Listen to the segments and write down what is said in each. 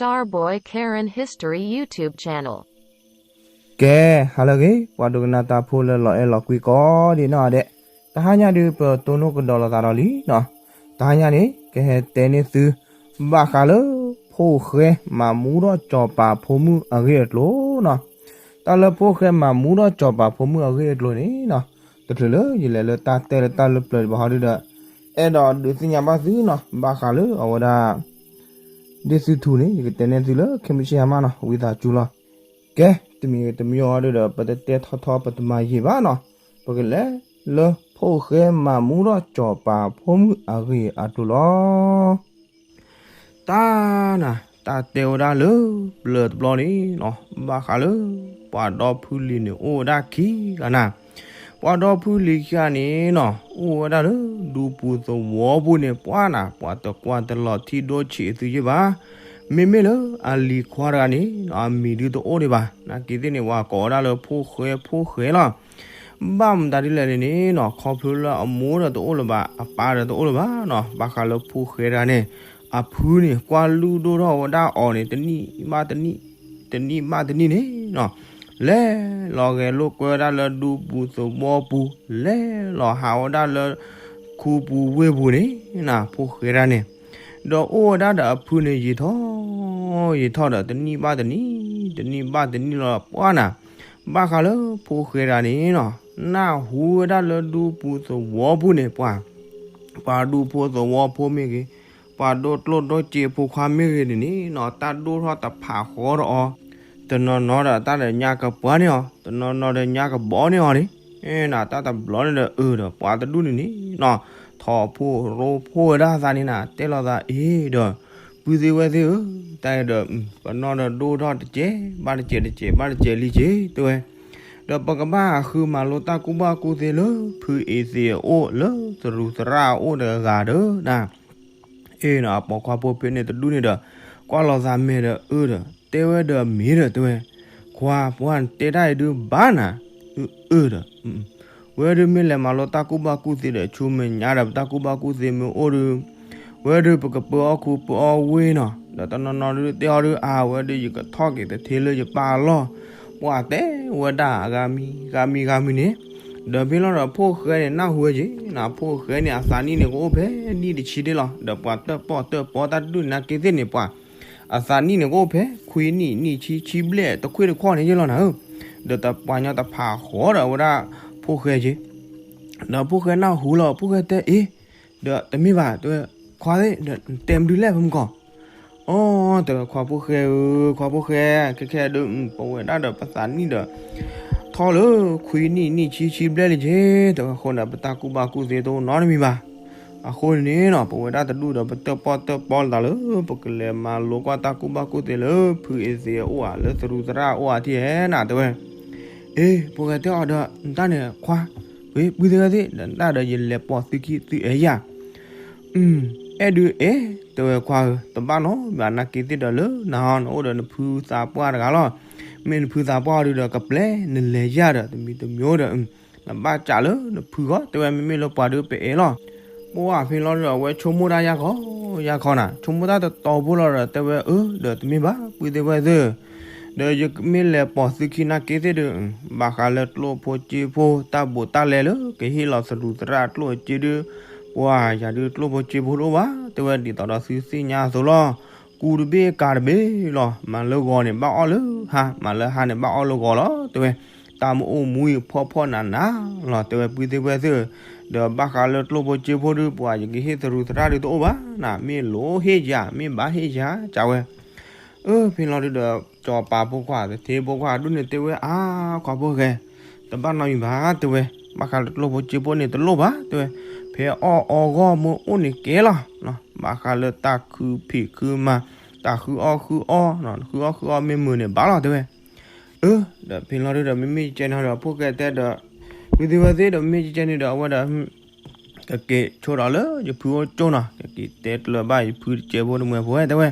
Starboy Karen History YouTube Channel. ကဲ, ဟါလၢအဂ့ၤ ပှၤဒိကနၣ်တၢ်ဖိလၢလီၤအဲၣ်လီၤကွံကိးဒံးနီၢ်ဒဲး, တဟါညါဒုး ပတိၢ်နီၣ်ကဒီးလိာ်သးဒီးလံနီၤ. တဟါညါန့ၣ် ကဟဲတဲန့ၢ်သု ဘၣ်ဃးလၢ ဖိၣ်ဃဲမၤမူထီၣ်စီၤပၤဖိမုၣ်အဂ့ၢ်အကျိၤနီၤ. တၢ်လၢဖိၣ်ဃဲမၤမူထီၣ်စီၤပၤဖိမုၣ်အဂ့ၢ်အကျိၤန့ၣ်နီၤ, တချုးလၢယလဲၤလၢတၢ်တဲလၢတၢ်လၢပျၢၤတဘၣ်ဟီဒုးဒီး အဲၣ်ဒိးဒုးသ့ၣ်ညါဘၣ်သုနီၤ, ဘၣ်ဃးလၢအဝဲဒၣ် ဒ့ၣ်သုထူန့ၣ် ယကတဲန့ၢ်သုလၢ ခဲမုၢ်ဆ့ၣ်ဟါမၢ်နီၤ, ဝံသးစူၤလီၤ. ကဲ, တမံၤတမံၤအီၤဒုးဒီး ပတတဲထီထီ ပတမၤယံာ်ဘၣ်နီၤ, ပကလဲၤလၢဖိၣ်ဃဲမၤမူထီၣ်စီၤပၤဖိမုၣ်အဂ့ၢ်အကျိၤလီၤ. တၢ်နၤ, တၢ်တဲဝဲဒၣ်လၢ ပျၢၤတဘျီန့ၣ်နီၤ, ဘၣ်ဃးလၢ ပှၤဒီဖုလံၤန့ၣ် အိၣ်ဝဲဒၣ်ခံဂၤနၤ. ပှၤဒီဖုလံၤခံဂၤန့ၣ်နီၤ, အိၣ်ဝဲဒၣ်လၢ ဒူပူၤသဝီပူၤန့ၣ် ပှၢ်နၤ, ပှၤတကွၢ်တလီၤထံဒိၣ်ဆံးသုယ့ၢ်ဘၣ်. မ့မ့ၢ်လၢအလံၤခွါတဂၤန့ၣ် အမံၤဒုးတအိၣ်ဒံးဘၣ်. နာ်က့ၤသ့ၣ်န့ၣ် ပှၤကိးဝဲဒၣ်လၢဖိၣ်ဃဲဖိၣ်ဃဲလီၤ. ဘၣ်မတၤဒ်လဲၣ်န့ၣ်နီၤ, ခီဖျိလၢအမိၢ်ဒီးတအိၣ်လၢၤဘၣ်, အပၢ်ဒီးတအိၣ်လၢၤဘၣ်နီၤ. ဘၣ်ဃးလၢဖိၣ်ဃဲတဂၤန့ၣ် အဖုန့ၣ် ကွၢ်လုၢ်ဒိၣ်ထီၣ်ဝဲဒၣ်အီၤန့ၣ် တနံၣ်ဘၣ်တနံၣ်, တနံၣ်ဘၣ်တနံၣ်န့ၣ်နီၤ, လဲၤလီၤဂဲၤလိာ်ကွဲဝဲဒၣ်လၢဒူပူၤသဝီပူၤ, လဲၤလီၤဟးဝဲဒၣ်လၢ ခူပူၤဝ့ၢ်ပူၤန့ၣ်နၤ, ဖိၣ်ဃဲတဂၤန့ၣ် ဒီးအိၣ်ဝဲဒၣ်ဒီးအဖုန့ၣ် ယံာ်ထီၣ် ယံာ်ထီၣ်ဒီး တနံၣ်ဘၣ်တနံၣ်, တနံၣ်ဘၣ်တနံၣ်လီၤ ပှၢ်နၤ. ဘၣ်ဃးလၢဖိၣ်ဃဲတဂၤန့ၣ်နီၤ, နၢ်ဟူဝဲဒၣ်လၢဒူပူၤသဝီပူၤန့ၣ် ပှၤ ပှၤဒူဖိသဝီဖိမ့ၢ်ဂ့ၤ, ပှၤဒိၣ်ကျိၣ်ဒိၣ်စ့ဖိခွါမ့ၢ်ဂ့ၤန့ၣ်နီၤ, တၢ်ဒိၣ်ထီၣ်တဖးဃီဒီးအီၤ, တနီၤနီၤဒီးတၢ်ဒီးညါကပှၢ်န့ၢ်အီၤ, တနီၤနီၤဒီးညါကဘီန့ၢ်အီၤန့ၣ်, နတၢ်တဘျီန့ၣ်ဒီးအၢဒီး ပှၤတဒူၣ်န့ၣ်န့ၣ်နီၤ, ထိးဖိရိဖှိၣ်ဝဲဒၣ်သးန့ၣ်နၤ, တဲလိာ်သးအ့ဒီး ပုၢ်သ့ၣ်ဝဲၢ်သ့ၣ်ဧၢ, တၢ်အံၤဒီး ပနီၢ်ဒီးဒိၣ်ထီၣ်တစဲးဘၣ်တစဲး တစဲးဘၣ်တစဲးလံက့ၤ တဲဝဲ, ဒီးပကဘၣ်ဃုမၤလိတၢ်ကူၣ်ဘၣ်ကူၣ်သ့လၢ ဖုအ့သ့းအအိၣ် လၢသရူးသရၣ်အအိၣ်တဂၤဒီးနၤ. အ့နီၤ အပိာ်ခွါဖိဖဲန့ၣ်တဒူၣ်န့ၣ်ဒီး ကွၢ်လိာ်သးမဲာ်ဒီးအၢဒီး တဲဝဲဒီးမ့ၢ်ဒီးတဲဝဲ, ခွါ ပှၢ်တဲတၢ်အံၤဒုးဘၣ်နၤ, အၢဒီး ဝဲဒုးမ့ၢ်လဲၤမၤလိတၢ်ကူၣ်ဘၣ်ကူၣ်သ့ဒီး ဆူမဲာ်ညါဒီးပတၢ်ကူၣ်ဘၣ်ကူၣ်သ့မ့ၢ်အိၣ်ဒီး ဝဲဒုးပကပၢအီၣ်ခူပၢအီၣ်ဝ့ၢ်နီၤ, ဒီးတနီၤနီၤဒုးတဲအီၤဒုး အါဝဲဒုး ယကထီၣ်က့ၤတထ့လၢယပၢ်အလီၢ်, ပှၢ်တဲဝဲဒၣ်ဂၤမံၤဂၤမံၤဂၤမံၤန့ၣ်, ဒီးဖဲလီၤဒီးဖိၣ်ဃဲန့ၣ် နၢ်ဟူဝဲက့ၤနၤ, ဖိၣ်ဃဲန့ၣ် အသးနံၣ်န့ၣ် ကအိၣ်ဖဲနံၣ်တဆံဒ့လီၤ, ဒီးပှၤတၢၣ်ပီၣ်တၢၣ်ပီတၢ်တဒူၣ်န့ၣ် နာ်က့ၤသ့ၣ်န့ၣ် ပှၤ အသးနံၣ်န့ၣ် ကအိၣ်ဖဲခွံနံၣ် နံၣ်ဆံ ဆံဘျဲၣ် တခွ့ၣ်တခီၣ်န့ၣ်ယ့ၢ်လီၤနၤဧၢ, ဒီးတပှၤညီတဖးဃီဒီးအဝဲဒၣ်ဖိၣ်ဃဲက့ၤ, ဒီးဖိၣ်ဃဲနၢ်ဟူလီၤ ဖိၣ်ဃဲတဲအ့, ဒီးတမ့ၢ်ဘၣ် တဲဝဲ, ခွါသ့ၣ် ဒီးတဲမနုၤလဲၣ်ဖဲမုၢ်ကီၢ်, အိ တဲဝဲခွါဖိၣ်ဃဲဧၢ, ခွါဖိၣ်ဃဲ, ခဲခဲဒုး ပဝဲဒၣ်ဒီးပသးနံၣ်ဒီး ထီၣ်လၢခွံနံၣ် နံၣ်ဆံ ဆံဘျဲၣ်လံက့ၤ, တဲဝဲအဃိန့ၣ် ပတၢ်ကူၣ်ဘၣ်ကူၣ်သ့တအိၣ်နီတမံၤဘၣ်. အဃိန့ၣ်နီၤ ပဝဲဒၣ်တဒူၣ်ဒီး ပတၢၣ်ပီၣ်တၢၣ်ပီလိာ်သးလၢ ပကလဲၤမၤလိကွၢ်တၢ်ကူၣ်ဘၣ်ကူၣ်သ့လၢ ဖုအ့သ့းအအိၣ်ဧါ လၢသရူးသရၣ်အအိၣ်ဧါထံၣ်ဧါနၤ တဲဝဲ. အ့ ဖိၣ်ဃဲတဲအီၤဒီး နတၢ်န့ၣ်ခွါ, ဝဲပုၢ်သ့ၣ်ဝဲၢ်သ့ၣ် ဒီးနတၢ်ဒီးယလဲၤပိာ်သုခံသုအဲၣ်ယၤ အဲၣ်ဒုးအဲၣ် တဲဝဲခွါဧၢ, တဘၣ်နီတမံၤဘၣ် နာ်က့ၤသ့ၣ်ဒီးလၢနၤဟီ နအိၣ်ဒီးနဖုသးပှၢ်တဂၤလီၤ. မ့ၢ်နဖုသးပှၢ်ဒုးဒီး ကပျဲနလဲၤယၤဒီး တမံၤတမံၤဒီး နဘၣ်စးလၢနဖုဂီၢ် တဲဝဲ မ့မ့ၢ်လၢပှၤဒုးပအဲၣ်လီၤ. ပှၢ်ဖဲလီၤဒီး အဝဲဆိကမိၣ်တၢ်ယၢ်ခီယၢ်ခီနၤ ဆိကမိၣ်တၢ်တတီဖိလီၤဒီး တဲဝဲအၢ ဒီးတမ့ၢ်ဘၣ် ပုၢ်သ့ၣ်ဝဲၢ်သ့ၣ်ဧၢ, ဒီးယမ့ၢ်လဲၤပိာ်သုခံနာ်က့ၤသ့ၣ်ဒီး ဘၣ်ဃးလၢကျိၣ်ဖိစ့ဖိ တၢ်ဘူးတၢ်လဲလၢ ကဟ့ၣ်လီၤသရူးသရၣ်ကျိၣ်စ့ဒုး ပှၢ်ယၤဒုးကျိၣ်ဖိစ့ဖိတအိၣ်ဘၣ် တဲဝဲ ဒ်သိးဒီးသုသ့ၣ်ညါအသိးလီၤ. ကူတဘ့ၣ်ကၤတဘ့ၣ်လီၤ. မၤလၢဂီၤန့ၣ် ဘၣ်အီၣ်လၢဟါ မၤလၢဟါန့ၣ် ဘၣ်အီၣ်လၢဂီၤလီၤ တဲဝဲ. တၢ်မ့ၢ်အိၣ်မူအံၤဖှီၣ်ဖှီၣ်နးနးလီၤ တဲဝဲ ပုၢ်သ့ၣ်ဝဲၢ်သ့ၣ်ဧၢ, ဒီးဘၣ်ဃးလၢကျိၣ်ဖိစ့ဖိဒုး ပှၢ်ယကဟ့ၣ်သရူးသရၣ်ဒုးတအိၣ်ဘၣ်နၤ မ့ၢ်လိၣ်ဟ့ၣ်ယၤ မ့ၢ်ဘၣ်ဟ့ၣ်ယၤ ကးဝဲ. အၢ ဖဲလီၤဒုးဒီး စီၤပၤဖိခွါ တထ့ဖိခွါဒူၣ်န့ၣ်တဲဝဲ အါ ခွါဖိၣ်ဃဲ တဘၣ်နီတမံၤဘၣ် တဲဝဲ, ဘၣ်ဃးလၢကျိၣ်ဖိစ့ဖိန့ၣ်တလိၣ်ဘၣ် တဲဝဲ, ဖဲအီၣ်အီဂီၢ်မ့ၢ်အိၣ်န့ၣ်ကဲလီၤ. ဘၣ်ဃးလၢတၢ်ခုဖံးခုမၤ တၢ်ဃုအီၣ်ဃုအီ ဃုအီၣ်ဃုအီမ့ၢ်မုာ်န့ၣ်ဘၣ်လီၤ တဲဝဲ. အၢ ဒီးဖဲလီၤဒုးဒီး မ့မ့ၢ်ကဲန့ၣ်ဒီး ဖိၣ်ဃဲတဲဒီး ပုၢ်သ့ၣ်ဝဲၢ်သ့ၣ်ဒီး မ့ၢ်ကဲန့ၣ်ဒီး အဝဲဒီး ကက့ၤဆိဒီးလၢယဖုအိၣ်ကၠိနီၤ ကက့ၤတဲကျၢၤဘၣ်ယဖုတကဲဖိတမှဲၤဖိဝဲ တဲဝဲ.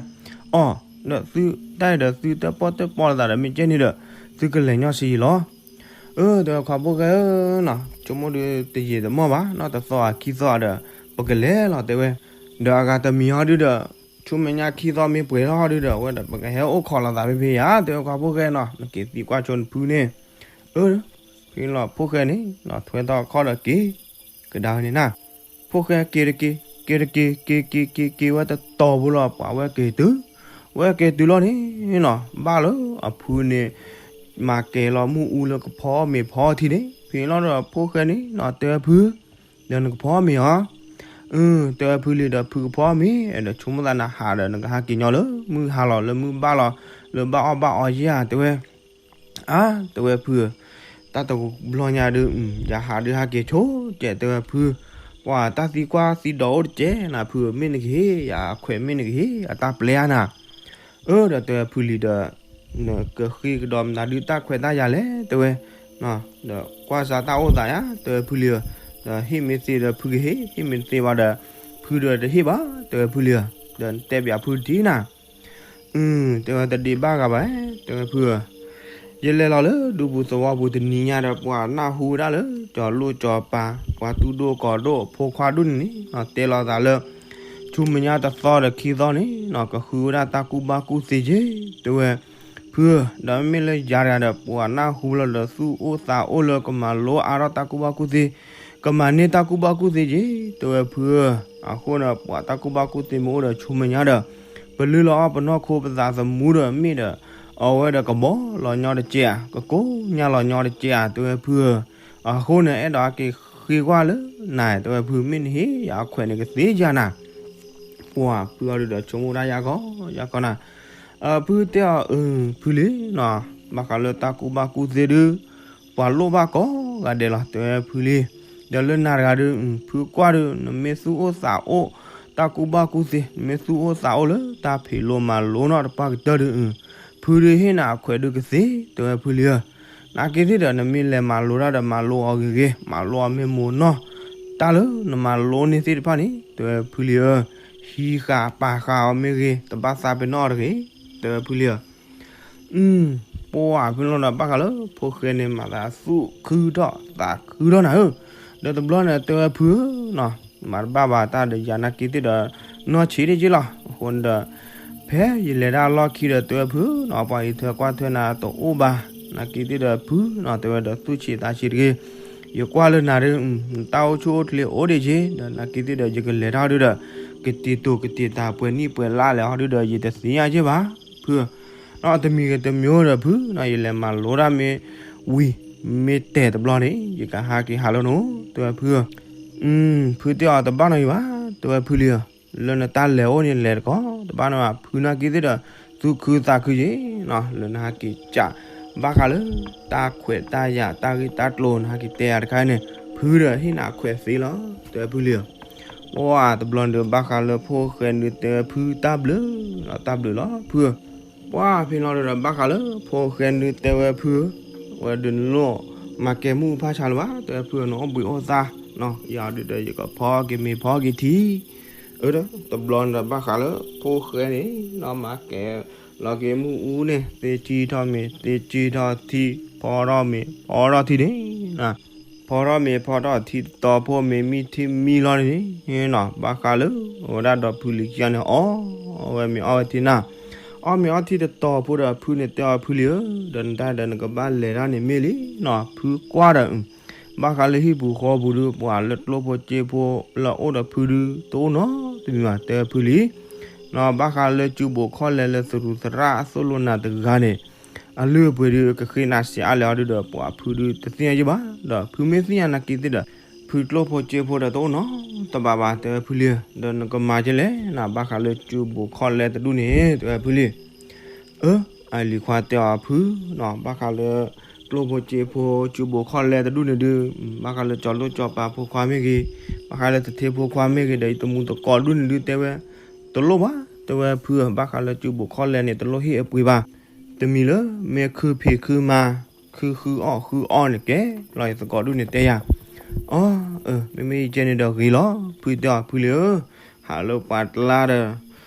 အီ ဒီးသုတၢ်အံၤဒီး သုတၢၣ်ပီၣ်တၢၣ်ပီလိာ်သးဒီး မ့ၢ်ကဲန့ၣ်ဒီး သုကလဲၤညီဆံးယံာ်လီၤ. အၢ တဲဝဲခွါဖိၣ်ဃဲဧၢနီၤ ဆိကမိၣ်ဒုးတယံာ်တမီၢ်ဘၣ် နီၢ်တသီအခံသီဒီး ပကလဲၤလီၤ တဲဝဲ. ဒီးအဂၤတမံၤဟီဒုးဒီး ဆိ ဆူမဲာ်ညါခံသီမ့ၢ်ပှဲၤထီၣ်ဒုဒီး အဝဲဒီးပကဟဲအိၣ်ခိးလိာ်သးဖဲဖဲယၤ တဲဝဲခွါဖိၣ်ဃဲနီၤ, နက့ၤသံကွၢ်ဆိနဖုန့ၣ်. အၢ, ဖဲလီၤဖိၣ်ဃဲန့ၣ်နီၤ ထွဲထီၣ်ခီၣ်ဒီးက့ၤကဒါဝဲန့ၣ်နၤ. ဖိၣ်ဃဲက့ၤတက့ၤ က့ၤတက့ၤ က့ၤက့ၤက့ၤက့ၤဝဲတတီၤဖိလီၤ ပှၤဝဲက့ၤတုၤ, ဝဲက့ၤတုၤလီၤန့ၣ်နီၤ ဘၣ်လၢအဖုန့ၣ် မၤကဲၤလီၤမုၢ်အူလၢကဖီမ့ၤဖီထံန့ၣ် ဖဲလီၤဒီးဖိၣ်ဃဲန့ၣ်နီၤ တဲဝဲဖု, ဒီးနကဖီမ့ၤအီၤ. အၢ, တဲဝဲဖုလံဒီး ဖုကဖီမ့ၤ ဒီးဆိကမိၣ်သးနဟးဒီး နကဟးက့ၤညီလၢမုၢ်ဟါလီၤ လၢမုၢ်ဘၣ်လီၤ လၢဘၣ်အီၣ်ဘၣ်အီယဲၢ်ဧါ တဲဝဲ. အါ, တဲဝဲဖုဧၢ, တၢ်တဘျီညါဒုး ယဟးဒုးဟးက့ၤဆိကဲး တဲဝဲဖု, ပှၤတၢ်သံကွၢ်သံဒိးအိၣ်တကဲးနၤ ဖုဧၢ, မ့ၢ်နကဟ့ၣ်ယၤအခွဲး မ့ၢ်နကဟ့ၣ်အတၢ်ပျဲဧါနၤ. အၢ ဒီးတဲဝဲဖုလံဒီး နကဃ့ကဒီးမနုၤဒုးတၢ်ခွဲးတၢ်ယာ်လဲၣ် တဲဝဲ, ဒီးကွၢ်စးတၢ်အိၣ်သးယါ တဲဝဲဖုလံဧၢ, ဒီးဟ့ၣ်မ့ၢ်သ့ဒီးဖုကဟ့ၣ်, ဟ့ၣ်မ့ၢ်တသ့ဘၣ်ဒီး ဖုဒီးတဟ့ၣ်ဘၣ် တဲဝဲဖုလံဧၢ, ဒီးနတဲဘၣ်ဖုတထံၣ်နၤ. အၢ တဲဝဲတဒ့ဘၣ်ဂၤဘၣ် တဲဝဲဖုဧၢ, ယလဲၤလီၤလၢဒူပူၤသဝီပူၤတနံၤညါဒီး ပှၤနၢ်ဟူဝဲဒၣ်လၢ ကၠီၤလိၣ်ကၠီၤပၤ ပှၤသူဒိၣ်ကီၤဒိၣ် ဖိခွါဒိၣ်န့ၣ်န့ၣ် တဲလီၤသးလၢ ဆူမဲာ်ညါတသီဒီးခံသီန့ၣ်နီၤ ကဃုဝဲဒၣ်တၢ်ကူၣ်ဘၣ်ကူၣ်သ့က့ၤ တဲဝဲ, ဖုဧၢ, ဒီးမ့မ့ၢ်လၢယၤတဂၤဒီး ပှၤနၢ်ဟူလီၤဒီးသူၣ်အိၣ်သးအိၣ်လၢကမၤလိအါထီၣ်တၢ်ကူၣ်ဘၣ်ကူၣ်သ့, ကမၤန့ၢ်တၢ်ကူၣ်ဘၣ်ကူၣ်သ့က့ၤ တဲဝဲဖုဧၢ, အဃိန့ၣ် ပှၤတၢ်ကူၣ်ဘၣ်ကူၣ်သ့မ့ၢ်အိၣ်ဒီးဆူမဲာ်ညါဒီး ပလုၢ်လီၤအီၣ်ပနီၢ်ခိပသးသမူဒီးမ့ၢ်ဒီး အဝဲဒီးကဘီလီၤညီတကဲးဧါ, ကကိညၢ်လီၤညီတကဲးဧါ တဲဝဲဖုဧၢ, အဃိန့ၣ် အဲၣ်ဒိးအက့ၤဃ့ကွၢ်လၢနၤ တဲဝဲဖု, မ့ၢ်နဟ့ၣ်ယၤအခွဲးန့ၣ်ကသ့ယၤနၤ. ပှၤဖုအီၤဒုဒီးဆိကမိၣ်ဒၣ်ယါကီယါကီနၤ, အဖုတဲအီၤအၢ ဖုလံနီၤ, ဘၣ်ဃးလၢတၢ်ကူၣ်ဘၣ်ကူၣ်သ့ဒု ပှၤလိၣ်ဘၣ်ကိးဂၤဒဲးလီၤ တဲဝဲဖုလံ, ဒီးလၢနၤတဂၤဒု ဖုကွၢ်ဒု နမ့ၢ်သူၣ်အိၣ်သးအိၣ် တၢ်ကူၣ်ဘၣ်ကူၣ်သ့ နမ့ၢ်သူၣ်အိၣ်သးအိၣ်လၢတၢ်ဖံးလိမၤလိနီတပှၢ်ကတၢၢ်ဒု ဖုဒုဟ့ၣ်နၤအခွဲးဒုကသ့ တဲဝဲဖုလံဧၢ, နာ်က့သ့ၣ်ဒီး နမ့ၢ်လဲၤမၤလိတၢ်ဒီးမၤလိအီၤဂ့ၤဂ့ၤ မၤလိအီၤမ့ၢ်မိၢ်နီၢ်, တၢ်လၢနမၤလိန့ၢ်သ့ၣ်တဖၣ်န့ၣ် တဲဝဲဖုလံဧၢ, ဟံးဃာ်ပာ်ဃာ်အီၤမ့ၢ်ဂ့ၤ တဘၣ်သးပ့ၤနီၣ်အီၤတဂ့ၤ တဲဝဲဖုလံဧၢ. ပှၤဖဲလီၤဒီးဘၣ်ဃးလၢဖိၣ်ဃဲန့ၣ် မၤသးသူၣ်ခုထီၣ်သးခုထီၣ်နၤဧၢ, ဒီးတဘျီန့ၣ်တဲဝဲဖုဧၢနီၤ, မၤတဘၣ်ဘၣ်တၢ်ဒီးယၤနာ်က့သ့ၣ်ဒီး နီၢ်ဆံးတက့ၢ်လီၤ, အဃိန့ၣ်ဒီး ဖဲယလဲၤတၢ်လီၢ်ခံဒီးတဲဝဲဖုနီၤ, ပှၤအံးထွဲကွၢ်ထွဲနၤတအိၣ်ဘၣ်, နာ်က့သ့ၣ်ဒီးဖုနီၤ တဲဝဲဒီးသူၣ်ဆံးသးဆံးတဂ့ၤ, ယကွၢ်လၢနၤဒု နတၢ်အိၣ်ဆူၣ်အိၣ်ချ့အိၣ်ဒံးက့ၤ, ဒီးနာ်က့သ့ၣ်ဒီးယကလဲၤတၢ်ဒုဒီး ကတံာ်တိာ်ကတံာ်တာ်ပှဲၤနံၣ်ပှဲၤလါလဲၣ်ဟီဒုဒီး ယတသ့ၣ်ညါက့ၢ်ဘၣ်, ဖု နီတမံၤဂ့ၤတမံၤဒီးဖုနီၤ ယလဲၤမၤလိတၢ်မ့ၢ်ဝံၤ မ့ၢ်တဲာ်တဘျီန့ၣ် ယကဟးက့ၤဟးလၢနအိၣ် တဲဝဲဖုဧၢ, ဖုတဲအီၤတဘၣ်နီတမံၤဘၣ် တဲဝဲဖုလံဧၢ, လၢနတၢ်လဲၤအိၣ်န့ၣ်လဲၤတကီး တဘၣ်နီတမံၤဘၣ် ဖုနာ်က့သ့ၣ်ဒီး သူၣ်ခုသးခုက့ၤနီၤ လၢနဟးက့ၤကး ဘၣ်ဃးလၢ တၢ်ခွဲးတၢ်ယာ်တၢ်ဂ့ၢ်တၢ်ကျိၤနဟးက့ၤတဲယၤတခါအံၤန့ၣ် ဖုဒီးဟ့ၣ်နၤခွဲးသ့လီၤ တဲဝဲဖုလံဧၢ ပှၤတဘျီန့ၣ်ဒီးဘၣ်ဃးလၢဖိၣ်ဃဲန့ၣ်ဒုတဲဝဲဖုတၢ်ဘျုးလီၤ တၢ်ဘျုးလီၤဖုဧၢ, ပှၤဖဲလီၤဒီးဘၣ်ဃးလၢဖိၣ်ဃဲန့ၣ်ဒုတဲဝဲဖုဧၢ, ဝဲဒုးနလိၣ် မၤကဲမုၢ်ဖၣ်ဆါလၢၤဘၣ် တဲဝဲဖုဧၢ နအိၣ်ဘှံးအိၣ်သါနီၤ ယၤဒုဒီးယကဖီက့ၤမ့ၤဖီက့ၤထံ အၢ တဘျီန့ၣ်ဒီးဘၣ်ဃးလၢ ဖိၣ်ဃဲန့ၣ်နီၤ မၤကဲလီၤက့ၤမုၢ်အူန့ၣ် သ့ကံၢ်ထီၣ်မ့ၤ သ့ကံၢ်ထီၣ်ထံ ဖီထီၣ်မ့ၤ ဖီထီၣ်ထံန့ၣ် ဖီထီၣ်မ့ၤဖီထီၣ်ထံတတီၤဖိ မ့ၤမံထံမံလီၤန့ၣ်နီၤ ဘၣ်ဃးလၢ အဝဲဒၣ်ဒီးဖုလံၤခံဂၤန့ၣ် အီၣ်ဝဲမ့ၤအီၣ်ဝဲထံနၤ, အီၣ်မ့ၤအီၣ်ထံတတီၤဖိဒီးဖုန့ၣ်တဲအီၤဖုလံဧၢ, ဒီးနတၢ်ဒီးနကဘၣ်လဲၤတၢ်န့ၣ်မ့ၢ်လံနီၤ ဖုကွၢ်ဒီး ဘၣ်ဃးလၢဟံၣ်ပူၤဃီပူၤဒု ပှၤလၢကျိၣ်ဖိစ့ဖိလၢအအိၣ်ဒီးဖုဒု တအိၣ်နီတမံၤဘၣ် တဲဝဲဖုလံ, နီၤ ဘၣ်ဃးလၢစုဘိးခီၣ်လဲလၢသရူးသရၣ်အသိၣ်လိနၤတဂၤန့ၣ် အလုၢ်အပှ့ၤဒု ကဃ့နၤစံးအါလဲၣ်အီၤဒုဒီး ပှၤဖုဒုတသ့ၣ်ညါယဲၢ်ဘၣ်, ဒီးဖုမ့ၢ်သ့ၣ်ညါနာ်က့သ့ၣ်ဒီး ဖုကျိၣ်ဖိစ့ဖိဒီးတအိၣ်နီတဘ့ၣ်ဘၣ် တဲဝဲဖုလံ, ဒီးနကမၤကဲလဲၣ်နီၤ ဘၣ်ဃးလၢစုဘိးခီၣ်လဲတဒူၣ်န့ၣ် တဲဝဲဖုလံ အၢ အလံၤခွါတဲအီၤဖုနီၤ ဘၣ်ဃးလၢ ကျိၣ်ဖိစ့ဖိ စုဘိးခီၣ်လဲတဒူၣ်န့ၣ်ဒု ဘၣ်ဃးလၢကၠီၤလိၣ်ကၠီၤပၤဖိခွါမ့ၢ်ဂ့ၤ, ဘၣ်ဃးလၢသထ့ဖိခွါမ့ၢ်ဂ့ၤ ဒီးယတမူသကိးဒူၣ်န့ၣ်ဒု တဲဝဲ တလိၣ်ဘၣ် တဲဝဲဖုဧၢ, ဘၣ်ဃးလၢစုဘိးခီၣ်လဲန့ၣ် တလိၣ်ဟ့ၣ်အပှ့ၤဘၣ်, တမံၤလၢ မ့ၢ်ခုဖံးခုမၤ ခုဃုအီၣ်ဃုအီန့ၣ်ကဲလီၤ ယသကိးဒူၣ်န့ၣ်တဲယၤ အီ အၢ မ့မ့ၢ်ယကဲန့ၣ်ဒီးဂ့ၤလီၤ ဖုတဲအီၤဖုလံဧၢ, ဟးလၢပှၤကျါဒီး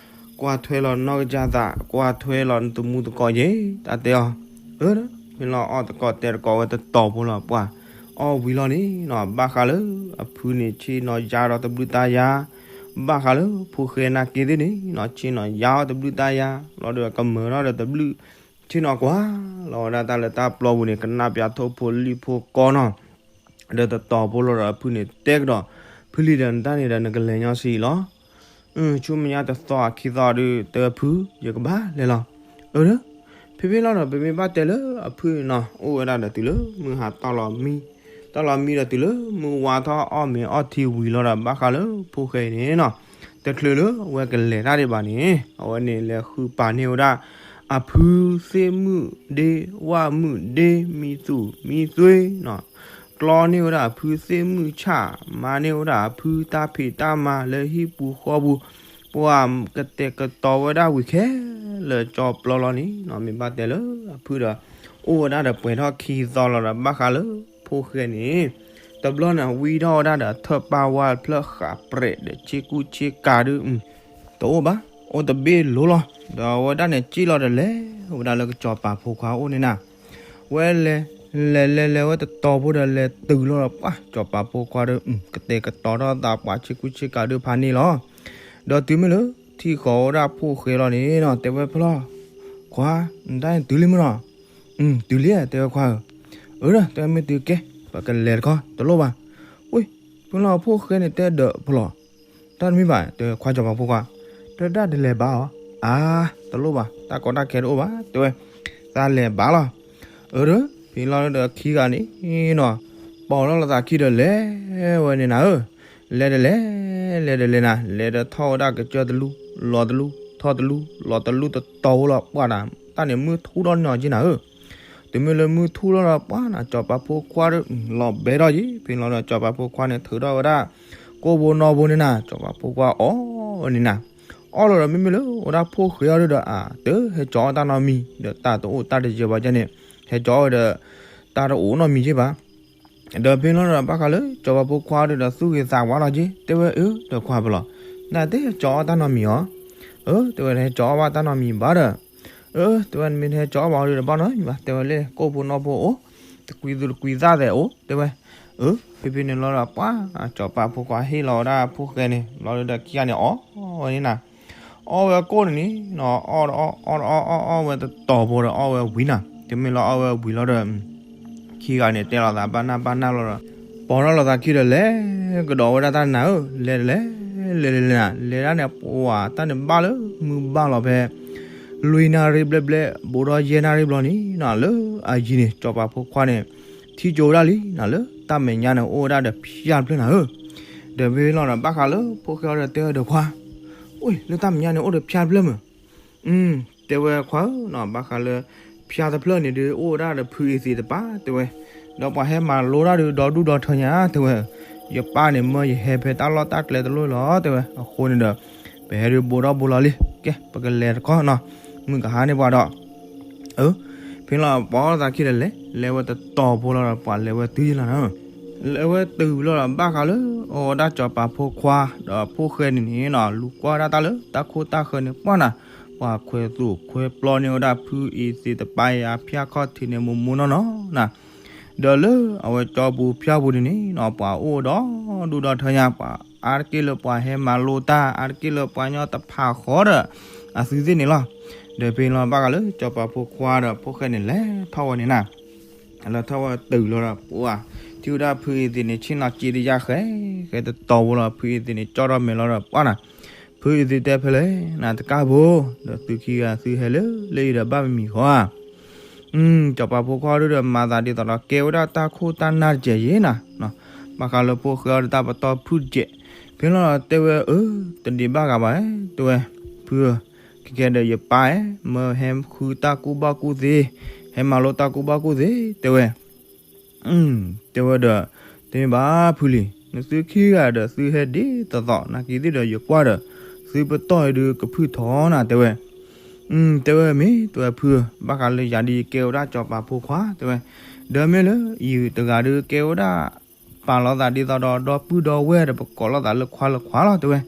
ကွၢ်ထွဲလီၤနီၢ်ကစၢ်သး ကွၢ်ထွဲလီၤနတမူသကိးယဲၢ် တၢ်တဲအီၤ, အၢ မ့ၢ်လီၤအီၣ်သကိးတဲသကိးဝဲတတီၤဖိလီၤ ပှၤအီၣ်ဝံၤလီၤန့ၣ်နီၤ ဘၣ်ဃးလၢ အဖုန့ၣ်ဆ့ၣ်နီၤယါဒီးတဘျုးတၢ်ယါ, ဘၣ်ဃးလၢဖိၣ်ဃဲနာ်က့သ့ၣ်န့ၣ်နီၤ ဆ့ၣ်နီၤယါအီၣ်တဘျုးတၢ်ယါ လီၤဒီးကမၢၢ်ထီၣ်ဒီးတဘျုး ဆ့ၣ်နီၤကွၢ်လီၤဝဲဒၣ်တၢ်လၢတၢ်ပျီပူၤန့ၣ် ကနၣ်ပၠးထိၣ်ဖိလံၣ်ဖိကီနီၤ ဒီးတတီၤဖိလီၤဒီးအဖုန့ၣ်တဲကဒီး ဖုလံၤဒီးနတၢ်န့ၣ်ဒီးနကလဲၤညီဆံးလီၤ ဆူမဲာ်ညါတသီအခံသီဒုး တဲဝဲဖု ယကဘၣ်လဲၤလီၤ. အၢ ဖဲဖဲလီၤဒီး ပမ့ၢ်ဘၣ်တဲလၢအဖုနီၤ အိၣ်ဝဲဒၣ်ဒီးတုၤလၢမုၢ်ဟါတီၢ်လီၤမံ, တီၢ်လီၤမံဒီးတုၤလၢမုၢ်ဝါထီၣ်အီၣ်မ့ၤအီထံဝံၤလီၤဒီး ဘၣ်ဃးလၢဖိၣ်ဃဲအံၤန့ၣ်နီၤ တချုးလၢအဝဲကလဲၤတၢ်ဒံးဘၣ်န့ၣ် အဝဲန့ၣ်လဲၤဃုပာ်န့ၢ်ဝဲဒၣ် အဖုသ့ၣ်မုၣ်ဒ့ ဝၣ်မုၣ်ဒ့ မံသူၣ်မံသွ့နီၤ ကျီန့ၢ်ဝဲဒၣ်အဖုသ့ၣ်မုၣ်ဆၣ်, မၤန့ၢ်ဝဲဒၣ်အဖုတၢ်ဖံးတၢ်မၤလၢဟံၣ်ပူၤဃီပူၤ, ပှၤကတဲာ်ကတီၤဝဲဒၣ်ဝံၤခဲလၢာ်ကၠီပျီလီၤန့ၣ်နီၤ မ့ၢ်ဘၣ်တဲလၢအဖုဒီး အိၣ်ဝဲဒၣ်ဒီးပှဲၤထီၣ်ခံသီလီၤဒီး ဘၣ်ဃးလၢဖိၣ်ဃဲန့ၣ် တဘျီန့ၣ် ဝံထီၣ်ဝဲဒၣ်ဒီးထၢၣ်ပာ်ဝါဖျၢၣ်ဃးပြဲးဒီးဆ့ကူဆ့ကၤဒုး တအိၣ်ဘၣ်, အိၣ်တဘ့ၣ်လိၤလီၤ. ဒီးအဝဲဒၣ်န့ၣ် စံၣ်လီၤဒီးလဲၤဝဲဒၣ်လၢကစီၤပၤဖိခွါအိၣ်န့ၣ်နၤ, ဝဲလဲၤ လဲၤလဲၤလဲၤဝဲတတီၤဖိဒီးလဲၤတုၤလီၤဒီးပှၤ စီၤပၤဖိခွါဒီး ကတဲာ်ကတီၤထီၣ်သးပှၤဆ့ကူဆ့ကၤဒုးဖးန့ၣ်လီၤ. ဒီးတုၤမ့ၢ်လၢထံၣ်ဃီၤဝဲဒၣ်ဖိၣ်ဃဲလီၤန့ၣ်နီၤ တဲဝဲဖဲလီၤ, ခွါ နတၢ်န့ၣ်တုၤလံမ့ၢ်နီၤ, တုၤလံ တဲဝဲခွါဧၢ, အၢ ဒီးတဲဝဲမ့ၢ်တုၤကဲ ပကလဲၤတခီ တလိၣ်ဘၣ်, ဝ့ၢ် ဖဲလီၤဖိၣ်ဃဲန့ၣ်တဲဒီးဖဲလီၤ တၢ်တမံၤဘၣ် တဲဝဲခွါစီၤပၤဖိခွါ, တဲဒၣ်တလဲၤဘၣ်အီၤ, အါ တလိၣ်ဘၣ် တၢ်ကီတၢ်ခဲတအိၣ်ဘၣ် တဲဝဲ, သးလဲၤဘၣ်လီၤ. အၢ ဒီး ဖဲလီၤဒီးခံဂၤန့ၣ်နီၤ ပိာ်ထီၣ်လိာ်သးခံဒီးလဲၤဝဲန့ၣ်နၤဧၢ, လဲၤတလဲၤ လဲၤတလဲၤနၤ လဲၤဒီးထီၣ်ဝဲဒၣ်ကစၢၢ်တလူ လီၤတလူ ထီၣ်တလူ လီၤတလူတတီၤဖိလီၤ ပှၢ်နၤ တၢ်န့ၣ်မုၢ်ထူၣ်ထီၣ်န့ၢ်အီၤက့နၤဧၢ. တုၤမ့ၢ်လၢမုၢ်ထူၣ်ထီၣ်ဒီးပှၢ်နၤ စီၤပၤဖိခွါဒီး လီၤဘဲထီၣ်က့ ဖဲလီၤဒီးစီၤပၤဖိခွါန့ၣ် ထုးထီၣ်ဝဲဒၣ် ကိၣ်ဖိနီၣ်ဖိန့ၣ်နၤ စီၤပၤဖိခွါအီၣ်ဝဲန့ၣ်နၤ, အီၣ်လီၤဒီးမ့မ့ၢ်လၢအိၣ်ဒၣ်ဖိၣ်ဃဲအီၤဒုဒီး အတဟဲကၠီအီၣ်တၢ်နီတမံၤ ဒီးတၢ်တအိၣ်တၢ်တယၢၤဘၣ်ကဲန့ၣ် ဟဲကၠီအီၣ်ဝဲဒီး တၢ်တအိၣ်နီတမံၤက့ဘၣ်. ဒီးဖဲလီၤဒီးဘၣ်ဃးလၢစီၤပၤဖိခွါဒုဒီးသူၣ်ဂ့ၤသးဝါလီၤက့ တဲဝဲအၢ ဒီးခွါဖဲလီၤ နတဟဲကၠီအီၣ်တၢ်နီတမံၤအီၤ, အၢ တဲဝဲတဟဲကၠီအီၣ်ဘၣ်တၢ်နီတမံၤဘၣ်ဒီး အၢ တဲဝဲနမ့ၢ်တဟဲကၠီအီၣ်ဘၣ်အီၤဒုဒီးဘၣ်နီတမံၤဘၣ် တဲဝဲလၢကိၣ်ဖိနီၣ်ဖိအိၣ် တကွံသူတကွံသၣ်သဲးအိၣ် တဲဝဲ, အၢ ဖဲဖဲန့ၣ်လီၤဒီးပှၢ် စီၤပၤဖိခွါဟ့ၣ်လီၤဝဲဒၣ်ဖိၣ်ဃဲန့ၣ် လီၤဒုဒီးခံဂၤန့ၣ်အီၣ်ဝဲန့ၣ်နၤ အီၣ်ဝဲကိၣ်န့ၣ်န့ၣ် အီၣ်တအီၣ် အီၣ်တအီၣ် အီၣ်အီၣ်ဝဲတတီၤဖိဒီးအီၣ်ဝဲဝံၤနၤ တုၤမ့ၢ်လၢအီၣ်ဝဲဝံၤလီၤဒီး ခံဂၤန့ၣ်တဲလိာ်သးဘၣ်နၢ်ဘၣ်နၢ်လီၤဒီး ပိာ်ထီၣ်လိာ်သးခံဒီးလဲၤကဒီးဝဲဒၣ်တၢ်နၤဧၢ လဲၤတလဲၤ လဲၤလဲၤလဲၤနၤ လဲၤဒၣ်န့ၣ် ပှၢ်တၢ်န့ၣ်ဘၣ်လၢမုၢ်ဘၣ်လီၤဖဲ လွံၢ်နၣ်ရံၣ်ဘျဲၣ်ဘျဲၣ် ဘူးထီၣ်ယဲၢ်နၣ်ရံၣ်ဘျီန့ၣ်နၤ လၢအယံၤန့ၣ် စီၤပၤဖိခွါန့ၣ် ထံၣ်ကၠိဝဲဒၣ်လံနၤ လၢတၢ်မဲာ်ညါန့ၣ် အိၣ်ဝဲဒၣ်ဒီးဖၠၣ်တဖျၢၣ်နၤဧၢ, ဒီးဖဲလီၤဒီးဘၣ်ဃးလၢဖိၣ်ဃဲအီၤဒီးတဲဝဲဒီးခွါ, အိၣ် လၢတၢ်မဲာ်ညါန့ၣ်အိၣ်ဒီးဖၠၣ်တဖျၢၣ်မုၢ် တဲဝဲခွါဧၢနီၤ ဘၣ်ဃးလၢ ဖၠၣ်တဖျၢၣ်န့ၣ်ဒုး အိၣ်ဝဲဒၣ်ဒီးဖုအ့သ့းတပၤ တဲဝဲ, ဒီးပှၤဟဲမၤလိတၢ်ဒုး ဒီဒူၣ်ဒီထၢညါ တဲဝဲ, ယပၢ်န့ၣ်မၢယဟဲဖဲတၢ်လီၢ်တၢ်ကျဲတလိၣ်လီၤ တဲဝဲ, အဃိန့ၣ်ဒီး ပဟဲဒုးဘိးထီၣ်ဘိးလီၤလံ ကဲ ပကလဲၤတခီနီၤ, မုၢ်ကဟါန့ၢ်ပှၤဒီး အၢ ဖဲလီၤပိာ်လိာ်သးခံဒီးလဲၤ လဲၤဝဲတတီၤဖိလီၤဒီး ပှၤလဲၤဝဲတုၤယလီၤနၤ, လဲၤဝဲတုၤလီၤဒီး ဘၣ်ဃးလၢ အဝဲဒၣ်စီၤပၤဖိခွါ ဒီးဖိၣ်ဃဲန့ၣ်န့ၣ်နီၤ လူၤကွၢ်ဒၣ်တၢ်လၢတၢ်ခိၣ်တၢ်ဃၢၤန့ၣ် ပှၢ်နၤ, ပှၤခွဲးသူၣ်ခွဲးပျီန့ၢ်ဝဲဒၣ်ဖုအ့သ့းတပၤအံၤ အဖၠၣ်ခီၣ်ထံးန့ၣ် မိၢ်မိၢ်နီၢ်နီၢ်နၤ ဒီးလၢအဝဲကၠီပူၤဖၠၣ်ပူၤန့ၣ်န့ၣ်နီၤ ပှၤအိၣ်ဒီဒူၣ်ဒီထၢညါ ပှၤအါတက့ၢ်လၢပှၤဟဲမၤလိတၢ် အါတက့ၢ်လၢပှၤညီတဖးဃီဒီး အသုသ့ၣ်န့ၣ်လီၤ. ဒီးဖဲလီၤဘၣ်ဃးလၢစီၤပၤဖိခွါဒီးဖိၣ်ဃဲန့ၣ် လဲၤထီၣ်ဝဲန့ၣ်နၤ လဲၤထီၣ်ဝဲတုၤလီၤဒီး ပှၢ် ထံၣ်ဝဲဒၣ်ဖုအ့သ့းန့ၣ် ဆ့ၣ်နီၤက့တယၢ်ဃဲ ဃဲတတီၤဖိလီၤ ဖုအ့သ့းန့ၣ် ကၠီထီၣ်မဲာ်လီၤဒီး ပှၢ်နၤ ဖုအ့သ့းတဲဖဲလဲၣ် နၤတကၢ်ဖိ ဒီးသုခံဂၤသုဟဲလၢလၢအံၤဒီးဘၣ်မံၤမံၤဃီဧါ စီၤပၤဖိခွါဒုဒီးမၤသးဒ်သိးဒီး ကဲဝဲဒၣ်တၢ်ခိၣ်တၢ်နၢ်တစဲးယဲနၤ, ဘၣ်ဃးလၢဖိၣ်ဃဲအီၤဒီးတၢ်ပတီၢ်ဖုၣ်တစဲး, ဖဲလီၤတဲဝဲ အၢ တဒံးဘၣ်ဂၤဘၣ် တဲဝဲ, ဖုဧၢ, ခဲကဲဒီးယပၢ်ဧၢ မၢဟဲဃုတၢ်ကူၣ်ဘၣ်ကူၣ်သ့, ဟဲမၤလိတၢ်ကူၣ်ဘၣ်ကူၣ်သ့ တဲဝဲ တဲဝဲဒီး တမ့ၢ်ဘၣ်ဖုလံၤ နသုခံဂၤဒီးသုဟဲဒ်သိးသိး နာ်က့ၤသ့ၣ်ဒီးယကွၢ်ဒီး သုပတီၢ်အံၤဒုးကဖုၣ်ထီနၤ တဲဝဲ, တဲဝဲမ့ၢ် တဲဝဲဖုဧၢ, ဘၣ်ဃးလၢယၤဒ်ယကဲဝဲဒၣ်စီၤပၤဖိခွါ တဲဝဲ, ဒီးမ့ၢ်လၢယုၢ်တဂၤဒုးကဲဝဲဒၣ် ပာ်လီၤသးဒ်သိးဒီး ဒီပုၢ်ဒီဝဲၢ်ဒီးပကိးလိာ်သးလၢခွါလၢခွါလီၤ တဲဝဲ,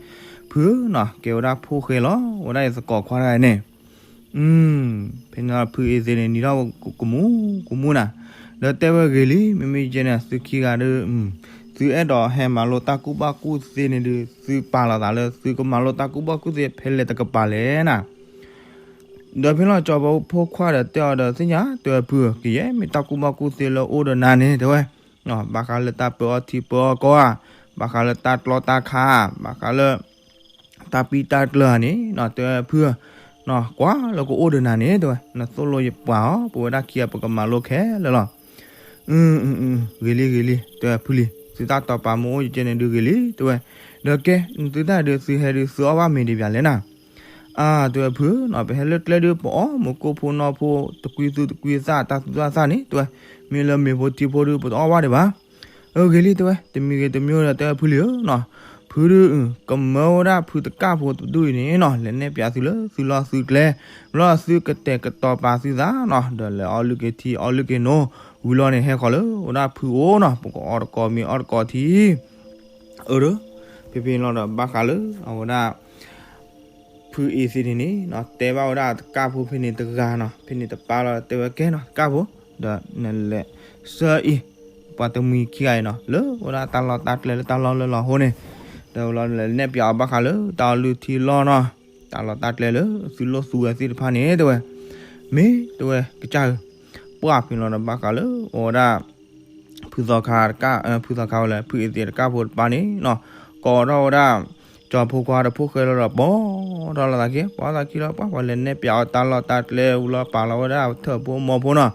ဖုဧၢနီၤ ကဲဝဲဒၣ်ဖိၣ်ဃဲလီၤ ဝဲဒၣ်ယသကိးခွါတဂၤန့ၣ် ဖဲန့ၣ်ဖုအ့သ့န့ၣ် နံၤထီၣ်ကမူကမူနၤ, ဒီးတဲဝဲဂ့ၤလံ မ့မ့ၢ်ယဲန့ၣ် သုခံဂၤဒီး သုအဲၣ်ဒိးဟဲမၤလိတၢ်ကူၣ်ဘၣ်ကူၣ်သ့န့ၣ်ဒုး သုပာ်လီၤသးလၢသုကမၤလိတၢ်ကူၣ်ဘၣ်ကူၣ်သ့ဖဲလဲၣ်တကပၤလဲၣ်နၤ. ဒီးဖဲလီၤစီၤပၤဖိခွါဒီးတဲအီၤဒီး သ့ၣ်ညါ တဲဝဲဖုဧၢ, ကယဲၢ်မ့ၢ်တၢ်ကူၣ်ဘၣ်ကူၣ်သ့လၢအိၣ်ဒီးနၤန့ၣ် တဲဝဲ, ဘၣ်ဃးလၢတၢ်ပၢအီၣ်ထံပၢအီၣ်ကီၢ်ဧါ, ဘၣ်ဃးလၢတၢ်ကျီတၢ်ခါဧါ, ဘၣ်ဃးလၢ တၢ်ပံတၢ်ကျၢၤဧါန့ၣ် တဲဝဲဖုဧၢ, ကွၢ်လၢကအိၣ်ဒီးနၤန့ၣ် တဲဝဲ, နသိၣ်လိယပှၤအီၤ ပဝဲဒၣ်ခံဂၤပကမၤလိခဲလၢာ်လီၤ. ဂ့ၤလံဂ့ၤလံ တဲဝဲဖုလံ, သုတၢ်တီၤပာ်မ့ၢ်အိၣ်ယကဲန့ၣ်ဒုးဂ့ၤလံ တဲဝဲ, ဒီးကဲ သုတၢ်ဒုးသုဟဲဒုးသုအီၣ်ဘၣ်မ့ၤဒံးပၠးလဲၣ်နၤ. အါ တဲဝဲဖုဧၢ, ပဟဲလၢကျဲဒုးပအီၣ်မ့ၤကိၣ်ဖိနီၢ်ဖိ တကွံသူတကွံသၣ် တၢ်သူတၢ်သၣ်န့ၣ် တဲဝဲ, မ့ၢ်လၢမ့ၤဖိထံဖိဒုးပတအီၣ်ဘၣ်ဒံးဘၣ်. အဂ့ၤလံ တဲဝဲ, တမံၤဂ့ၤတမံၤဒီး တဲဝဲဖုလံဧၢ, ဖုဒုး ကမၢဝဲဒၣ်ဖုတကၣ်ဖိတဒူၣ်အံၤန့ၣ်နီၤ လဲၤနဲၣ်ပၠးသုလၢသုလီၢ်သုကျဲ, ဘျီသုကတဲာ်ကတီၤပာ်သုသးနီၤ ဒီးလဲၤအီၣ်လုၢ်က့ၤထံအီလုၢ်က့ၤနိ, ဝံၤလီၤန့ၣ်ဟဲဃီၤလၢ အိၣ်ဒၣ်ဖုအိၣ်နီၤ ပကအီၣ်တကိးမ့ၤအီၣ်တကိးထံ အၢ ဖဲဖဲလီၤဒီးဘၣ်ဃးလၢအဝဲဒၣ် ဖုအ့သ့းန့ၣ်န့ၣ်နီၤ တဲဘၣ်ဝဲဒၣ်တကၣ်ဖိဖဲန့ၣ်တဂၤနီၤ ဖဲန့ၣ်တပၢ်လီၤ တဲဝဲကဲနီၤ တကၣ်ဖိ, ဒီးနလဲၤဆှၢအံၤ ပှၤတမှံၤခံဂၤအံၤနီၤ လၢဝဲဒၣ်တၢ်လီၢ်တၢ်ကျဲလၢတၢ်လီၢ်လၢလီၤဟိန့ၣ်, ဒီးဝဲလီၤလဲၤနဲၣ်ပၠးအီၤဘၣ်ဃးလၢတၢ်အီလုၢ်ထံလီၢ်နီၤ, တၢ်လီၢ်တၢ်ကျဲလၢသုလိၣ်သူဝဲသ့ၣ်တဖၣ်န့ၣ် တဲဝဲ, မ့ၢ်တဲဝဲကစၢ်ဧၢ, ပှၢ်ဖဲလီၤဒီးဘၣ်ဃးလၢအဝဲဒၣ် ဖုသီခါတကၣ် ဖုသီခါဝဲလဲၣ် ဖုအ့သ့းတကၣ်ဖိတပၢ်န့ၣ်နီၤ ကိးထီၣ်ဝဲဒၣ် ကၠီၤဖိခွါဒီးဖိၣ်ဃဲလီၤဒီး ပိာ်ထီၣ်လီၤသးခံ ပိာ်သးခံလီၤ ပှၢ်ပှၤလဲၤနဲၣ်ပၠးအီၤတၢ်လီၢ်တၢ်ကျဲဝံၤလီၤ ပာ်လီၤဝဲဒၣ်ထၢၣ်ဖိမီၤဖိနီၤ,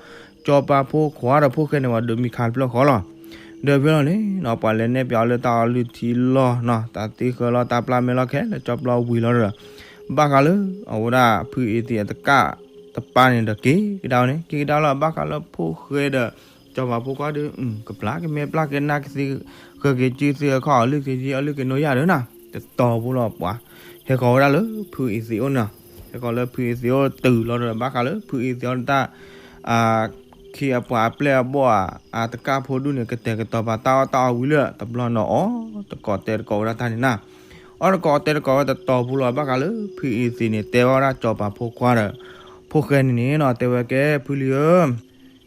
ကၠီၤပၤဖိခွါဒီးဖိၣ်ဃဲန့ၣ် ပှၤဒုးမံခါတဖျၢၣ်ဃီလီၤ. ဒီးဖဲလီၤန့ၣ်နီၤ ပှၤလဲၤနဲၣ်ပၠးအီၤလၢတၢ်အီလုၢ်ထံလီၢ်နီၤ တၢ်သ့ဃၢလီၤတၢ်ပျၢ်မဲလီၤခဲလၢာ်ကၠီပျီဝံၤလီၤဒီး ဘၣ်ဃးလၢအဝဲဒၣ်ဖုအ့သ့းအတကၣ်တပၢ်န့ၣ်ဒီးက့ၤကဒါန့ၣ် က့ၤကဒါလီၤ ဘၣ်ဃးလၢဖိၣ်ဃဲဒီး ကၠီၤပၤဖိခွါဒီး ကပျၢ်ကမဲပျၢ်ကဲနၢ်ကသ့ ဃၢၤက့ၤစုသ့အခီၣ် အီလုၢ်က့ၤထံအီလုၢ်က့ၤနိယၢ်ဒီးနီၤ တတီၤဖိလီၤပှၤ ဟဲဃီၤဝဲဒၣ်လၢဖုအ့သ့းအိၣ်နီၤ, ဟဲဃီၤလၢဖုအ့သ့းအိၣ်တုၤလီၤဒီး ဘၣ်ဃးလၢဖုအ့သ့းအီၤတၢ် ခ့အပှၤအပျဲၢ်အဘီၣ်ဧါ အတကၣ်ဖိဒူၣ်န့ၣ် ကတဲာ်ကတီၤပာ်တၢ်အီၣ်တၢ်အီဝံၤလၢ တဘျီန့ၣ်အီၣ်တကိးတဲတကိးဝဲဒၣ်တၢ်န့ၣ်နီၤ, အီၣ်တကိးတဲတကိးဝဲတတီၤဖိလီၤ ဘၣ်ဃးလၢဖုအ့သ့းန့ၣ် တဲဝဲဒၣ်ကၠီၤပၤဖိခွါဒီး ဖိၣ်ဃဲန့ၣ်န့ၣ်နီၤ တဲဝဲကဲဖုလံဧၢ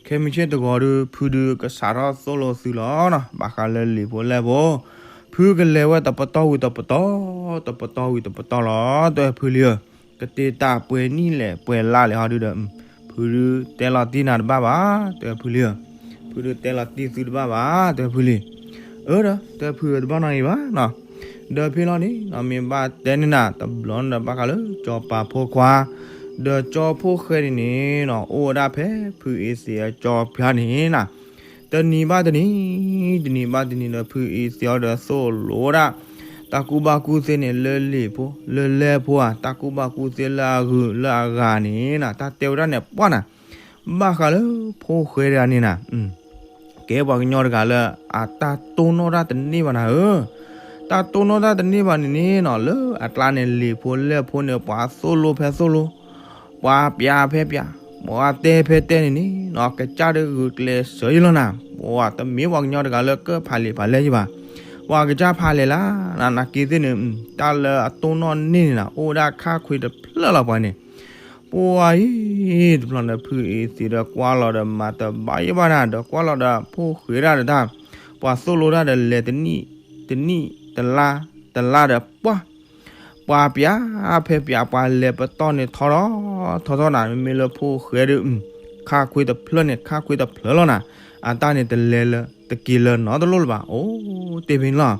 ခဲမုၢ်ဆ့ၣ်တဂီၤဒီး ဖုဒုးကစးထီၣ်သိၣ်လိသုလီၤနီၤ ဘၣ်ဃးလၢလံာ်ဖိလဲၢ်ဖိ, ဖုကလဲၤဝဲတပတီၢ်ဝံၤတပတီၢ်, တပတီၢ်ဝံၤတပတီၢ်လီၤ တဲဝဲဖုလံဧၢ, ကတ့တၢ်ပှဲၤနံၣ်လဲၣ်ပှဲၤလါလဲၣ်ဟီဒုဒီး ဖုဒုးတဲလီၤတံၢ်နၤတဘၣ်ဘၣ် တဲဝဲဖုလံဧၢ, ဖုဒုးတဲလီၤတံၢ်သုတဘၣ်ဘၣ် တဲဝဲဖုလံ, အၢဒီး တဲဖုဧၢတဘၣ်နီတမံၤဘၣ်နီၤ, ဒီးဖဲလီၤန့ၣ်နီၤ မ့ၢ်ဘၣ်တဲန့ၢ်နၤတဘျီန့ၣ်ဒီး ဘၣ်ဃးလၢကၠီၤပၤဖိခွါ ဒီးကၠီဖိၣ်ဃဲန့ၣ်န့ၣ်နီၤ အိၣ်ဝဲဒၣ်ဖဲဖုအ့သ့းအကၠီပၠါန့ၣ်နီၤ, တနံၤဘၣ်တနံၤ, တနံၤဘၣ်တနံၤဒီး ဖုအ့သ့းအီၤဒီးသိၣ်လိဝဲဒၣ် တၢ်ကူၣ်ဘၣ်ကူၣ်သ့န့ၣ် လၢလံာ်ဖိ လၢလဲၢ်ဖိဧါ, တၢ်ကူၣ်ဘၣ်ကူၣ်သ့လၢအဂုၤလၢအဂၤန့ၣ်နီၤ တၢ်တဲဝဲဒၣ်န့ၣ်ပှၢ်နၤ, ဘၣ်ဃးလၢဖိၣ်ဃဲတဂၤန့ၣ်နၤ ကဲပှၤကညီတဂၤလၢ အတၢ်တိၢ်နီၣ်တၢ်တန့ၢ်ဘၣ်နၤဧၢ, တၢ်တိၢ်နီၣ်တၢ်တန့ၢ်ဘၣ်န့ၣ်န့ၣ်နီၤ လၢအကျါန့ၣ် လံာ်ဖိလဲၢ်ဖိန့ၣ် ပှၤသိၣ်လိဖဲသိၣ်လိ, ပှၤပၠးဖဲပၠး, ပှၤတဲဖဲတဲန့ၣ်န့ၣ်နီၤ ကစၢ်ဒုးဂုာ်ကျဲးစၢးယလီၤနၤ, ပှၤတမ့ၢ်ပှၤကညီတဂၤလၢကဖးလဲၢ်ဖးလဲၢ်ယဘၣ်, ပှၤကစၢ်ဖးလဲၢ်လၢ နနာ်က့သ့ၣ်န့ၣ် တၢ်လၢအတိၢ်နီၣ်န့ၢ်န့ၣ်နၤ အိၣ်ဝဲဒၣ်ခါခွ့တဖျၢၣ်လီၤပှၤန့ၣ် ပှၤအံၤ တဘျီန့ၣ် ဖုအ့သ့းဒီးကွၢ်လီၤဒီးမၤတဘၣ်ယဘၣ်နၤ ဒီးကွၢ်လီၤဒီးဖိၣ်ဃဲဒၣ်ဒီးတၢ်, ပှၤသိၣ်လိတၢ်ဒီးလဲၤတနံၣ်, တနံၣ်တလါ, တလါဒီးပှၢ်, ပှၤပၠးဖဲပၠး ပှၤလဲၤပတီၢ်န့ၣ်ထီထီၣ်, ထီထီၣ်နၤ မ့မ့ၢ်လၢဖိၣ်ဃဲဒီး ခါခွ့တဖျၢၣ်န့ၣ် ခါခွ့တဖျၢၣ်လီၤနၤ, အတၢ်န့ၣ်တလဲၤလၢ တက့ၤလၢနီတလိၣ်လၢၤဘၣ်, အိၣ်တ့ၢ်ဖဲန့ၣ်လီၤ.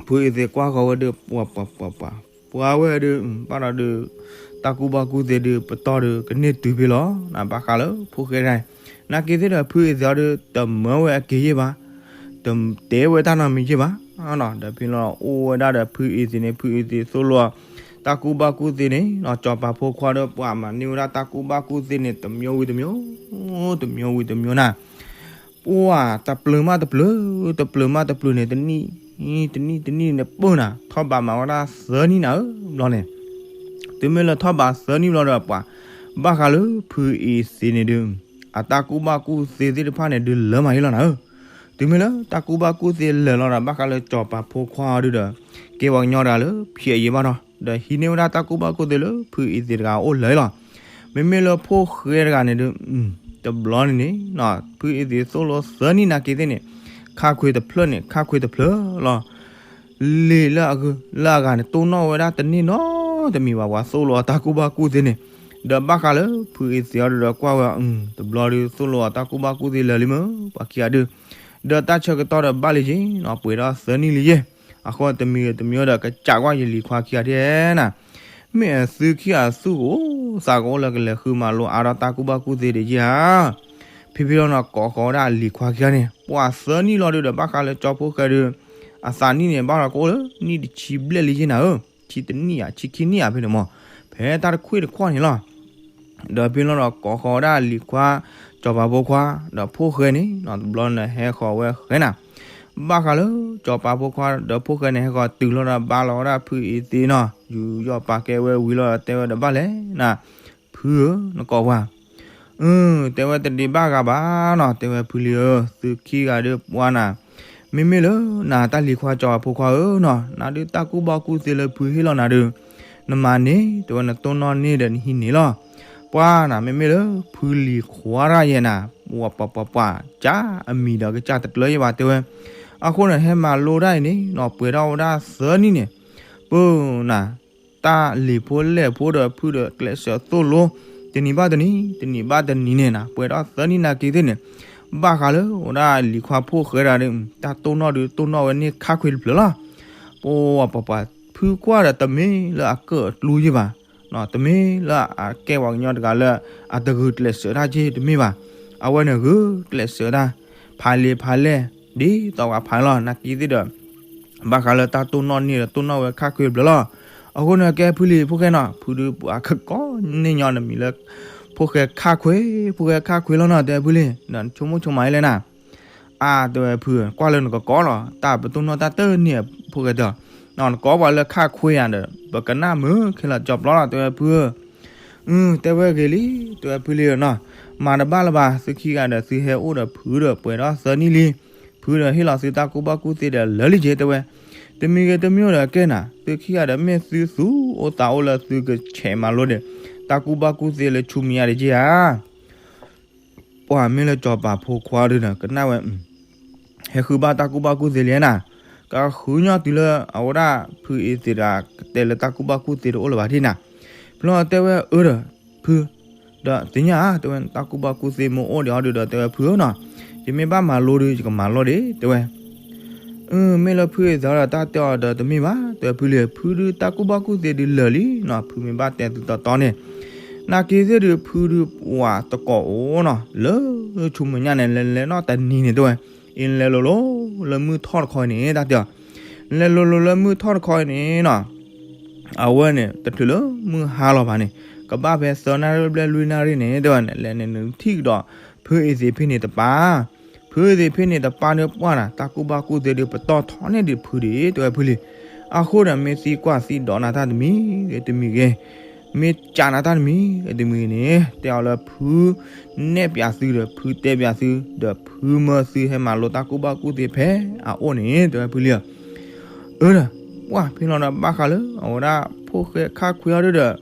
ဖုအ့သ့းကွၢ်ဃီၤဝဲဒီး ပှၤပှၤပှၤပှၤ, ပှၤဝဲဒီး ဘၣ်ဒီးဒီး တၢ်ကူၣ်ဘၣ်ကူၣ်သ့ဒီး ပတီၢ်ဒီး ကန့ၢ်တုၤဖဲလီၤ, နဘၣ်ဃးလၢဖိၣ်ဃဲတဂၤ, နာ်က့သ့ၣ်ဒီး ဖုအ့သ့းအီၤဒီး တမၢဝဲအက့ၤယ့ၢ်ဘၣ်, တတဲဝဲတၢ်နီတမံၤယ့ၢ်ဘၣ်, ဒီးဖဲလီၤအိၣ်ဝဲဒၣ်ဒီး ဖုအ့သ့းန့ၣ် ဖုအ့သ့းသိၣ်လိအီၤ တၢ်ကူၣ်ဘၣ်ကူၣ်သ့န့ၣ် ကၠီၤပၤဖိခွါဒီး ပှၤမၤန့ၢ်ဝဲဒၣ်တၢ်ကူၣ်ဘၣ်ကူၣ်သ့န့ၣ် တမျိုးဝံၤတမျိုး, တမျိုးဝံၤတမျိုးနၤ ပှၤတပျုၤမးတပျုၤ, တပျုၤမးတပျုၤန့ၣ် တနံၣ်, တနံၣ်တနံၣ်န့ၣ်ပၢၢ်နၤ, ထီၣ်ဘးမးဝဲဒၣ်သၢနံၣ်နၤဧၢ, ဘျီန့ၣ်, တုၤမ့ၢ်လၢထီၣ်ဘးသၢနံၣ်ဘျီဒီး ပှၤ ဘၣ်ဃးလၢဖုအ့သ့းန့ၣ်ဒုး အတၢ်ကူၣ်ဘၣ်ကူၣ်သ့သ့ၣ်တဖၣ်န့ၣ် ဒုးလၢမးယ့ၢ်လီၤနၤဧၢ, တုၤမ့ၢ်လၢတၢ်ကူၣ်ဘၣ်ကူၣ်သ့လၢာ်လီၤဒီး ဘၣ်ဃးလၢကၠီၤပၤဖိခွါအီၤဒုးဒီး ကဲပှၤကညီတဂၤလၢဖျဲးအယံၤဘၣ်ဒီး ဒီးဟံးန့ၢ်ဝဲဒၣ်တၢ်ကူၣ်ဘၣ်ကူၣ်သ့လၢဖုအ့သ့းတဂၤအိၣ်လၢာ်လီၤ. မ့မ့ၢ်လၢဖိၣ်ဃဲတဂၤန့ၣ်ဒုး တဘျီန့ၣ်န့ၣ် ဖုအ့သ့းသိၣ်လိသၢနံၣ်နာ်က့သ့ၣ်န့ၣ်, ခါခွ့တဖျၢၣ်န့ၣ် ခါခွ့တဖျၢၣ်လီၤ. လံာ်လၢအဂုၤလၢအဂၤန့ၣ် တိၢ်နီၣ်ဝဲဒၣ်တန့ၢ်နီတမံၤဘၣ် ပှၤသိၣ်လိအီၤတၢ်ကူၣ်ဘၣ်ကူၣ်သ့န့ၣ်, ဒီးဘၣ်ဃးလၢဖုအ့သ့ၣ်အီၤဒီးကွၢ်ဝဲ, တဘျီဒုးသိၣ်လိအီၤတၢ်ကူၣ်ဘၣ်ကူၣ်သ့လၢာ်လံမ့ၢ် ပှၤခံဂၤဒုး, ဒီးတၢ်ဆၢကတီၢ်ဒီးဘၣ်လံက့ၤနီၤ ပှဲၤဒီးသၢနံၣ်လံယဲၢ်, အဃိတမံၤဂ့ၤတမံၤဂ့ၤဒီး ကစးကွၢ်ယလံၤခွါခံဂၤဒဲးနၤ မ့ၢ်အသုခံဂၤသူၣ်ကအိၣ်သးကအိၣ်လၢကလဲၤဃုမၤလိအါထီၣ်တၢ်ကူၣ်ဘၣ်ကူၣ်သ့ဒံးဧါ. ဖံဖံလီၤနီၤ ကိးဃီၤဝဲဒၣ်အလံၤခွါခံဂၤန့ၣ် ပှၤသၢနံၣ်လီၤဒုးဒီး ဘၣ်ဃးလၢကၠီဖိဃဲဒုး အသးနံၣ်န့ၣ် ဘၣ်လီၤကအိၣ်လၢနံၣ်တဆံဘျဲၣ်လံယဲၢ်နၤဧၢ, ဆံတနံၣ်ဧါ ဆံခံနံၣ်ဧါဖဲန့ၣ်မး, ဖဲတၢ်တခွံၣ်တခွီၣ်န့ၣ်လီၤ. ဒီးဖံလီၤဒီးကိးဃီၤဝဲဒၣ်အလံၤခွါ ကၠီၤပၤဖိခွါ ဒီးဖိဃဲန့ၣ်နီၤ တဘျီန့ၣ်ဟဲဃီၤဝဲဃဲနၤ ဘၣ်ဃးလၢကၠီၤပၤဖိခွါဒီးဖိဃဲန့ၣ် ဟဲဃီၤတုၤလီၤဒီးဘါလီၤဝဲဒၣ်ဖုအ့သ့နီၤ ယူးယီၣ်ပာ်ကဲဝဲဝံၤလီၤဒီး တဲဝဲဒီးဘၣ်လဲၣ်နၤ, ဖုဧၢ နကိးပှၤ, အၢ တဲဝဲတဒံးဘၣ်ဂၤဘၣ်နီၤ တဲဝဲဖုလံဧၢ သုခံဂၤဒုးပှၤနၤ, မ့မ့ၢ်လၢနၤတၢ်လံၤခွါကၠီၤပၤဖိခွါဧၢနီၤ နၤဒုးတၢ်ကူၣ်ဘၣ်ကူၣ်သ့လၢဖုဟ့ၣ်လီၤနၤဒုး နမၤန့ၢ် တဲဝဲနတိၢ်နီၣ်န့ၢ်ဒီးနဟံးန့ၢ်လီၤ. ပှၤနၤ မ့မ့ၢ်လၢဖုလံၤခွါတၢ်ယဲၢ်နၤ ပှၤပှၤပှၤပှၤ ကၢ်အမံၤဒီးကစၢ်တကျၢၤယဲၢ်ဘၣ်တဲဝဲ, အဃိန့ၣ် ဟဲမၤလိတၢ်အံၤန့ၣ်နီၤ ပှဲၤထီၣ်ဝဲဒၣ်သၢနံၣ်န့ၣ်, ပၢနၤ တၢ်လံၤဖိလဲၢ်ဖိဒီးဖုဒီးကျဲးစၢးသိၣ်လိ တနံၤဘၣ်တနံၤ တနံၤဘၣ်တနံၤန့ၣ်နၤ ပှဲၤထီၣ်သၢနံၣ်နာ်က့သ့ၣ်န့ၣ်, ဘၣ်ဃးလၢဝဲဒၣ်လံၤခွါဖိဃဲဒၣ်ဒီး တၢ်တိၢ်နီၣ်ဒုးတိၢ်နီၣ်ဝဲန့ၢ်ခါခွ့တဖျၢၣ်လီၤ. ပှၤပှၤပှၤ ဖုကွၢ်ဒီးတမ့ၢ်လၢအကၢၣ်အကျူယဲၢ်ဘၣ်, တမ့ၢ်လၢအကဲပှၤကညီတဂၤလၢ အတဂုာ်ကျဲးစၢးတၢ်က့တမ့ၢ်ဘၣ်, အဝဲန့ၣ်ဂုာ်ကျဲးစၢးတၢ် ဖးလံာ်ဖးလဲၢ် ဒ်သိးပှၤဖးန့ၣ်လီၤ နာ်က့သ့ၣ်ဒီး ဘၣ်ဃးလၢတၢ်တိၢ်နီၣ်န့ၢ်ဒီးတိၢ်နီၣ်ဝဲခါခွ့တဖျၢၣ်လီၤ. အဃိန့ၣ်ကဲဖုလံၤဖိဃဲနီၤ ဖုဒုးပှၤကကိးန့ၢ်ညီနမံၤလၢ ဖိဃဲခါခွ့ ဖိဃဲခါခွ့လီၤနီၤ တဲဖုလံၤ ဒီးဆိကမိၣ်ဆိကမးလၢနၤ အါ တဲဝဲဖု ကွၢ်လၢနကကိးလီၤ တၢ်ပတိၢ်နီၣ်တၢ်တန့ၢ်ဖိဃဲတဲ, နကိးပှၤလၢခါခွ့ယၤဒီး ပကနၣ်မုာ်ခဲလၢာ်ကၠီပျီလီၤ တဲဝဲဖုဧၢ, အၢ တဲဝဲဂ့ၤလံ တဲဝဲဖုလံၤနီၤ, မၤတဘၣ်လၢၤဘၣ် သုခံဂၤဒီးသုဟဲအိၣ်ဒီးဖုဒီးပှဲၤဒီးသၢနံၣ်လံ, ဖုဒီးဟ့ၣ်လီၤသုတၢ်ကူၣ်ဘၣ်ကူၣ်သ့ဒီးလၢာ်လံက့ တဲဝဲ, တမံၤဂ့ၤတမံၤဒီးကဲနၤ သုခံဂၤဒီးမ့ၢ်သုသူၣ်အိၣ်သးအိၣ်လၢသုကဆဲးမၤလိဒီး တၢ်ကူၣ်ဘၣ်ကူၣ်သ့လၢဆူမဲာ်ညါတက့ဧါ ပှၤမ့ၢ်လၢကၠီၤပၤဖိခွါဒုးဒီး ကနၣ်ဝဲ, ဟဲဃုဘၣ်တၢ်ကူၣ်ဘၣ်ကူၣ်သ့လံနၤ, ကဃုညီတုၤလၢအဝဲဒၣ်ဖုအ့သ့ၣ်တဂၤ ကတဲလၢတၢ်ကူၣ်ဘၣ်ကူၣ်သ့တအိၣ်လၢၤဘၣ်ဒ်နၤ, ဖဲလီၤတဲဝဲအၢဒီး, ဖု, ဒီးသ့ၣ်ညါဧါ တဲဝဲ တၢ်ကူၣ်ဘၣ်ကူၣ်သ့မ့ၢ်အိၣ်ဒံးအီၤဒုးဒီး တဲဝဲဖုဧၢနီၤ, ယမ့ၢ်ဘၣ်မၤလိဒုး ယကမၤလိဒံး တဲဝဲ အၢ မ့ၢ်လၢဖုအ့သ့ၣ်ဒီးတၢ်တဲအီၤဒီးတမ့ၢ်ဘၣ် တဲဝဲဖုလံၤ, ဖုဒုးတၢ်ကူၣ်ဘၣ်ကူၣ်သ့ဒုးလၢာ်လံနီၤ, ဖုမ့ၢ်ဘၣ်တဲသုတီတီန့ၣ်, နာ်က့သ့ၣ်ဒုး ဖုဒုးပှၤတကိးအိၣ်နီၤ, လၢဆူမဲာ်ညါန့ၣ် လဲၤလဲၤနီတနံၤန့ၣ်တဲဝဲ, အ့လဲၤလိၤလိၤလၢမုၢ်ထီၣ်တခီအံၤန့ၣ် တၢ်တဲအီၤ, လဲၤလိၤလိၤလၢမုၢ်ထီၣ်တခီအံၤန့ၣ်နီၤ အဝဲန့ၣ် တချုးလၢမုၢ်ဟါလီၤဘၣ်န့ၣ်, ကဘၣ်ဖဲသၢနၣ်ရံၣ်ဘျဲၣ်လွံၢ်နၣ်ရံၣ်န့ၣ် တဲဝဲန့ၣ် လဲၤန့ၣ်နုာ်ထံၣ်ကဒီး ဖုအ့သ့ၣ်ဖဲန့ၣ်တပၤ, ဖုအ့သ့ၣ်ဖဲန့ၣ်တပၤန့ၣ်ပှၢ်နၤ တၢ်ကူၣ်ဘၣ်ကူၣ်သ့ဒုးပတီၢ်ထီန့ၢ်ဒံးဖုဒံး တဲဝဲဖုလံၤ, အဃိဒီး မ့ၢ်သံကွၢ်သံဒိးနၤတၢ်တမံၤဂ့ၤတမံၤဂ့ၤ, မ့ၢ်ကးနၤတၢ်တမံၤဂ့ၤတမံၤဂ့ၤန့ၣ် တဲအီၤလၢဖုနဲၣ်ပၠးသုဒီး ဖုတဲပၠးသု ဒီးဖုမၢသုဟဲမၤလိတၢ်ကူၣ်ဘၣ်ကူၣ်သ့ဖဲအအိၣ်န့ၣ် တဲဝဲဖုလံၤဧၢ အၢဒီး ပှၢ်ဖဲလီၤဒီးဘၣ်ဃးလၢ အဝဲဒၣ်ဖိၣ်ဃဲခါခွ့အီၤဒုးဒီး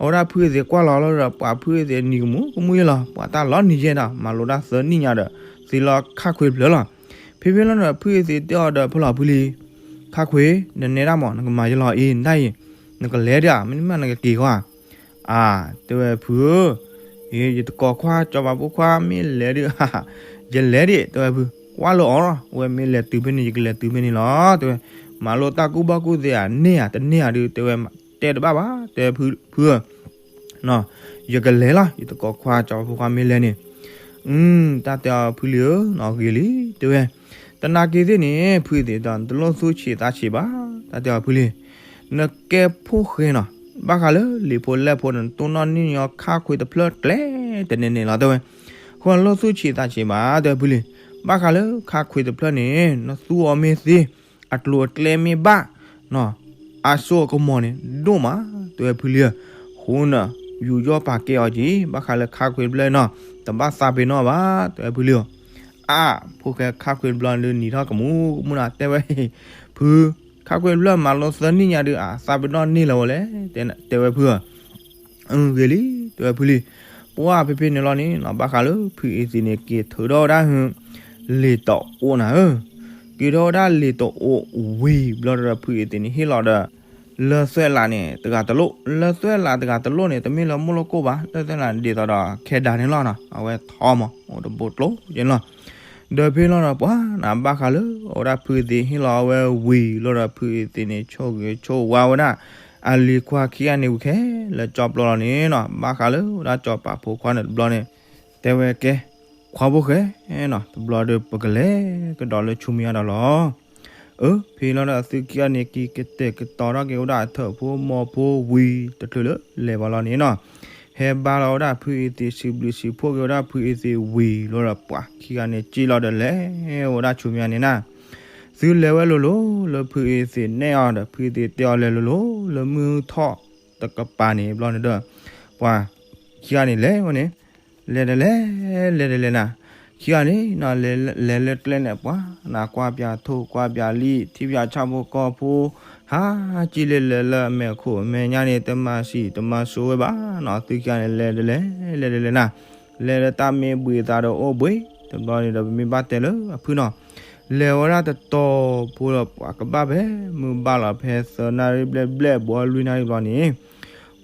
အဝဲဒၣ်ဖုအ့သ့ၣ်ကွၢ်လီၤလီၤဒီး ပှၤဖုအ့သ့ၣ်နံၤကမူးကမူးယဲလီၤ ပှၤတၢ်လီၤနံၤယဲဒီး မၤလိတၢ်သၢနံၣ်ညါဒီး သ့လီၤခါခွ့တဖျၢၣ်လီၤ. ဖဲဖဲလီၤဒီး ဖုအ့သ့ၣ်တဲအီၤဒီးဖဲလီၤဖုလံၤ, ခါခွ့, နနဲဒၣ်မး နကမၤယဲလီၤအံၤ နဒၣ်အံၤ, နကလဲၤဒံးဧါ မ့တမ့ၢ်နကက့ၤဃီဧါ အါ တဲဝဲဖုဧၢ, အ့ ယတကိးခွါ ကၠီၤပၤဖိခွါမ့ၢ်လဲၤဒုး, ယလဲၤဒံး တဲဝဲဖု, ကွၢ်လၢအီၤလီၤ အဝဲမ့ၢ်လဲၤတုၤဖဲန့ၣ် ယကလဲၤတုၤဖဲန့ၣ်လီၤ တဲဝဲ, မၤလိတၢ်ကူၣ်ဘၣ်ကူၣ်သ့ဧါ န့ၢ်ဧါ တန့ၢ်ဧါဒုး တဲဝဲ တဲတဘၣ်ဘၣ် တဲဝဲဖုဧၢ, ယကလဲၤလီၤ ယတကိးခွါ ကၠီၤပၤဖိခွါမ့ၢ်လဲၤန့ၣ်, တၢ်တဲအီၤဖုလံၤဧၢ ဂ့ၤလံ တဲဝဲ, တနာ်က့ၤသ့ၣ်န့ၣ် ဖုအ့သ့ၣ်ဒီး တလိၣ်သူၣ်ဆံးသးဆံးဘၣ်, တၢ်တဲအီၤဖုလံၤ နကဲဖိၣ်ဃဲနီၤ, ဘၣ်ဃးလၢလံာ်ဖိလဲၢ်ဖိန့ၣ် နတိၢ်နီၣ်န့ၢ်ညီခါခွ့တဖျၢၣ်ကျဲတန့ၢ်န့ၣ်လီၤ တဲဝဲ, အဃိန့ၣ်လိၣ်သူၣ်ဆံးသးဆံးဘၣ် တဲဝဲဖုလံၤ, ဘၣ်ဃးလၢခါခွ့တဖျၢၣ်န့ၣ် နသူအီၤမ့ၢ်သ့, အကျိၤအကျဲမ့ၢ်ဘၣ် အစိအကမီၤန့ၣ် ဒိၣ်မး တဲဝဲဖုလံၤဧၢ, အဃိန့ၣ် ယူးယီၣ်ပာ်ကဲအီၤက့ၤ ဘၣ်ဃးလၢခါခွ့တဖျၢၣ်နီၤ တဘၣ်သးပ့ၤနီၣ်ဘၣ် တဲဝဲဖုလံၤဧၢ, အါ ဖိၣ်ဃဲခါခွ့တဖျၢၣ်ဒုးနံၤထီၣ်ကမူးကမူးနၤ တဲဝဲ, ဖု ခါခွ့တဖျၢၣ်မၤလိသၢနံၣ်ညါဒုး အသးပ့ၤနီၣ်န့ၢ်လၢၤဝဲလဲၣ် တဲဝဲဖုဧၢ, ဂ့ၤလံ တဲဝဲဖုလံၤ, ပှၢ်ဖဲဖဲန့ၣ်လီၤန့ၣ်နီၤ ဘၣ်ဃးလၢဖုအ့သ့ၣ်န့ၣ် က့ၤထုးထီၣ်ဝဲဒၣ်ဟု လ့ၤတအိၣ်နၤဧၢ, က့ၤထီၣ်ဝဲဒၣ်လ့ၤတအိၣ်ဝံၤဘျီဒီး ဖုအ့သ့းန့ၣ်ဟ့ၣ်လီၤဒီး လၢသွဲၣ်လးန့ၣ် တဂၤတလိၣ်, လၢသွဲၣ်လးတဂၤတလိၣ်န့ၣ် တမ့ၢ်လၢမိၢ်လိၣ်ကိၣ်ဘၣ်, လၢသွဲၣ်လးန့ၣ် ဒ်သိးဒီးခဲဒါန့ၣ်လီၤနီၤ, အဝဲထီမး အိၣ်တဘိကျိက့လီၤ. ဒီးဖဲလီၤဒီးပှၤနၤဘၣ်ဃးလၢအဝဲဒၣ်ဖုအ့သ့းဟ့ၣ်လီၤအဝဲဝံၤလီၤဒီး ဖုအ့သ့းန့ၣ် ဆိၣ်ဂ့ၤဆိၣ်ဝါဝဲဒၣ် အလံၤခွါခံဂၤန့ၣ်ဝံၤခဲလၢာ် ကၠီပျီလီၤန့ၣ်နီၤ, ဘၣ်ဃးလၢဝဲဒၣ်ကၠီပၤဖိခွါန့ၣ်တဘျီန့ၣ် တဲဝဲကဲ ခွါဖိၣ်ဃဲနီၤ, တဘျီဒီးပကလဲၤကဒီးလၢဆူမဲာ်ညါဒီးလီၤ. အၢ ဖဲလီၤဒီးသုခံဂၤန့ၣ် က့ၤကတဲာ်ကတီၤထီၣ်က့ၤဝဲဒၣ်အထၢၣ်ဖိမီၤဖိဝံၤတချုးလၢလဲၤဘၣ်လီၤန့ၣ်နီၤ, ဟဲဘါလီၤဝဲဒၣ်ဖုအ့သ့း စံးဘျုးစံးဖှိၣ်က့ၤဝဲဒၣ်ဖုအ့သ့းဝံၤလီၤဒီး ပှၤခံဂၤန့ၣ်က့ၤလီၤဒီးလဲၤဝဲဒၣ်ဆူမဲာ်ညါန့ၣ်နီၤ, သုလဲၤဝဲလိၤလိၤလၢဖုအ့သ့းနဲၣ်အီၤဒီး ဖုအ့သ့းတဲအီၤလဲၤလိၤလိၤလၢမုၢ်ထီၣ်တကပၤန့ၣ်ဘျီန့ၣ်ဒီး ပှၤခံဂၤန့ၣ်လဲၤဝဲန့ၣ် လဲၤတလဲၤ လဲၤတလဲၤနၤ, ခံဂၤန့ၣ် လဲၤလၢကျဲန့ၣ် ပှၤနၤကွၢ်ပၠးထိၣ်ကွၢ်ပၠးလံာ် ထံၣ်ပၠးဆၣ်ဖိကီၢ်ဖိ ဟးက့ၤလၢလဲၤလၢအမဲာ်ခိၣ်အမဲာ်ညါန့ၣ် တမၤစံးတမၤစိဝဲဘၣ်နီၤ, သုခံဂၤန့ၣ် လဲၤတလဲၤ လဲၤတလဲၤနၤ, လဲၤလၢတၢ်မ့ၢ်ဘှံးသးဒီးအိၣ်ဘှံး တဘျီန့ၣ်ဒီး ပမ့ၢ်ဘၣ်တဲလၢအဖုနီၤ လဲၤဝဲဒၣ်တတီၤဖိဒီး ပှၤကဘၣ်ဖဲမုၢ်ဘၣ်လီၤဖဲသၢနၣ်ရံၣ်ဘျဲၣ်ဘျဲၣ် ဘီလွံၢ်နၣ်ရံၣ်ဘျီန့ၣ်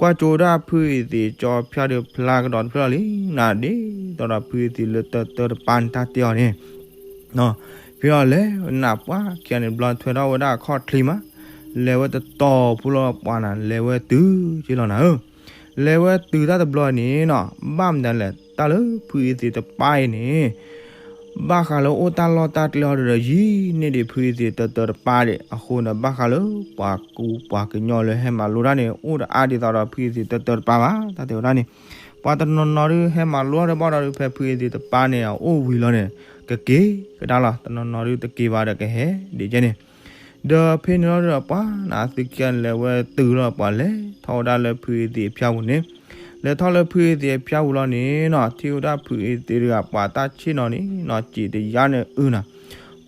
ကွၢ်ကၠိဒၣ်ဖုအ့သ့းကၠီဖၠါဒီးဖျါကဒီးတဖျၢၣ်လီၤလံနၤ, ဒ်သိးဒီးဖုအ့သ့းလၢတၢတၢတပၤန့ၣ်တၢ်တဲအီၤန့ၣ် ဖဲလီၤလဲၤနၤ ပှၤခံဂၤန့ၣ်တဘျီ ထွဲထီၣ်ဝဲဒၣ်အခီၣ်ချ့မး, လဲၤဝဲတတီၤဖိလီၤ ပှၤနၤ လဲၤဝဲတုၤက့လီၤနၤဧၢ, လဲၤဝဲတုၤတၢ်တဘျီန့ၣ်နီၤ, ဘၣ်မတၤလဲၣ် တၢ်လၢဖုအ့သ့းတပၤအံၤန့ၣ် ဘၣ်ဃးလၢအိၣ်တၢ်လီၢ်တၢ်ကျဲအီၤဒီး ယံာ်န့ၢ်ဒံးဖုအ့သ့းတၢတၢတပၤဒံးအဃိန့ၣ် ဘၣ်ဃးလၢပှၤကူပှၤကညီလၢဟဲမၤလိတၢ်န့ၣ် အိၣ်တအါဒ်သိးဒီးဖုအ့သ့းတၢတၢတပၤဘၣ် တၢ်တဲဝဲဒၣ်န့ၣ်, ပှၤတနီၤနီၤဒုးဟဲမၤလိတၢ်ဒီးဘၣ်ဒီးဒုး ဖဲဖုအ့သ့းတပၤန့ၣ် အအိၣ်ဝံၤလီၤန့ၣ် ကက့ၤကဒါလီၤ, တနီၤနီၤဒုးတက့ၤဘၣ်ဒီးကဟဲဒ်ကဲန့ၣ် ဒီးဖဲန့ၣ်လီၤဒီးပှၤနၤ သုခံဂၤန့ၣ် လဲၤဝဲတုၤလီၤ ပှၤလဲၤထီၣ်ဝဲဒၣ်လၢဖုအ့သ့းအဖၠါပူၤန့ၣ်, လဲၤထီၣ်လၢဖုအ့သ့းအဖၠါပူၤလီၤန့ၣ်နီၤ, ထံၣ်ဝဲဒၣ်ဖုအ့သ့းတဂၤ ပှၤတၢ်ဆ့ၣ်နီၤန့ၣ်နီၤ စံးတယါန့ၣ်အုၣ်နၤ,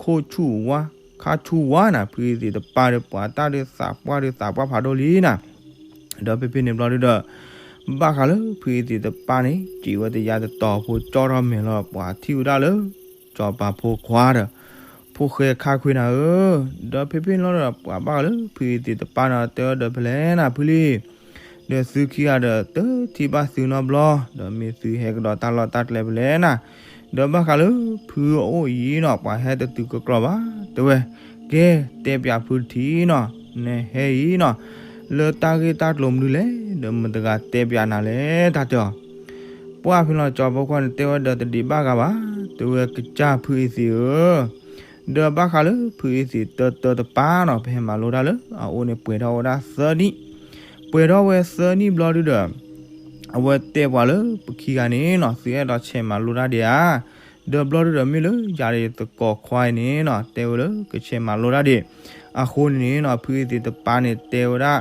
ခိၣ်ဆူၣ်ဝါ ခါဆူၣ်ဝါနၤ, ဖုအ့သ့းတပၤဒီး ပှၤတၢ်ဒုးသးပှၢ်ဒုးသးပှၢ်ဖးဒိၣ်လံနၤ, ဒီးဖဲဖဲန့ၣ်ဘျီဒုဒီး ဘၣ်ဃးလၢဖုအ့သ့းတပၤန့ၣ် စံးဝဲတယါတတီၤဖိ ကၠီထီၣ်မဲာ်လီၤ ပှၤထံၣ်ဝဲဒၣ်လၢ ကၠီၤပၤဖိခွါဒီး ဖိၣ်ဃဲခါခွ့နၤဧၢ, ဒီးဖဲဖဲန့ၣ်လီၤဒီး ပှၤဘၣ်ဃးလၢဖုအ့သ့းတပၤန့ၣ် တဲဝဲဒီးဖဲလဲၣ်နၤ ဖုလံ, ဒီးသုခံဂၤဒီး တထံၣ်ဘၣ်သုနီတဘျီ, ဒီးမ့ၢ်သုဟဲကဒီးတၢ်လီၢ်တၢ်ကျဲဖဲလဲၣ်နၤ, ဒီးဘၣ်ဃးလၢဖုအအိၣ်အံၤနီၤ ပှၤဟဲတတုၤကကြီဘၣ်, တဲဝဲ, ကဲ တဲပၠးဖုတထံၣ်နီၤ, နဟဲအံၤနီၤ, လၢတၢ်ဂ့ၢ်တၢ်ကျိၤမနုၤလဲၣ်, ဒီးမတၤတဂၤတဲပၠးနၤလဲၣ် တၢ်တဲအီၤ ပှၢ်ဖဲလီၤ ကၠီၤဖိခွါန့ၣ် တဲဝဲဒီးတဒံးဘၣ်ဂၤဘၣ်, တဲဝဲ ကစၢ်ဖုအ့သ့းဧၢ, ဒီးဘၣ်ဃးလၢဖုအ့သ့းတၢတၢတပၤနီၤ ပဟဲမၤလိတၢ်လၢအအိၣ်န့ၣ် ပှဲၤထီၣ်ဝဲဒၣ်သၢနံၣ်, ပှဲၤထီၣ်ဝဲသၢနံၣ်ဘျီဒုဒီး အဝဲတဲပှၤလၢပခံဂၤန့ၣ်နီၤ သုအဲၣ်ဒိးဆဲးမၤလိတၢ်ဒံးဧါ, ဒီးဘျီဒုဒီးမ့ၢ်လၢယၤဒီးယသကိးခွါအံၤန့ၣ်နီၤ တဲဝဲလၢကဆဲးမၤလိတၢ်ဒံး, အဃိန့ၣ်နီၤ ဖုအ့သ့းတပၤန့ၣ် တဲဝဲဒၣ်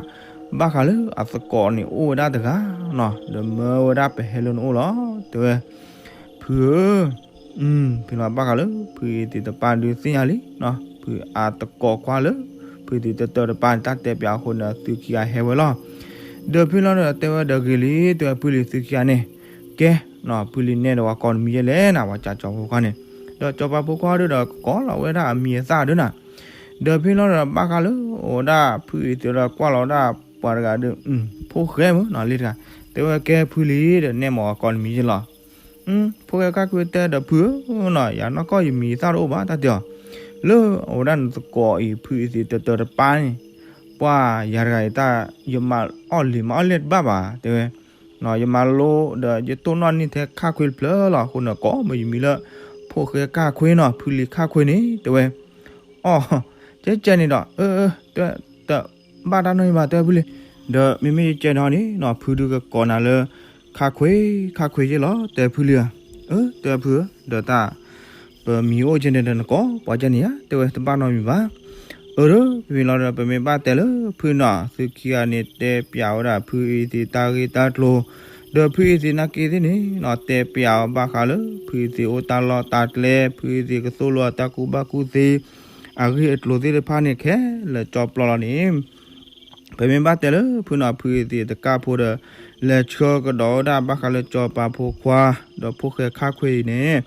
ဘၣ်ဃးလၢအသကိးန့ၣ်အိၣ်ဝဲဒၣ်တဂၤနီၤ ဒီးမၢဝဲဒၣ်ပဟဲလၢနအိၣ်လီၤ တဲဝဲ, ဖုဧၢ, ဖဲလီၤဘၣ်ဃးလၢ ဖုအ့သ့းတပၤဒုးသ့ၣ်ညါလံနီၤ ဖုအသကိးခွါလၢ ဖုအ့သ့းတၢတၢတပၤန့ၣ် တၢ်တဲပၠးအဃိန့ၣ် သုခံဂၤဟဲဝဲလီၤ. ဒီးဖဲလီၤဒီးတဲဝဲဒီးဂ့ၤလံ တဲဝဲ ဖုလံၤ သုခံဂၤန့ၣ်, ကဲနီၤ ဖုလံၤနဲၣ်ဒီးပှၤကိးနမံၤယဲလဲၣ်နၤ ပှၤကၠီၤဖိခွါန့ၣ်, ဒီးကၠီၤပၤဖိခွါဒုဒီးကိးလီၤဝဲဒၣ်အမံၤအသၣ်ဒုနၤ, ဒီးဖဲလီၤဒီးဘၣ်ဃးလၢအိၣ်ဒၣ်ဖုအ့သ့းဒီးကွၢ်လီၤဒၣ်ပှၤတဂၤဒီး ဖိၣ်ဃဲမုၢ်နီၤ လံတဂၤ, တဲဝဲကဲဖုလံၤဒီးနဲၣ်မးပှၤကိးနမံၤယဲလီၤ ဖိၣ်ဃဲခါခွ့တဲဒီးဖုဧၢနီၤ ယၤနီၢ်ကီၢ်ယမံၤသၣ်တအိၣ်ဘၣ် တၢ်တဲအီၤ, လၢအဝဲဒၣ်နသကိးအံၤ ဖုအ့သ့းတၢတၢတပၤန့ၣ်, ပှၤယၤတဂၤအံၤတၢ် ယမၤအီၣ်လံာ်မၤအီၣ်လဲၢ်တဘၣ်ဘၣ် တဲဝဲ, ယမၤလိဒီးယတိၢ်နီၣ်န့ၢ်ထဲခါခွ့တဖျၢၣ်လီၤ အဃိန့ၣ်ကိးမၢ်ယမံၤလၢ ဖိၣ်ဃဲခါခွ့နီၤ ဖုလံၤခါခွ့န့ၣ် တဲဝဲ အီၣ်, ကဲကဲန့ၣ်ဒီး အၢ တဘၣ်တၢ်နီတမံၤဘၣ် တဲဖုလံၤ, ဒီးမ့မ့ၢ်ယကဲဒီးန့ၣ်နီၤ ဖုဒုးကကိးနၤလၢ ခါခွ့ ခါခွ့ယဲလီၤ တဲဖုလံၤဧၢ, အၢ တဲဖုဧၢ ဒီးတၢ် ပမံၤအိၣ်ကဲန့ၣ်ဒီးနကိးပှၤကဲန့ၣ်ဧါ တဲဝဲတဘၣ်နီတမံၤဘၣ်, အၢ ဒီးဖဲလီၤဒီးပမ့ၢ်ဘၣ်တဲလၢဖုနီၤ သုခံဂၤန့ၣ် တဲပၠးဝဲဒၣ်ဖုအ့သ့းတၢ်ဂ့ၢ်တၢ်ကျိၤ, ဒီးဖုအ့သ့းနာ်က့သ့ၣ်န့ၣ်နီၤ တဲပၠးအီၤဘၣ်ဃးလၢ ဖုအ့သ့းအိၣ်တၢ်လီၢ်တၢ်ကျဲ ဖုအ့သ့းကသိၣ်လိအတၢ်ကူၣ်ဘၣ်ကူၣ်သ့ အဂ့ၢ်အကျိၤသ့ၣ်တဖၣ်န့ၣ်ခဲလၢာ်ကၠီပျီလီၤန့ၣ်, ပမ့ၢ်ဘၣ်တဲလၢဖုနီၤ ဖုအ့သ့းတကၢ်ဖိဒီး လဲၤဆှၢကဒီးဝဲဒၣ်ဘၣ်ဃးလၢကၠီၤပၤဖိခွါ ဒီးဖိၣ်ဃဲခါခွ့အံၤန့ၣ်,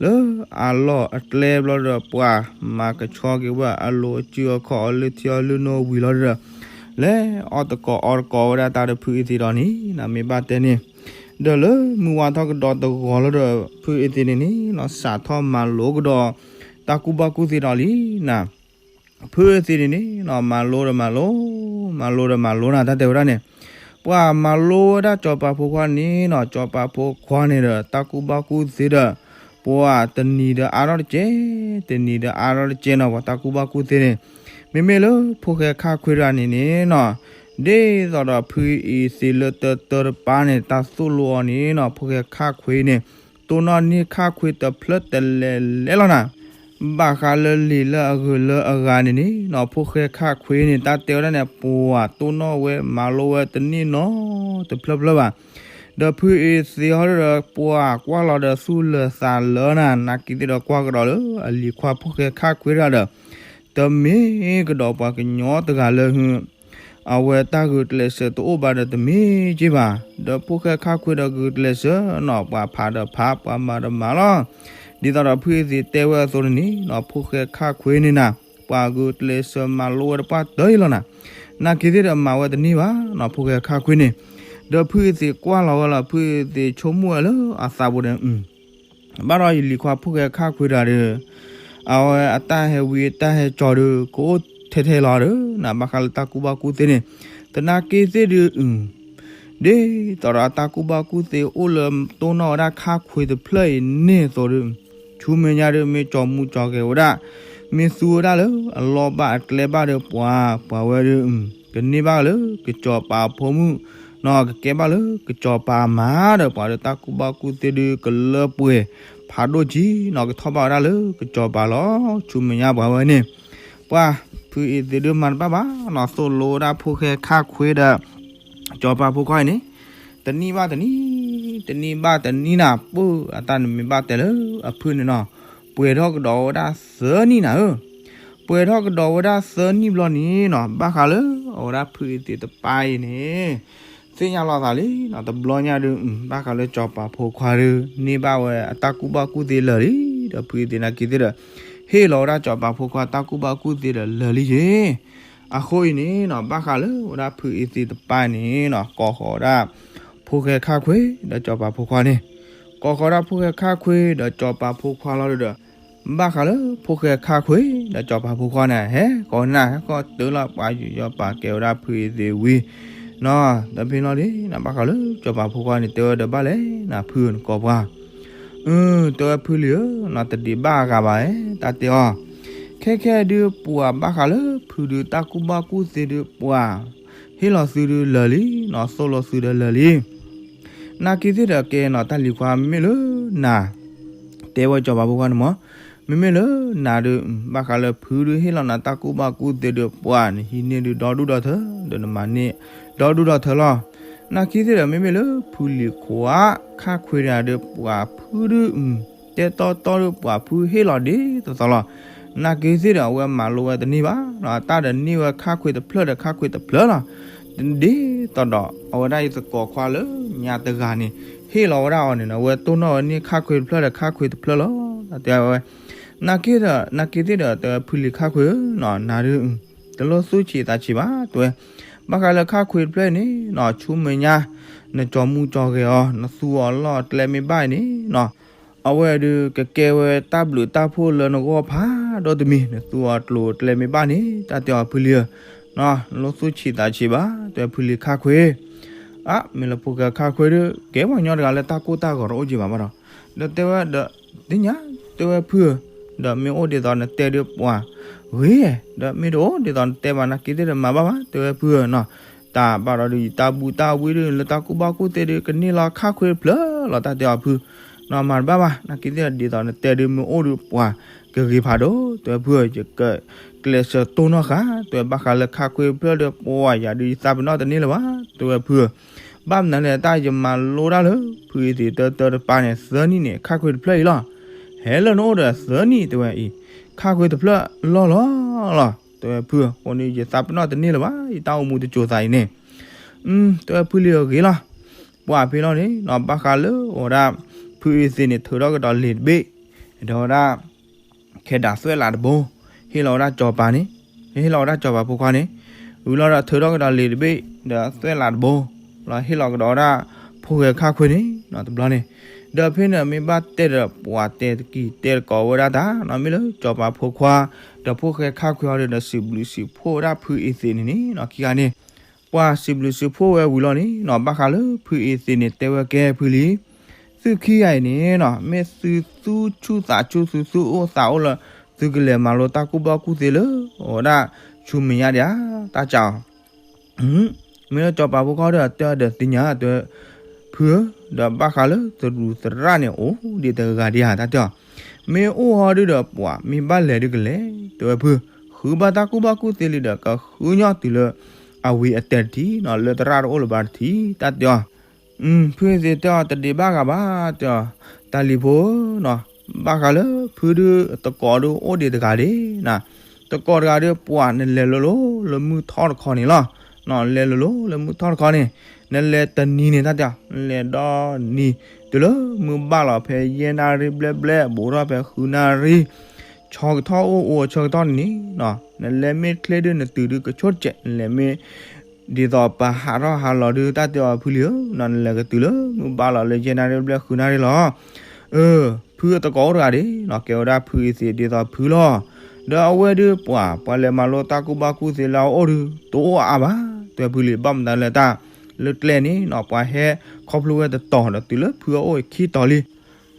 လၢအလီၢ်အကျဲဘျီဒီး ပှၤမၤကဆှီက့ၤဝဲအလိၤအစုအခီၣ်အီၤ လုၢ်ထံအီၤလုၢ်နိဝံၤလီၤဒီး လဲၤအီၣ်တကိးအီတကိးဝဲဒၣ်တၢ်ဒီးဖုအ့သ့ၣ်ဒီးန့ၣ် နမ့ၢ်ဘၣ်တဲန့ၣ် ဒီးလၢမုၢ်ဝါထီၣ်ကဒီးတဂီၤလီၤဒီး ဖုအ့သ့ၣ်န့ၣ်န့ၣ်နီၤ စးထီၣ်မၤလိကဒီး တၢ်ကူၣ်ဘၣ်ကူၣ်သ့ဒီးလံနၤ ဖုအ့သ့ၣ်န့ၣ်န့ၣ်နီၤ မၤလိဒီးမၤလိ, မၤလိဒီးမၤလိနၤ တၢ်တဲဝဲဒၣ်န့ၣ်, ပှၤမၤလိဝဲဒၣ်စီၤပၤဖိခွါန့ၣ်နီၤ စီၤပၤဖိခွါန့ၣ်ဒီး တၢ်ကူၣ်ဘၣ်ကူၣ်သ့ဒီး ပှၤတနံၤဒီးအါထီၣ်တကဲ, တနံၤဒီးအါထီၣ်တကဲနီၤ ပှၤတၢ်ကူၣ်ဘၣ်ကူၣ်သ့န့ၣ်, မ့မ့ၢ်လၢဖိၣ်ဃဲခၣ်ခွ့တဂၤန့ၣ်န့ၣ်နီၤ, ဒ်သိးဒီးဖုအ့သ့ၣ်လၢတၢတၢတပၤန့ၣ် တၢ်သိၣ်လိအီၤန့ၣ်နီၤ ဖိၣ်ဃဲခၣ်ခွ့န့ၣ် တိၢ်နီၣ်န့ၢ်ခၣ်ခွ့တဖျၢၣ်တလဲၤလဲၤလီၤနၤ ဘၣ်ဃးလၢလံာ်လၢအဂုၤလၢအဂၤန့ၣ်န့ၣ်နီၤ ဖိၣ်ဃဲခၣ်ခွ့န့ၣ် တၢ်တဲဝဲဒၣ်န့ၣ် ပှၤတိၢ်နီၣ်ဝဲမၤလိဝဲတန့ၢ်နီတဖျၢၣ်ဖျၢၣ်ဘၣ်. ဒီးဖုအ့သ့ၣ်ဟီဒီး ပှၤကွၢ်လီၤဒီးသူၣ်လၢာ်သးလၢနၤ နာ်က့ၤသ့ၣ်ဒီးကွၢ်ကဒီးလၢအလံၤခွါဖိၣ်ဃဲခၣ်ခွ့တဂၤဒီး တမ့ၢ်ကဒီးပှၤကညီတဂၤလၢဟု အဝဲတၢ်ဂုာ်ကျဲးစၢးတအိၣ်ဘၣ်ဒီးတမ့ၢ်က့ဘၣ်. ဒီးဖိၣ်ဃဲခၣ်ခွ့ဒီးဂုာ်ကျဲးစၢးနီၤ ပှၤဖးဒီးဖး ပှၤမၤဒီးမၤလီၤ. ဒ်သိးဒီးဖုအ့သ့ၣ်တဲဝဲအသိးန့ၣ်နီၤ ဖိၣ်ဃဲခၣ်ခွ့န့ၣ်နၤ ပှၤဂုာ်ကျဲးစၢးမၤလိဝဲတပှၢ်တၢၢ်အံၤလီၤနၤ နာ်က့ၤသ့ၣ်ဒီးမၤဝဲတန့ၢ်ဘၣ်နီၤ ဖိၣ်ဃဲခၣ်ခွ့န့ၣ်. ဒီးဖုအ့သ့ၣ်ကွၢ်လီၤဝဲလီၤ ဖုအ့သ့ၣ်ဆိကမိၣ်ဝဲလၢအသးပူၤဒီး ဘၣ်ဒီးယလံၤခွါဖိၣ်ဃဲခၣ်ခွ့တဂၤဒီး အဝဲအတၢ်ဟဲဝံအတၢ်ဟဲကၠီၤဒီး ကအိၣ်ထဲထဲလီၤဒီး နဘၣ်ဃးလၢတၢ်ကူၣ်ဘၣ်ကူၣ်သ့န့ၣ် တနာ်က့ၤသ့ၣ်ဒီး ဒ်သိးဒီးအတၢ်ကူၣ်ဘၣ်ကူၣ်သ့အိၣ်လၢတိၢ်နီၣ်ဝဲဒၣ်ခၣ်ခွ့တဖျၢၣ်အံၤန့ၣ်အသိးဒီး ဆူမဲာ်ညါဒီးမ့ၢ်ကၠီၤမူကၠီၤဂဲၤဝဲဒၣ် မ့ၢ်သူဝဲဒၣ်လၢအလီၢ်ဘၣ်အကျဲဘၣ်ဒီးပှၤ ပှၤဝဲဒီး ကန့ၢ်ဘၣ်လၢကစီၤပၤအဖိမုၣ်နီၤ ကကဲဘၣ်လၢကစီၤပၤအမါဒီး ပှၤဒီးတၢ်ကူၣ်ဘၣ်ကူၣ်သ့ဒီးကလၢပှဲၤဖးဒိၣ်ကံနီၤ ကထီၣ်ဘၣ်ဝဲဒၣ်လၢကစီၤပၤလီၤ. ဆူမဲာ်ညါပှၤဝဲန့ၣ် ပှၤဖုအ့သ့ၣ်ဒုးမၤတဘၣ်ဘၣ်နီၤ သိၣ်လိဝဲဒၣ်ဖိၣ်ဃဲခၣ်ခွ့ဒီး စီၤပၤဖိခွါအံၤန့ၣ် တနံၣ်ဘၣ်တနံၣ်, တနံၣ်ဘၣ်တနံၣ်နၤ ပၢ်အတၢ်နမ့ၢ်ဘၣ်တဲလၢအဖုန့ၣ်နီၤ ပှဲၤထီၣ်ကဒီးဝဲဒၣ်သၢနံၣ်နၤဧၢ ပှဲၤထီၣ်ကဒီးဝဲဒၣ်သၢနံၣ်ဘျီန့ၣ်နီၤ ဘၣ်ဃးလၢအဝဲဒၣ်ဖုအ့သ့ၣ်တပၤအံၤန့ၣ် သ့ၣ်ညါလီၤသးလံနီၤ တဘျီညါဒီး ဘၣ်ဃးလၢစီၤပၤဖိခွါဒီး န့ၢ်ဘၣ်ဝဲအတၢ်ကူၣ်ဘၣ်ကူၣ်သ့လၢာ်လံ ဒီးဖုအ့သ့ၣ်နာ်က့ၤသ့ၣ်ဒီး ဟ့ၣ်လီၤဝဲဒၣ်စီၤပၤဖိခွါတၢ်ကူၣ်ဘၣ်ကူၣ်သ့ဒီးလၢာ်လံယ့ၣ် အဃိအံၤန့ၣ်နီၤ ဘၣ်ဃးလၢဝဲဒၣ်ဖုအ့သ့ၣ်တပၤန့ၣ်နီၤ ကိးဃီၤဝဲဒၣ် ဖိၣ်ဃဲခၣ်ခွ့ဒီးစီၤပၤဖိခွါန့ၣ် ကိးဃီၤဒၣ်ဖိၣ်ဃဲခၣ်ခွ့ဒီးစီၤပၤဖိခွါလီၤဒီး ဘၣ်ဃးလၢဖိၣ်ဃဲခၣ်ခွ့ဒီးစီၤပၤဖိခွါန့ၣ် ဟဲကိးနၤ ဟဲကိးတုၤလီၤ ပှၤယူးယီၣ်ပာ်ကဲဝဲဒၣ်ဖုအ့သ့ၣ်ဝံၤနီၤ ဒီးဖဲလီၤဒ်နၤ ဘၣ်ဃးလၢစီၤပၤဖိခွါန့ၣ် တဲဝဲဒီးဘၣ်လဲၣ်နၤ ဖုနကိးပှၤ အၢ တဲဝဲဖုလံဧၢနီၤ တဒံးဘၣ်အဂၤဘၣ် တၢ်တဲအီၤ ခဲခဲဒုးပှၤဘၣ်ဃးလၢဖုဒုးတၢ်ကူၣ်ဘၣ်ကူၣ်သ့ဒုးပှၤ ဟ့ၣ်လီၤသုဒုးလၢာ်လံနီၤ သိၣ်လိသုဒီးလၢာ်လံ နာ်က့ၤသ့ၣ်ဒီးကဲနီၤ တၢ်လံၤခွါမ့မ့ၢ်လၢနၤ တဲဝဲစီၤပၤဖိခွါန့ၣ်မး မ့မ့ၢ်လၢနၤဒုး ဘၣ်ဃးလၢဖုဒုးဟ့ၣ်လီၤနၤတၢ်ကူၣ်ဘၣ်ကူၣ်သ့ဒုးပှၤ နဟံးန့ၢ်ဒုးဒီဒူၣ်ဒီထၢ ဒီးနမၤန့ၢ်ဒီဒူၣ်ဒီထၢလီၤ. နာ်က့ၤသ့ၣ်ဒီးမ့မ့ၢ်လၢဖုလံၤခွါ ခၣ်ခွ့တဂၤဒီးပှၤဖုဒုး တဲတီတီဒီးပှၤဖုဟ့ၣ်လီၤဒ်သိးသိးလီၤ. နာ်က့ၤသ့ၣ်ဒီးအဝဲမၤလိဝဲတန့ၢ်ဘၣ်နီၤ တၢ်ဒီးန့ၢ်ဝဲခၣ်ခွ့တဖျၢၣ်ဒီးခၣ်ခွ့တဖျၢၣ်လီၤ. ဒ်သိးဒီး အဝဲဒၣ်အံၤသကိးခွါလၢညါတဂၤန့ၣ် ဟ့ၣ်လီၤဝဲဒၣ်အီၤန့ၣ်နီၤ အဝဲတိၢ်နီၣ်ဝဲန့ၢ်ခၣ်ခွ့တဖျၢၣ်ဒီးခၣ်ခွ့တဖျၢၣ်လီၤ. တဲဝဲ နာ်က့ၤဒီး နာ်က့ၤသ့ၣ်ဒီး တဲဝဲဖုလံၤခၣ်ခွ့ဧၢနီၤ နၤဒုး တလိၣ်သူၣ်ဆံးသးဆံးဘၣ် တဲဝဲ ဘၣ်ဃးလၢခၣ်ခွ့တဖျၢၣ်အံၤန့ၣ်နီၤ ဆူမဲာ်ညါ နကၠီၤမူကၠီၤဂဲၤအီၤ နသူအီၤလီၢ်အကျဲမ့ၢ်ဘၣ်အံၤန့ၣ်နီၤ အဝဲဒုးကကဲဝဲတၢ်ဘျုးတၢ်ဖှိၣ်လၢနဂီၢ်ဖးဒိၣ်တမံၤ နသူအီၤကျိၤအကျဲမ့ၢ်ဘၣ်န့ၣ် တၢ်တဲအီၤဖုလံၤဧၢ နလိၣ်သူၣ်ဆံးသးဆံးဘၣ် တဲဝဲဖုလံၤခၣ်ခွ့ အါ မ့ၢ်လၢဖိၣ်ဃဲခၣ်ခွ့ဒီး ကဲပှၤကညီတဂၤလၢတၢ်ကိၢ်တၢ်ဂီၤတအိၣ်က့ၤဘၣ်ဘၣ်ဒီး ဒီးတဲဝဲဒီး သ့ၣ်ညါ တဲဝဲဖုဧၢ ဒီးမ့ၢ်အိၣ်ဒ်သိးနတဲဒီးပှၤဂ့ၤ ဒီးမ့ၢ်တအိၣ်ဒ်သိးနတဲဘၣ် နာ်က့ၤသ့ၣ်ဒီးမၤဘၣ်ဘၣ် တဲဝဲဖုဧၢနီၤ တၢ်ဘၣ်ဒီးဒုးယတၢ်ဘူးတၢ်ဝံဒုး လၢတၢ်ကူၣ်ဘၣ်ကူၣ်သ့ဒုး ကန့ၢ်လီၤခၣ်ခွ့တဖျၢၣ်လီၤ တၢ်တဲအီၤဖု နီၤမၤတဘၣ်ဘၣ် နာ်က့ၤသ့ၣ်ဒီးဒ်သိးနတဲဒုး မ့ၢ်အိၣ်ဒီးပှၤကဂ့ၤဖးဒိၣ် တဲဝဲဖုဧၢ ယကကျဲးစၢးတိၢ်နီၣ်ဃာ် တဲဝဲဘၣ်ဃးလၢခၣ်ခွ့တဖျၢၣ်ဒီး ပှၤယၤဒုးယသးပ့ၤနီၣ်တန့ၢ်လၢၤဘၣ် တဲဝဲဖုဧၢ ဘၣ်မနုၤလဲၣ် တၢ်ယမၤလိတၢ်လၢ ဖုအ့သ့ၣ်တၢတၢတပၤန့ၣ် သၢနံၣ်န့ၣ် ခၣ်ခွ့တဖျၢၣ်အံၤလီၤ. ဟဲလၢနအိၣ်ဒီးသၢနံၣ် တဲဝဲအံၤ ခၣ်ခွ့တဖျၢၣ်လီၢ်လီၤလီၤ တဲဝဲဖုဧၢ အဃိန့ၣ် ယသးပ့ၤနီၣ်တန့ၢ်လၢၤဘၣ် ယတၢ်အိၣ်မူတစိၤသးအံၤန့ၣ် တဲဝဲဖုလံၤဧၢဂ့ၤလီၤ. ပှၤဖဲလီၤန့ၣ်နီၤ ဘၣ်ဃးလၢအဝဲဒၣ် ဖုအ့သ့ၣ်န့ၣ် ထုးထီၣ်ကဒီးလံာ်တဘ့ၣ် ဒီးဝဲဒၣ် ခဲဒၣ်သွဲၣ်လးတဘိ ဟ့ၣ်လီၤဝဲဒၣ်စီၤပၤန့ၣ်, ဟ့ၣ်လီၤဝဲဒၣ်စီၤပၤဖိခွါန့ၣ်, ဝံၤလီၤဒီးထုးထီၣ်ကဒီးလံာ်တဘ့ၣ် ဒီးသွဲၣ်လးတဘိ လီၤဟ့ၣ်လီၤကဒီးဝဲဒၣ် ဖိၣ်ဃဲခါခွ့န့ၣ်နီၤ တဘျီန့ၣ်. ဒီးဖဲန့ၣ်မ့ၢ်ဘၣ်တဲဒီးပှၤတဲတကံၢ်တဲတကိးဝဲဒၣ်တၢ်နီၤ မ့ၢ်လၢစီၤပၤဖိခွါ ဒီးဖိၣ်ဃဲခါခွ့အီၤဒီး စံးဘျုးစံးဖှိၣ်ဝဲဒၣ်ဖုအ့သ့းန့ၣ်န့ၣ်နီၤ ခံဂၤန့ၣ် ပှၤစံးဘျုးစံးဖှိၣ်ဝဲဝံၤလီၤန့ၣ်နီၤ ဘၣ်ဃးလၢဖုအ့သ့းန့ၣ် တဲဝဲကဲဖုလံ သုခံဂၤအံၤန့ၣ်နီၤ မ့ၢ်သုသူဆူၣ်သးဆူၣ် သုသူအိၣ်သးအိၣ်လၢ သုကလဲၤမၤလိတၢ်ကူၣ်ဘၣ်ကူၣ်သ့လၢ အဝဲဒၣ်ဆူမဲာ်ညါဒံးဧါ တၢ်စးအီၤ မ့ၢ်လၢစီၤပၤဖိခွါဒီးတဲအီၤဒီးသ့ၣ်ညါ တဲဝဲ ဖုဧၢ, ဒီးဘၣ်ဃးလၢသရူးသရၣ်န့ၣ် အိၣ်ဒံးတဂၤဒံးဧါ တၢ်တဲအီၤ, မ့ၢ်အိၣ်ဟီဒုဒီးပှၤ မ့ၢ်ဘၣ်လဲၤဒုကလဲၤ တဲဝဲဖု, ဃုဘၣ်တၢ်ကူၣ်ဘၣ်ကူၣ်သ့လံဒီး ကဃုညီတုၤလၢ အဝံၤအတဲာ်တထံၣ်နီၤ လၢသရၣ်တအိၣ်လၢၤဘၣ်တထံၣ် တၢ်တဲအီၤ ဖုအ့သ့းတဲအီၤ တဒံးဘၣ်ဂၤဘၣ် တဲအီၤ, တၢ်လံၤဖိဧၢနီၤ, ဘၣ်ဃးလၢဖုဒု တကိးဒုအိၣ်ဒံးတဂၤဒံးနၤ, တကိးတဂၤဒုပှၤနလဲၤလိၤလိၤလၢမုၢ်ထီၣ်တခီန့ၣ်လီၤ, နလဲၤလိၤလိၤလၢမုၢ်ထီၣ်တခီန့ၣ်, နလဲၤတနံၤန့ၣ် တၢ်တဲအီၤ နလဲၤဒီနံၤ တုၤလၢမုၢ်ဘၣ်လီၤဖဲယဲၢ်နၣ်ရံၣ်ဘျဲၣ်ဘျဲၣ် ဘူးထီၣ်ဖဲဃုနၣ်ရံၣ် ဆၢကတီၢ်အိၣ်အိၣ်ဆၢကတီၢ်န့ၣ်န့ၣ်, နလဲၤမ့ၢ်ချ့ဒု နတုၤဒုကဆိၣ်တစဲး နလဲၤမ့ၢ် ဒ်သိးပဟးထီၣ်ဟးလီၤဒု တၢ်တဲအီၤဖုလံဧၢ, နလဲၤကတုၤလၢမုၢ်ဘၣ်လီၤလၢယဲၢ်နၣ်ရံၣ်ဘျဲၣ်ဃုနၣ်ရံၣ်လီၤ. အၢ, ဖုအတကိးအိၣ်တဂၤဒံးနီၤ ကဲဝဲဒၣ်ဖုအ့သ့းဒ်သိးဖုလီၤ. ဒီးအဝဲဒုပှၤ ပှၤလဲၤမၤလိတၢ်ကူၣ်ဘၣ်ကူၣ်သ့လၢအအိၣ်ဒု တအိၣ်အါဘၣ် တဲဖုလံ, ဘၣ်မတၤလဲၣ်တၢ် လၢကျဲန့ၣ်နီၤ ပှၤဟဲခီဖျိဝဲတတီၤဒီးတုၤလၢဖုအအိၣ်ခံတီၤလံ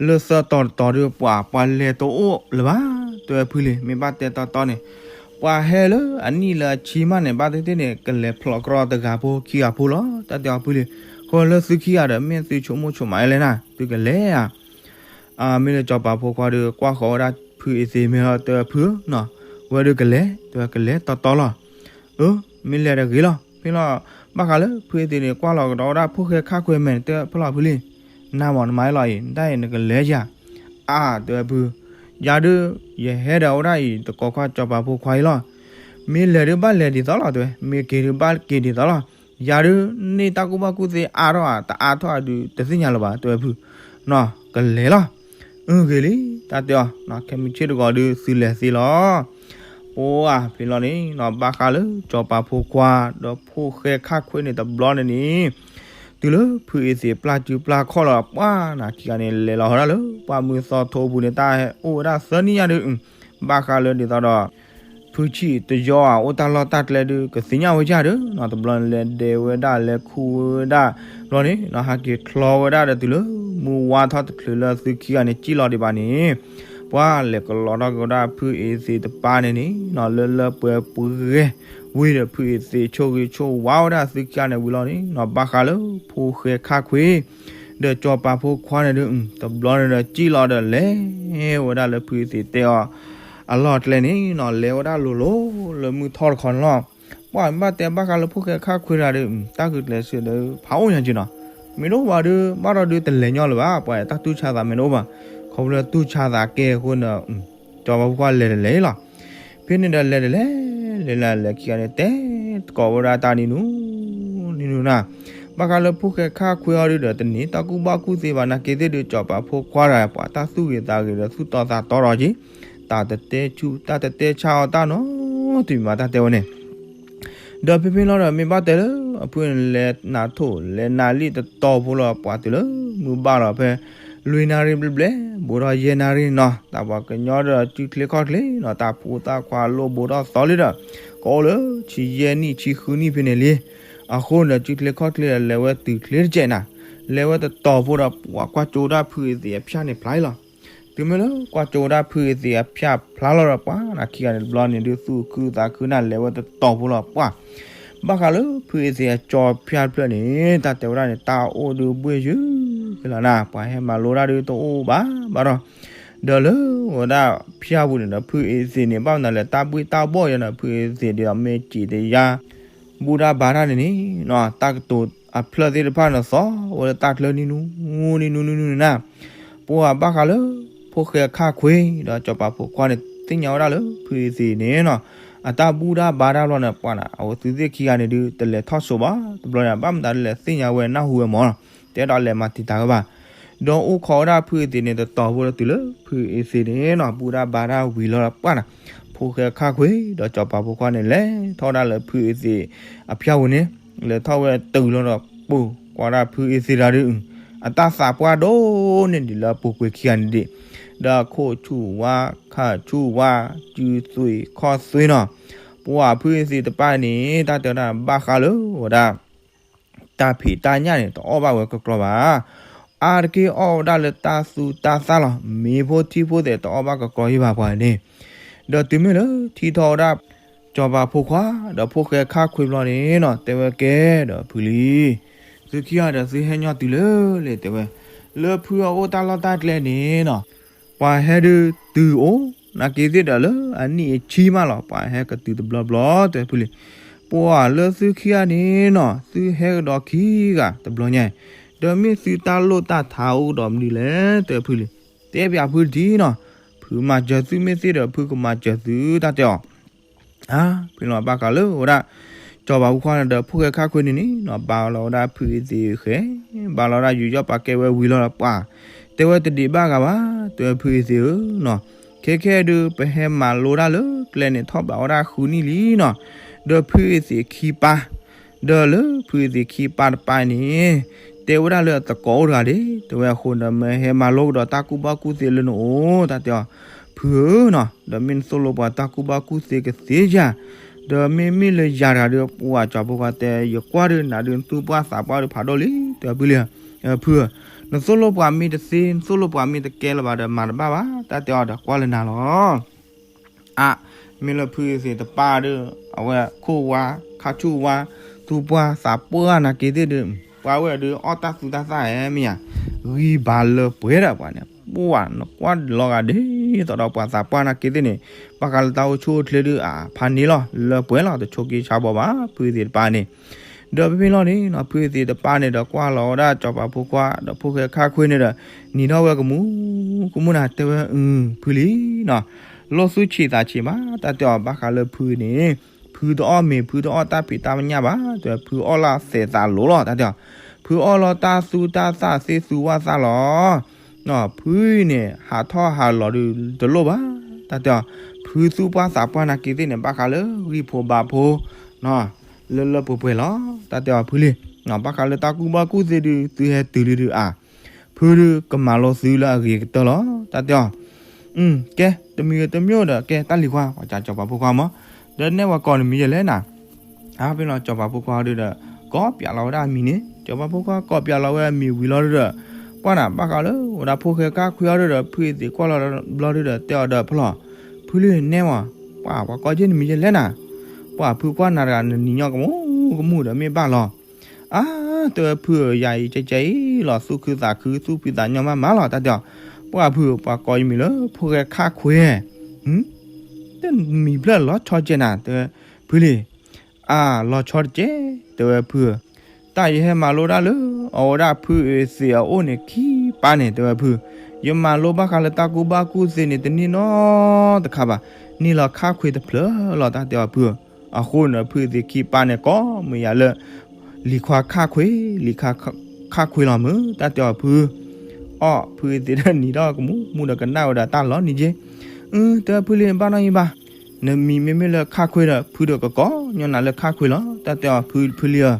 လၢသၢတီၤတတီၤဒုပှၤ ပှၤလဲၤတအိၣ်လၢၤဘၣ် တဲဝဲဖုလံ, မ့ၢ်ဘၣ်တဲတီတီန့ၣ် ပှၤဟဲလၢအနံၣ်လၢအဆံမးန့ၣ် ဘၣ်သ့ၣ်သ့ၣ်န့ၣ် ကလဲၤဖျိးကြီတဂၤဖိခံဂၤဖိလီၤ တၢ်တဲအီၤဖုလံ. ဃိလၢသုခံဂၤဒီး မ့ၢ်သုဆိကမိၣ်ဆိကမးလဲၣ်နၤ သုကလဲၤဧါ. မ့ၢ်လၢစီၤပၤဖိခွါဒီး ကွၢ်ဃီၤဝဲဒၣ်ဖုအ့သ့းမ့ၢ်ဟီ တဲဝဲဖုဧၢ, ဝဲဒုကလဲၤ တဲဝဲကလဲၤတီတီလီၤ. အၢ, မ့ၢ်လဲၤတဂ့ၤလီၤ. ဖဲလီၤ ဘၣ်ဃးလၢဖုအ့သ့းန့ၣ် ကွၢ်လီၤကဒီးဝဲဒၣ်ဖိၣ်ဃဲခါခွ့မဲာ်န့ၣ် တဲဖဲလီၤဖုလံ. နမ့ၢ်နမၤအလီၤအံၤ နတၢ်အံၤနကလဲၤယၤ. အါ တဲဝဲဖု, ယၤဒု ယဟဲဒီးဝဲဒၣ်အံၤ တကိးခွါစီၤပၤဖိခွါအံၤလီၤ. မ့ၢ်လဲၤဒုဘၣ်လဲၤဒ်သိးလီၤ တဲဝဲ, မ့ၢ်က့ၤဒုဘၣ်က့ၤဒ်သိးလီၤ. ယၤဒု န့ၢ်တၢ်ကူၣ်ဘၣ်ကူၣ်သ့အါထီၣ်ဧါ တအါထီၣ်ဧါဒု တသ့ၣ်ညါလၢၤဘၣ် တဲဝဲဖု. နီၢ် ကလဲၤလီၤ. အၢ ဂ့ၤလံ တၢ်တဲအီၤ, ခဲမုၢ်ဆ့ၣ်တဂီၤဒု သုလဲၤသ့လီၤ. ပှၤဖဲလီၤန့ၣ်နီၤ ဘၣ်ဃးလၢစီၤပၤဖိခွါ ဒီးဖိၣ်ဃဲခါခွ့န့ၣ်တဘျီန့ၣ်န့ၣ် တုၤလၢဖုအ့သ့းပျၢ်စုပျၢ်ခီၣ်လီၤ ပှၤနၤခံဂၤန့ၣ် လဲၤလီၤဝဲဒၣ်လၢ ပှၢ်မုၢ်သီထိပူၤန့ၣ် တၢ်ဟဲအိၣ်ဝဲဒၣ်သၢနံၣ်ညါဒု ဘၣ်ဃးလၢဒ်သိးဒီး ဖုဆံၣ်တယီဧါအိၣ်တၢ်လီၢ်တၢ်ကျဲဒု ကသ့ၣ်ညါဝဲယၤဒုနီၤ တဘျီန့ၣ် လဲၤဒဲးဝဲဒၣ် လဲၤခူဝဲဒၣ် ဘျီန့ၣ်နီၤ ဟဲက့ၤချီဝဲဒၣ်ဒီးတုၤလၢ မုၢ်ဝါထီၣ်တချုးလၢသုခံဂၤန့ၣ်စံၣ်လီၤဒံးဘၣ်န့ၣ် ပှၤလဲၤကလီထီၣ်က့ၤဝဲဒၣ်ဖုအ့သ့းတပၢ်န့ၣ်န့ၣ်နီၤ လၢလၢပှဲၤပှဲၤ ဝံၤဒီးဖုအ့သ့းဆိၣ်ဂ့ၤဆိၣ်ဝါဝဲဒၣ်သုခံဂၤန့ၣ်ဝံၤလီၤန့ၣ်နီၤ ဘၣ်ဃးလၢဖိၣ်ဃဲခါခွ့ ဒီးစီၤပၤဖိခွါန့ၣ်ဒု တဘျီန့ၣ်ဒီးစံၣ်လီၤဒီးလဲၤဝဲဒၣ်လၢဖုအ့သ့းတဲအီၤ အလီၢ်ကျဲန့ၣ်နီၤ လဲၤဝဲဒၣ်လိၤလိၤလၢမုၢ်ထီၣ်တခီန့ၣ်လီၤ. ပှၤမ့ၢ်ဘၣ်တဲဘၣ်ဃးလၢဖိၣ်ဃဲခါခွ့တဂၤဒီး တၢ်ဂုာ်ကျဲးစၢးဒီး ဖးအိၣ်ညါက့နီၤ မ့ၢ်တအိၣ်ဘၣ်ဒု ဘၣ်ဒီးဒုတလဲၤညီလၢၤဘၣ် ပှၤတၢ်တူၢ်ဆါသးမ့ၢ်တအိၣ်ဘၣ် ခီဖျိတူၢ်ဆါသးကဲအဃိန့ၣ် စီၤပၤဖိခွါလဲၤတလဲၤလီၤ. ဖဲန့ၣ်ဒီးလဲၤတလဲၤ လဲၤလၢလဲၤခံဂၤန့ၣ် တဲသကိးဝဲဒၣ်တၢ်နံၤနူ နံၤနူနၤ ဘၣ်ဃးလၢဖိၣ်ဃဲခါခွ့အီၤဒုဒီး တန့ၢ်တၢ်ကူၣ်ဘၣ်ကူၣ်သ့ဘၣ် နာ်က့သ့ၣ်ဒု စီၤပၤဖိခွါတဂၤ ပှၤတၢ်သူၣ်ဂ့ၤသးဂ့ၤဒီးသူၣ်တီသးတီဒီးက့ၤ တၢ်တတဲဆူၣ် တၢ်တတဲဆါအီၤတၢ်နီတမံၤဘၣ် တၢ်တဲဝဲန့ၣ် ဒီးဖဲဖဲလီၤဒီး မ့ၢ်ဘၣ်တဲလၢအဖုန့ၣ် လဲၤနၤထိၣ် လဲၤနၤလံတတီၤဖိလီၤ ပှၤတုၤလၢမုၢ်ဘၣ်လီၤဖဲ လွံၢ်နၣ်ရံၣ်ဘျဲၣ်ဘျဲၣ် ဘူးထီၣ်ယဲၢ်နၣ်ရံၣ်နီၤ တၢ်ပှၤကညီဒီးစုချ့ခီၣ်ချ့နီၤ တၢ်ဖိသၣ်ခွါလိၣ်ဘူးထီၣ်သီလံဒီး ကအိၣ်လၢဆံယဲၢ်နံၣ်ဆံဃုနံၣ်ဖဲန့ၣ်လံ. အဃိန့ၣ် စုချ့ခီၣ်ချ့ဒီး လဲၤဝဲတုၤချ့တစဲးနၤ လဲၤဝဲတတီၤဖိဒီး ပှၤကွၢ်ကၠိဝဲဒၣ်ဖုအ့သ့းအဖၠၣ်န့ၣ်ဖျါလီၤ. တုၤမ့ၢ်လၢကွၢ်ကၠိဝဲဒၣ်ဖုအ့သ့းအဖၠၣ်ဖျါလီၤဒီး ပှၤနၤခံဂၤန့ၣ်တဘျီန့ၣ်ဒု သူၣ်ခုသးခုနၤ လဲၤဝဲတတီၤဖိလီၤ ပှၤ ဘၣ်ဃးလၢဖုအ့သ့းအကၠိဖၠၣ်တဖျၢၣ်န့ၣ် တၢ်တဲဝဲဒၣ်န့ၣ် တၢ်အိၣ်ဒုဘှ့ၣ်ယုၢ်က့ၤလီၤနၤ ပှၤဟဲမၤလိတၢ်ဒုတအိၣ်ဘၣ်ဘၣ်ဒီး ဒီးလၢဝဲဒၣ်ဖၠၣ်ပူၤန့ၣ်ဒီး ဖုအ့သ့းန့ၣ် ဘၣ်မနုၤလဲၣ် တၢ်ဘှ့ၣ်တၢ်ဘှီၣ်ယၤန့ၣ် ဖုအ့သ့းဒီးမ့ၢ်စံးတယါ ဘူၣ်တၢ်ဘါတၢ်န့ၣ်န့ၣ် တၢ်ကတိၤအဖျၢၣ်သ့ၣ်တဖၣ်န့ၣ်သီဝဲလၢတၢ်ချၢနံၤနူနံၤနူနံၤနူနံၤနၤ ပှၤဘၣ်ဃးလၢ ဖိၣ်ဃဲခါခွ့ဒီးစီၤပၤဖိခွါန့ၣ် သ့ၣ်ညါဝဲဒၣ်လၢဖုအ့သ့းန့ၣ်နီၤ အတၢ်ဘူၣ်တၢ်ဘါတၢ်ဘျီန့ၣ် ပှၤနၤ အဝဲသုသ့ၣ်ခံဂၤန့ၣ်ဒု တလဲၤထီၣ်ဆိးဘၣ် တဘျီန့ၣ် ဘၣ်မတၤဒုလဲၤသ့ၣ်ညါဝဲနၢ်ဟူဝဲမၢ်နီၤ တဲဒၣ်လဲၤမၤတံာ်တာ်ဝဲဘၣ် ဒီးအိၣ်ခိးဝဲဒၣ်ဖုအ့သ့းန့ၣ် တတီၤဖိဒီးတုၤလၢဖုအ့သ့းန့ၣ်နီၤ ဘူးဒၣ်ဘါတၢ်ဝံၤလီၤဒီးပှၢ်န့ၣ် ဖိၣ်ဃဲခါခွ့ဒီးစီၤပၤဖိခွါန့ၣ် လဲၤထီၣ်ဒၣ်လၢဖုအ့သ့းအဖၠၣ်ပူၤန့ၣ် လဲၤထီၣ်ဝဲတုၤလီၤဒီးပိာ်ကွၢ်ဒၣ်ဖုအ့သ့းတဂၤဒီး အတၢ်သးပှၢ်ဒိၣ်န့ၢ်ဒံးလၢအပူၤကွံာ်ခံဂၤန့ၣ်ဒံး ဒီးခိၣ်ဆူၣ်ဝါ ခၣ်ဆူၣ်ဝါ စုသွံၣ်ခီၣ်သွံၣ်နီၤ ပှၢ်ဖုအ့သ့းတဖၣ်န့ၣ် တၢ်တဲဝဲဒၣ်ဘၣ်ဃးလၢဝဲဒၣ် တၢ်ဖံးတၢ်ညၣ်န့ၣ် တအီၣ်ဘၣ်ဝဲကကြီဘၣ်. အါတက့ၢ်အီၣ်ဝဲဒၣ်လၢတၢ်သူတၢ်သၣ်လီၤ. မ့ၤဖိထံဖိသဲးတအီၣ်ဘၣ်ကကြီယံၤဘၣ်ပှၤန့ၣ်. ဒီးတုၤမ့ၢ်လၢထံၣ်ထီၣ်ဝဲဒၣ် စီၤပၤဖိခွါ ဒီးဖိၣ်ဃဲခါခွ့ဘျီန့ၣ်နီၤ တဲဝဲကဲဒီးဖုလံ သုခံဂၤဒီးသုဟဲညီတုၤလၢလဲၣ်တဲဝဲ. လၢဖုအအိၣ်တၢ်လီၢ်တၢ်ကျဲန့ၣ်နီၤ ပှၤဟဲဒုးတုၤအိၣ် နာ်က့ၤသ့ၣ်ဒီးလၢအနံၣ်အဆံမးလီၤ ပှၤဟဲကတုၤတဘျီဘျီ တဲဝဲဖုလံ. ပှၤလၢသုခံဂၤန့ၣ်နီၤ သုဟဲကဒီးခံဂၤတဘျီညါအံၤ ဒီးမ့ၢ်သုတၢ်လိၣ်တၢ်ထးအိၣ်ကဒီးမနုၤလဲၣ် တဲဝဲဖုလံ. တဲပၠးဖုတထံၣ်နီၤ ဖုမၤစၢၤသုမ့ၢ်သ့ဒီးဖုကမၤစၢၤသုတၢ်တဲအီၤ အါ ဖဲလီၤဘၣ်ဃးလၢဝဲဒၣ် စီၤပၤဖိခွါန့ၣ်ဒီးဖိၣ်ဃဲခါခွ့န့ၣ်န့ၣ်နီၤ ဘါလီၤဝဲဒၣ်ဖုအ့သ့းဃဲ ဘါလီၤဝဲဒၣ်ယူးယီၣ်ပာ်ကဲဝဲဝံၤလီၤဒီးပှၤ တဲဝဲတဒံးဘၣ်ဂၤဘၣ် တဲဝဲဖုအ့သ့းဧၢနီၤ ခဲခဲဒုး ပဟဲမၤလိတၢ်လၢကျဲန့ၣ်ထီၣ်ဘးဝဲဒၣ်ဃုနံၣ်လံနီၤ ဒီးဖုအ့သ့းခံပၢ် ဒီးလၢဖုအ့သ့းခံပၢ်တပၢ်န့ၣ် တဲဝဲဒၣ်လၢအသကိးအိၣ်တဂၤဒၣ် တဲဝဲအဃိဒီးမ့ၢ်ဟဲမၤလိကဒီးတၢ်ကူၣ်ဘၣ်ကူၣ်သ့လၢနအိၣ် တၢ်တဲအီၤ ဖုဧၢနီၤ ဒီးမ့ၢ်နသိၣ်လိပှၤတၢ်ကူၣ်ဘၣ်ကူၣ်သ့ကသ့ဧါ ဒီးမ့မ့ၢ်လၢယၤတဂၤဒီး ပှၤစီၤဖိခွါတဲ ယကွၢ်ဒုးနၤဒုးနသူၣ်ပှၢ်သးပှၢ်ဒုးဖးဒိၣ်လံ တဲဖုလံ ဖုဧၢ နသိၣ်လိပှၤမ့ၢ်တသ့ နသိၣ်လိပှၤမ့ၢ်တကဲလၢၤဘၣ်ဒီးမၤတဘၣ်ဘၣ် တၢ်တဲအီၤဒီးကွၢ်လၢနၤလီၤ အါ မ့ၢ်လၢဖုအ့သ့းတပၢ်ဒီး အဝဲခိၣ်ဝါ ခါဆူၣ်ဝါ သူၣ်ပှၢ်သးပှၢ်နာ်က့ၤသ့ၣ်ဒီး ပှၤဝဲဒုးအီၣ်တၢ်သူတၢ်သၣ်ဧါ မ့ၢ်ဧါ ဂံၢ်ဘါလၢပှဲၤဒီးပှၤန့ၣ် ပှၤနကွၢ်လီၤဂာ်ဒ်သိးဒီးပှၤသးပှၢ်နာ်က့ၤသ့ၣ်န့ၣ် ဘၣ်ဃးလၢတၢ်အိၣ်ဆူၣ်အိၣ်ချ့ဒီးအဖးန့ၣ်လီၤ လၢပှဲၤလီၤ တဆိးက့ဆါဘီဘၣ် ဖုအ့သ့းတပၢ်န့ၣ် ဒီးဖဲဖဲလီၤန့ၣ်နီၤ ဖုအ့သ့းတပၢ်န့ၣ်ဒီးကွၢ်လီၤဝဲဒၣ်စီၤပၤဖိခွါ ဒီးဖိၣ်ဃဲခါခွ့န့ၣ်ဒီး နံၤထီၣ်ဝဲကမူ ကမူနၤတဲဝဲ အု ဖုလံနီၤ လိၣ်သူၣ်ဆံးသးဆံးဘၣ် တၢ်တဲအီၤဘၣ်ဃးလၢဖုန့ၣ် ဖုတအီၣ်မ့ၤ ဖုတအီၣ်တၢ်ဖံးတၢ်ညၣ်ဘၣ် တဲဝဲ ဖုအီၣ်လၢသဲးသးလိၤလီၤ တၢ်တဲအီၤ ဖုအီၣ်လီၤတၢ်သူတၢ်သၣ်သ့သူဝၣ်သၣ်လီၤ ဖုအံၤန့ၣ် ဟးထီၣ်ဟးလီၤဒုးတလိၣ်ဘၣ် တၢ်တဲအီၤ ဖုသူၣ်ပှၢ်သးပှၢ်နာ်က့ၤသ့ၣ်န့ၣ် ဘၣ်ဃးလၢဂံၢ်ဖိဘါဖိ လၢလၢပှဲၤပှဲၤလီၤ တၢ်တဲအီၤဖုလံ ဘၣ်ဃးလၢတၢ်ကူၣ်ဘၣ်ကူၣ်သ့ဒုး သုဟဲတုၤလံဒုးအါ ဖုဒုးကမၤလိသုလၢအဂ့ၤကတၢၢ်လီၤ တၢ်တဲအီၤ ကဲ တမံၤတမံၤဒီး ကဲ တၢ်လံၤခွါ ပှၤကစီၤပၤဖိခွါမး ဒီးနဲၣ်ပှၤကိးနမံၤယဲလဲၣ်နၤ အါ ဖဲလီၤစီၤပၤဖိခွါဒုးဒီး ကိးပၠးလီၤဝဲဒၣ်အမံၤန့ၣ် စီၤပၤဖိခွါကိးပၠးလီၤဝဲအမံၤဝံၤလီၤဒုးဒီး ပှၢ်နၤဘၣ်ဃးလၢ ဝဲဒၣ်ဖိၣ်ဃဲခါခွ့အီၤဒုးဒီး ဖုအ့သ့းကွၢ်လီၤဘျီဒုးဒီး တဲအီၤဒီးဖဲလီၤ ဖုလံနဲၣ်မး ပှၤ ပှၤကိးက့နမံၤယဲလဲၣ်နၤ ပှၤဖုကွၢ်နၤတဂၤ နနံၤညီကမူကမူဒီးမ့ၢ်ဘၣ်လီၤ အါ တဲဝဲဖုဧၢ ယၤအံၤကဲကဲအံၤလီၤ သူၣ်ခုသးခု သူၣ်ဖှံသးညီမးမးလီၤ တၢ်တဲအီၤ ပှၢ်ဖုဧၢ ပှၤကိးယမံၤလၢ ဖိၣ်ဃဲခါခွ့ တမံၤဖျၢၣ်လီၤဆီကဲနၤ တဲဝဲ ဖုလံ အါ လီၤဆီတကဲ တဲဝဲဖုဧၢ တၢ်ယဟဲမၤလိတၢ်လၢ အဝဲဒၣ်ဖုအ့သ့းအအိၣ်န့ၣ်ခံပၢ်န့ၣ် တဲဝဲဖု ယမၤလိဘၣ်ဃးလၢတၢ်ကူၣ်ဘၣ်ကူၣ်သ့န့ၣ် တန့ၢ်နီတခါဘၣ် န့ၢ်လီၤခါခွ့တဖျၢၣ်လီၤ တၢ်တဲအီၤဖုဧၢ အဃိန့ၣ် ဖုအ့သ့းခံပၢ်န့ၣ် ကိးမုၢ်ယၤလၢ လံၤခွါခါခွ့ လံၤခါခါခွ့လီၤမုၢ် တၢ်တဲအီၤဖု အီၣ်ဖုအ့သ့းဒီးနံၤထီၣ်ကမူမူဒီးကနၣ်ဝဲဒီးတၢ်လီၤနံၤက့ အု တဲဖုလံဘၣ်နီၢ်ယံဘၣ် နမံၤမ့မ့ၢ်လၢခါခွ့ဒီး ဖုဒီးကကိးညီနၤလၢခါခွ့လီၤ တၢ်တဲအီၤဖု ဖုလံဧၢ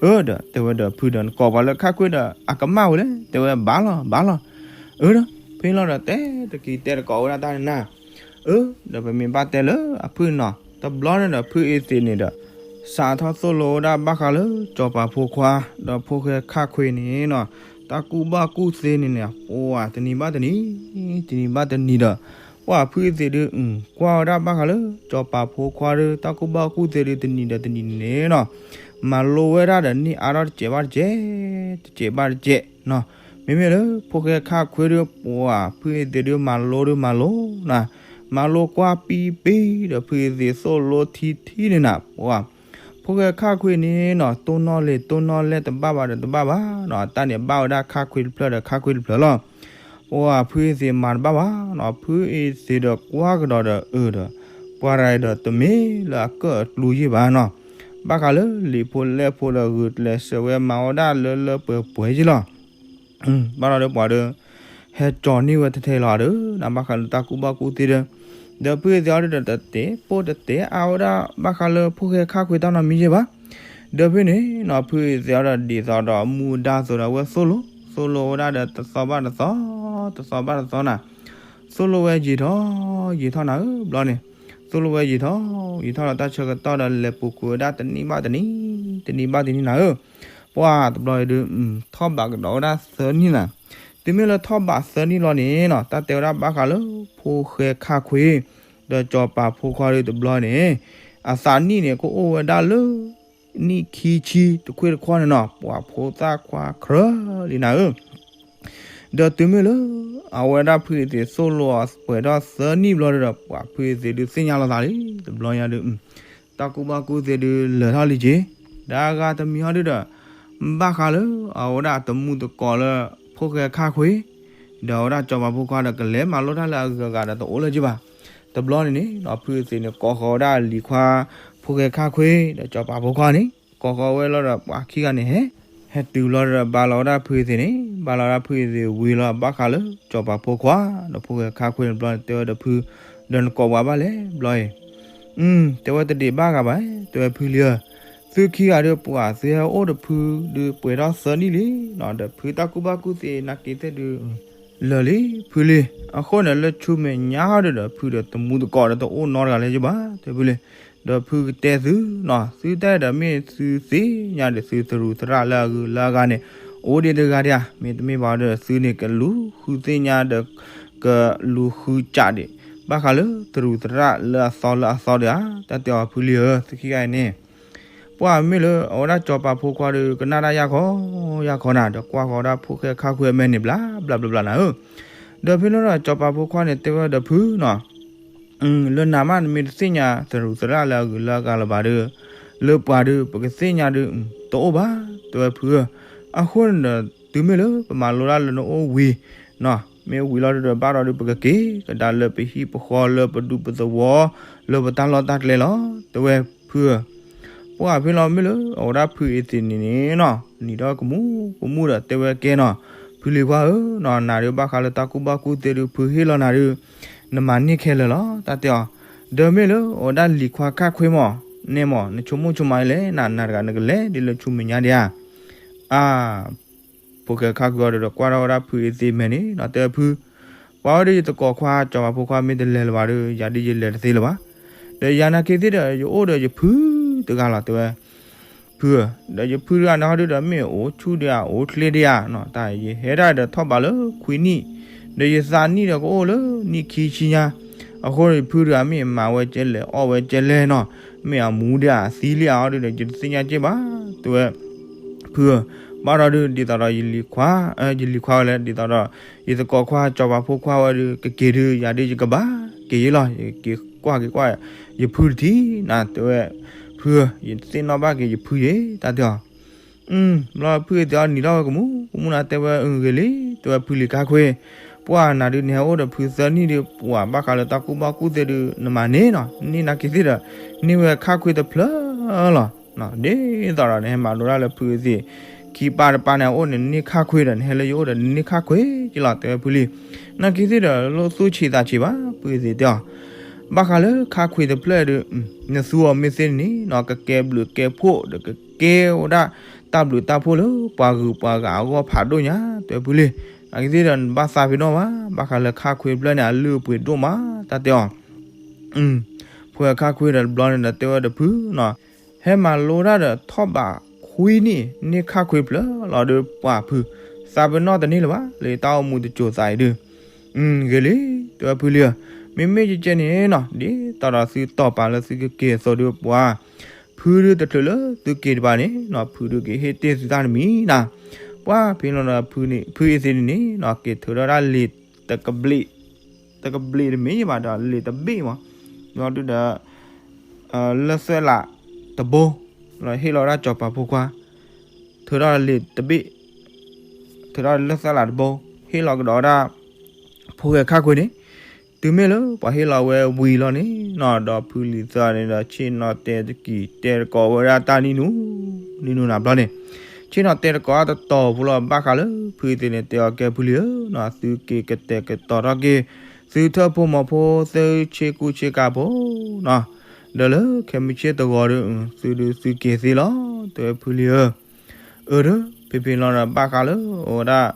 အၢ ဒီးတဲဝဲဒီးဖုဒီးနကိးပှၤလၢခါခွ့ဒီး အကမၣ်ဝဲလဲၣ် တဲဝဲဘၣ်လီၤ ဘၣ်လီၤ အၢ ဒီးဖဲလီၤဒီးတဲတက့ၤတဲတကိးဝဲဒၣ်တၢ်န့ၣ်နၤ အၢ ဒီးပမ့ၢ်ဘၣ်တဲလၢအဖုနီၤ တဘျီန့ၣ်ဒီးဖုအ့သ့းန့ၣ်ဒီး စးထီၣ်သိၣ်လိဝဲဒၣ်ဘၣ်ဃးလၢစီၤပၤဖိခွါ ဒီးဖိၣ်ဃဲခါခွ့န့ၣ်နီၤ တၢ်ကူၣ်ဘၣ်ကူၣ်သ့န့ၣ်န့ၣ် ပှၤတနံၤဘၣ်တနံၤ တနံၤဘၣ်တနံၤဒီး ပှၤဖုအ့သ့းဒုး ကွၢ်ဝဲဒၣ်ဘၣ်ဃးလၢ စီၤပၤဖိခွါဒီး တၢ်ကူၣ်ဘၣ်ကူၣ်သ့ဒုး တနံၤဒီးတနံၤန့ၣ်နီၤ မၤလိဝဲဒၣ်ဒီးန့ၢ်အါထီၣ်တစဲးဘၣ်တစဲး တစဲးဘၣ်တစဲးနီၤ မ့မ့ၢ်လၢ ဖိၣ်ဃဲခါခွ့ဒီး ပှၤဖုအ့သ့းဒုး မၤလိဒုးမၤလိနီၤ မၤလိကွၢ်ပံပံဒီး ဖုအ့သ့းသိၣ်လိထံထံန့ၣ်နၤ ပှၤ ဖိၣ်ဃဲခါခွ့န့ၣ်နီၤ တိၢ်နီၣ်လံာ်တိၢ်နီၣ်လဲၢ်တဘၣ်ဘၣ်ဒီးတဘၣ်ဘၣ်နီၤ တၢ်န့ၣ်ဘၣ်ဝဲဒၣ်ခါခွ့တဖျၢၣ်ဒီးခါခွ့တဖျၢၣ်လီၤ ပှၤဖုအ့သ့းမၤတဘၣ်ဘၣ်နီၤ ဖုအ့သ့းဒီးကွၢ်ကဒီးဒီးအၢဒီး ပှၤတဂၤဒီးတမ့ၢ်လၢအကၢၣ်အကျူယ့ၢ်ဘၣ်နီၤ ဘၣ်ဃးလၢလံာ်ဖိလဲၢ်ဖိဒီးဂုာ်ကျဲးစၢးဝဲမၤဝဲဒၣ်လၢလၢပှဲၤပှဲၤယ့ၢ်လီၤ ဘၣ်ဒီးပှၤဒီး ဟဲကၠီၤန့ၢ်ဝဲထဲထဲလီၤဒီး နဘၣ်ဃးလၢတၢ်ကူၣ်ဘၣ်ကူၣ်သ့ဒီး ဒီးဖုအသ့ၣ်အီၤဒီးတတဲ ပိၢ်တတဲအါဝဲဒၣ် ဘၣ်ဃးလၢဖိၣ်ဃဲခါခွ့တၢ်နီတမံၤယဲၢ်ဘၣ်. ဒီးဖုန့ၣ်နီၤ ဖုအသ့ၣ်အီၤဒီးဒ်သိးဒီးအမူအဒါအသိးဒီး အဝဲသိၣ်လိ သိၣ်လိဝဲဒၣ်ဒီးတသီဘၣ်တသီ တသီဘၣ်တသီနၤ သိၣ်လိဝဲယံာ်ထီၣ် ယံာ်ထီၣ်နၤဧၢ ဘျီန့ၣ် သိၣ်လိဝဲယံာ်ထီၣ် ယံာ်ထီၣ်ဒီးတၢ်ဆၢကတီၢ်ဒီးလဲၤပူၤကွံာ်ဝဲဒၣ်တနံၣ်ဘၣ်တနံၣ် တနံၣ်ဘၣ်တနံၣ်နၤဧၢ ပှၢ်တဘျီအံၤဒုး ထီၣ်ဘးကဒီးဝဲဒၣ်သၢနံၣ်နၤ တုၤမ့ၢ်လၢထီၣ်ဘးသၢနံၣ်လီၤန့ၣ်နီၤ တၢ်တဲဝဲဒၣ်ဘၣ်ဃးလၢ ဖိၣ်ဃဲခါခွ့ ဒီးစီၤပၤဖိခွါဒီးတဘျီန့ၣ် အသးနံၣ်န့ၣ် ကအိၣ်ဝဲဒၣ်လၢ နံၣ်ခံဆံတခွ့တခီန့ၣ်နီၤ ပှၤဖိသၣ်ခွါခြဲလံနၤဧၢ ဒီးတုၤမ့ၢ်လၢ အဝဲဒၣ်ဖုအသ့ၣ်သိၣ်လိအီၤပှဲၤထီၣ်သၢနံၣ်ဘျီဒီး ပှၤဖုအသ့ၣ်ဒုးသ့ၣ်ညါလိာ်သးလံ တဘျီညါဒုး တၢ်ကူၣ်ဘၣ်ကူၣ်သ့ဒုးလၢာ်ထီၣ်လံက့ၤ ဒီးအဂၤတမံၤဟီဒုဒီး ဘၣ်ဃးလၢအဝဲဒၣ်အတမူသကိးလၢ ဖိၣ်ဃဲခါခွ့ ဒီးအဝဲဒၣ်စီၤပၤဖိခွါဒီးကလဲၤမၤလိတၢ်လၢအဂုၤအဂၤဒီးတအိၣ်လၢၤက့ၤဘၣ်. တဘျီန့ၣ်န့ၣ် ဖုအသ့ၣ်န့ၣ် ကိးဃီၤဝဲဒၣ်လံၤခွါ ဖိၣ်ဃဲခါခွ့ ဒီးစီၤပၤဖိခွါန့ၣ် ကိးဃီၤဝဲလီၤဒီးပှၤခံဂၤန့ၣ်ဟဲ ဟဲတုၤဘျီဒီးဘါလီၤဝဲဒၣ်ဖုအသ့ၣ်န့ၣ် ဘါလီၤဝဲဒၣ်ဖုအသ့ၣ်ဝံၤလီၤဘၣ်ဃးလၢ စီၤပၤဖိခွါ ဒီးဖိၣ်ဃဲခါခွ့န့ၣ်ဘျီန့ၣ် တဲဝဲဒီးဖု ဒီးနကိးပှၤဘၣ်လဲၣ်ဘျီအံၤ တဲဝဲတဒံးဘၣ်ဂၤဘၣ် တဲဝဲဖုလံဧၢ သုခံဂၤဒီးပှၤသုဟဲအိၣ်ဒီးဖုဒုးပှဲၤထီၣ်သၢနံၣ်လံနီၤ ဒီးဖုတၢ်ကူၣ်ဘၣ်ကူၣ်သ့နာ်က့သ့ၣ်ဒုး လၢာ်လံဖုလံ. အဃိန့ၣ်လၢဆူမဲာ်ညါဟီဒုဒီး ဖုဒီးတမူသကိးဒီးတအိၣ်နီတဂၤလၢၤက့ၤဘၣ် တဲဖုလံ. ဒီးဖုကတဲသုနီၤ သုတၢ်အဲၣ်ဒီးမ့ၢ်သုသ့ၣ်ညါဒီးသုသရူးသရၣ်လၢအဂုၤလၢအဂၤန့ၣ် အိၣ်ဒံးတဂၤဒံးဧါ မ့တမ့ၢ်ဘၣ်ဒီးသုန့ၣ်ကလူၤဃုသ့ၣ်ညါဒီး ကလူၤဃုကးဒံး ဘၣ်ဃးလၢသရူးသရၣ်လၢအသီလၢအသီဒံးဧါ တၢ်တဲအီၤဖုလံဧၢ သုခံဂၤအံၤန့ၣ် ပှၢ်မ့ၢ်လၢအဝဲဒၣ်စီၤပၤဖိခွါဒီး ကနၣ်တၢ်ယၢ်ခီ ယၢ်ခီနၤ ဒီးကွၢ်ဃီၤဝဲဒၣ်ဖိၣ်ဃဲခါခွ့အမဲာ်န့ၣ် ဘျးဘျးဘျးဘျးနၤဧၢ. ဒီးဖဲလီၤဒီးစီၤပၤဖိခွါန့ၣ် တဲဝဲဒီးဖုနီၤ လၢနၤမးနမ့ၢ်တသ့ၣ်ညါသရူးသရၣ်လၢအဂုၤလၢအဂၤလၢၤဘၣ်ဒီး လၢပှၤဒီး ပကသ့ၣ်ညါဒီး တအိၣ်ဘၣ် တဲဝဲဖုဧၢ. အဃိန့ၣ်ဒီး တုၤမ့ၢ်လၢပမၤလိတၢ်လၢနအိၣ်ဝံၤနီၤ မ့ၢ်ဝံၤလီၤဒီးဘၣ်ဒီးဒုး ပကက့ၤကဒါလၢပဟံၣ်ပဃီလၢပဒူပသဝီ လၢပတၢ်လီၢ်တၢ်ကျဲလီၤ တဲဝဲဖုဧၢ. ပှၢ်ဖဲလီၤမ့ၢ်လၢအဝဲဒၣ်ဖုအသ့ၣ်န့ၣ်န့ၣ်နီၤ နံၤဒီးကမူကမူဒီးတဲဝဲကဲနီၤ ဖုလံၤခွါဧၢနီၤ နၤဒုးဘၣ်ဃးလၢတၢ်ကူၣ်ဘၣ်ကူၣ်သ့ဒုး ဖုဟ့ၣ်လီၤနၤဒုး နမၤန့ၢ်ခဲလၢာ်လီၤ တၢ်တဲအီၤ. ဒီးမ့ၢ်လၢအဝဲဒၣ်လံၤခွါခါခွ့မး နဲမး နဆိကမိၣ်ဆိကမးအံၤလဲၣ် နၤနၤတဂၤနကလဲၤဒ်လၢဆူမဲာ်ညါဒံးဧါ အါ ဖိၣ်ဃဲခါခွ့အီၤဒီးကွၢ်ထီၣ်ဝဲဒၣ်ဖုအသ့ၣ်မဲာ်န့ၣ်နီၤ တဲဖု ပှၤဝဲဒၣ်ယသကိးခွါ စီၤပၤဖိခွါမ့ၢ်တလဲၤလၢၤဘၣ်ဒီး ယၤဒ်ယလဲၤတသ့လၢၤဘၣ်. ဒီးယၤနာ်က့သ့ၣ်ဒီး ယအိၣ်ဒီးယဖုတဂၤလီၤ တဲဝဲ ဖုဧၢ, ဒီးယဖုတဂၤန့ၣ်ဟီဒုဒီး မ့ၢ်အိၣ်ဆူၣ်ဒံးဧါ အိၣ်ချ့ဒံးဧါနီၤ, တၢ်ယဟဲဒၣ်ဒီးထီၣ်ဘးလၢခွံနံၣ်, ဒီးယသးနံၣ်ဒီးကအိၣ်လၢနံၣ်ခံဆံညါ, အဃိဒီးယဖုတဂၤမ့ၢ်မၤဝဲကဲလဲၣ် အီၣ်ဝဲကဲလဲၣ်နီၤ, မ့ၢ်အမူဒံးဧါ အသံလံဧါဟီဒုဒီး ယတသ့ၣ်ညါက့ဘၣ်, တဲဝဲ ဖုဧၢ, ဘၣ်ဒီးဒုး ဒ်သိးဒီးယလံၤခွါ, ယလံၤခွါဝဲလဲၣ် ဒ်သိးဒီး ယသကိးခွါ စီၤပၤဖိခွါဝဲဒုး ကက့ၤဒုး ယၤဒုးယကဘၣ် က့ၤယ့လီၤ, ယက့ၤကွၢ်က့ၤကွၢ် ယဖုတထံၣ်နၤ တဲဝဲ, ဖုဧၢ, ယတသ့ၣ်နီၣ်ဘၣ်က့ၤယဖုယ့ တၢ်တဲအီၤ, ဘျီဖုအသ့ၣ်အီၤနံၤထီၣ်ဝဲကမူး ကမူးနၤတဲဝဲ အဂ့ၤလံ, တဲဝဲဖုလံၤခါခွ့, ပှၢ်နၤဒုး နဟဲအိၣ်ဒီးဖုသၢနံၣ်ဒုး ပှၤဘၣ်ဃးလၢတၢ်ကူၣ်ဘၣ်ကူၣ်သ့ဒုး နမၤန့ၢ်နီၤ, န့ၢ်နာ်က့သ့ၣ်ဒီး န့ၢ်ဝဲခါခွ့တဖျၢၣ်လီၤ, ဒ်သိးဒီးနဟဲမၤလိတၢ်လၢဖုအသ့ၣ် ခံပၢ်တပၢ်န့ၣ် အအိၣ်န့ၣ် နန့ၢ်ခါခွ့ဒီး နဟဲလၢယအိၣ်ဒီး နန့ၢ်ခါခွ့က့လီၤ တဲဝဲဖုလံၤ, နာ်က့သ့ၣ်ဒီး လိၣ်သူၣ်ဆံးသးဆံးဘၣ် ဖုအသ့ၣ်တဲအီၤ, ဘၣ်ဃးလၢခါခွ့တဖျၢၣ်ဒုး နသူအီၤမ့ၢ်သ့န့ၣ်နီၤ ကကဲဘျုးကဲဖှိၣ်ဒီးကကဲဝဲဒၣ် တၢ်ဘျုးတၢ်ဖှိၣ်လၢပှၤဂုၤပှၤဂၤအဂီၢ်ဖးဒိၣ်ညါ တဲဝဲဖုလံၤ, နာ်က့သ့ၣ်ဒီး နဘၣ်သးပ့ၤနီၣ်ဘၣ်, ဘၣ်ဃးလၢခါခွ့တဖျၢၣ်န့ၣ် အလုၢ်အပှ့ၤဒိၣ်မး တၢ်တဲအီၤ ဖုခါခွ့ဒီးတဘျီန့ၣ်ဒီး တဲဝဲဒီးဖုနီၤ, ဟဲမၤလိတၢ်ဒီးထီၣ်ဘးခွံနံၣ် န့ၢ်ခါခွ့ဖျၢၣ်လီၤဒီး ပှၢ်ဖု သးပ့ၤနီၣ်တန့ၢ်လၢၤဘၣ် လၢတၢ်အိၣ်မူတစိၤသးအံၤဒုး, ဂ့ၤလံ, တဲဝဲဖုလံၤဧၢ, မ့မ့ၢ်ကကဲန့ၣ်နီၤ ဒ်သိးဒီးသုတီၢ်ပာ်လၢသုကက့ၤအသိးဒုး ပှၢ် ဖုဒုးတချုးလၢသုက့ၤတဘၣ်န့ၣ်နီၤ ဖုဒုးကဟ့ၣ်တ့ၢ်သုတၢ်တမံၤနၤ, ပှၢ်ဖဲလီၤဒီး ဖုအသ့ၣ်န့ၣ်န့ၣ်နီၤ က့ၤထုးထီၣ်ဒၣ်လံာ်တကဘျံး တကဘျံးတမ့ၢ်ဘၣ်ဒီး လံာ်တဘ့ၣ်မး, ဒီးဒုးဒီး လၢသွဲၣ်လးတဘိ ဟ့ၣ်လီၤဝဲဒၣ်စီၤပၤဖိခွါ, ထုးထီၣ်လံာ်တဘ့ၣ်, ထုးထီၣ်လၢသွဲၣ်လးတဘိ, ဟ့ၣ်လီၤကဒီးဝဲဒၣ် ဖိၣ်ဃဲခါခွ့န့ၣ်, တုၤမ့ၢ်လၢပှၤဟ့ၣ်လီၤဝဲဝံၤလီၤန့ၣ်နီၤ ဒီးဖုလံၤသၢန့ၣ်ဒီး ဆ့ၣ်နီၤတဲတကံၢ်တဲတကိးဝဲဒၣ်တၢ်နံၣ်နူ နံၣ်နူနၤဘျီန့ၣ်, ဆ့ၣ်နီၤတဲတကိးတတီၤဖိလီၤ ဘၣ်ဃးလၢဖုအသ့ၣ်န့ၣ် တဲအီၤကဲဖုလံဧၢနီၤ, သုက့ၤကတဲာ်ကတီၤထီၣ်က့ၤ သုထၢၣ်ဖိမီၤဖိ သုဆ့ကူဆ့ကၤဖိနီၤ, ဒီးလၢခဲမုၢ်ဆ့ၣ်တဂီၤဒီး သုဒုးသုက့ၤသ့လီၤ တဲဝဲဖုလံဧၢ အၢ ဒီးဖဲဖဲလီၤဒီး ဘၣ်ဃးလၢအဝဲဒၣ်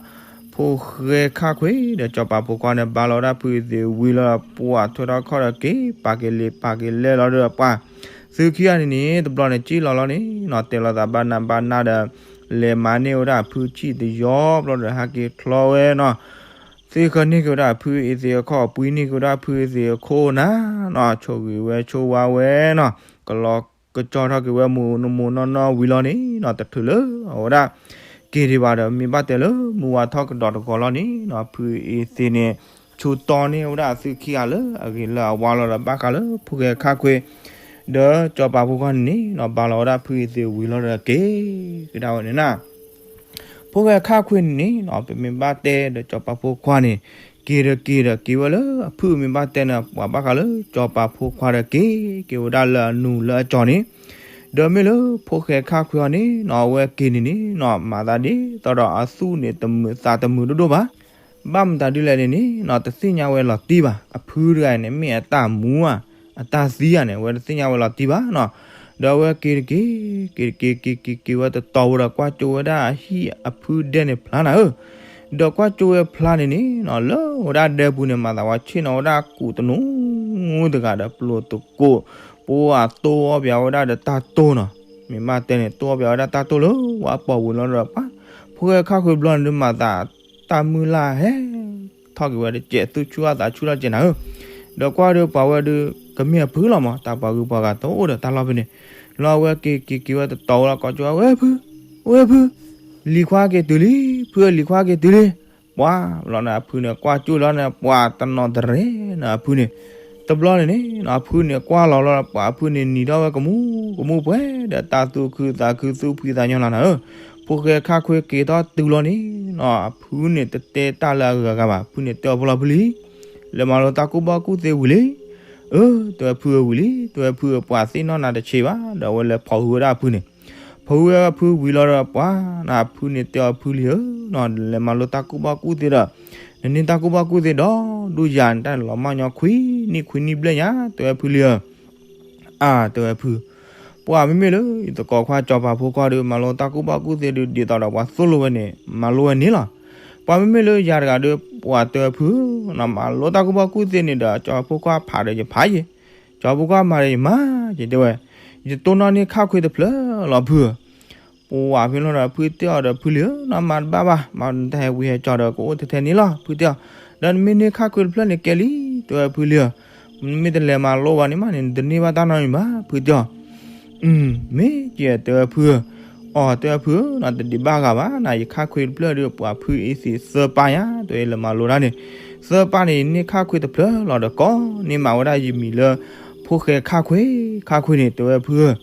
ဖိၣ်ဃဲခၣ်ခွ့ဒီးစီၤပၤဖိခွါန့ၣ် ဘါလီၤဝဲဒၣ်ဖုအသ့ၣ်ဝံၤလီၤဒီး ပှၤထွဲထီၣ်ခီၣ်ဒီးက့ၤ ပာ်က့ၤလံာ်ပာ်က့ၤလဲၢ်လီၤဒီးပှၤ သုခံဂၤန့ၣ်န့ၣ် တဘျီန့ၣ် ကၠံၣ်လီၤလီၤန့ၣ်နီၤ တဲလီၤသးဘၣ်နးဘၣ်နးဒီး လဲၤမၤန့ၢ်ဝဲဒၣ်ဖုဆံၣ်တယီဘျီဒီး ဟဲက့ၤချီဝဲနီၤ သ့ၣ်ဃၢန့ၢ်က့ၤဝဲဒၣ်ဖုအသ့ၣ်အခီၣ် ပှံန့ၢ်က့ၤဝဲဒၣ်ဖုအသ့ၣ်အခိၣ်နၤနီၤ ဆိၣ်ဂ့ၤဝဲဆိၣ်ဝါဝဲနီၤ ကလီကကၠီထီၣ်က့ၤဝဲမိၢ်မိၢ်နီၢ်နီၢ်ဝံၤလီၤန့ၣ်နီၤ တထုးလၢအဝဲဒၣ် က့ၤဒံးဘၣ်ဒီး မ့ၢ်ဘၣ်တဲလၢမုၢ်ဝါထီၣ်ကဒီးတဂီၤလီၤန့ၣ်နီၤ ဖုအသ့ၣ်န့ၣ် ဆူတီန့ၢ်ဝဲဒၣ်အသုခံဂၤလၢအဂ့ၤလၢအဝါလီၤဒီး ဘၣ်ဃးလၢဖိၣ်ဃဲခၣ်ခွ့ ဒီးစီၤပၤဖိခွါန့ၣ်န့ၣ်နီၤ ဘါလီၤဝဲဒၣ်ဖုအသ့ၣ်ဝံၤလီၤဒီး က့ၤကဒါဝဲန့ၣ်နၤ ဖိၣ်ဃဲခၣ်ခွ့န့ၣ်န့ၣ်နီၤ ပမ့ၢ်ဘၣ်တဲဒီးစီၤပၤဖိခွါန့ၣ် က့ၤဒီးက့ၤဒီးက့ၤဝဲလၢအဖုၣ် မ့ၢ်ဘၣ်တဲန့ၣ် ပှၤဘၣ်ဃးလၢစီၤပၤဖိခွါဒီးက့ၤက့ၤဝဲဒၣ်လၢအနူၤလၢအကၠီၤန့ၣ် ဒီးမ့ၢ်လၢဖိၣ်ဃဲခၣ်ခွ့အီၤန့ၣ်နီၤ အဝဲက့ၤန့ၣ်န့ၣ်နီၤ မၤသးဒ်သိးဒီးအသူၣ်န့ၣ်တမုာ်သးတမုာ်ဒိၣ်ဒိၣ်ဘၣ် ဘၣ်မတၤဒ်လဲၣ်န့ၣ်န့ၣ်နီၤ တသ့ၣ်ညါဝဲလီၤတံၢ်ဘၣ် အဖုတဂၤအံၤန့ၣ် မ့ၢ်အတၢ်မူဧါ အတၢ်သံဧါန့ၣ် အဝဲတသ့ၣ်ညါဝဲလီၤတံၢ်ဘၣ်နီၤ ဒီးအဝဲက့ၤတက့ၤ က့ၤတက့ၤက့ၤက့ၤက့ၤဝဲတတီၤဝဲဒီး ကွၢ်ကၠိဝဲဒၣ်အဟံၣ်အဖုဒဲန့ၣ်ဖျါနၤဧၢ ဒီးကွၢ်ကၠိဝဲဖျါန့ၣ်န့ၣ်နီၤ လၢဝဲဒၣ်ဒဲပူၤန့ၣ် မၤသးဝဲဆ့ၣ်နီၤဝဲဒၣ်ကူးတနူတဂၤဒီး ပျိာ်သကိး ပှၤတိၢ်အီၣ်ပၠးဝဲဒၣ်ဒီးတၢ်တိၢ်နီၤ မ့ၢ်ဘၣ်တဲန့ၣ် တိၢ်အီၣ်ပၠးဝဲဒၣ်တၢ်တိၢ်လၢဝဲပီၢ်ဝံၤလီၤဒီး ပှၤ ဖိၣ်ဃဲခၣ်ခွ့ဘျီန့ၣ်ဒုး မၤသးတၢ်မုၢ်လၢ်ဟဲ ထီၣ်က့ၤဝဲတစဲး သူၣ်ဆူၣ်အသးဆူၣ်ထီၣ်ကဲနၤဧၢ ဒီးကွၢ်ဒီးပှၤဝဲဒုး ကမ့ၢ်အဖုလီၤမး တၢ်ပှၤဂုၤပှၤဂၤတအိၣ်ဒီးတၢ်လီၢ်ဖဲန့ၣ် လီၤအဝဲက့ၤက့ၤက့ၤဝဲတတီၤဝဲလီၤ ကိးကၠိဝဲ ဝဲဖု ဝဲဖု လံၤခွါက့ၤတုၤလံ ဖုလံၤခွါက့ၤတုၤလံ ပှၤလီၤန့ၣ် အဖုန့ၣ် ကွၢ်ကၠိလီၤန့ၣ် ပှၤတနီၤတရဲၣ်န့ၣ် အဖုန့ၣ် တဘျီန့ၣ်န့ၣ် အဖုန့ၣ် ကွၢ်လီၤလီၤ ပှၤအဖုန့ၣ် နံၤထီၣ်ဝဲကမူၣ်ကမူၣ်ပှဲၤဒီး တၢ်သူၣ်ခုသးခု သူၣ်ဖှံသးညီနၤနၤဧၢ ဖိၣ်ဃဲခၣ်ခွ့က့ၤထီၣ်တုၤလီၤန့ၣ်နီၤ အဖုန့ၣ် တတဲတၢ်လၢအဂၤဂၤဘၣ် ဖုန့ၣ်တဲအီၤဖိလီၤဖုလံ လဲၤမၤလိတၢ်ကူၣ်ဘၣ်ကူၣ်သ့ဝံၤလံ အၢ တဲဝဲဖုဧၢဝံၤလံ တဲဝဲဖုဧၢ ပှၤသ့ၣ်နီၣ်နၤတဆံးဘၣ် ဒီးအဝဲလဲၤဖိးဟုဝဲဒၣ်အဖုန့ၣ် ဖိးဟုဝဲဖုဝံၤလီၤဒီး ပှၤနၤ ဖုန့ၣ်တဲအီၤဖုလံဧၢနီၤ လဲၤမၤလိတၢ်ကူၣ်ဘၣ်ကူၣ်သ့ဒီး နန့ၢ်တၢ်ကူၣ်ဘၣ်ကူၣ်သ့ဒီး ဒိၣ်ယၤန့ၣ် တၢ်န့ၣ်လီၤမၢ်ညီခွံနံၣ်ခွံနံၣ်ဘျဲၣ်ညါ တဲဝဲဖုလံဧၢ အါ တဲဝဲဖု ပှၤမ့မ့ၢ်လၢ ယသကိးခွါစီၤပၤဖိခွါဒီး မၤလိတၢ်ကူၣ်ဘၣ်ကူၣ်သ့ဒီး ဒ်သိးဒီးပှၤသိၣ်လိဝဲန့ၣ် မၤလိဝဲန့ၣ်လီၤ. ပှၤမ့မ့ၢ်လၢယၤတဂၤဒီး ပှၤတဲဝဲဖု နမၤလိတၢ်ကူၣ်ဘၣ်ကူၣ်သ့န့ၣ်ဒီး စီၤပၤဖိခွါဖးဒီးယဖးယဲၢ်, စီၤပၤဖိခွါမၤဒီးယမၤယဲၢ် တဲဝဲ, ယတိၢ်နီၣ်န့ၢ်ခၣ်ခွ့တဖျၢၣ်လီၤဖုဧၢ. ပှၤဖဲလီၤဒီး ဖုတဲအီၤဒီး ဖုလံဧၢ, နမၤတဘၣ်ဘၣ်, မၤနတၢ်ဟဲဝံဟဲကၠီဒီး ကအိၣ်ထဲထဲန့ၣ်လီၤ ဖုတဲအီၤ, ဒီးနမ့ၢ်န့ၢ်ခၣ်ခွ့တဖျၢၣ်န့ၣ်ကဲလံ တဲဝဲဖုလံဧၢ. နမ့ၢ်တလဲၤမၤလိဘၣ်န့ၣ်မးန့ၣ် နတန့ၢ်ဘၣ်တၢ်နီတမံၤဘၣ် ဖုတဲအီၤ. မ့ၢ်ကဲ တဲဝဲဖုဧၢ, အီၤ တဲဝဲဖုဧၢ, နတဒံးဘၣ်ဂၤဘၣ် နယခၣ်ခွ့တဖျၢၣ်ဒီး ပှၤဖုအ့သံးသၢပၢ်ညါ တဲဝဲ လဲၤမၤလိတၢ်န့ၣ် သၢပၢ်န့ၣ် ယန့ၢ်ခၣ်ခွ့တဖျၢၣ်လီၤဒီး ကိးန့ၢ်မးဝဲဒၣ်ယမံၤလၢ ဖိၣ်ဃဲခၣ်ခွ့, ခၣ်ခွ့န့ၣ် တဲဝဲဖုဧၢ.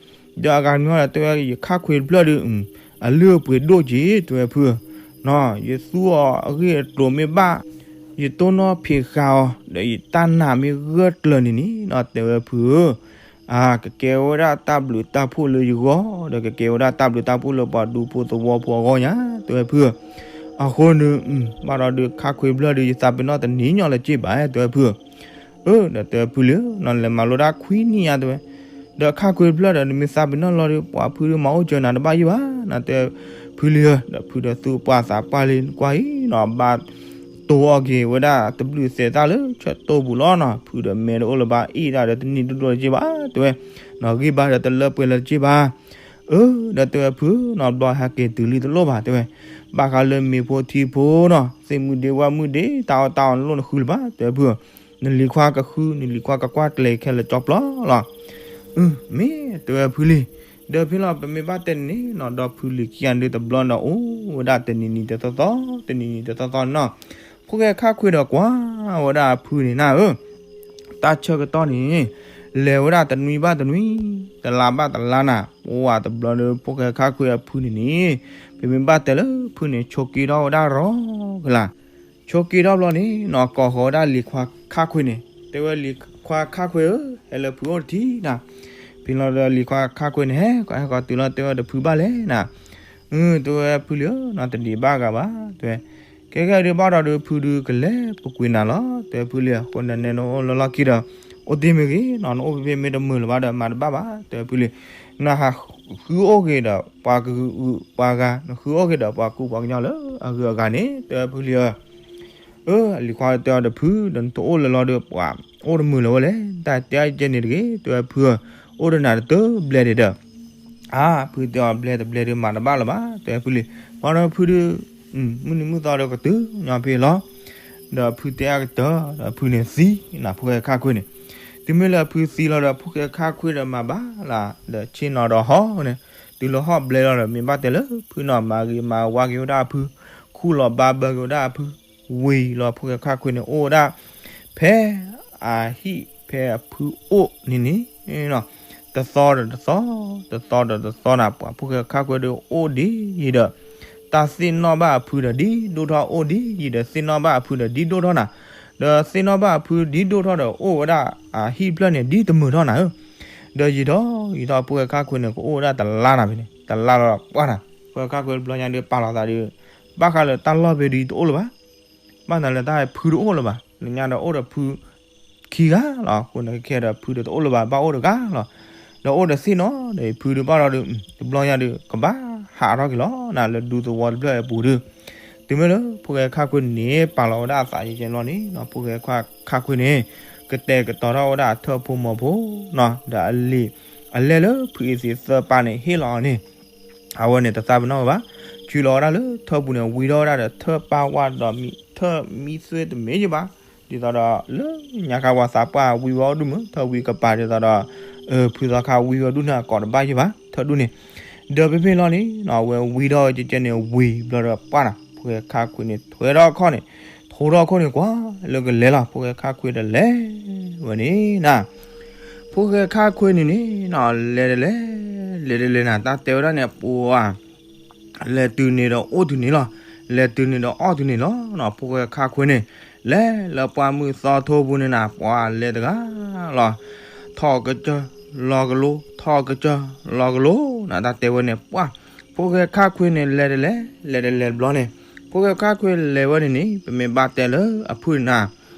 ဒီးအဂၤတမံၤဒီး တဲဝဲယခၣ်ခွ့တဖျၢၣ်ဒီး အလုၢ်အပှ့ၤဒိၣ်က့ၤ တဲဝဲဖုဧၢ. နီၢ် ယသူအီၤအဂ့ၢ်အကျိၤမ့ၢ်ဘၣ် ယတိၢ်နီၣ်ဖံးဃာ်အီၤ ဒီးယတၢ်နာ်မ့ၢ်ဂၢၢ်ကျၢၤန့ၣ်န့ၣ် နီၢ် တဲဝဲဖုဧၢ. အါ ကကဲဝဲဒၣ်တၢ်ဘျုးတၢ်ဖှိၣ်လၢယဂီၢ် ဒီးကကဲဝဲဒၣ်တၢ်ဘျုးတၢ်ဖှိၣ်လၢပှၤဒူဖိသဝီဖိအဂီၢ်ညါ တဲဝဲဖုဧၢ. အဃိန့ၣ် ဘၣ်ဒီးဒုးခၣ်ခွ့တဖျၢၣ်ဒီး ယသးပ့ၤနီၣ်တနံၤညီလၢၤက့ဘၣ် တဲဝဲဖုဧၢ. အၢ ဒီးတဲဝဲဖုလံဧၢ, နလဲၤမၤလိတၢ်ခွံနံၣ်ညါ တဲဝဲ. ဒီးခၣ်ခွ့တဖျၢၣ်ဒီး နမ့ၢ်သးပ့ၤနီၣ်လီၤဒီး ပှၤဖုဒီးမၤအိၣ်စၢၤနၤတဘၣ်ယံၤဘၣ် နတဲ ဖုလံဧၢ. ဒီးဖုဒီးသူၣ်ပှၢ်သးပှၢ်လံ နကွၢ်အံၤနီၢ် ဘၣ်တိၢ်အီၣ်က့ၤဝဲဒၣ်တဘျုးသဲးသၣ်လၢဆၢတိၢ်ပူၤလီၤနီၢ်. ဖုဒီးမဲတအိၣ်လၢၤဘၣ် အ့ၣ်ဒၣ်ဒီးတနံၣ်ဒိၣ်ဒိၣ်လၢၤက့ဘၣ် တဲဝဲ. နီၢ် ဂံၢ်ဘါဒီးတလၢပှဲၤလၢၤက့ဘၣ်. အၢ ဒီးတဲဝဲဖုနီၢ် ဘျီဟဲက့ၤတုၤလံတလိၣ်ဘၣ် တဲဝဲ. ဘၣ်ဃးလၢမ့ၤဖိထံဖိနီၢ် သ့ၣ်မုၢ်ဒ့ဝၣ်မုၢ်ဒ့ တၢ်အီၣ်တၢ်အီနလိၣ်နဃုလၢၤဘၣ် တဲဝဲဖုဧၢ. နလံၤခွါကဃု နလံၤခွါကကွၢ်ကျဲၤခဲလၢာ်ကၠီပျီလီၤ. အၢ မ့ၢ် တဲဝဲဖုလံ. ဒီးဖဲလီၤ ပမ့ၢ်ဘၣ်တဲန့ၣ်နီၢ် ဒီးဖုလံၤခံဂၤဒုးတဘျီဒီး အိၣ်ဝဲဒၣ်တနံၤနံၤတသီသီ တနံၤနံၤတသီသီနီၢ်. ဖိၣ်ဃဲခၣ်ခွ့ဒီးကွၢ်ဝဲဒၣ်အဖုန့ၣ်နၤဧၢ တၢ်ဆၢကတီၢ်န့ၣ် လဲၤဝဲဒၣ်တနွံဘၣ်တနွံ တလါဘၣ်တလါနၤ. ပှၤတဘျီဒီး ဖိၣ်ဃဲခၣ်ခွ့အဖုန့ၣ်န့ၣ် ပမ့ၢ်ဘၣ်တဲလၢဖုန့ၣ် ဆိးက့ထီၣ်ဝဲဒၣ်ရီကလၤ. ဆိးက့ထီၣ်ဘျီန့ၣ်နီၢ် ကိးဃီၤဝဲဒၣ်လံၤခွါခၣ်ခွ့န့ၣ် တဲဝဲ လံၤခွါခၣ်ခွ့ဧၢ ဟဲလၢဖုအိၣ်တထံၣ်နၤ. ဖဲလီၤဒီးလံၤခွါခၣ်ခွ့န့ၣ် ဟဲကီဟဲကီတုၤလီၤ တဲဝဲဒီးဖုဘၣ်လဲၣ်နၤ. တဲဝဲဖုလံဧၢ, နတဒံးဘၣ်ဂၤဘၣ် တဲဝဲ. ကဲကဲဒုးဘၣ်ဒီးဒုး ဖုဒုးကလဲၤပူၤကွံာ်နၤလီၤ တဲဝဲဖုလံဧၢ. အဃိန့ၣ် နအိၣ်လၢလီၢ်ခံဒီး အိၣ်တ့ၢ်မ့ၢ်ဂ့ၤနီၤ, နအိၣ်ဖဲဖဲမ့ၢ်တမုာ်လၢၤဘၣ်ဒီး မၤတဘၣ်ဘၣ် တဲဝဲဖုလံ. နဟးဃုအိၣ်က့ၤဒီးပှၤကဂုၤပှၤဂၤ, နဃုအိၣ်က့ၤဒီးပှၤကူပှၤကညီလၢအဂုၤအဂၤန့ၣ် တဲဝဲဖုလံဧၢ. အၢ လံၤခွါတဲအီၤဒီး ဖုဒီး နတအိၣ်လၢၤလီၤဒီး ပှၤအိၣ်တမုာ်လၢၤဝဲလဲၣ်, တၢ်တဲအကဲန့ၣ်တဂ့ၤ တဲဝဲဖုဧၢ. အိၣ်ဒီးနၤတဘျဲၣ်ဒံးဒီး အါ ဖုတဲအီၤ ဘျဲၣ်တဘျဲၣ်ဒုး မၤတဘၣ်လၢၤဘၣ် တဲဝဲဖုလံ. ဘၣ်ဒီးဖုဒုး မုၢ်နံၤမုၢ်သီဒီးကတုၤညီဖဲလီၤ. ဒီးဖုတဲအကတၢၢ်ဒီး ဖုန့ၣ်သံနၤ ဖိၣ်ဃဲခါခွ့န့ၣ်. တုၤမ့ၢ်လၢအဖုသံလီၤဒီး ဖိၣ်ဃဲခါခွ့ဒီးမၤဘၣ်လၢ်ဒီး ဆ့ၣ်နီၤဒီးဟီၣ်န့ၣ်, တုၤလၢဟီၣ်ဘျဲလီၤဒီး မ့ၢ်ဘၣ်တဲလၢဖုနီၤ မၤဂ့ၤမၤဝါက့ၤဝဲဒၣ်အဖု, ခူၣ်လီၤဘါဘၢက့ၤဝဲဒၣ်အဖု, ဝံၤလီၤ ဖိၣ်ဃဲခါခွ့န့ၣ် အိၣ်ဝဲဒၣ် ဖဲအဟံၣ်ဖဲအဖုအိၣ်န့ၣ်န့ၣ် တသီဒီးတသီ, တသီဒီးတသီနၤ ပှၤဖိၣ်ဃဲခါခွ့ဒီးအိၣ်ဒ်ယံၤဒီး တၢ်သ့ၣ်နီၣ်ဘၣ်အဖုဒီးဒ်ဒိၣ်ထီၣ်, အိၣ်ဒ်ယံၤဒီးသ့ၣ်နီၣ်ဘၣ်အဖုဒီးဒ်ဒိၣ်ထီၣ်နၤ, ဒီးသ့ၣ်နီၣ်ဘၣ်အဖုဒ်ဒိၣ်ထီၣ်ဒီး အိၣ်ဝဲဒၣ်အဟံၣ်ဖျၢၣ်န့ၣ်ဒ်တမုာ်ထီၣ်နၤဧၢ. ဒီးယံာ်ထီၣ်ယံာ်ထီၣ် ဖိၣ်ဃဲခါခွ့န့ၣ် ကအိၣ်ဝဲဒၣ်တလါနၤဖဲန့ၣ်, တလါလီၤပှၢ်နၤ, ဖိၣ်ဃဲခါခွ့တဘျီညါဒီး ပာ်လီၤသးဒီး ဘၣ်ဃးလၢတၢ်လီၢ်ဖဲဒုးတအိၣ်လၢၤဘၣ်. ဘၣ်သးလၢတၢ်ဖုတအိၣ်လၢၤဘၣ်, လၢညါဒီးအိၣ်ဒီးဖုခံဂၤလီၤ. အဃိန့ၣ်ခဲဒီးဖုဒီးတအိၣ်လၢၤဘၣ်, ဘၣ်အိၣ်တဂၤလီၤ. ဒီးအိၣ်ဒီးသ့ၣ်နီၣ်ဒီးဖုဒီးဘၣ်ဒီး တဘျီညါဒီး ကဘၣ်ဟးထီၣ်က့ၤလီၤနၤ လၢဒူသဝီတဖျၢၣ်အပူၤဒီး, တုၤမ့ၢ်လၢဖိၣ်ဃဲခါခွ့န့ၣ် ပာ်လီၤဝဲဒၣ်အသးယဲကဲလီၤန့ၣ် ဖိၣ်ဃဲခါခွ့န့ၣ် ကတဲာ်ကတီၤထီၣ်ဝဲဒၣ်အထၢၣ်ဖိမီၤဖိနီၤ, ဒီးအလံာ်အလဲၢ်လၢဖုအံၤသ့ၣ်သၢပၢ်န့ၣ် ဟ့ၣ်လီၤအီၤန့ၣ် အဝဲန့ၣ်တသးပ့ၤနီၣ်ဝဲဘၣ်. ဆူးလီၤဝဲဒၣ်လၢထၢၣ်ပူၤန့ၣ် ဝံထီၣ်ဝဲဒၣ်ဒီးထၢၣ်ပၢ်ဝါဒီး ထၢၣ်မံသွဲတမ့ၢ်ယဘၣ်, ဒ်သိးဒီးလၢညါခါပှၤသးပှၢ်ဝံဝဲအိၣ်ဒူၣ်မုၢ် ထၢၣ်ဝံကပၤ ဒ်သိးဒီး ဖုသီခါဝံဝဲဒူၣ်န့ၣ် အကိးတဘၣ်ယဘၣ် ထၢၣ်ဒူၣ်န့ၣ်. ဒီးဖဲဖဲလီၤန့ၣ် အဝဲဝံထီၣ်ဝဲကဲကဲန့ၣ် ဝံၤဘျီဒီးပှၢ်နၤ ဖိၣ်ဃဲခါခွ့န့ၣ် ထွဲထီၣ်ခီၣ်န့ၣ် ထိထီၣ်ခိၣ်န့ၣ်ကွၢ်လၢကလဲၤလီၤ. ဖိၣ်ဃဲခါခွ့ဒီးလဲၤဝဲန့ၣ်နၤ ဖိၣ်ဃဲခါခွ့န့ၣ်န့ၣ် လဲၤတလဲၤ လဲၤတလဲၤနၤ တၢ်တဲဝဲဒၣ်န့ၣ် ပှၤ လဲၤတုၤန့ၣ်ဒီးအိၣ်တုၤန့ၣ်လီၤ. လဲၤတုၤန့ၣ်ဒီးအီၣ်တုၤန့ၣ်လီၤ. ဖိၣ်ဃဲခါခွ့န့ၣ် လဲၤလၢပှၢ်မုၢ်သီထိပူၤန့ၣ်နၤ ပှၤလဲၤတဂၤလီၤ. ထီၣ်ကစၢၢ်လီၤကလိ ထီၣ်ကစၢၢ်လီၤကလိနၤ တၢ်တဲဝဲန့ၣ် ပှၢ် ဖိၣ်ဃဲခါခွ့န့ၣ် လဲၤတလဲၤ လဲၤတလဲၤတဘျီန့ၣ် ဖိၣ်ဃဲခါခွ့လဲၤဝဲန့ၣ်န့ၣ် ပမ့ၢ်ဘၣ်တဲလၢအဖုၣ်နၤ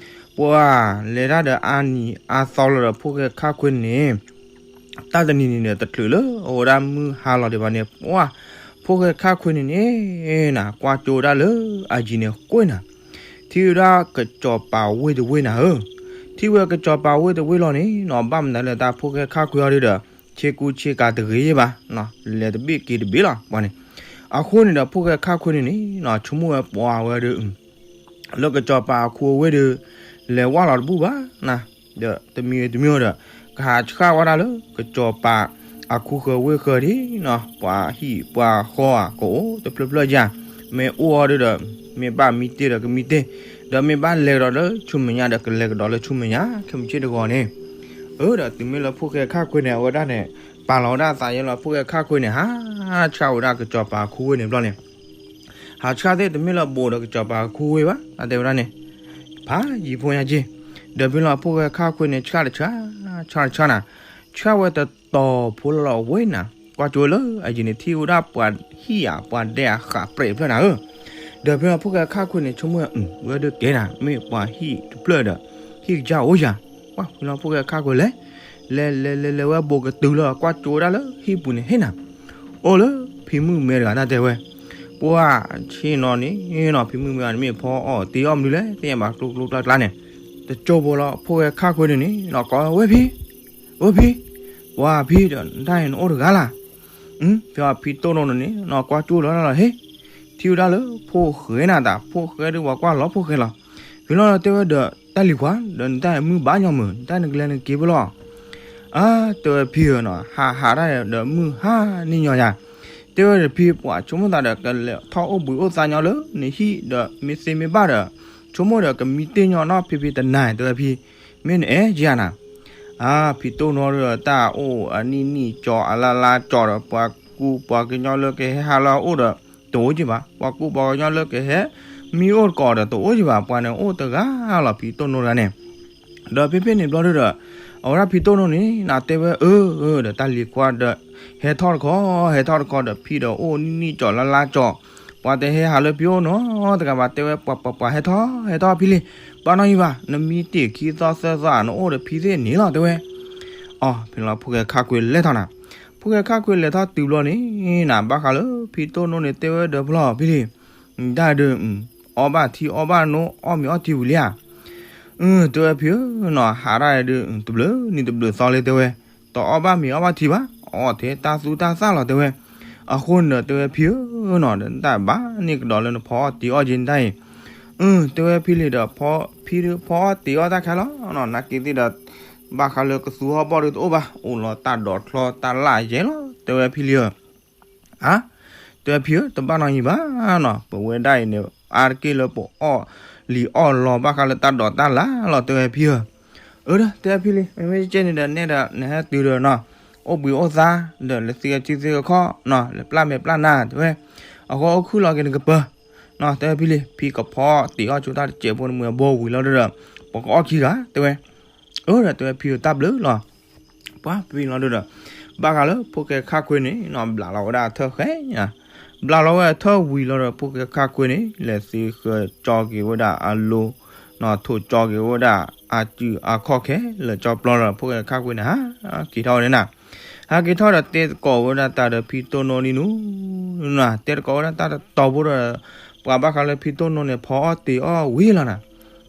ပှၤလဲၤတၢ်ဒီးအါနံၤအါသီလီၤဒီး ဖိၣ်ဃဲခါခွ့န့ၣ် တၢ်တနံၤန့ၣ်ဒီး တချုးလၢအဝဲဒၣ်မုၢ်ဟါလီၤဒံးဘၣ်န့ၣ် ပှၢ် ဖိၣ်ဃဲခါခွ့န့ၣ်န့ၣ်နၤ ကွၢ်ကၠိဝဲဒၣ်လၢအယံၤန့ၣ်ကွ့ၢ်နၤ ထံၣ်ဝဲဒၣ်ကစီၤပၤဝ့ၢ်တဝ့ၢ်နၤဧၢ. ထံၣ်ဝဲကစီၤပၤဝ့ၢ်တဝ့ၢ်လီၤန့ၣ်နီၤ ဘၣ်မနုၤလၢတၢ်ဖိၣ်ဃဲခါခွ့အီၤဒုဒီး ဆ့ကူဆ့ကၤတဂ့ၤဘၣ် လဲၤတဘ့ၣ်က့ၤတဘ့ၣ်လီၤ ပှၤန့ၣ်. အဃိန့ၣ်ဒီး ဖိၣ်ဃဲခါခွ့န့ၣ်န့ၣ်နီၤ ဆိကမိၣ်ဝဲပှၤဝဲဒု လၢကစီၤပၤအခူအဝ့ၢ်ဒီး လဲၤဝၢ်လီၤတဘူၣ်ဘၣ်နၤ, ဒီးတမံၤတမံၤဒီး ကဟးဆှၣ်ဝဲဒၣ်လၢ ကစီၤပၤအခူဃၢၤဝ့ၢ်ဃၢၤဒ်နီၤ ပှၤဟံၣ်ပှၤဃီဧါ ကအိၣ်တဖျၢၣ်ဖျၢၣ်ယၤ, မ့ၢ်အိၣ်အီၤဒီး မ့ၢ်ဘၣ်မံတ့ၢ်ဒီးကမံတ့ၢ်, ဒီးမ့ၢ်ဘၣ်လဲၤကဒီးလၢဆူမဲာ်ညါဒီး ကလဲၤကဒီးလၢဆူမဲာ်ညါ ခဲမုၢ်ဆ့ၣ်တဂီၤန့ၣ်. အၢ ဒီးတုၤမ့ၢ်လၢဖိၣ်ဃဲခါခွ့န့ၣ် အဝဲဒၣ်န့ၣ် ပာ်လီၤဝဲဒၣ်အသးယဲလီၤ ဖိၣ်ဃဲခါခွ့န့ၣ် ဟးဆှၣ်ဝဲဒၣ်ကစီၤပၤအခူဝ့ၢ်န့ၣ်ဘျီန့ၣ် ဟးဆှၣ်သ့ၣ်တမ့ၢ်လၢဘူးဒီးကစီၤပၤအခူဝ့ၢ်ဘၣ် တၢ်တဲဝဲဒၣ်န့ၣ် ဖးယံၤဖိညါက့ၢ်, ဒီးဖဲလီၤဖိၣ်ဃဲခါခွ့န့ၣ် ဆှၣ်တဆှၣ် ဆှၣ်တဆှၣ်နၤ, ဆှၣ်ဝဲတတီၤဖိလီၤလီၤဝဲနၤ, ကွၢ်ကၠိလၢအယံၤန့ၣ် ထံၣ်ဝဲဒၣ်ပှၤဟံၣ်ဧါ ပှၤဒဲအဃးပြဲးဖျၢၣ်နၤဧၢ. ဒီးဖဲလီၤဖိၣ်ဃဲခါခွ့န့ၣ် ဆိကမိၣ်ဝဲ ဝဲဒၣ်ကဲနၤ မ့ၢ်ပှၤဟံၣ်တဖျၢၣ်ဒီး ဟံၣ်ကစၢ်အိၣ်ယၤ, ကွၢ်ဖဲလီၤဖိၣ်ဃဲခါခွ့လဲၤ လဲၤလဲၤလဲၤလဲၤဝဲဘူးကတုၤလီၤ ကွၢ်ကၠိဝဲဒၣ်လၢဟံၣ်ပူၤန့ၣ် ဟ့ၣ်နၤ အိၣ်လၢဖံမုၣ်မဲတဂၤ တၢ်တဲဝဲ, ပှၤဆ့ၣ်နီၤန့ၣ်နီၤ ဖံမုၣ်မဲတဂၤန့ၣ် မ့ၢ်ဖီအီၣ်တ့အီၣ်မနုၤလဲၣ် သ့ၣ်ညါဘၣ်ကျိကျိကျါကျါန့ၣ်, တကၠိဖိလီၤ ဖိၣ်ဃဲခါခွ့န့ၣ်န့ၣ်နီၤ ကိးဝဲဖံ ဝဲဖံ, ပှၤဖံဒီး နတၢ်အံၤနအိၣ်တဂၤလၢ် ဖဲအဖံတိၢ်နီၣ်န့ၣ်နီၤ ကွၢ်ကၠိလီၤလီၤဟ့ၣ်, ထံၣ်ဝဲဒၣ်လၢဖိၣ်ဃဲနၤတၢ် ဖိၣ်ဃဲဒုးပှၤကွၢ်လီၤဖိၣ်ဃဲလီၤ. ဖဲလီၤတဲဝဲဒီး တၢ်လံၤခွါ ဒီးနတၢ်မုၢ်ဘၣ်ညီမုၢ် နတၢ်နကလဲၤနက့ၤဖဲလီၤ. အါ တဲဝဲဖံဧၢနီၤ ဟးဟးတၢ်ဒီးမုၢ်ဟါန့ၢ်ညီယၤ, တဲဝဲဒီးဖံ ပှၤဆိကမိၣ်သးဒီး ကလဲၤထီၣ်အိၣ်ဘှံးအိၣ်သါညီလၢနဟံၣ်ဒီး မ့ၢ်သ့မ့ၢ်ဘၣ်ဒီး ဆိကမိၣ်ဒီးကမံတ့ၢ်ညီနီၢ်ဖံဖံတနၤ တဲဝဲဖံ မ့ၢ်နအဲၣ်ကယၤနၤ အါ ဖံတိၢ်နီၣ်ဒီး တၢ်အိၣ်အနံၣ်နံၣ်ကၠီအလါလါကၠီဒီး ပှၤကူပှၤကညီလၢကဟဲဟးလၢအအိၣ်ဒီး တအိၣ်က့ၤဘၣ်, ပှၤကူပှၤကညီလၢကဟဲ မံအိၣ်တကိးဒီးတအိၣ်က့ၤဘၣ်, ပှၤန့ၣ်အိၣ်တဂၤလီၤ ဖံတိၢ်နီၣ်တဂၤန့ၣ်. ဒီးဖဲဖဲန့ၣ်ဘျီဒီး အဝဲဒၣ်ဖံတိၢ်နီၣ်န့ၣ် နတဲဝဲအၢ အၢ ဒီးတၢ်လံၤခွါဒီး ဟဲထီၣ်တခီ, ဟဲထီၣ်တခီဒီးဖံဒီးအိၣ်နံၣ်နံၣ်ကၠီလါလါကၠီ, ပှၤတဟဲဟးလၢဖံအိၣ်နီတဂၤဘၣ် တဲဝဲပှၤပှၤပှၤ ဟဲထီၣ် ဟဲထီၣ်ဖံလံ, ဘၣ်နီၢ်ယံၤဘၣ် နမံတ့ၢ်ခံသီသၢသီဧါ နအိၣ်ဒီးဖံသ့ၣ်န့ၣ်လီၤ တဲဝဲ. အီၤ ဖဲလီၤဖိၣ်ဃဲခါခွ့လဲၤထီၣ်နၤ, ဖိၣ်ဃဲခါခွ့လဲၤထီၣ်တုၤဘျီန့ၣ်နၤ ဘၣ်ဃးလၢဖံတိၢ်နိန့ၣ် တဲဝဲဒီးဖျီၣ်ဖံလံ ဒၣ်ဒုး အီၣ်ဘၣ်ထံအီၣ်ဘၣ်နိ အီၣ်မ့ၤအီထံဝံၤလံဧါ. အၢ တဲဝဲဖံဧၢနီၤ ဟးဒၣ်ဒုး တဘျုးနံၤတဘျုးသီလၢတဲဝဲ, တအီၣ်ဘၣ်မ့ၤအီၣ်ဘၣ်ထံဘၣ်, အီၣ်ထဲတၢ်သူတၢ်သၣ်လီၤတဲဝဲ. အဃိန့ၣ်ဒီးတဲဝဲဖံဧၢနီၤ ဒီးနတၢ်ဘၣ်န့ၢ်ကဒီးလၢနဖီအီၣ်တ့ၤအီၣ်က့ၤနတၢ်အံၤ, အၢ တဲဝဲဖံလံဒီး ဖံဖီအီၣ်တ့ၤအီၣ်တၢ်ခဲလီၤနီၤ နာ်က့ၤသ့ၣ်ဒီး ဘၣ်ဃးလၢကသူဟီၣ်ဘီၣ်ဒုးတအိၣ်ဘၣ် အိၣ်လီၤတၢ်ဒိးချီတၢ်လၢယဲလီၤ တဲဝဲဖံလံဧၢ. အါ တဲဝဲဖံဧၢ တဘၣ်နီၢ်ယံၤဘၣ်နီၤ ပဝဲဒၣ်အံၤန့ၣ် အါတက့ၢ်လၢပအီၣ်လံၤအီၣ်လီၤဘၣ်ဃးလၢတၢ်ဒိးတၢ်လၢလီၤ တဲဝဲဖံဧၢ. အၢ ဒီးတဲဝဲဖံလံ မ့မ့ၢ်ကဲန့ၣ်ဒီးနဲဒၣ်နဟဲတုၤဒီးနီၤ အိၣ်ဘှံးအိၣ်သါ ဒီးလဲၤသံအစုသ့ၣ်ခီၣ်နီၤ လဲၤပျၢ်မဲာ်ပျၢ်နါ တဲဝဲ. အဃိအိၣ်ခုၣ်လီၤက့ၤနကပၢၤနီၤ တဲဝဲဖံလံ ဖံကဖီတ့ၤအီၣ်ကၠိတၢ်တစဲးဖိနမုာ်အဘိဝံၤလီၤဒီး ပကအီၣ်ခံဂၤ တဲဝဲ. အၢ ဒီးတဲဝဲဖံဧၢ တၢ်ဘျုးလီၤ ပှၤဖံလီၤဒီး ဘၣ်ဃးလၢဖိၣ်ဃဲခါခွ့န့ၣ်နီၤ ဘျးလီၤဝဲဒၣ်အထၢၣ်ဃဲညါ, ဘျးလီၤဝဲအထၢၣ်ဝံၤလီၤဒီး ဖိၣ်ဃဲခါခွ့န့ၣ် လဲၤသ့ဃၢၤကၠီက့ၤဝဲဒၣ်အလိၤနီၤ ထိၣ်ကၠီက့ၤဝဲဒၣ်အစုအခီၣ်ခဲလၢာ်ကၠီပျီလီၤ ဖိၣ်ဃဲခါခွ့န့ၣ် ဟးက့ၤထီၣ်ဝဲန့ၣ်နၤ, ဟးက့ၤထီၣ်ဒီးတဲသကိးဝဲဒၣ်တၢ်ဒီးဖံတိၢ်နိဒ်နူၤနၤ တဲသကိးဝဲဒၣ်တၢ်တတီၤဖိဒီး ပှၤဘၣ်ဃးလၢဖံတိၢ်နိန့ၣ် ဖီအီၣ်တ့ၤအီၣ်ဝံၤလီၤနၤ.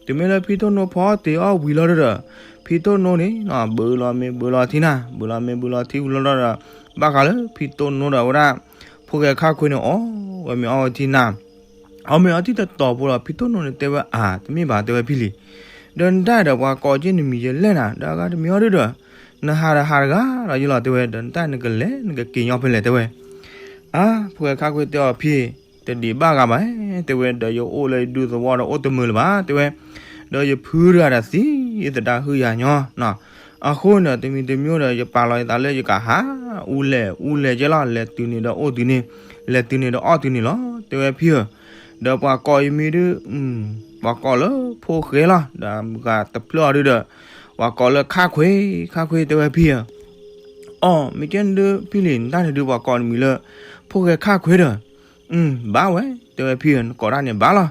တုၤမ့ၢ်လၢဖံတိၢ်နိဖီအီၣ်တ့ၤအီၣ်ဝံၤလီၤဒီး ဖံတိၢ်နိန့ၣ်နီၤ ဘုးလီၤမ့ၤဘုးလီၤထံနၤ ဘုးလီၤမ့ၤဘုးလီၤထံဝံၤလီၤဒီး ဘၣ်ဃးလၢဖံတိၢ်နိဒီးဝဲဒၣ် ဖိၣ်ဃဲခါခွ့န့ၣ် အီၣ်ဝဲမ့ၤအီဝဲထံနၤ အီၣ်မ့ၤအီထံတတီၤဖိဒီး ဖံတိၢ်နိန့ၣ်တဲဝဲအါ တမ့ၢ်ဘၣ်တဲဝဲဖံလံ, ဒီးနတၢ်ဒီးပှၤကိးက့ၤနမံၤယလဲၣ်နၤ ဒီးအဂၤတမံၤအီၤဒုဒီး နဟးဒီးဟးတဂၤဒီးယလီၤတဲဝဲ ဒီးနတၢ်နကလဲၤနကက့ၤညီဖဲလဲၣ်တဲဝဲ. အါ ဖိၣ်ဃဲခါခွ့တဲအီၤဖံ တဒံးဘၣ်ဂၤဘၣ် တဲဝဲ ဒီးယအိၣ်လၢယဒူသဝီဒီးအိၣ်တမုာ်လၢၤဘၣ် တဲဝဲ, ဒီးယဖုတဂၤဒီးသံသဒၣ်ဟုၣ်ယၤညီနီၤ, အဃိန့ၣ် တမံၤတမံၤဒီး ယပာ်လီၤယသးလၢယကဟး အူလဲၣ်အူလဲၣ်ကဲလီၤ လဲၤတုၤန့ၣ်ဒီးအိၣ်တုၤန့ၣ် လဲၤတုၤန့ၣ်ဒီးအီၣ်တုၤန့ၣ်လီၤ တဲဝဲဖံဧၢ, ဒီးပှၤကိးယမံၤဒု ပှၤကိးလၢဖိၣ်ဃဲလီၤ ဒီးမုၢ်ဂၤတဖျၢၣ်အီၤဒုဒီး ပှၤကိးလၢခါခွ့ ခါခွ့တဲဝဲဖံဧၢ, အီၣ် မ့ၢ်ကဲဒုဖံလံ နတၢ်န့ၣ်ဒုပှၤကိးနမံၤလၢ ဖိၣ်ဃဲခါခွ့ဒီး ဘၣ်ဝဲ တဲဝဲဖံဧၢ နကိးတၢ်န့ၣ်ဘၣ်လီၤ.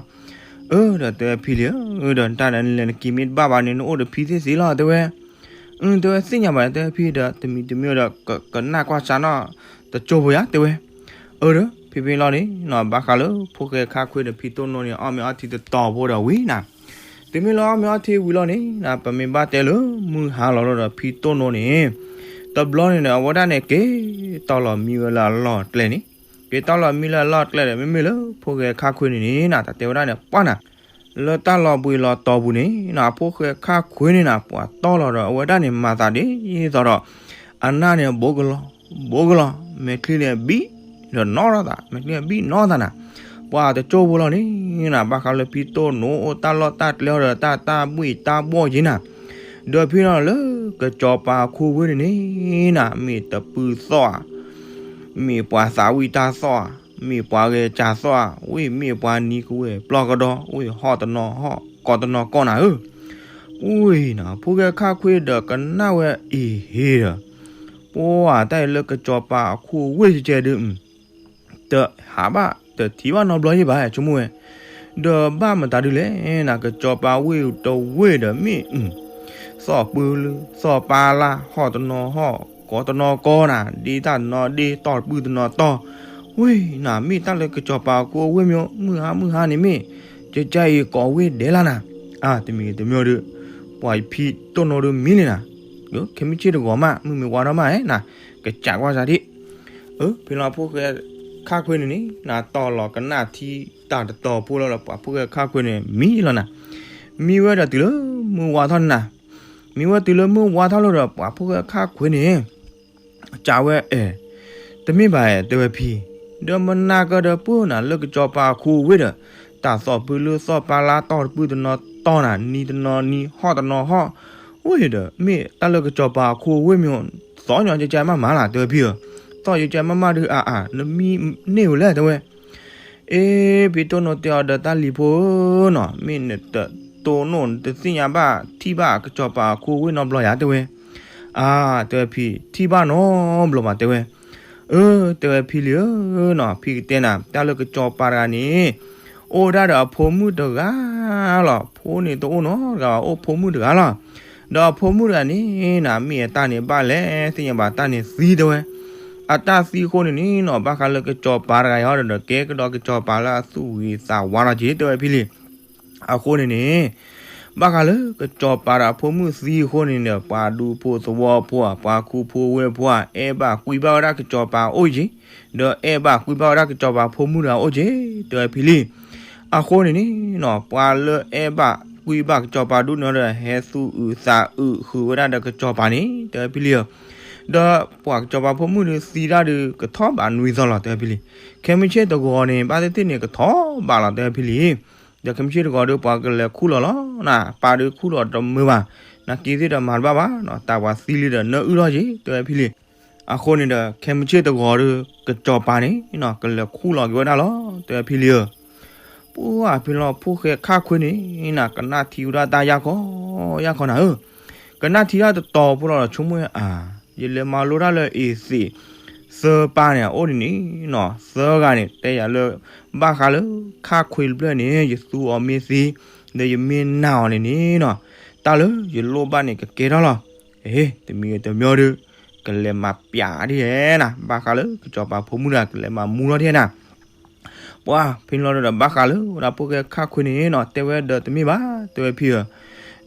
အၢ ဒီးတဲဝဲဖံလံဧၢ ဒီးနတၢ်ဒီးနလဲၤနက့ၤမ့ၢ်တဘၣ်ဘၣ်န့ၣ် နအိၣ်ဒီးဖံသ့ၣ်သ့လီၤ တဲဝဲ. အၢ တဲဝဲသ့ၣ်ညါဘၣ် တဲဝဲဖံဒီး တမံၤတမံၤဒီး ကနၣ်ကွၢ်စၢ်နီၣ် တကၠိဖိယါ တဲဝဲ. အၢ ဒီး ဖံဖံလီၤန့ၣ်နီၤ ဘၣ်ဃးလၢဖိၣ်ဃဲခါခွ့ဒီးဖံတိၢ်နိန့ၣ် အီၣ်မ့ၤအီထံတတီၤဖိဒီးဝံၤနၤ, တုၤမ့ၢ်လၢအီၣ်မ့ၤအီထံဝံၤလီၤန့ၣ် ပမ့ၢ်ဘၣ်တဲလၢမုၢ်ဟါလီၤလီၤဒီး ဖံတိၢ်နိန့ၣ် တဘျီန့ၣ်ဒီး အဝဲဒၣ်န့ၣ် က့ၤတီၢ်လီၤမံဝဲလၢအလီၢ်အကျဲန့ၣ်, က့ၤတီၢ်လီၤမံလၢအလီၢ်အကျဲဒီး မ့မ့ၢ်လၢဖိၣ်ဃဲခါခွ့န့ၣ်န့ၣ်နၤ တၢ်တဲဝဲဒၣ်န့ၣ် ပှၢ်နၤ လၢတၢ်လီၤဘှံးလီၤတီၤပူၤန့ၣ်နၤ ဖိၣ်ဃဲခါခွ့န့ၣ်နၤ ပှၤတီၢ်လီၤဒီး အဝဲဒၣ်န့ၣ် မၤသးဒ်သိးဒီး အနၢ်န့ၣ် ဘိကလီၤ ဘိကလီၤ မဲာ်ချံန့ၣ်ဘံၣ် ဒီးနီၣ်ထီၣ်သး မဲာ်ချံန့ၣ်ဘံၣ်နီၣ်သးနၤ, ပှၤတကၠိဖိလီၤန့ၣ်နၤ ဘၣ်ဃးလၢဖံတိၢ်နိအိၣ်တၢ်လီၢ်တၢ်ကျဲအီၤဒီး တၢ်တၢ်ဘှံးတၢ်ဘှီၣ်က့ၤနၤ, ဒီးဖံနီၤလၢကစီၤပၤအခိၣ်ဝ့ၢ်န့ၣ်န့ၣ်နၤ မ့ၢ်တပၢၤသီၣ်ဧါ မ့ၢ်ပှၤသးဝံၣ်တၢ်သီၣ်ဧါ, မ့ၢ်ပှၤဂဲၤစၢ်သီၣ်ဧါ, ဝ့ၢ်မ့ၢ်ပှၤနံၤကဝဲၢ်ပျီကဒီ ဝ့ၢ်ဟီၣ်တနီၤဟီၣ် ကီၢ်တနီၤကီၢ်နၤဧၢ, ဝ့ၢ်နၤ ဖိၣ်ဃဲခါခွ့ဒီးကနၣ်ဝဲအံၤဟ့ဒီး ပှၤတၢ်အံၤလၢကစီၤပၤအခိၣ်ဝ့ၢ်ကကဲဒု တဟးဘၣ် တထံၣ်ဘၣ်နီတဘျီယံၤဘၣ် ဆိကမိၣ်ဝဲ, ဒီးဘၣ်မတၤဒုလဲၣ်နၤ ကစီၤပၤဝ့ၢ်တဝ့ၢ်ဒီးမ့ၢ် သီၣ်ပၢလၢ သီၣ်ပၢလၢ ဟီၣ်တနီၤဟီၣ် ကီၢ်တနီၤကီၢ်နၤ ဒ့တၢ်တနီၤဒ့ တီၢ်တပုၢ်တနီၤတီၢ်, ဝ့ၢ်နၤ မ့ၢ်တၢ်လၢကစီၤပၤအခိၣ်အဝ့ၢ်မ့ၢ် မုၢ်ဟါမုၢ်ဟါန့ၣ်မ့ၢ် ကကဲအံၤကိးဝ့ၢ်ဒဲးလၢနၤ, အါ တမံၤတမံၤဒီး ပှၤဖံတိၢ်နိဒီးမံလံနၤ, ခဲမုၢ်ဆ့ၣ်တဂီၤမး မုၢ်မ့ၢ်ဝါထီၣ်မးဧါနၤ, ကစးကွၢ်စးဒံး အၢ ဖဲလီၤဖိၣ်ဃဲခါခွ့န့ၣ်န့ၣ် နတီၢ်လီၤကနၣ်ထံတၢ်တတီၤဖိလီၤဒီး ပှၤဖိၣ်ဃဲခါခွ့န့ၣ် မံလီၤနၤ, မံဝဲဒီးတုၤလၢမုၢ်ဝါထီၣ်န့ၣ်နၤ, မံဝဲတုၤလၢမုၢ်ဝါထီၣ်လီၤဒီး ပှၤဖိၣ်ဃဲခါခွ့န့ၣ် စံးဝဲအဲၣ်, တမ့ၢ်ဘၣ်အဲၣ် တဲဝဲဖံ, ဒီးမနၤကဒီးပၢၢ်နၤလၢကစီၤပၤအခိၣ်ဝ့ၢ်ဒီး တၢ်သီၣ်ပၢလၢသီၣ်ပၢလၢ တီၢ်တပုၢ်တနီၤတီၢ်နၤ နံၤတနီၤနံၤ ဟီၣ်တနီၤဟီၣ်, ဝ့ၢ်ဒီး မ့ၢ်တၢ်လၢကစီၤပၤအခိၣ်ဝ့ၢ်မ့ၢ် သီၣ်ညီကကဲမးမးလၢ တဲဝဲဖံဧၢ, သီၣ်ညီကကဲမးမးဒုးအါအါ နမံန့ၢ်ဝဲလဲၣ် တဲဝဲ အ့ ဖံတိၢ်နိတဲအီၤဒီး တၢ်လံၤဖိဧၢနီၤ မ့ၢ်နတတိၢ်နိ နတသ့ၣ်ညါဘၣ် ထံၣ်ဘၣ်ကစီၤပၤအခိၣ်ဝ့ၢ်နီတဘျီယါ တဲဝဲ, အါ တဲဝဲဖံ ထံၣ်ဘၣ်နီတဘျီဘၣ် တဲဝဲ, အၢ တဲဝဲဖံလံၤဧၢနီၤ, ဖံကတဲနၤ တၢ်လၢကစီၤပၤတဂၤန့ၣ် အိၣ်ဝဲဒၣ်ဒီးအဖိမုၣ်တဂၤလီၤ. ဖိန့ၣ်တအိၣ်နီတဂၤဘၣ်, အိၣ်ဖိမုၣ်တဂၤလီၤ. ဒီးအဖိမုၣ်တဂၤန့ၣ်နၤ မ့ၢ်အတၢ်န့ၣ်ဘၣ်လဲၣ်သ့ၣ်ညါဘၣ်, တၢ်န့ၣ်သံတဲဝဲ. အတၢ်သံအဃိန့ၣ်န့ၣ်နီၤ ဘၣ်ဃးလၢကစီၤပၤတဂၤအံၤဒီး ကဲကဒီးကစီၤပၤလၢအသူၣ်ဂ့ၤသးဝါလီၤက့ၤ တဲဝဲဖံလံၤ. အဃိန့ၣ်န့ၣ် ဘၣ်ဃးလၢကစီၤပၤဒီးအဖိမုၣ်သံအဃိန့ၣ်ဒီး ပှၤဒူဖိသဝီဖိဧါ ပှၤခူဖိဝ့ၢ်ဖိဧါ အဲၣ်ဘၣ်ကွံဘၣ်ဝဲဒၣ်ကစီၤပၤအိၣ်က့ၤ, ဒီးအဲၣ်ဘၣ်ကွံဘၣ်ဝဲဒၣ်ကစီၤပၤဖိမုၣ်တဂၤအိၣ်က့ၤ တဲဝဲဖံလံၤ. အဃိန့ၣ်န့ၣ်နီၤ ပှၤလၢအဲၣ်ဘၣ်ကွံဘၣ်ကစီၤပၤဒိၣ်န့ၣ်ဒီး ဟဲသူၣ်အုးသးအုးဃုာ်ဝဲဒၣ်ဒီးကစီၤပၤန့ၣ် တဲဝဲဖံလံၤဧၢ. ဒီးပှၤကစီၤပၤဖိမုၣ်ဒီးသံတၢ်ဒီး ကထီၣ်ဘးနွံသီလီၤ တဲဝဲဖံလံၤ. ခဲမုၢ်ဆ့ၣ်တဂီၤန့ၣ် ဘၣ်သ့ၣ်သ့ၣ်န့ၣ် ကထီၣ်ဘးလီၤ တဲဝဲဖံလံၤ. ဒီးခဲမုၢ်ဆ့ၣ်တဂီၤဒီး ပှၤကလဲၤခူၣ်လီၤလီၤနၤ, ပၢ်ဒီးခူၣ်လီၤတမုာ်ဘၣ်, နာ်က့သ့ၣ်ဒီးမၤတဘၣ်ဘၣ်နီၤ, တၢ်ပှၤသံလံဒီးနၢအုၣ်ထီၣ်က့ၤ တဲဝဲဖံလံၤ. အဃိန့ၣ်ဒီး ခဲမုၢ်ဆ့ၣ်တဂီၤဒီး ကစီၤပၤန့ၣ်နီၤ ကလဲၤခူၣ်လီၤက့ၤဝဲဒၣ်လီၤ တဲဝဲဖံလံၤဧၢ. ပှၢ်ဖံလီၤဖိၣ်ဃဲခါခွ့န့ၣ်နၤ ကနၣ်ထံဝဲဒၣ်တၢ်ယၢ်ခီယၢ်ခီနၤဧၢ, ကနၣ်ထံတၢ်တတီၤဖိလီၤဒီး ဆိကမိၣ်အါ ယလဲၤမၤလိတၢ်လၢအ့ၤသ့းသၢပၢ်န့ၣ် အအိၣ်န့ၣ်န့ၣ်နီၤ သၢဂၤန့ၣ် တဲယၤလၢ ဘၣ်ဃးလၢခါခွ့တဖျၢၣ်န့ၣ် ယသူအီၤမ့ၢ်သံ ဒီးယမ့ၢ်နာ်အီၤန့ၣ်န့ၣ်နီၤ တၢ်လၢယလိၣ်ဘၣ်န့ၣ် ကကဲထီၣ်လီၤ. အ့ တမံၤတမံၤဒီး ကလဲၤမၤပျးဒ်လဲၣ်နၤ ဘၣ်ဃးလၢကစီၤပၤဖိမုၣ်တဂၤ ကလဲၤမၤမူထီၣ်ဒ်လဲၣ်နၤ. ပှၢ်ဖံလီၤဒီး ဘၣ်ဃးလၢဝဲဒၣ်ဖိၣ်ဃဲခါခွ့န့ၣ်နီၤ တဲဝဲဒီးတမ့ၢ်ဘၣ် တဲဝဲဖံဧၢ,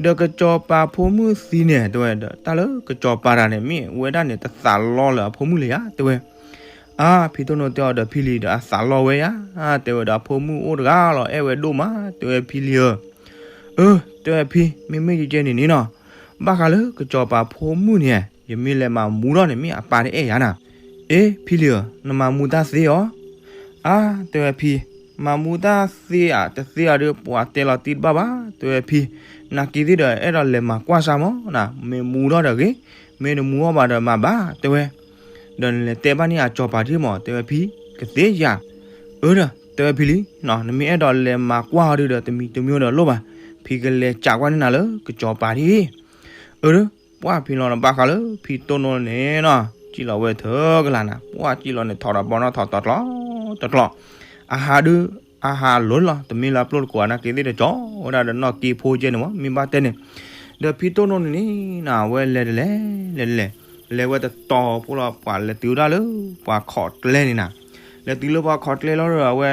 ဒီးကစီၤပၤဖိမုၣ်သံန့ၣ် တဲဝဲဒီး တၢ်လၢကစီၤပၤတဂၤန့ၣ် မ့ၢ်ဝဲဒၣ်န့ၣ် တသးလီလၢအဖိမုၣ်လၢၤယၤ တဲဝဲ. အါ ဖံတိၢ်နိတဲအီၤဒီးဖံလံၤဒီး အသးလီဝဲယၤ တဲဝဲဒီး အဖိမုၣ်အိၣ်တဂၤလီၤ အဲၣ်ဝဲဒိၣ်မး တဲဝဲဖံလံၤဧၢ. အၢ တဲဝဲဖံ မ့မ့ၢ်ယကဲန့ၣ်န့ၣ်နီၤ ဘၣ်ဃးလၢကစီၤပၤဖိမုၣ်န့ၣ် ယမ့ၢ်လဲၤမၤမူထီၣ်န့ၣ် မ့ၢ်အပၢ်တအဲၣ်ယၤနၤ. အ့ ဖံလံၤဧၢ နမၤမူတၢ်သ့အီၤ. အါ တဲဝဲဖံ မၤမူတၢ်သ့ဧါ တသ့ဧါဒီး ပှၤတဲလီၤတံၢ်တဘၣ်ဘၣ် တဲဝဲဖံ, နာ်က့သ့ၣ်ဒီး အဲၣ်ဒိးလဲၤမၤကွၢ်စၢ်မးနၤ, မ့ၢ်မူထီၣ်ဒီးဂ့ၤ, မ့ၢ်တမူထီၣ်ဘၣ်ဒီးမၤဘၣ် တဲဝဲ, ဒီးနလဲၤတဲဘၣ်န့ၢ်အစီၤပၤဒ်မး တဲဝဲဖံ, ကသ့ဧါ. အၢ ဒီး တဲဝဲဖံလံၤ, နမ့ၢ်အဲၣ်ဒိးလဲၤမၤကွၢ်အီၤဒီး တမံၤတမံၤဒီးလိၣ်ဘၣ်, ဖံကလဲၤစးကွၢ်န့ၢ်နၤလၢကစီၤပၤဒ်အံၤ. အၢ ဒီး ပှၢ်ဖံလီၤဒီး ဘၣ်ဃးလၢဖံတိၢ်နိန့ၣ်နီၤ စံၣ်လီၤဝဲထၢကလၤနၤ, ပှၢ်စံၣ်လီၤန့ၣ် ထီၣ်ဒီးဘီနီၣ်ထီၣ်တကျီတကျီ, အဟးဒုး အဟးလိၤလီၤ, တမ့ၢ်လၢအပျိၢ်တကိး နာ်က့သ့ၣ်တကၠီဝဲဒၣ်ဒီးနီၣ်က့ဖိကဲန့ၣ်မး မ့ၢ်ဘၣ်တဲန့ၣ်, ဒီးဖံတိၢ်နိန့ၣ်န့ၣ်နၤ အဝဲလဲၤတလဲၤ လဲၤတလဲၤ, လဲၤဝဲတတီၤဖိလီၤ ပှၤလဲၤတုၤဝဲဒၣ်လၢပှၤခီၣ်ကျဲန့ၣ်နၤ, လဲၤတုၤလၢပှၤခီၣ်ကျဲလီၤဒီး အဝဲ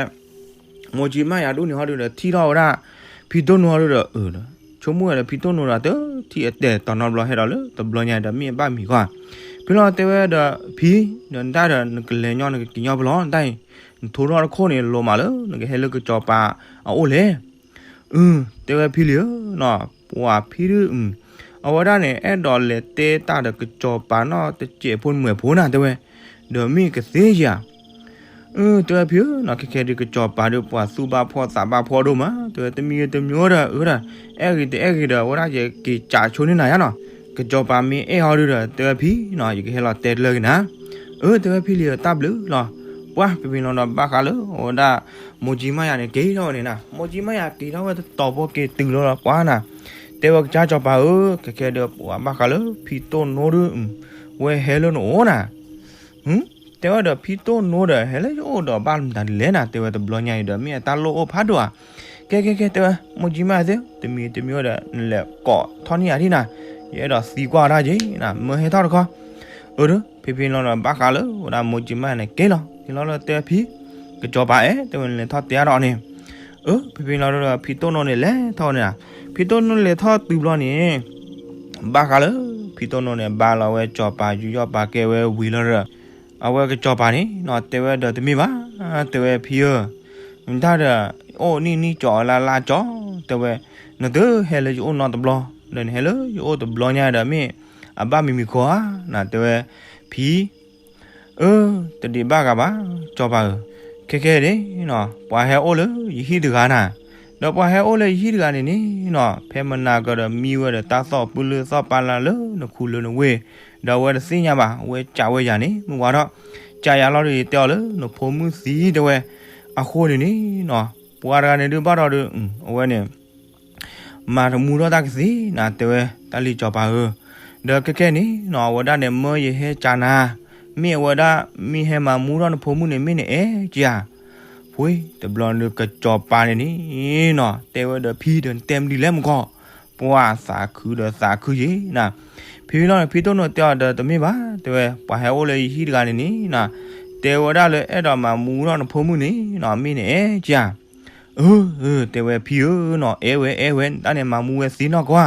မိၢ်ကၠံမးယၤဒိၣ်န့ၣ်ဟီဒုးဒီး ထံၣ်ထီၣ်ဝဲဒၣ် ဖံတိၢ်နိဟီဒုးဒီး အၢ ဒီး ဆိကမိၣ်ဝဲဒီး ဖံတိၢ်နိဒီး တထံၣ်အတဲာ်တီၤနီတဘျီ ဟဲဒီးလၢတဘျီညါဒီး မ့ၢ်အဘၣ်မံၤကွၢ်, ဖံလီၤတဲဝဲဒီး ဖံ ဒီးနတၢ်ဒီး နကလဲၤညီ နကက့ၤညီဖဲလဲၣ် နတၢ်အံၤ, နထိထီၣ်တခိၣ်န့ၣ် လိၤမးလၢ နကဟဲလၢကစီၤပၤအအိၣ်လဲၣ်. အၢ တဲဝဲဖံလံၤဧၢနီၤ, ပှၤဖံဒုး အဝဲဒၣ်န့ၣ် အဲၣ်ဒိးလဲၤတဲတၢ်ဒီးကစီၤပၤနီၢ်တစဲးဖိမုၣ်ဖိနၤ တဲဝဲ, ဒီးမ့ၢ်ကသ့ဧါ. အၢ တဲဝဲဖံဧၢနီၤ, ခဲခဲဒုးကစီၤပၤဒုး ပှၤသူၣ်ဘၣ်ဖှီၣ်သးဘၣ်ဖှီၣ်ဒိၣ်မး တဲဝဲ, တမံၤတမံၤဒီး အၢ ဒီး အဲၣ်ဂ့ၤတအဲၣ်ဂ့ၤဒီး အဝဲဒၣ်ယက့ၤစးဆိန့ၢ်နၤယါနီၤ, ကစီၤပၤမ့ၢ်အဲၣ်ဟီဒုးဒီး တဲဝဲဖံနီၤ ယကဟဲလီၤတဲတလၢက့ၤနၤ. အၢ တဲဝဲဖံလံၤဧၢ တၢ်ဘျုးလီၤ. ပှၢ်ဖံဖံလီၤဒီး ဘၣ်ဃးလၢအဝဲဒၣ် မိၢ်ကၠံမးယၤန့ၣ် က့ၤထီၣ်ဝဲန့ၣ်နၤ, မိၢ်ကၠံမးယၤက့ၤထီၣ်ဝဲတတီၤဖိက့ၤတုၤလီၤဒီး ပှၢ်နၤ တဲဝဲကစၢ်စီၤပၤဧၢ, ခဲခဲဒီးပှၤဘၣ်ဃးလၢဖံတိၢ်နိဒုး ဝဲဟဲလၢနအိၣ်နၤ တဲဝဲဒီး ဖံတိၢ်နိဒီး ဟဲလၢယအိၣ်ဒီးဘၣ်မတၤဒ်လဲၣ်နၤ, တဲဝဲတဘျီညါအံၤဒီး မ့ၢ်အတၢ်လိၣ်အိၣ်ဖးဒိၣ်ဧါ. ကဲကဲကဲ တဲဝဲ မိၢ်ကၠံမးယၤသ့ၣ် တမံၤတမံၤဒီး နလဲၤကိးထီၣ်န့ၢ်ယၤဒ်နၤ, ယအဲၣ်ဒိးသံကွၢ်တၢ်က့ၤနၤ, မၢဟဲထီၣ်တခီ. အၢ ဒီး ဖံဖံလီၤဒီး ဘၣ်ဃးလၢဝဲဒၣ်မိၢ်ကၠံမးယၤန့ၣ် က့ၤလီၤ, က့ၤလီၤလၢတဲဖံ ကစီၤပၤအဲၣ် တဲဝဲ နလဲၤထီၣ်တဲအါထီၣ်န့ၣ်. အၢ ဖံဖံလီၤဒီး ဖံတိၢ်နိန့ၣ် လဲၤထီၣ်ဝဲန့ၣ်နၤ, ဖံတိၢ်နိလဲၤထီၣ်တုၤဘျီန့ၣ် ဘၣ်ဃးလၢ ဖံတိၢ်နိန့ၣ် ဘါလီၤဝဲစီၤပၤ ယူးယီၣ်ပာ်ကဲဝဲဝံၤလီၤဒီး အဝဲကစီၤပၤန့ၣ်နီၤ တဲဝဲဒီး တမ့ၢ်ဘၣ် တဲဝဲဖံဧၢ, နတၢ်ဒီး အိၣ်နံၣ်နံၣ်ကၠီလါလါကၠီ တဲဝဲ, နတဟဲလၢယအိၣ်နီတဘျီ ဒီးနဟဲလၢယအိၣ်တဘျီညါဒီး မ့ၢ်အဘၣ်မံၤမံၤခီဧါနၤ တဲဝဲ, ဖံ အၢ တဒံးဘၣ်ဂၤဘၣ် စီၤပၤဧၢ, ခဲခဲန့ၣ်နီၤ ပှၤဟဲအိၣ်လၢယဟံၣ်တဂၤနၤ, ဒီးပှၤဟဲအိၣ်လၢယဟံၣ်တဂၤန့ၣ်န့ၣ်နီၤ ဖဲမနၤကဒီး မံဝဲဒီးတၢ်သီၣ်ပူၤလၢသီၣ်ပာ်လၢနခူလၢနဝ့ၢ်, ဒီးအဝဲတသ့ၣ်ညါဘၣ် အဝဲကးဝဲယၤန့ၣ် မုၢ်ဝါထီၣ်, ကးယၤလီၤဒီး ယတဲအီၤလၢနဖိမုၣ်သံ တဲဝဲ, အဃိန့ၣ်န့ၣ်နီၤ ပှၤတဂၤန့ၣ်ဒုးဘၣ်ထီၣ်ဒီး အဝဲန့ၣ် မၤတမူထီၣ်တၢ်ကသ့နၤ တဲဝဲ တၢ်လံၤစီၤပၤဧၢ, ဒီးခဲခဲန့ၣ်နီၤ အဝဲဒၣ်န့ၣ် မၢယဟဲကးနၤ မ့ၢ်အဝဲဒၣ် မ့ၢ်ဟဲမၤမူထီၣ်နဖိမုၣ်န့ၣ် မ့ၢ်နအဲၣ်ကဧါ. ဖဲတဘျီန့ၣ် ကစီၤပၤန့ၣ်န့ၣ်နီၤ တဲဝဲဒီးဖံဒီး နတဲမနုၤလဲၣ်မကီၢ်, ပှၢ်သးခုဒီးသးခုယ့ၤနၤ. ဖဲဖဲလီၤန့ၣ် ဖံတိၢ်နိတဲအီၤဒီး တမ့ၢ်ဘၣ် တဲဝဲ, ပှၤဟဲအိၣ်လၢယဟံၣ်တဂၤန့ၣ်န့ၣ်နီၤ တဲဝဲဒၣ်လၢအဲၣ်ဒိးမၤမူထီၣ်နဖိမုၣ်န့ၣ်နီၤ မ့ၢ်နအဲၣ်ကဧါ. အၢ တဲဝဲဖံဧၢနီၤ အဲၣ်ဝဲအဲၣ်ဝဲ တၢ်န့ၣ်မၤမူဝဲသ့နီၢ်ကီၢ်ဧါ.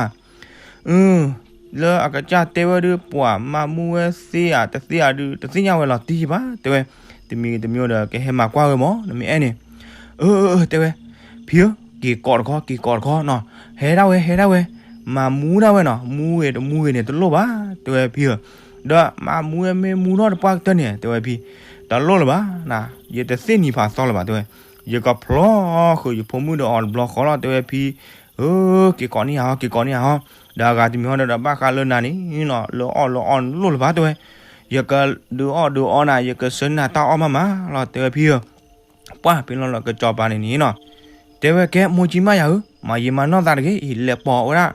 အၢ လၢအကစၢ်တဲဝဲဒုး ပှၤမၤမူဝဲသ့ဧါ တသ့ဧါဒုး တသ့ၣ်ညါဝဲလီၤတံၢ်ဘၣ် တဲဝဲ. တမံၤတမံၤဒီး ကဟဲမၤကွၢ်ဝဲမၢ် နမ့ၢ်အဲၣ်န့ၣ်. အၢ အၢ တဲဝဲ, ဖံဧၢ, က့ၤကိးတခီ က့ၤကိးတခီနီၤ, ဟဲဒၣ်ဝဲ ဟဲဒၣ်ဝဲ, မၤမူဒၣ်ဝဲနီၤ မူဂ့ၤတမူဂ့ၤန့ၣ် တလိၣ်ဘၣ် တဲဝဲဖံဧၢ. ဒီးမၤမူဝဲမ့ၢ်မူထီၣ်တပှၢ်ကတၢၢ်န့ၣ် တဲဝဲဖံ, တလိၣ်လၢၤဘၣ်နၤ, ယတသ့ၣ်နံၤဖးသီလၢၤဘၣ် တဲဝဲ, ယကဖျီဃုာ်ယဖိမုၣ်ဒီးအီၤတဘျီဃီလီၤ တဲဝဲဖံ. အၢ က့ၤကိးန့ၢ်ယၤဟီ က့ၤကိးန့ၢ်ယၤဟီ, ဒီးအဂၤတမံၤဟီဒီး ဘၣ်ဃးလၢနၤန့ၣ်နီၤ လၢအီၣ်လၢအီၣ်န့ၣ်လိၣ်လၢၤဘၣ် တဲဝဲ, ယကဒုးအီၣ်ဒုးအီနၤ ယကဆှၢန့ၢ်နၤတၢ်အီၣ်မးမးလီၤ တဲဝဲဖံဧၢ. ပှၢ်ဖဲလီၤလၢကစီၤပၤန့ၣ်န့ၣ်နီၤ တဲဝဲကဲ မိၢ်ကၠံမါယၤဧၢ, မၤယံာ်မၤနီၢ်သးတဂ့ၤအံၤ လဲၤပိာ်ဝဲဒၣ်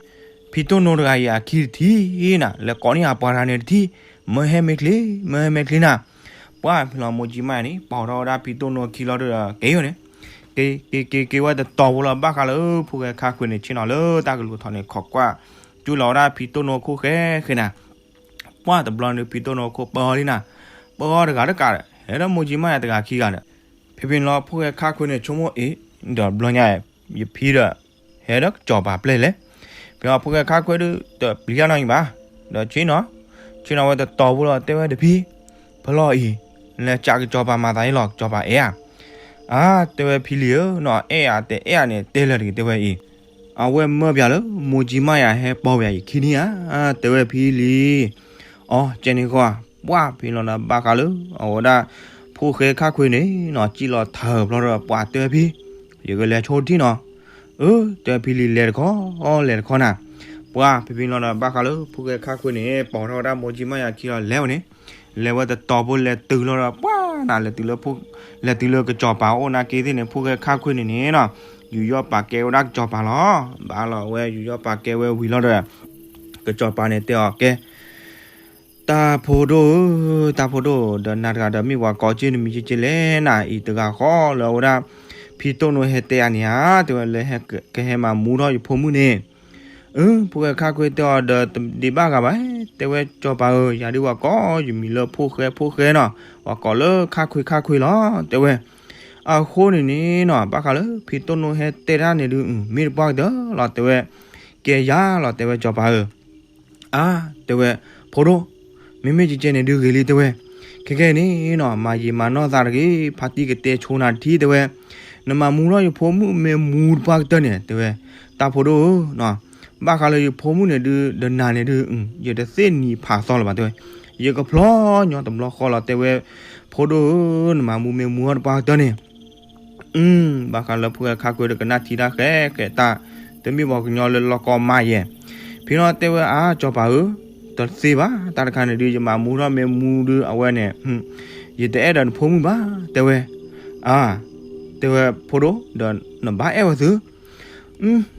ဖံတိၢ်နိတဂၤအံၤအခံတထံၣ်နၤ, လဲၤကိးန့ၢ်အပှၤတဂၤန့ၣ်တထံၣ်, မၢဟဲမ့ၢ်ချ့ မၢဟဲမ့ၢ်ချ့နၤ. ပှၢ်ဖဲလီၤမိၢ်ကၠံမါန့ၣ် ပိာ်ထီၣ်ဝဲဒၣ်ဖံတိၢ်နိအခံလီၤဒီး က့ၤယိာ်န့ၣ်, က့ၤက့ၤက့ၤဝဲတတီၤဖိလီၤ ဘၣ်ဃးလၢဖိၣ်ဃဲခါခွ့န့ၣ် ဆ့ၣ်နီၤလၢတၢ်ကလုၢ်ထီၣ်န့ၣ် ခိးကွၢ် ကၠူလီၤဝဲဒၣ်ဖံတိၢ်နိအခိၣ်ဃဲဃဲနၤ. ပှၢ်တဘျီန့ၣ် ဖံတိၢ်နိအခိၣ်ပၢအီၤလံနၤ, ပၢအီၤတဂၤတကးဒီး ဟဲဒီးမိၢ်ကၠံမါယၤတဂၤခံဂၤဒီး, ဖဲဖဲလီၤဖိၣ်ဃဲခါခွ့န့ၣ် ဆိကမိၣ်အံၤ ဒီးဘျီညါ ယဖံဒီး ဟဲဒီးကစီၤပၤပျဲၢ်လဲၣ်. ဖဲအီၤဖိၣ်ဃဲခါခွ့ဒုး တပျံၤတၢ်နီတမံၤဘၣ်, ဒီးဆ့ၣ်နီၤ, ဆ့ၣ်နီၤဝဲတတီၤဖိလီၤ တဲဝဲဒီးဖံ, ဖဲလီၤအံၤ, နလဲၤကးကစီၤပၤမၤသးအံၤလီၤ ကစီၤပၤအဲၣ်ဧါ. အါ တဲဝဲဖံလံၤဧၢနီၤ အဲၣ်ဧါတအဲၣ်ဧါန့ၣ် တဲလၢၤတဂ့ၤ တဲဝဲအံၤ, အဝဲမၢပၠးလၢ မိၢ်ကၠံမါယၤဟဲပိာ်ပၠးယခံန့ၣ်ဧါ, တဲဝဲဖံလံၤ. အီ ကဲန့ၣ်ဃီ, ပှၢ်ဖဲလီၤဒီးဘၣ်ဃးလၢ အဝဲဒၣ် ဖိၣ်ဃဲခါခွ့န့ၣ်နီၤ စံၣ်လီၤထၢဖျီဒီး ပှၢ်တဲဝဲဖံ, ယကလဲၤဆိတထံၣ်နီၤ. အၢ တဲဝဲဖံလံၤ လဲၤတခီ, လဲၤတခီနၤ. ပှၢ်ဖဲဖဲလီၤဒီးဘၣ်ဃးလၢ ဖိၣ်ဃဲခါခွ့န့ၣ် ပိာ်ထီၣ်ဝဲဒၣ်မိၢ်ကၠံမါယၤခံလီၤ လဲၤဝဲန့ၣ်, လဲၤဝဲတတီၤဖိလဲၤတုၤလီၤဒီး ပှၢ်နၤ လဲၤတုၤလၢ လဲၤတုၤလၢကစီၤပၤအိၣ်နာ်က့သ့ၣ်န့ၣ် ဖိၣ်ဃဲခါခွ့န့ၣ်န့ၣ်နီၤ, ယူးယီၣ်ပာ်ကဲဝဲဒၣ်ကစီၤပၤလီၤ. ဘၣ်လီၤဝဲ ယူးယီၣ်ပာ်ကဲဝဲဝံၤလီၤဒီး ကစီၤပၤန့ၣ်တဲအီၤကဲ တၢ်ဖိဒိၣ်ဧၢ, တၢ်ဖိဒိၣ်ဧၢ, ဒီးနၤတဂၤဒီးမ့ၢ်ပှၤကိးက့နမံၤက့က့လဲၣ်နၤ, အံၤတဂၤဃီလၢအဝဲဒၣ် ဖံတိၢ်နိဟဲတဲယၤန့ၣ်ဧါ, တဲဝဲလၢကဟဲမၤမူထီၣ်ယဖိမုၣ်န့ၣ်. အၢ ဖိၣ်ဃဲခါခွ့တဲအီၤဒီး တဒံးဘၣ်ဂၤဘၣ်, တဲဝဲစီၤပၤဧၢ, ယၤဒုးပှၤကိးယမံၤလၢဖိၣ်ဃဲဖိၣ်ဃဲနီၤ, ပှၤကိးလၢခါခွ့ခါခွ့လီၤ တဲဝဲ. အဃိန့ၣ်န့ၣ်နီၤ ဘၣ်ဃးလၢ ဖံတိၢ်နိဟဲတဲတၢ်န့ၣ်ဒုး မ့ၢ်တပှၢ်ကတၢၢ်လီၤ တဲဝဲ, ကဲယၤလီၤ တဲဝဲစီၤပၤဧၢ. အါ တဲဝဲ, ဖိဒိၣ်, မ့မ့ၢ်ကကဲန့ၣ်ဒုးဂ့ၤလံ တဲဝဲ, ခဲကဲန့ၣ်နီၤ မၤယံာ်မၤနီၢ်သးတဂ့ၤ, ဖါတံၢ်ကတဲဆိနၤတထံၣ် တဲဝဲ, နမၤမူထီၣ်ယဖိမုၣ်မ့ၢ်မူတပှၢ်ကတၢၢ်န့ၣ် တဲဝဲ, တၢ်ဖိဒိၣ်ဧၢ, ဘၣ်ဃးလၢယဖိမုၣ်န့ၣ်ဒုး ဒီးနၤန့ၣ်ဒုး ယတသ့ၣ်နံၤဖးသီလၢၤဘၣ် တဲဝဲ, ယကဖျီညီတဘျီဃီလီၤ တဲဝဲ, ဖိဒိၣ်ဧၢ, နမၤမူမ့ၢ်မူထီၣ်တပှၢ်ကတၢၢ်န့ၣ် ဘၣ်ဃးလၢဖိၣ်ဃဲခါခွ့ဒီးကနၣ်ထံတၢ်ဃဲဃဲတၢ်, တမ့ၢ်ပှၤကညီလၢလီၢ်ကီမးယဲၢ်. ဖဲလီၤတဲဝဲအါ စီၤပၤဧၢ, တသ့ဘၣ်, တၢ်တခါန့ၣ်ဒုး ယမၤမူထီၣ်မ့ၢ်မူဒုးအဝဲန့ၣ်, ယတအဲၣ်ဒိးနဖိမုၣ်ဘၣ် တဲဝဲ. အါ တဲဝဲဖိဒိၣ်, ဒီးနဘၣ်အဲၣ်ဝဲသု,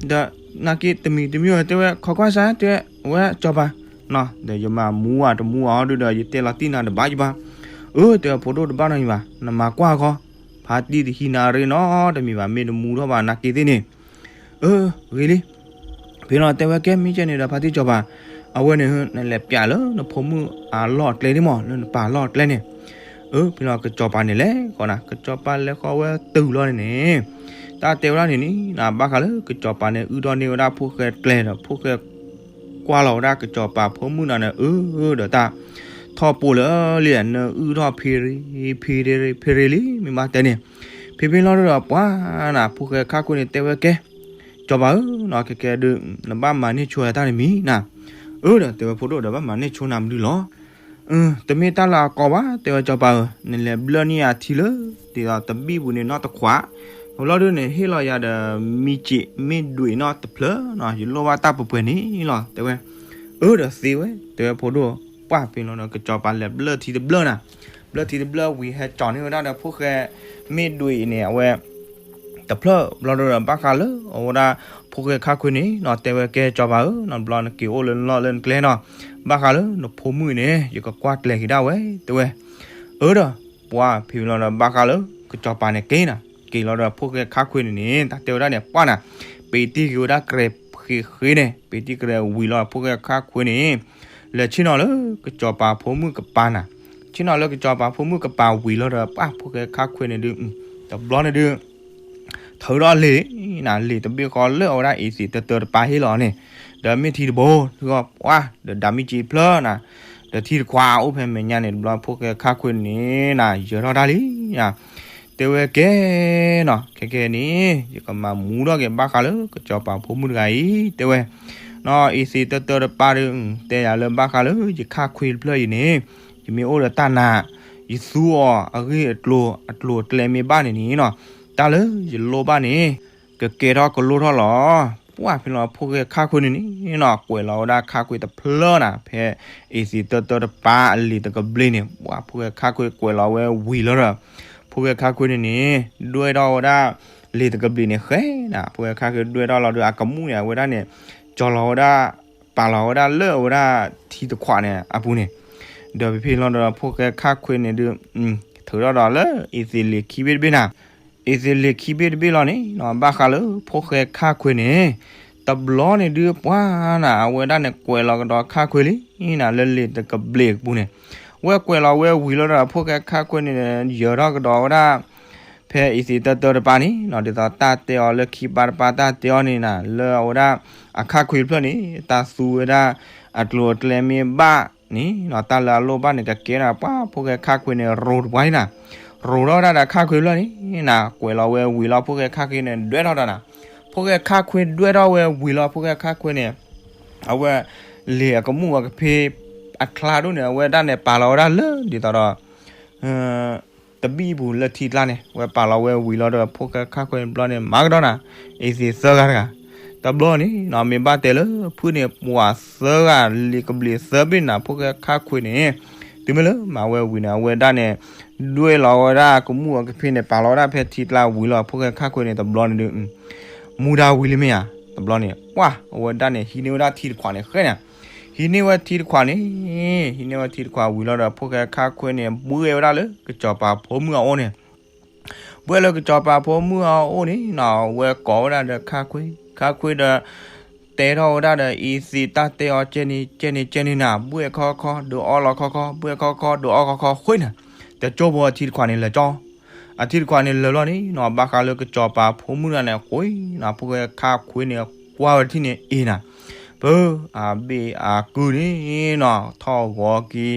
ဒီးနာ်က့တမံၤတမံၤတဲဝဲ ခိးကွၢ်စၢ် တဲဝဲစီၤပၤ, ဒီးယမၤမူဧါတမူဧါဒုးဒီး ယတဲလီၤတံၢ်နၤတဘၣ်ယဘၣ်. အၢ တဲဝဲဖိဒိၣ်တဘၣ်နီတမံၤဘၣ်, နမၤကွၢ်ဃီ, ဖါတံၢ်တဟံးနၤရ့နီတမံၤဘၣ် မ့ၢ်တမူထီၣ်ဘၣ်နာ်က့သ့ၣ်န့ၣ်. အၢ ဂ့ၤလံ. ဖဲလီၤတဲဝဲကဲမ့ၢ်ကဲန့ၣ်ဒီးဖါတံၢ်စီၤပၤ, အဝဲန့ၣ် နလဲၤပၠးလၢနဖိမုၣ်အလီၢ်အကျဲန့ၣ်မး လၢနပၢ်လီၢ်အကျဲန့ၣ်. အၢ ဖဲလီၤကစီၤပၤန့ၣ်လဲၤဃီနၤ, ကစီၤပၤလဲၤဃီဝဲတုၤလီၤန့ၣ်န့ၣ်, တၢ်တဲဝဲဒၣ်န့ၣ်န့ၣ် ဘၣ်ဃးလၢကစီၤပၤန့ၣ် အုၣ်ထီၣ်န့ၢ်ဝဲဒၣ်ဖိၣ်ဃဲကျဲဒီး ဖိၣ်ဃဲ ကွၢ်လီၤဝဲဒၣ်ကစီၤပၤဖိမုၣ်နၤန့ၣ် အၢ ဒီးတၢ်ထီၣ်ပိာ်လၢလံ နအုၣ်ထီၣ်ဖ့ရ့ ဖ့ရ့ ဖ့ရ့လံ မ့ၢ်ဘၣ်တဲန့ၣ်. ဖဲဖဲလီၤဒီးပှၤနၤ ဖိၣ်ဃဲခါခွ့န့ၣ်တဲဝဲကဲ, စီၤပၤဧၢ, ခဲကဲဒုး နဘၣ်မၤန့ၢ်ဆိယၤတၢ်တမံၤနၤ. အၢ ဒီးတဲဝဲဖိဒိၣ်ဒီးဘၣ်မၤန့ၢ်ဆိနၤမနုၤလီၤ. တမ့ၢ်တၢ်လၢအကီဘၣ် တဲဝဲစီၤပၤဧၢ, နလဲၤဘျၢၣ်န့ၢ်ယၤထံလၢ ဒ်သိးတဘံၣ်ပူၤန့ၣ်နီတခွး, ဝံၤလီၤဒုးန့ၣ် ဟ့ၣ်လီၤယၤဒီး မံစံး မ့ၢ်ဒွံးနီတဖျၢၣ်နီၤ, ယလိၣ်ဘၣ်တၢ်ပှဲၤပှဲၤန့ၣ်လီၤ တဲဝဲ. အၢ ဒီးသ့ဝဲ တဲဝဲဖိဒိၣ်, ပှၢ်ဖဲလီၤဒီးကစီၤပၤလဲၤဘျၢၣ်ထံတဘျၢၣ်နၤ, ဘျၢၣ်ထံတဘျၢၣ်ဝံၤဟဲကၠီၤန့ၢ်ဝဲဒၣ်ဒီးဖိၣ်ဃဲ မ့ၢ်ဒွံးအံၤန့ၣ် အဝဲ က တဖျၢၣ်ဘျီဒီး ဘၣ်ဃးလၢအဝဲဒၣ် ဖိၣ်ဃဲခါခွ့န့ၣ်နီၤ တဲဝဲ ကဲ စီၤပၤဧၢနီၤ, ဘျီနက့ၤအိၣ်လၢနလီၢ်လၢနကျဲနီၤ, ဘၣ်ဃးလၢနဖိမုၣ်န့ၣ် ယကကွၢ်ကျဲၤက့ၤဒၣ်ဝဲ တဲဝဲ. အၢဒီး ပှၢ်ဖဲလီၤဒီး ဘၣ်ဃးလၢကစီၤပၤန့ၣ်က့ၤနီၤ, က့ၤလီၤဒီး ဖိၣ်ဃဲခါခွ့န့ၣ်န့ၣ် တၢ်တဲဝဲဒၣ်န့ၣ် ပှၢ်နၤ, ပ့ၤတံၢ်က့ၤဝဲဒၣ်ကြဲးဃ့ဃ့န့ၣ်, ပ့ၤတံၢ်ကြဲးဝံၤလီၤ ဖိၣ်ဃဲခါခွ့န့ၣ် လဲၤဆ့ၣ်နီၤလၢကစီၤပၤဖိမုၣ်ကပၤနၤ, ဆ့ၣ်နီၤလၢကစီၤပၤဖိမုၣ်ကပၤဝံၤလီၤဒီး ပှၢ်ဖိၣ်ဃဲခါခွ့န့ၣ်ဒုး တဘျီန့ၣ်ဒုး ထုးထီၣ်လံာ်နၤ, လံာ်တဘ့ၣ်ဃီလၢအဝဲဒၣ်အ့သ့ၣ်တၢတၢတပၤဟ့ၣ်လီၤန့ၣ်, ဒီးမ့ၢ်ထံတဘိ ထံဂီၢ်ပှၢ် ဒီးဒၣ်မံက့ဖျၢၣ်နၤ, ဒီးထံတခွးအိၣ်ဖဲမဲာ်ညါန့ၣ် တဘျီဖိၣ်ဃဲခါခွ့န့ၣ်နၤ ယၢၤထီၣ်တၢ်လံနၤ, တဲဝဲကဲနီၤ, ခဲကဲန့ၣ် ယကမၤမူထီၣ်က့ၤဘၣ်ဃးလၢကစီၤပၤဖိမုၣ်တဂၤအံၤ တဲဝဲ. နီၤ အ့သ့ၣ်တၢတၢတပၤဒီး တဲယၤလၢဘၣ်ဃးလၢယခါခွ့တဖျၢၣ်အံၤန့ၣ် ယမ့ၢ်အိၣ်ဒီးတၢ်နၤ ယသူအီၤအဂ့ၢ်အကျိၤ အကျိၤအကျဲမ့ၢ်ဘၣ်န့ၣ်န့ၣ်နီၤ, တၢ်လၢယလိၣ်ဘၣ်န့ၣ် ကကဲထီၣ်ကလိၣ်ထီၣ်လီၤ. ပှၢ်ဖဲလီၤ ဖိၣ်ဃဲခါခွ့န့ၣ်န့ၣ်နီၤ ကွဲးလီၤဝဲဒၣ်ခါခွ့တဖျၢၣ်နၤ ဖဲအ့သ့ၣ်တၢတၢတပၤအလံာ်တကဘျ့န့ၣ် ပှၢ်ဖိၣ်ဃဲခါခွ့ကွဲးလီၤဝဲဝံၤလီၤဒီး ဖိၣ်ဃဲခါခွ့န့ၣ်န့ၣ် ဒွဲၣ်ထီၣ်ဝဲဒၣ်လံာ်တကဘျ့န့ၣ်ဃဲနၤ, ဖိၣ်ဃဲခါခွ့ဒွဲၣ်ထီၣ်လီၤဒီး အကမူၣ်န့ၣ် အဝဲဒၣ်န့ၣ် ကၠီၤလီၤဝဲဒၣ် ပာ်လီၤဝဲဒၣ်လၢအဝဲဒၣ်ထံတခွးန့ၣ်အပူၤန့ၣ်, ဒီးဖဲဖဲလီၤဒီး ဖိၣ်ဃဲခါခွ့န့ၣ်ဒုး ထုးထီၣ်ဒီးလၢအ့သ့ၣ်လံာ်ခံဘ့ၣ်တဘ့ၣ်နၤ, အ့သ့ၣ်လံာ်ခံဘ့ၣ်တဘ့ၣ်လီၤန့ၣ်နီၤ ဘၣ်ဃးလၢဖိၣ်ဃဲခါခွ့န့ၣ် တဘျီန့ၣ်ဒုးပှၢ်နၤ အဝဲဒၣ်န့ၣ်ကွဲးလီၤကဒီးခါခွ့လံနၤ လၢလံာ်တကဘျ့အပူၤန့ၣ်, ဝဲကွဲးလီၤဝဲဝံၤလီၤဒီး ဖိၣ်ဃဲခါခွ့န့ၣ် ယၢၤထီၣ်ကဒီးဝဲဒၣ် ဖဲအ့သ့ၣ်တၢတၢတပၤန့ၣ်နီၤ ဒ်သိးတၢ်တဲအီၤလၢခံပၤတပၤ တၢ်တဲအီၤန့ၣ်နၤ လၢအဝဲဒၣ်အခါခွ့တဖျၢၣ်န့ၣ် တၢ်သူဝဲဒၣ်အကျိၤအကျဲမ့ၢ်ဘၣ်န့ၣ်နီၤ တၢ်လၢအလိၣ်ဘၣ်န့ၣ် ကကဲနၤ ပှၢ်ဖိၣ်ဃဲခါခွ့န့ၣ် ရိးတပှၢ်န့ၣ်နၤ, ရိးထီၣ်ဝဲဒၣ်ဒီးခါခွ့တဖျၢၣ်န့ၣ်နၤ ကွဲးလီၤဝဲဝံၤလီၤ ဖိၣ်ဃဲခါခွ့န့ၣ် ဒွဲၣ်ထီၣ်ဒီးနၤ, ဖိၣ်ဃဲခါခွ့ဒွဲၣ်ထီၣ်ဝဲဝံၤလီၤ ဖိၣ်ဃဲခါခွ့န့ၣ် အဝဲလံာ်အကမူၣ်အကဖ့အချါဒိၣ်န့ၣ် အဝဲဒၣ်န့ၣ် ပာ်လီၤဝဲဒၣ်လၢ ဒ်သိးဒီး တဘံၣ်ပူၤလၢထံကျါန့ၣ် ဝဲပာ်လီၤဝဲဝံၤလီၤဒီး ဖိၣ်ဃဲခါခွ့တဘျီန့ၣ် မၤကဒီးနၤ အ့သ့ၣ်သၢဂၤတဂၤ, တဘျီန့ၣ်နီၤ မ့ၢ်ဘၣ်တဲလၢဖုၣ်န့ၣ် ပှၤသၢဂၤလံာ်ကဘျ့သၢဘ့ၣ်နၤ ဖိၣ်ဃဲခါခွ့န့ၣ် တုၤမ့ၢ်လၢမၤဝဲဝံၤန့ၣ် အဝဲဒၣ်န့ၣ် ဒွဲၣ်လီၤဝဲဒၣ်ကမူၣ်အကဖ့န့ၣ် ပာ်လီၤဝဲဒၣ်ဖဲထံကျါဝံၤလီၤ ဖိၣ်ဃဲခါခွ့န့ၣ် တဘျီန့ၣ်ဒုး မူဒါဝံၤလံမ့ၢ်ဧါ, တဘျီန့ၣ် ပှၢ် အဝဲဒၣ်န့ၣ် ဟံးန့ၢ်ဝဲဒၣ်ထံတခွးန့ၣ်ဃဲနၤ, ဟံးန့ၢ်ဝဲထံတခွးန့ၣ် ဟံးန့ၢ်ဝဲထံတခွးဝံၤလီၤဒီး ဖိၣ်ဃဲခါခွ့န့ၣ် ဘှဲၣ်ဝဲဒၣ်လၢကစီၤပၤဖိမုၣ်အအိၣ်န့ၣ်, ဘှဲၣ်လၢကစီၤပၤဖိမုၣ်အအိၣ်န့ၣ်နီၤ ဝဲကိးဝဲဒၣ်ဒီးခါခွ့, ခါခွ့ဒီး တဲထီၣ်ဝဲဒၣ်ဒီးအ့သ့ၣ်တၢ်တဲအီၤကဲန့ၣ် ကဲန့ၣ် ကဲန့ၣ်နၤ ဘှဲၣ်ခီခီ ဒုးအီလီၤခီခီ ဘှဲၣ်ခီခီ ဒုးအီခီခီ ဃ့နၤ, တကၠိဖိအထံတခွးန့ၣ်လၢာ်ကၠီ အထံတခွးန့ၣ်လၢာ်လီၤန့ၣ်နီၤ ဘၣ်ဃးလၢကစီၤပၤဖိမုၣ်တဂၤန့ၣ် ကွံနၤ ဖိၣ်ဃဲခါခွ့န့ၣ် ကွၢ်ဝဲတထံၣ်န့ၣ်အ့ၣ်နၤ, ပၢ် အဘ့ၣ်အကုၢ်န့ၣ်နီၤ ထီၣ်ဂီ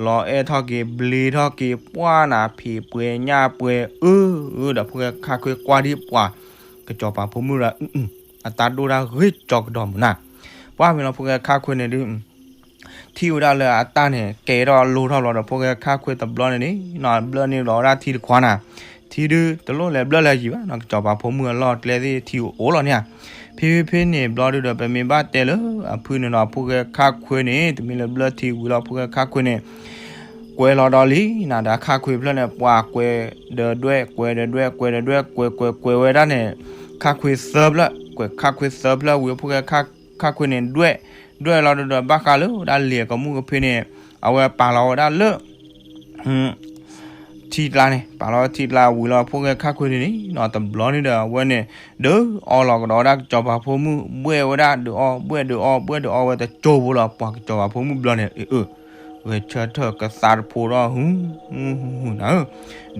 ၤက့ၤ လီၤအဲၣ်ထီၣ်က့ၤ ဘျ့ထီၣ်က့ၤ ပှၢ်နၤ ဖံးပှဲၤညၣ်ပှဲၤ အၢ အၢ ဒီးဖိၣ်ဃဲခါခွ့ကွၢ်ဒံးပှၤ ကစီၤပၤဖိမုၣ်ဒီး အတၢ်ဒိၣ်တၢ်ဂ့ၢ်ကၠီကဒီးမုၢ်နၤ, ပှၢ်မ့ၢ်လီၤ ဖိၣ်ဃဲခါခွ့န့ၣ်ဒုး ထံၣ်ဝဲဒၣ်လၢအတၢ်န့ၣ် ကဲထီၣ်လိၣ်ထီၣ်ဘျီဒီး ဖိၣ်ဃဲခါခွ့တဘျီန့ၣ်န့ၣ်နီၤ ဘျၢၣ်န့ၢ်လီၤဝဲဒၣ်ထံတခွးနၤ, ထံဒုးတလိၣ်လဲၤဘျၢၣ်လၢယံၤဘၣ်နီၤ ကစီၤပၤဖိမုၣ်အလီၢ်ကျဲသ့ၣ်ထံအိၣ်လီၤန့ၣ်ဧါ, ဖဲဖဲန့ၣ်ဘျီဒုးဒီး ပမ့ၢ်ဘၣ်တဲလၢအဖုၣ်န့ၣ်နီၤ ဖိၣ်ဃဲခါခွ့န့ၣ် တမ့ၢ်လၢဘျၢၣ်ထံဝံၤလီၤ ဖိၣ်ဃဲခါခွ့န့ၣ် ကွဲးလီၤဒီးလံနၤ ဒီးခါခွ့ဖျၢၣ်န့ၣ် ပှၤကွဲးဒီးဒွဲၣ် ကွဲးဒီးဒွဲၣ် ကွဲးဒီးဒွဲၣ် ကွဲးကွဲးကွဲးဝဲဒၣ်န့ၣ် ခါခွ့သၢဖျၢၣ် ကွဲးခါခွ့သၢဖျၢၣ်ဝံၤ ဖိၣ်ဃဲခါခွ့န့ၣ် ဒွဲၣ် ဒွဲၣ်လီၤဒီး ဘၣ်ဃးလၢဝဲဒၣ်လံာ်အကမူၣ်ကဖ့န့ၣ် အဝဲပာ်လီၤဝဲဒၣ်လၢ ထံကျါန့ၣ် ပာ်လီၤထံကျါဝံၤလီၤ ဖိၣ်ဃဲခါခွ့န့ၣ်န့ၣ်နီၤ တဘျီန့ၣ်ဒီး အဝဲန့ၣ် ဒုးအီလီၤကဒီးဝဲဒၣ်ကစီၤပၤဖိမုၣ် ဘှဲၣ်ဝဲဒၣ်ဒုးအီ ဘှဲၣ်ဒုးအီ ဘှဲၣ်ဒုးအီဝဲတကၠိဖိလီၤ ပှၤကစီၤပၤဖိမုၣ်ဘျီန့ၣ် အၢ ဂဲၤဆၢထၢၣ်ကသးတဖိဒီး ဟု ဟု ဟု နၤဧၢ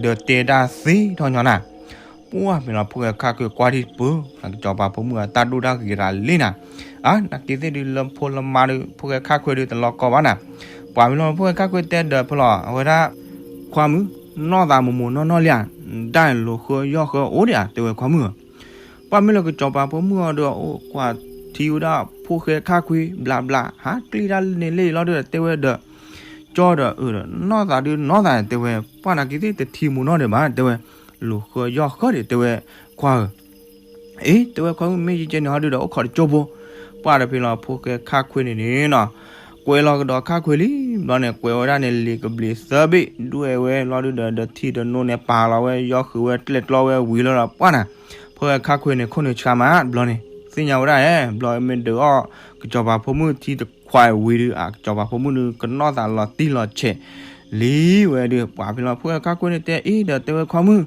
ဒီးတဲဒၣ်သ့ထီၣ်ညီနၤ ပှၢ်မ့ၢ်လီၤ ဖိၣ်ဃဲခါခွ့ကွၢ်ထံတပၢၤ ကစီၤပၤဖိမုၣ်အတၢ်ဒိၣ်တၢ်ဂ့ၤရၤလံနၤ အါ နာ်က့သ့ၣ်ဒုးလၢဖိလၢမါဒုး ဖိၣ်ဃဲခါခွ့ဒုးတလီၤကီဘၣ်နၤ ပှၢ်မ့ၢ်လီၤ ဖိၣ်ဃဲခါခွ့တဲဒီးဖဲလီၤ အဝဲဒၣ် ခွါမုၣ် နီၢ်သးမိၢ်မိၢ်နီၢ်နီၢ်လံဧါ ဒၣ်လိာ်ဃၢယီၢ်ဃၢအိၣ်ဒံးဧါ တဲဝဲခွါမုၣ်ဧၢ ပှၢ်မ့ၢ်လၢကစီၤပၤဖိမုၣ်အီၤဒီး အိၣ်ကွၢ်ထံဝဲဒၣ်ဖိၣ်ဃဲခါခွ့ ဘျးဘျး ဟးကျံၣ်တၢ်လၢန့ၣ်လၢအံၤလီၤဒီး တဲဝဲဒီး ကၠီဒီးအၢဒီး နီၢ်သးဒုးနီၢ်သး တဲဝဲ ပှၢ်နာ်က့သ့ၣ်တထံၣ်မိၢ်နီၢ်ဒံးဘၣ် တဲဝဲ လိာ်ဃၢယီၢ်ဃၢဒံး တဲဝဲ ခွါဧၢ အ့ တဲဝဲခွါမုၣ် မ့ၢ်ယကဲန့ၣ်ဟီဒုးဒီး အိၣ်ခိးတကၠိဖိ ပှၢ်ဒီးဖဲလီၤ ဖိၣ်ဃဲခါခွ့န့ၣ်န့ၣ်နီၤ ကွဲးလီၤကဒီးခါခွ့လံ ဘျီန့ၣ် ကွဲးဝဲဒၣ်န့ၣ် လံာ်ကဘျံးသၢဘ့ၣ် ဒွဲၣ်ဝဲလီၤဒုးဒီး ဒီးထံတနိန့ၣ် ပာ်လီၤဝဲ ယီၢ်ဃုာ်ဝဲ ကျဲၣ်ကျီဝဲဝံၤလီၤဒီး ပှၢ်နၤ ဖိၣ်ဃဲခါခွ့န့ၣ် ခိၣ်နူာ်ဆှါမးတဘျီန့ၣ် သ့ၣ်ညါဝဲဒၣ်ဧၢ, ဘျီမ့ၢ်ဒုးအီၣ် ကစီၤပၤဖိမုၣ်ထံတခွါဝံၤဒုး အကစီၤပၤဖိမုၣ်ဒုး ကနီၣ်သးလီၤတံၢ်လီၤဆဲးလံဝဲဒုး ပှၤဖဲလီၤ ဖိၣ်ဃဲခါခွ့န့ၣ်တဲအံၤဒီး တဲဝဲခွါမုၣ်,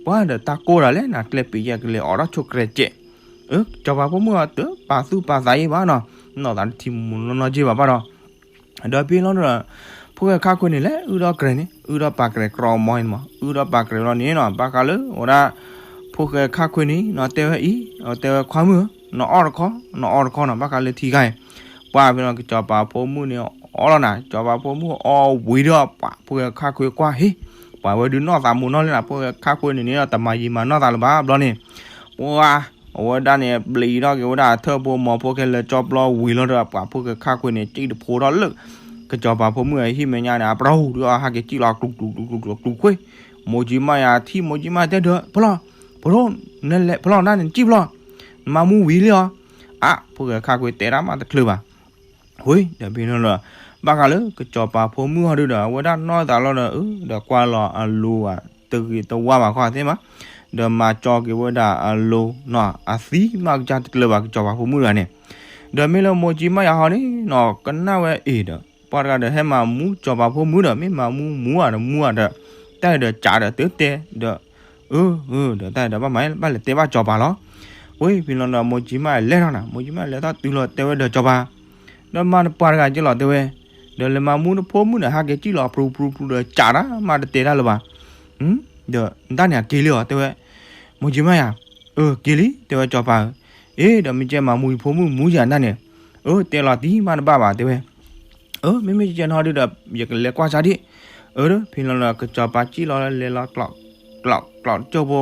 ပှၤဒီးတၢ်ကိၢ်တၢ်လဲၣ် နကျဲပံးယဲၢ်ကလဲၤအိးထီၣ်ဆိကရဲကဲး, အၢ ကစီၤပၤဖိမုၣ်အီၤတပာ်သူၣ်ပာ်သးအံၤဘၣ်နီၤ, နီၢ်သးတထံၣ်မူနီၢ်နီၢ်က့ဘၣ်ဘၣ်ဒီး ဒီးဖဲလီၤဒီး ဖိၣ်ဃဲခါခွ့န့ၣ် လဲၤအုၣ်ဒီးကရဲန့ၣ် အုၣ်ဒီးပာ်ကရဲကရီမီန့ၣ်မး အုၣ်ဒီးပာ်ကရဲလီၤန့ၣ်နီၤ ဘၣ်ဃးလၢအဝဲဒၣ် ဖိၣ်ဃဲခါခွ့န့ၣ်နီၤ တဲဝဲအံၤ တဲဝဲခွါမုၣ်ဧၢ, နအီၣ်တခီ နအီၣ်တခီနီၤ ဘၣ်ဃးလၢထံခါအံၤ, ပှၤဖဲလီၤ ကစီၤပၤဖိမုၣ်န့ၣ် အီၣ်လီၤနၤ ကစီၤပၤဖိမုၣ်အီၣ်ဝံၤဒီး ပှၤဖိၣ်ဃဲခါခွ့ကွၢ်ဟ့ၣ်, ပှၤဝဲဒုးနီၢ်သးမူနီၢ်လံနၤ ဖိၣ်ဃဲခါခွ့န့ၣ်န့ၣ်ဒီး တမၤယံာ်မၤနီၢ်သးလၢၤဘၣ်ဘျီန့ၣ်, ပှၤ အဝဲဒၣ်န့ၣ် ဘျံးထီၣ်က့ၤဝဲဒၣ်အထၢၣ်ဖိမီၤဖိခဲလၢာ်ကၠီပျီဝံၤလီၤဒီး ပှၤဖိၣ်ဃဲခါခွ့န့ၣ် စံၣ်တဖိထီၣ်လၢ ကစီၤပၤဖိမုၣ်အဟံၣ်မဲာ်ညါန့ၣ် အပျီဟူဒီးအဟးက့ၤစံၣ်လီၤ ကျူၤကျူၤကျူၤကျူၤကျူၤခွ့, မိၢ်ကၠံမါယၤထံၣ်မိၢ်ကၠံမါယၤတဲဒီး ဖီလီၤ, ဖီလီၤ, နလဲၤဖီလီၤနၤန့ၣ် နစံၣ်ဖီလီၤ, နမၤမူဝံၤလံအီၤ, အါ ဖိၣ်ဃဲခါခွ့တဲဒၣ်မးတချုးဘၣ် ဝံၤဒီးဖဲလီၤဒီး ဘၣ်ဃးလၢကစီၤပၤဖိမုၣ်ဟီဒုဒီး အဝဲဒၣ်နီၢ်သးလီၤဒီး အၢ ဒီးကွၢ်လီၤအလိၤဘၣ် တဂ့ၤတဝါဘၣ်ခီသ့ၣ်မး, ဒီးမၤကၠီက့ၤဝဲဒၣ်အလိၤနီၤ အသံမးကစၢ်တကျၢၤဘၣ် ကစီၤပၤဖိမုၣ်တဂၤန့ၣ်, ဒီးမ့ၢ်လၢမိၢ်ကၠံမါယၤဟီန့ၣ်နီၤ ကနၣ်ဝဲအ့ၣ်ဒီး ပှၤတဂၤဒီးဟဲမၤမူကစီၤပၤဖိမုၣ်ဒီး မ့ၢ်မၤမူမူဧါဒီးမူဧါဒီး တၢ်အံၤဒီးကးဒီးတတဲဒီး အၢ အၢ ဒီးတၢ်အံၤဒီးဘၣ်မၤ ဘၣ်လဲၤတဲဘၣ်ကစီၤပၤလီၤ. ဝံၤဖဲလီၤဒီး မိၢ်ကၠံမါလဲၤထီၣ်နၤ မိၢ်ကၠံမါလဲၤထီၣ်တုၤလီၤတဲဝဲဒီးကစီၤပၤ, ဒီးမၤနပှၤတဂၤက့လီၤတဲဝဲ, ဒီးလဲၤမၤမူနဖိမုၣ်န့ၣ် ဟးက့ၤစံၣ်လီၤအပြုးပြုးပြုးဒီးကးတၢ်မးတတဲတၢ်လၢၤဘၣ်, ဒီးနတၢ်န့ၣ်အက့ၤလံအီၤတဲဝဲ, မိၢ်ကၠံမါယၤ, အၢ က့ၤလံ တဲဝဲကစီၤပၤဧၢ, အ့ ဒီးမ့ၢ်ကဲမၤမူယဖိမုၣ်မူယၤနတၢ်န့ၣ်, အၢ တဲလီၤတံၢ်မးတဘၣ်ဘၣ်တဲဝဲ အၢ မ့မ့ၢ်ကဲနီၢ်ဒုဒီး ယကလဲၤကွၢ်စၢ်ဒံး, အၢ ဖဲလီၤဒီး ကစီၤပၤစံၣ်လီၤလဲၤလီၤကျိးကျိးကျိးကၠိဖိ,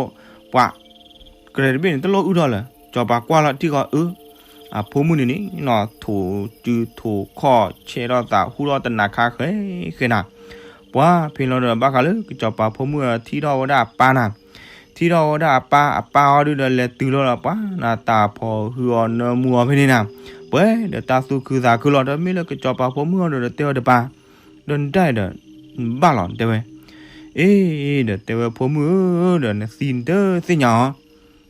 ပှၤ ကရဲတဘ့ၣ်န့ၣ် တလိၣ်အုၣ်ထီၣ်လၢၤ, ကစီၤပၤကွၢ်လီၤထံၣ်ဃီအၢ, အဖိမုၣ်န့ၣ်န့ၣ်နီၤ ထိၣ်စုထိၣ်ခီၣ်ဆဲးထီၣ်သးဟူထီၣ်တနၤခါဃဲဃဲနၤ, ပှၤဖဲလီၤဒီး ဘၣ်ဃးလၢကစီၤပၤဖိမုၣ်ထံၣ်ထီၣ်ဝဲဒၣ်အပၢ်နၤ ထံၣ်ထီၣ်ဝဲဒၣ်အပၢ် အပၢ်အီၤဒုဒီးလဲၤတုၤလီၤဒီး ပှၤနၤတၢ်ဖီၣ်ဟုအီၤနၢမူအီၤဖဲန့ၣ်နၤ, ပှဲၤဒီးတၢ်သူၣ်ခုသးခုလီၤ ဒီးမ့ၢ်လၢကစီၤပၤဖိမုၣ်အီၤဒီးတဲဝဲတပၢ်, ဒီးနတၢ်အံၤဒီး ဘၣ်လီၤတဲဝဲ, အ့ ဒီးတဲဝဲဖိမုၣ်ဧၢ ဒီးနသံနတသ့ၣ်ညါ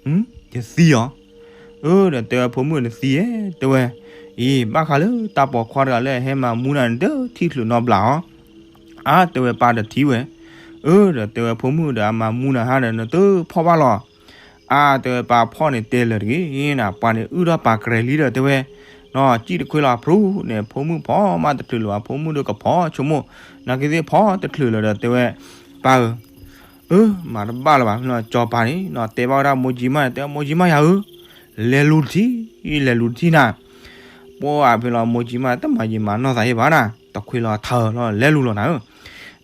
အီၤ, ယသံအီၤ, အၢ ဒီးတဲဝဲဖိမုၣ်နသံဧၢ တဲဝဲ, အံၤ ဘၣ်ဃးလၢတၢ်ပိာ်ခွါတဂၤလၢအဟဲမၤမူနၤန့ၣ် တထံၣ်ချုးနီတဘျီအီၤ အါ တဲဝဲ ပၢ်ဒီးထံၣ်ဝဲ, အၢ ဒီးတဲဝဲဖိမုၣ်ဒီးအမၤမူနၤဟါဒီး နတဖီၣ်ဘၣ်လီၤ, အါ တဲဝဲ ပၢ်ဖီၣ်န့ၣ်တဲလၢာ်တဂ့ၤနၤ ပှၤန့ၣ်အုၣ်ထီၣ်ပာ်ကရဲလံဒီးတဲဝဲ, နီၢ်စံၣ်တခွ့လီၤအဖုန့ၣ် ဖိမုၣ်ဖီၣ်မးတချုးလၢၤဘၣ် ဖိမုၣ်ဒီးကဖီၣ်ဆိကမိၣ်, နာ်က့သ့ၣ်ဖီၣ်တချုးလၢၤဒီးတဲဝဲ, ပၢ်ဧၢ အၢ မၤတဘၣ်လၢၤဘၣ် ကစီၤပၤန့ၣ်နီၤ တဲဘၣ်ဝဲဒၣ်မိၢ်ကၠံမါန့ၣ် တဲမိၢ်ကၠံမါယၤဧၢ, လဲၤလူၤတထံၣ် လဲၤလူၤတထံၣ်နၤ, ပှၤဖဲလီၤမိၢ်ကၠံမါ တမၤယံာ်မၤနီၢ်သးဟ့ၣ်ဘၣ်နၤ တခွ့လီၤထါလီၤ လဲၤလူၤလီၤနၤဧၢ,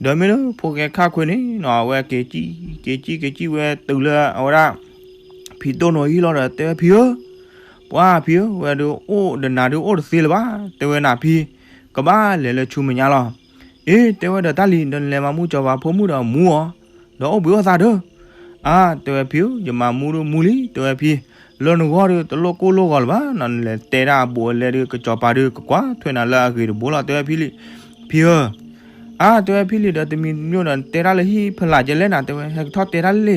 ဒီးမ့ၢ်လၢဖိၣ်ဃဲခါခွ့န့ၣ်နီၤ အဝဲက့ၤစံၣ် က့ၤစံၣ်က့ၤစံၣ်ဝဲတုၤလၢအဝဲဒၣ် ဖံတိၢ်နိအဟံၣ်လီၤဒီးတဲဝဲဖံဧၢ, ပှၤဖံဧၢ ဝဲဒုးအိၣ်ဒီးနၤဒုး အိၣ်တသ့လၢၤဘၣ် တဲဝဲနၤဖံ, ကဘၣ်လဲၤလၢဆူမဲာ်ညါလီၤ. အ့ တဲဝဲဒီးတၢ်လံၤ ဒီးနလဲၤမၤမူကစီၤပၤဖိမုၣ်ဒီးမူအီၤ, ဒီးအိၣ်ဘှံးအိၣ်သါဒီး, အါ တဲဝဲဖံဧၢ ယမၤမူဒုးမူလံ တဲဝဲဖံ, လၢနဂီၢ်ဒုး တလိၣ်ကိၢ်လိၢ်ဂီၤလၢၤဘၣ်နီၤ နလဲၤတဲဒၣ်အဘူးအလဲဒုး ကစီၤပၤဒုး ကကွၢ်ထွဲနၤလၢအဂ့ၤတဘိလီၤ တဲဝဲဖံလံ, ဖံဧၢ အါ တဲဝဲဖံလံ ဒီးတမံၤတမံၤဒီး နတဲဒၣ်လၢဟံၣ်ဖဲလဲၣ်ကလဲၣ်နၤ တဲဝဲ ဟဲကထီၣ်တဲဒၣ်လံ,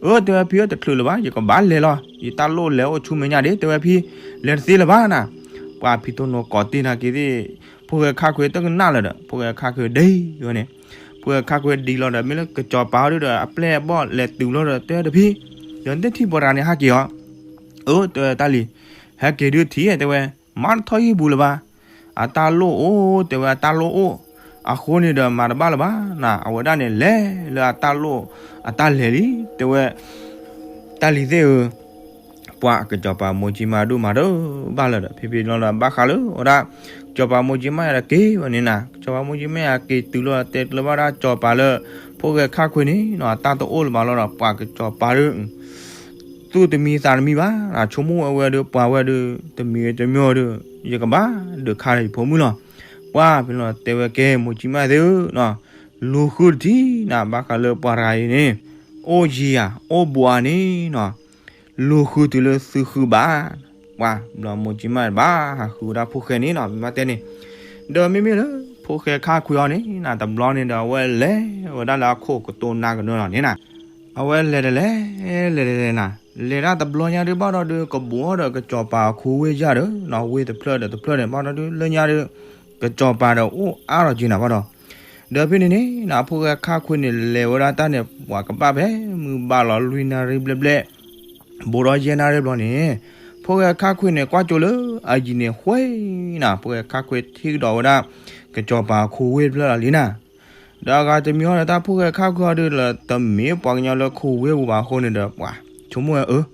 အၢ တဲဝဲဖံဧၢ တချုးလၢၤဘၣ် ယကဘၣ်လဲၤလီၤ ယတၢ်လိၣ်လဲၤအိၣ်ဆူမဲာ်ညါဒံး တဲဝဲဖံ, လဲၤတသ့လၢၤဘၣ်နၤ, ပှၤဖံတိၢ်နိကိးတ့ၢ်နာ်က့သ့ၣ်, ဖိၣ်ဃဲခါခွ့တကနၣ်လၢၤဒီး ဖိၣ်ဃဲခါခွ့ဒ်ဝဲန့ၣ်, ဖိၣ်ဃဲခါခွ့ဒ်လီၤဒီး မ့ၢ်လၢကစီၤပၤအီၤဒုးဒီး အပျဲၢ်အဘီၣ်လဲၤတုၤလီၤဒီး တဲဝဲတဖံ, ဒီးနတထံၣ်ပှၤတဂၤန့ၣ်ဟးက့ၤအီၤ, အၢ တဲဝဲတၢ်လံၤ, ဟဲက့ၤဒုးထံၣ် တဲဝဲ, မၤတထီၣ်ဟံၣ်ပူၤလၢၤဘၣ်, အတၢ်လိၣ်အိၣ် တဲဝဲအတၢ်လိၣ်အိၣ်, အဃိန့ၣ်ဒီးမၤတဘၣ်လၢၤဘၣ်နၤ အဝဲဒၣ်န့ၣ်လဲၤလၢအတၢ်လိၣ် အတၢ်လဲၤလံ တဲဝဲ, တၢ်လံၤသ့ၣ်ဧၢ, ပှၤကစီၤပၤမိၢ်ကၠံမါဒိၣ်မၤတဘၣ်လၢၤဒီး ဖံဖံလီၤလီၤ ဘၣ်ဃးလၢအဝဲဒၣ် ကစီၤပၤမိၢ်ကၠံမါယၤဒီးက့ၤဝဲန့ၣ်နၤ ကစီၤပၤမိၢ်ကၠံမါယၤက့ၤတုၤလီၤ တဲကျၢၤဘၣ်ဒၣ်ကစီၤပၤလၢ ဖိၣ်ဃဲခါခွ့န့ၣ်နီၤ အတၢ်တအိၣ်လၢၤဘၣ်လီၤဒီး ပှၤကစီၤပၤဒုး သူၣ်တမံသးတမံဘၣ် ဆိကမိၣ်ဝဲဝဲဒုး ပှၤဝဲဒုး တမံၤတမံၤဒုး ယကဘၣ်ဒုးခါဒီးယဖိမုၣ်လီၤ. ပှၤဖဲလီၤတဲဝဲကဲ မိၢ်ကၠံမါသ့ၣ်ဧၢ, လူၤဃုတထံၣ်နၤ ဘၣ်ဃးလၢပှၤတဂၤအံၤန့ၣ် အိၣ်ယံၤဧါ အိၣ်ဘူးဧါန့ၣ်နီၤ လူၤဃုတုၤလၢသုဃုဘၣ်. ပှၤဘျီမိၢ်ကၠံမါဘၣ် ဟးဃုဝဲဒၣ်ဖိၣ်ဃဲန့ၣ်နီၤ မ့ၢ်ဘၣ်တဲန့ၣ်, ဒီးမ့မ့ၢ်လၢ ဖိၣ်ဃဲခါခွ့အီၤန့ၣ်နၤ တဘျီန့ၣ်ဒီး အဝဲလဲၤဝဲဒၣ်လၢအခိၣ်ကတိၤနါကနၢလီၤန့ၣ်နၤ, အဝဲလဲၤတလဲၤ လဲၤတလဲၤနၤ လဲၤတၢ်တဘျီညါဒုးဘၣ်ဒီးဒုး ကဘိးထီၣ်ဒီးကစီၤပၤအခိဝ့ၢ်ယၢ်ဒီး နီၣ်ဝ့ၢ်တဖျၢၣ်ဒီးတဖျၢၣ်န့ၣ် ဘၣ်ဒီးဒုးလၢညါဒုး ကစီၤပၤဒီးအိၣ်အါထီၣ်က့ၤနၤဘၣ်ဒီး ဒီးဖဲန့ၣ်န့ၣ် နီၣ်ဖိၣ်ဃဲခါခွ့န့ၣ် လဲၤဝဲဒၣ်တၢ်န့ၣ် ပှၤကဘၣ်ဖဲမုၢ်ဘၣ်လီၤလွံၢ်နၣ်ရံၣ်ဘျဲၣ်ဘျဲၣ် ဘိးဒီးယဲၢ်နၣ်ရံၣ်ဘျီန့ၣ် ဖိၣ်ဃဲခါခွ့န့ၣ် ကွၢ်ကၠိလၢအယံၤန့ၣ်ဃ့နၤ ဖိၣ်ဃဲခါခွ့ထံၣ်ကဒီးဝဲဒၣ် ကစီၤပၤအခိဝ့ၢ်တဖျၢၣ်လီၤလံနၤ ဒီးအဂၤတမံၤအီၤဒီးတၢ်ဖိၣ်ဃဲခါခွ့အီၤဒုးလၢတမ့ၢ်ပှၤကညီလၢခိဝ့ၢ်ပူၤဘၣ်အဃိန့ၣ်ဒီး ပှၤဆိကမိၣ်ဝဲအၢ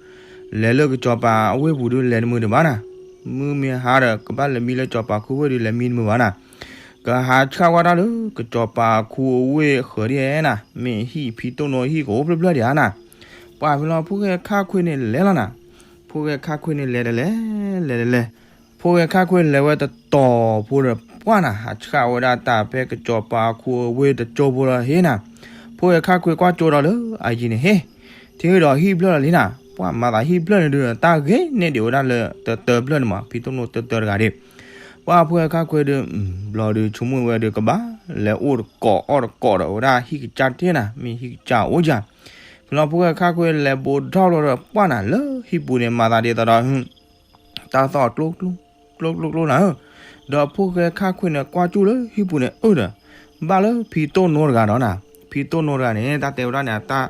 လဲၤလၢကစီၤပၤအဝ့ၢ်ပူၤဒုးလဲၤတမုာ်ဒံးဘၣ်နၤ မုၢ်မ့ၢ်ဟါဒီး ကဘၣ်လဲၤမံလၢကစီၤပၤခိဝ့ၢ်ဒုးလဲၤမံတမုာ်ဘၣ်နၤ ကဟးဆှၣ်ဝဲဒၣ်လၢ ကစီၤပၤခိအဝ့ၢ်ဃၢၤဒ်နၤ မ့ၢ်ဟံၣ်ဖံတိၣ်နိဟံၣ်ကအိၣ်ဖျၢၣ်ဖျၢၣ်ဒံးဧါနၤ ပှၤဖဲလီၤဖိၣ်ဃဲခါခွ့န့ၣ်လဲၤလီၤနၤ ဖိၣ်ဃဲခါခွ့န့ၣ်လဲၤတလဲၤ လဲၤတလဲၤ ဖိၣ်ဃဲခါခွ့လဲၤဝဲတတီၤဖိဒီးပှၢ်နၤ ဟးဆှၣ်ဝဲဒၣ်တၢ်ဖဲကစီၤပၤခိအဝ့ၢ်တကၠိဖိလီၤဟ့နၤ ဖိၣ်ဃဲခါခွ့ကွၢ်ကၠိဒီးလၢအယံၤန့ၣ်ဟ့ ထံၣ်ဒီးဟံၣ်ဖျၢၣ်လီၤလံနၤ ပှၤမၤသးဟံၣ်ဖျၢၣ်န့ၣ်ဒုး တၢ်ဂ့ၤန့ၢ်ဒံးဝဲဒၣ်လၢတတၢဖျၢၣ်န့ၣ်မး ဖံတိၣ်နိတတၢတဂၤဒၣ် ပှၤဖိၣ်ဃဲခါခွ့ဒုး ဘျီဒုးဆိကမိၣ်ဝဲဒုးကဘၣ် လဲၤအိၣ်တကိးအီၣ်တကိးဒီးဝဲဒၣ်ဟံၣ်ကစၢ်တ့ၢ်နၤ မ့ၢ်ဟံၣ်ကစၢ်အိၣ်ယၤ ဖဲလီၤဖိၣ်ဃဲခါခွ့လဲၤဘိးထီၣ်လီၤဒီးပှၢ်နၤလၢဟံၣ်ပူၤန့ၣ် မၤသးဒ်သိးဒီး တၢ်သီၣ်ကျိ ကျိကျိကျိနၤဧၢ, ဒီးဖိၣ်ဃဲခါခွ့န့ၣ် ကွၢ်ကၠူၣ်လၢဟံၣ်ပူၤန့ၣ် အၢဒီး ဘၣ်လၢဖံတိၣ်နိတဂၤဒီးနၤ, ဖံတိၣ်နိတဂၤန့ၣ် တၢ်တဲဝဲဒၣ်န့ၣ် တၢ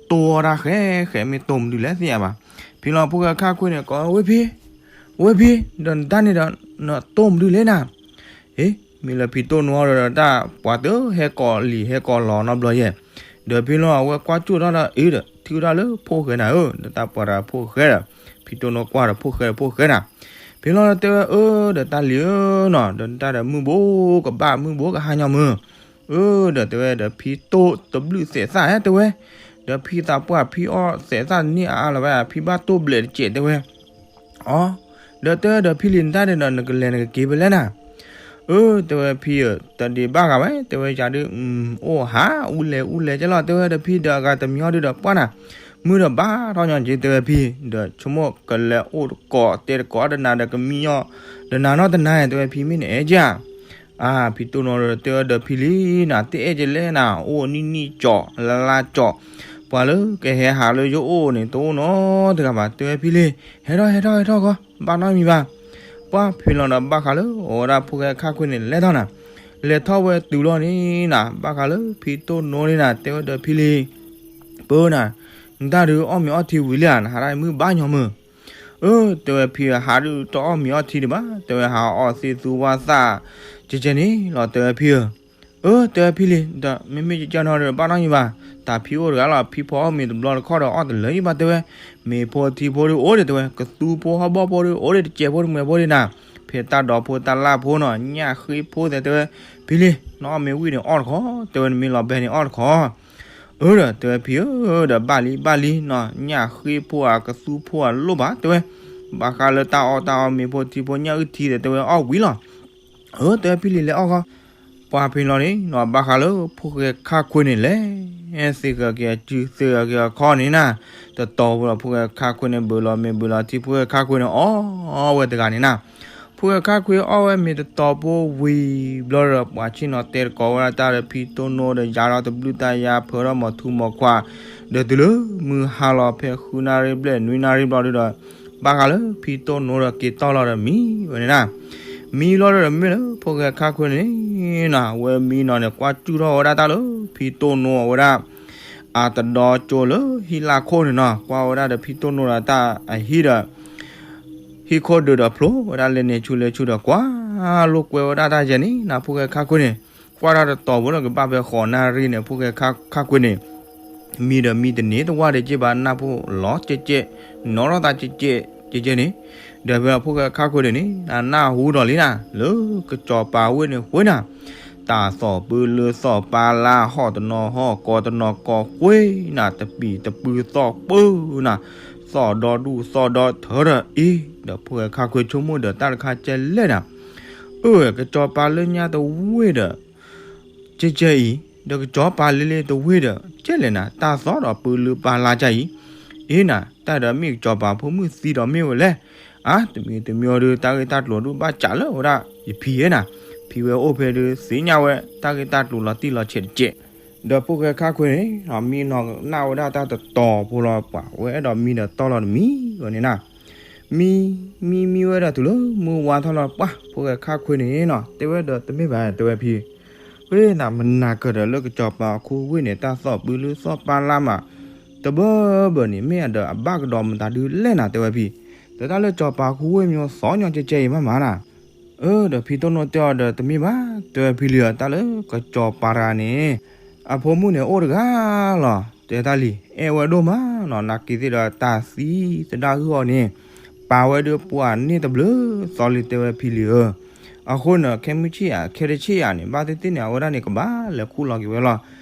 ်တိၢ်အီၣ်တၢ်ဃဲဃဲမ့ၢ်တိၢ်မနုၤလဲၣ်သ့ၣ်ညါဘၣ်. ဖဲလီၤဖိၣ်ဃဲခါခွ့န့ၣ် ကိးဝဲဖံ, ဝဲဖံ, ဒီးနတၢ်န့ၣ်ဒီး နတိၢ်မနုၤလဲၣ်နၤ ဟ့, မ့ၢ်လၢဖံတိၣ်နိဒီးတၢ် ပှၤတဟဲကိးလံာ်ဟဲကိးလီၤနီတဘျီယဲၢ်, ဒီးဖဲလီၤအဝဲကွၢ်ကၠူၣ်ထီၣ်ဒီး အ့ဒီး ထံၣ်ဝဲဒၣ်လၢဖိၣ်ဃဲနၤဧၢ, ဒီးတၢ်ပှၤဒီးဖိၣ်ဃဲဒီး ဖံတိၣ်နိကွၢ်ဒီးဖိၣ်ဃဲဒီးဖိၣ်ဃဲနၤ, ဖဲလီၤတဲဝဲအၢ ဒီးတၢ်လံၤဧၢနီၤ, ဒီးတၢ်ဒီးမုၢ်ဘိကဘၣ်မုၢ်ဘိကဟါညီမုၢ် အၢ ဒီးတဲဝဲဒီးဖံတိၣ်တဘျုးသဲးသၣ်ဧဲတဲဝဲ, ဒီးဖံသးပှၢ်ဖံအီၣ်သဲးသၣ်န့ၢ်အါအါလီၤဝဲ ဖံဘၣ်တိၢ်ဘျဲးတစဲးတဲဝဲ, အီ, ဒီးတဲဝဲဒီးဖံလံၤနတၢ်န့ၣ်ဒီး နကလဲၤနကက့ၤဖဲလဲၣ်နၤ, အၢ တဲဝဲဖံဧၢ, တဒံးဘၣ်ဂၤဝဲ တဲဝဲယၤဒုး အိၣ်ဟးအူလဲၤအူလဲၤကဲလီၤ တဲဝဲဒီးဖံဒီးအဂၤတမံၤအီၤဒုးဒီးပှၢ်နၤ, မုၢ်ဒီးဘၣ်ထီၣ်ညီက့ၤတဲဝဲဖံ, ဒီးဆိကမိၣ်ကလဲၤအိၣ်တကိးတဲတကိးတနၤဒီးကမံညီ တနၤနီတနၤ တဲဝဲဖံမ့ၢ်နအဲၣ်ကဧါ အါ ဖံတိၣ်နိဒီးတဲဝဲဒီးဖံလံၤနၤ တအဲၣ်ကလဲၣ်နၤ အိၣ်နံၣ်နံၣ်ကၠီး လါလါကၠီး, ပှၤလၢကဟဲဟးလၢယအိၣ်န့ၣ် တအိၣ်နီတဂၤဘၣ် တဲဝဲဖံလံၤ, ဟဲထီၣ်ဟဲထီၣ်ဟဲထီၣ်ကီး ဘၣ်နီတမံၤဘၣ်. ပှၢ်ဖဲလီၤဒီးဘၣ်ဃးလၢအဝဲဒၣ်ဖိၣ်ဃဲခါခွ့န့ၣ်လဲၤထီၣ်နၤ, လဲၤထီၣ်ဝဲတုၤလီၤန့ၣ်နၤ ဘၣ်ဃးလၢဖံတိၣ်နိန့ၣ်နၤ တဲဝဲဒီးဖံလံၤ, ပၢနၤ, နတၢ်ဒုးအီၣ်မ့ၤအီထံဝံၤလံဧါ နဟးဒၣ်မုၢ်ဘၣ်ညီမုၢ် အၢ တဲဝဲဖံဧၢ ဟးဒုးတအီၣ်မ့ၤအီထံဒံးဘၣ် တဲဝဲဟးအီၣ်သ့ၣ်သူဝၣ်သၣ် ကဲကဲန့ၣ်လီၤ တဲဝဲဖံဧၢ, အၢ တဲဝဲဖံလံၤ ဒီးမ့မ့ၢ်ကဲကဲနီၤဒီးဘၣ်နီတမံၤဘၣ်, တၢ်ဖံအိၣ်တဂၤလီၤ ဖံဖီအီၣ်မ့ၤတဘျီတခီၣ်ဒီးအီၣ်တလၢာ်ယံၤဘၣ်တဲဝဲ, မ့ၤဖိထံဖိဒုးအိၣ်ဒံးတဲဝဲ, ကသူဖိဟီၣ်ဘီၣ်ဖိဒုးအိၣ်ဒံး တစဲးဖိတမှဲၤဖိဒံးနၤ, ဖဲတၢ်ဒိးဖိတၢ်လၢ်ဖိနီၤ ညၣ်ဃ့ဖိသဲးတဲဝဲ, ဖံလံၤ နအီၣ်မ့ၤဝံၤန့ၣ်အီၣ်တခီ တဲဝဲနမ့ၢ်လီၤဘဲန့ၣ်အီၣ်တခီ အၢ ဒီးတဲဝဲဖံဧၢ ဒီးဘၣ်လံဘၣ်လံနီၤ ညၣ်ဃ့ဖိဧါ ကသူဖိဧါလိၣ်ဘၣ်တဲဝဲ, ဘၣ်ဃးလၢတၢ်အီၣ်တၢ်အီမ့ၤဖိထံဖိညၣ်အုၣ်ထံသဲးတဲဝဲအီၣ်ဝံၤလီၤ. အၢ တဲဝဲဖံလံၤလဲၤအီၣ်ဃီ, ပှၢ်ဖဲလီၤန့ၣ်နီၤ ဘၣ်ဃးလၢဖိၣ်ဃဲခါခွ့န့ၣ်လဲၤ သ့ဂၢၢ်က့ၤအစုသ့ဂၢၢ်က့ၤအခီန့ၣ်နၤ, တတီၤဖိလီၤ ဖိၣ်ဃဲခါခွ့န့ၣ် ဘုးလီၤမ့ၤဘုးလီၤထံ ဖိၣ်ဃဲခါခွ့န့ၣ်အီၣ်ဝဲတဂၤန့ၣ်နၤ ဖိၣ်ဃဲခါခွ့အီၣ်ဝဲမ့ၤတတီၤဖိဝံၤဘျီဒီး ပှၤဆ့ၣ်နီၤတဲတကိးဝဲဒၣ်တၢ်ဒီးဖံတိၣ်နိဒီးယၤဒီးတဘျုးတၢ်ယၤဖၢဒီးမီၤထူမီၤခွါ, ဒီးတုၤလၢမုၢ်ဟါလီၤဖဲဃုနၣ်ရံၣ်ဘျဲၣ်နွံနၣ်ရံၣ်ဘျီဒုဒီး ဘၣ်ဃးလၢဖံတိၣ်နိဒီးက့ၤတီၢ်လီၤဒီးမံဝဲန့ၣ်နၤ, မံလီၤဒီးမ့ၢ်လၢဖိၣ်ဃဲခါခွ့န့ၣ်နၤ ဝဲမံနီၤန့ၣ် ကွၢ်စူၣ်ထီၣ်ဝဲဒၣ်တၢ်လၢဖံတိၣ်နိအဝဲဒၣ် အတဒီကၠိလၢဟံၣ်လၢခိၣ်န့ၣ်နီၤ ကွၢ်ဝဲဒၣ်ဒီးဖံတိၣ်နိဒီးတၢ်အဟံၣ်ဒီး ဟံၣ်ခိၣ်ဒုးဒီးဖျိဝဲဒၣ်လဲၤန့ၢ်ဆူလဲၤဆူဒီးကွၢ်လိာ်ကွဲဝဲဒၣ်တၢ်ယဲၢ်န့ၣ်နၤ ဖိၣ်ဃဲခါခွ့န့ၣ်, ကွၢ်တၢ်တတီၤဖိလီၤကဘၣ်ဖဲဃိးနၣ်ရံၣ်န့ၣ် ဖိၣ်ဃဲခါခွ့န့ၣ် မံဒီးမံတန့ၢ်တဝၢ်ဒံးက့ဘၣ် နၢ်ဖိလီၤကဲကဲ, နီၣ်ထီၣ်သးကဲကဲ, ကဲကဲန့ၣ်, ဒီးဖဲဖိၣ်ဃဲခါခွ့န့ၣ်န့ၣ် နၢ်ဟူဒီးလံနၤ လၢကစီၤပၤဝ့ၢ်န့ၣ်ဃ့နၤ, တၢ်သီၣ်ပၢလၢသီၣ်ပၢလၢ ဟီၣ်တနီၤဟီၣ်ကီၢ်တနီၤကီၢ်ဃ့နၤ တပံၤတပူၤသီၣ်ပၢနၤ, သီၣ်ဒီဒူၣ်သီၣ်ဒီထၢဒီးအ့, ဒီးဖိၣ်ဃဲခါခွ့ဆိကမိၣ်ဒီးတၢ်တခါကဲလဲၣ်နၤ, အၢ ကစီၤပၤလၢညါတဝ့ၢ်ဒီး ကဲကဲအံၤ, ဒီးကစီၤပၤလ့လ့တဝ့ၢ်ဒီး ကဲလဲၣ်နၤ တၢ်သီၣ်ဒီးပၢလၢပၢလၢကၢ်အံၤ, အ့နၤ တၢ်ဒီးမ့ၢ်ကစီၤပၤဖိမုၣ်သံဒီးမ့ၢ်ဝဲလဲၣ်, အါ တမံၤတမံၤအီၤဒုး တၢ်ဂ့ၢ်တၢ်ကျိၤဒုးဘၣ်စးလၢဝဲဒၣ်ယဖံဧၢနၤ, ဖံဝဲအိၣ်ဖဲဒုးသ့ၣ်ညါဝဲ တၢ်ဂ့ၢ်တၢ်ကျိၤလီၤတံၢ်လီၤဆဲးတကဲး ဒီးဖိၣ်ဃဲခါခွ့န့ၣ် မံနီၤနၢ်ဝဲဒၣ်တၢ်တတီၤဖိလီၤပှၤ, ဝဲအဲၣ်ဒိးမံဒီးတီၢ်လီၤတမံၤဝဲန့ၣ်နၤ. မံ, မံမံဝဲဒၣ်တုၤလၢမုၢ်ဝါထီၣ်လီၤပှၤ, ဖိၣ်ဃဲခါခွ့န့ၣ်နီၤ တဲဝဲဒီးတမ့ၢ်ဘၣ် တဲဝဲဖံ, ဝဲနၤမနၤကၢၤဒီးလၢကစီၤပၤအခိဝ့ၢ်န့ၣ် တၢ်သီၣ်ပူၤလၢသီၣ်ပာ်လၢ်မး တဘၢဘၢန့ၣ် မ့ၢ်အဒီးအဘၣ်ကဒီးမတၤဒုလဲၣ်နၤ တဲဝဲဖံ. ဒီးတၢ်လၢစီၤပၤအခိဝ့ၢ်မ့ၢ်သီညီကဲကဲအံၤမးမးနၤ. အၢ ဒီးဖံတိၢ်နိတဲအီၤဒီးတမ့ၢ်ဘၣ် တဲဝဲဖံလံဧၢ, တၢ်လၢကစီၤပၤတဂၤန့ၣ် အဖိမုၣ်န့ၣ်အိၣ်တဂၤလီၤ တဲတၢ်လံ, အဲၣ်ဝဲဒိၣ်မးနီၤ, နာ်က့ၤသ့ၣ်ဒီးတၢ်သံသဒၣ်ဂုၢ်အီၤန့ၣ် ပာ်ဝဲဒုးပှၤန့ၢ်တဘျုးသီလံ တဲဝဲဖံလံဧၢ. အဃိန့ၣ် ခဲမုၢ်ဆ့ၣ်ဧါ ခဲတဆ့ၣ်ဧါန့ၣ် ဘၣ်သ့ၣ်သ့ၣ်န့ၣ် အဝဲဒၣ်န့ၣ် ကဘၣ်လဲၤခူၣ်လီၤက့ၤဝဲလီၤ.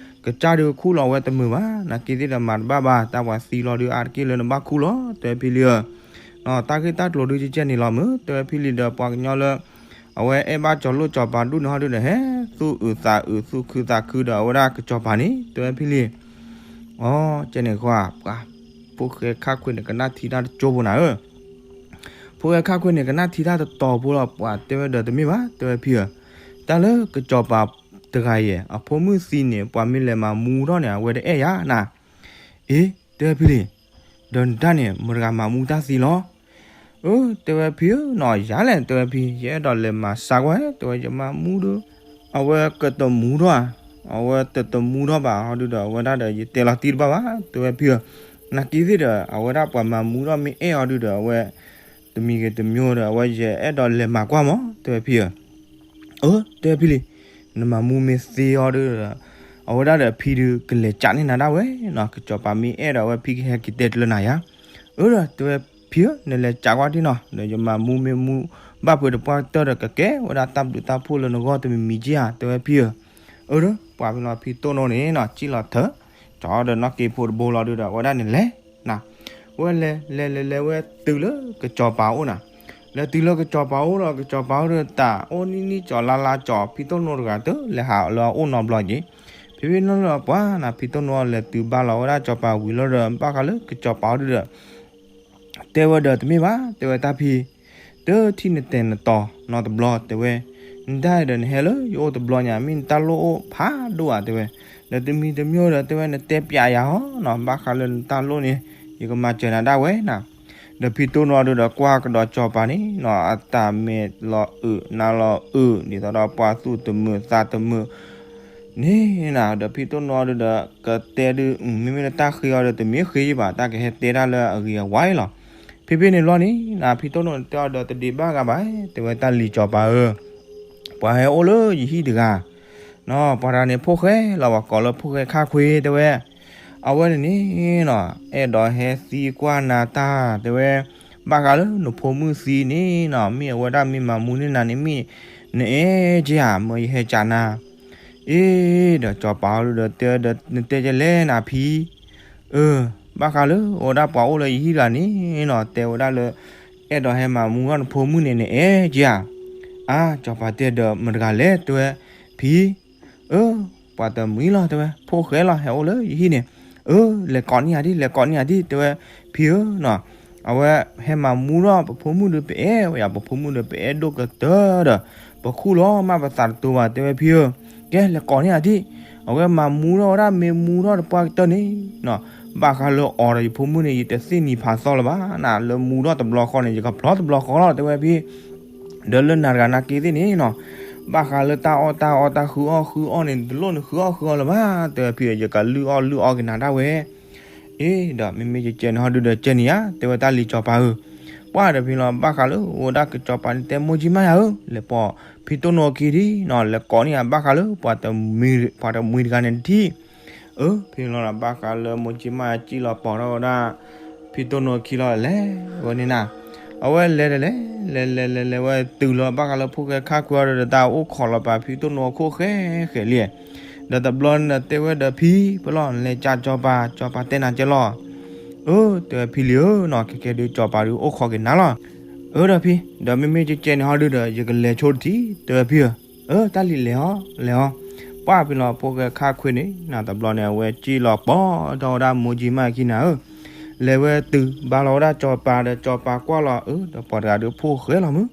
ကစၢ်ဒုးခူၣ်လီၤဝဲတမုာ်ဘၣ်, နာ်က့ၤသ့ၣ်ဒီးမၤတဘၣ်ဘၣ်, တၢ်ပှၤသံလီၤဒုးအါတက့ၢ်လၢနဘၣ်ခူၣ်လီၤ တဲဝဲဖံလံဧၢ. တၢ်ဂ့ၢ်တၢ်ကျိၤဒုးကဲကဲန့ၣ်လီၤမုၢ် တဲဝဲဖံလံဒီး ပှၤကညီလၢ အဝဲအဲၣ်ဘၣ်စီၤလိၣ်စီၤပၤဒူၣ်န့ၣ်ဟီဒုးဒီး ဟဲသူၣ်အုးသးအုးသူၣ်ခုသးခုဒီး အဝဲဒၣ်ကစီၤပၤန့ၣ် တဲဝဲဖံလံ. အကဲန့ၣ်ဃီ ပှၤ ဖိၣ်ဃဲခါခွ့န့ၣ် ကနၣ်ထံတၢ်တကၠိဖိနၤဧၢ. ဖိၣ်ဃဲခါခွ့န့ၣ် ကနၣ်ထံတၢ်တတီၤဖိလီၤ ပှၤတဲဝဲဒီးတမ့ၢ်ဘၣ် တဲဝဲဖံဧၢ, တၢ်လၢကစီၤပၤတဂၤယဲၢ် အဖိမုၣ်သံန့ၣ် ပှၤမ့ၢ်လဲၤမၤမူထီၣ်န့ၣ် အဝဲတအဲၣ်ယၤနၤ. အ့ တဲဝဲဖံလံ, ဒီးနတၢ်န့ၣ် မတဂၤမၤမူတၢ်သံလီၤ. အၢ တဲဝဲဖံဧၢနီၤ ယၤလဲၣ် တဲဝဲဖံ, ယအဲၣ်ဒိးလဲၤမၤစါကွၢ် တဲဝဲ ယမၤမူဒီး အဝဲကတမူထီၣ်, အဝဲတတမူထီၣ်ဘၣ်ဟီဒုးဒီး အဝဲဒၣ်ဒီး ယတဲလီၤတံၢ်တဘၣ်ဘၣ် တဲဝဲဖံဧၢ. နာ်က့ၤသ့ၣ်ဒီး အဝဲဒၣ်ပှၤမၤမူထီၣ်မ့ၢ်အဲၣ်အီၤဒုးဒီး အဝဲ တမံၤဂ့ၤတမံၤဒီး အဝဲယအဲၣ်ဒိးလဲၤမၤကွၢ်မး တဲဝဲဖံဧၢ. အၢ တဲဝဲဖံလံ, နမၤမူမ့ၢ်သ့အီၤဒုးဒီး အဝဲဒၣ်ဒီးဖံဒုးကလဲၤကးန့ၢ်နၤဒၣ်ဝဲနီၤ, ကစီၤပၤမ့ၢ်အဲၣ်ဒီး အဝဲဖံကဟဲက့ၤတဲတလၢနၤယၤ. အၢ ဒီးတဲဝဲဖံဧၢ နလဲၤကးကွၢ်တ့ၢ်နီၤ, ဒီးယမၤမူမ့ၢ်မူဘၣ်ဖုးတပှၢ်ကတၢၢ်ဒီး ကကဲဝဲဒၣ်တၢ်ဘျုးတၢ်ဖှိၣ်လၢနဂီၢ်တမံၤမံၤက့ဧါ တဲဝဲဖံဧၢ. အၢ ဒီး ပှၤဖံလီၤဖံတိၢ်နိန့ၣ်နီၤ စံၣ်လီၤထၢ ကၠီဒီးနီၣ်က့ၤဖိတဘိလီၤဒုးဒီး အဝဲဒၣ်န့ၣ်လဲၤ ဝဲလဲၤလဲၤလဲၤလဲၤဝဲတုၤလၢကစီၤပၤအိၣ်နၤ. လဲၤတုၤလၢကစီၤပၤအိၣ်ဒီး ကစီၤပၤအိၣ်ဒီးတၢ်အိၣ်နံၣ်နံၣ်ကၠီၤလါလါကၠီၤ ဖံတိၢ်နိတဂၤတလဲၤဟးလၢအအိၣ်နီတဘျီက့ၤ. ဖဲဖဲန့ၣ်လီၤပှၤနၤ ဖံတိၢ်နိအီၤလဲၤတုၤဘါလီၤဝဲဒၣ်စီၤပၤဝံၤလီၤဒီး ဘၣ်ဃးလၢကစီၤပၤအိၣ်ဒုးဒီး တဲဝဲဒီးတမ့ၢ်ဘၣ် တဲဝဲတၢ်ဖံ, တထံၣ်နတဲာ်နတီၤနီတဘျီ တဲဝဲ, နတၢ်ဒီးနဟဲလၢယအိၣ်တဘျီညါ မ့ၢ်နတၢ်လိၣ်အိၣ်ဖးဒိၣ်ဧါ တဲဝဲ, ဒီးတမံၤတမံၤဒီး တဲဝဲနတဲပျးယၤဟီနီၤ ဘၣ်ဃးလၢနတၢ်လိၣ်န့ၣ် ယကမၤစၢၤနၤဒၣ်ဝဲနၤ. ဒီးဖံတိၢ်နိအီၤဒုးဒီးကွၢ်ကဒီးစီၤပၤန့ၣ်နီၤ အတၢ်မဲာ်လီၤအုးနါလီၤအုး ဒ်သိးဒီးပှၤသူၣ်တမုာ်သးတမုာ် န့ၣ်နၤ ဒီးဖံတိၢ်နိအီၤဒုးဒီး ကတဲဒုး မ့မ့ၢ်လၢတၢ်ဃ့အီၤဒီး တမ့ၢ်ဃ့ယဘၣ် တၢ်ကဟဲတဲဒၣ်လၢအဂ့ၤအဝါအံၤလီၤ. ဖဲဖဲန့ၣ်လီၤန့ၣ်နၤ ဖံတိၢ်နိတဲအီၤဒီး တဒံးဘၣ်ဂၤဘၣ် တဲဝဲတၢ်လံၤစီၤပၤဧၢ, ပှၤဟဲအိၣ်လၢယဟံၣ်တဂၤ, ပှၤတဂၤန့ၣ် ဖိၣ်ဃဲလီၤပှၤကိးလၢဖိၣ်ဃဲခါခွ့ တဲဝဲ အဝဲန့ၣ်န့ၣ်နီၤ အဲၣ်ဒိးဟဲသံကွၢ်နၤတၢ် တဲဝဲ, ဘၣ်ဃးလၢနဖိမုၣ်သံန့ၣ်နီၤ မ့ၢ်အဝဲဒၣ်မ့ၢ်မၤမူန့ၢ်နၤန့ၣ်မ့ၢ် နအဲၣ်က့ဧါ မၢယဟဲကးနၤ. အ့ ဒီးစီၤပၤဟီဒုးဒီးတဲဒီး နတဲကလဲၣ်နၤဖံ, အၢ ဘၣ်ဃးလၢအဝဲဒၣ်ပှၤအိၣ်လၢယဟံၣ်တဂၤန့ၣ်နီၤ တဲဝဲဒၣ်လၢ အဲၣ်ဒိးဟဲမၤမူထီၣ်နဖိမုၣ်န့ၣ် နအဲၣ်က့ဧါ. အါ စီၤပၤတဲဒီးမတၤတဂၤလဲၣ် တဲဝဲ, ဖံ အၢ ပှၤတမှံၤလီၤ တဲဝဲ ဖိၣ်ဃဲလီၤ ဟဲအိၣ်လၢယဟံၣ်န့ၣ်, အၢ လဲၤကိးန့ၢ်ယၤဒံး လဲၤကိးန့ၢ်ယၤဒံး တဲဝဲ, ဖံဧၢနီၤ, အဝဲဟဲမၤမူထီၣ်ပဖိမုၣ်ဒီးပအဲၣ်ဝဲယၤ ပဖိမုၣ်ဒီးပအဲၣ်ဒိၣ်ကတၢၢ်ဒီး ပခူၣ်လီၤမးပသးတတိၤဘၣ် တဲဝဲဖံဧၢ, ကဲလဲၤကိးန့ၢ်ယၤဒံး, အဝဲမၤမူထီၣ်ဝဲဒၣ်မ့ၢ်မူထီၣ်တပှၢ်ကတၢၢ်န့ၣ်နီၤ, ဘၣ်ဃးလၢအီၤဒီးယဖိမုၣ်န့ၣ် ယတသ့ၣ်နံၤဖးသီလၢၤဘၣ်နၤ, လၢမူထီၣ်တဘျီဃီန့ၣ် ယကဖျီတဘျီဃီလီၤ တဲဝဲဖံ ဒီးလၢနၤတဂၤနာ်က့သ့ၣ်န့ၣ်နီၤ, ဘၣ်ဃးလၢတၢ်အီၣ်တၢ်အီတၢ်ဃုအီၣ်ဃုအီၣ်န့ၣ် တလိၣ်န့ၣ်ဃုအီၣ်ဃုအီၣ်လၢၤဘၣ်, တဲဝဲဖံဧၢ ယကလုၢ်အီၣ်လုၢ်အီက့ၤနၤဒၣ်ဝဲ. အ့ ဒီးမ့မ့ၢ်ယကဲန့ၣ်ဟီဒုးဒီးကဲန့ၣ်ဧါ တဲဝဲတၢ်လံၤစီၤပၤဧၢ, ပှၢ်ဒီးဖံလီၤ ဘၣ်ဃးလၢအိၣ်ဝဲဒၣ်ကစီၤပၤန့ၣ် တဲမိၢ်ကၠံမးယၤဧၢ, လဲၤပိာ်ဖံတိၢ်နိအခံဒံးနီၤ, လဲၤကိးန့ၢ်ယၤဘၣ်ဃးလၢ ပှၤတမှံၤတဂၤန့ၣ်တထံၣ် အၢ ဖဲန့ၣ်လီၤ ဘၣ်ဃးလၢမိၢ်ကၠံမး စံၣ်လီၤပိာ်ထီၣ်ဝဲဒၣ် ဖံတိၢ်နိအခံလီၤ လဲၤဝဲန့ၣ်နၤ, အဝဲလဲၤဒီးလဲၤ လဲၤလဲၤလဲၤလဲၤဝဲတုၤလီၤ ဘၣ်ဃးလၢဖိၣ်ဃဲခါခွ့အီၤဒီး တၢ်အိၣ်ခိးလီၤပာ်ဖံတိၢ်နိအခိၣ်ဃဲဃဲလံ, ဒီးတဘျီန့ၣ်တဲဝဲဒီး ဖံ ဖဲလီၤ နလဲၤကးစီၤပၤ စီၤပၤတဲနၤကဲလီၤ, အၢ တဲဝဲဖံလံဧၢနီၤ ခဲကဲဒုးစီၤပၤဒုးအိၣ်ခိးက့ၤနၤလီၤ, အၢ ဒီးဖံ ဒီးမ့မ့ၢ်ကဲကဲန့ၣ်ဟီဒုးဒီး ယကလဲၤဆိတထံၣ် တဲဝဲဖံဧၢ, အၢ တၢ်လံၤလဲၤဟီ လဲၤဟီ, ပှၢ်ဖဲလီၤ ဖိၣ်ဃဲခါခွ့န့ၣ် နၤတဘျီန့ၣ် အဝဲစံၣ်လီၤပိာ်ထီၣ်ဝဲဒၣ်မိၢ်ကၠံမးအခံနၤဧၢ, လဲၤဝဲတုၤဘါလီၤဝဲဒၣ်စီၤပၤဒီး စီၤပၤကွၢ်လီၤ အၢ ဒီးပှၤတဂၤဒုးဖိၣ်ဃဲလီၤမုၢ်,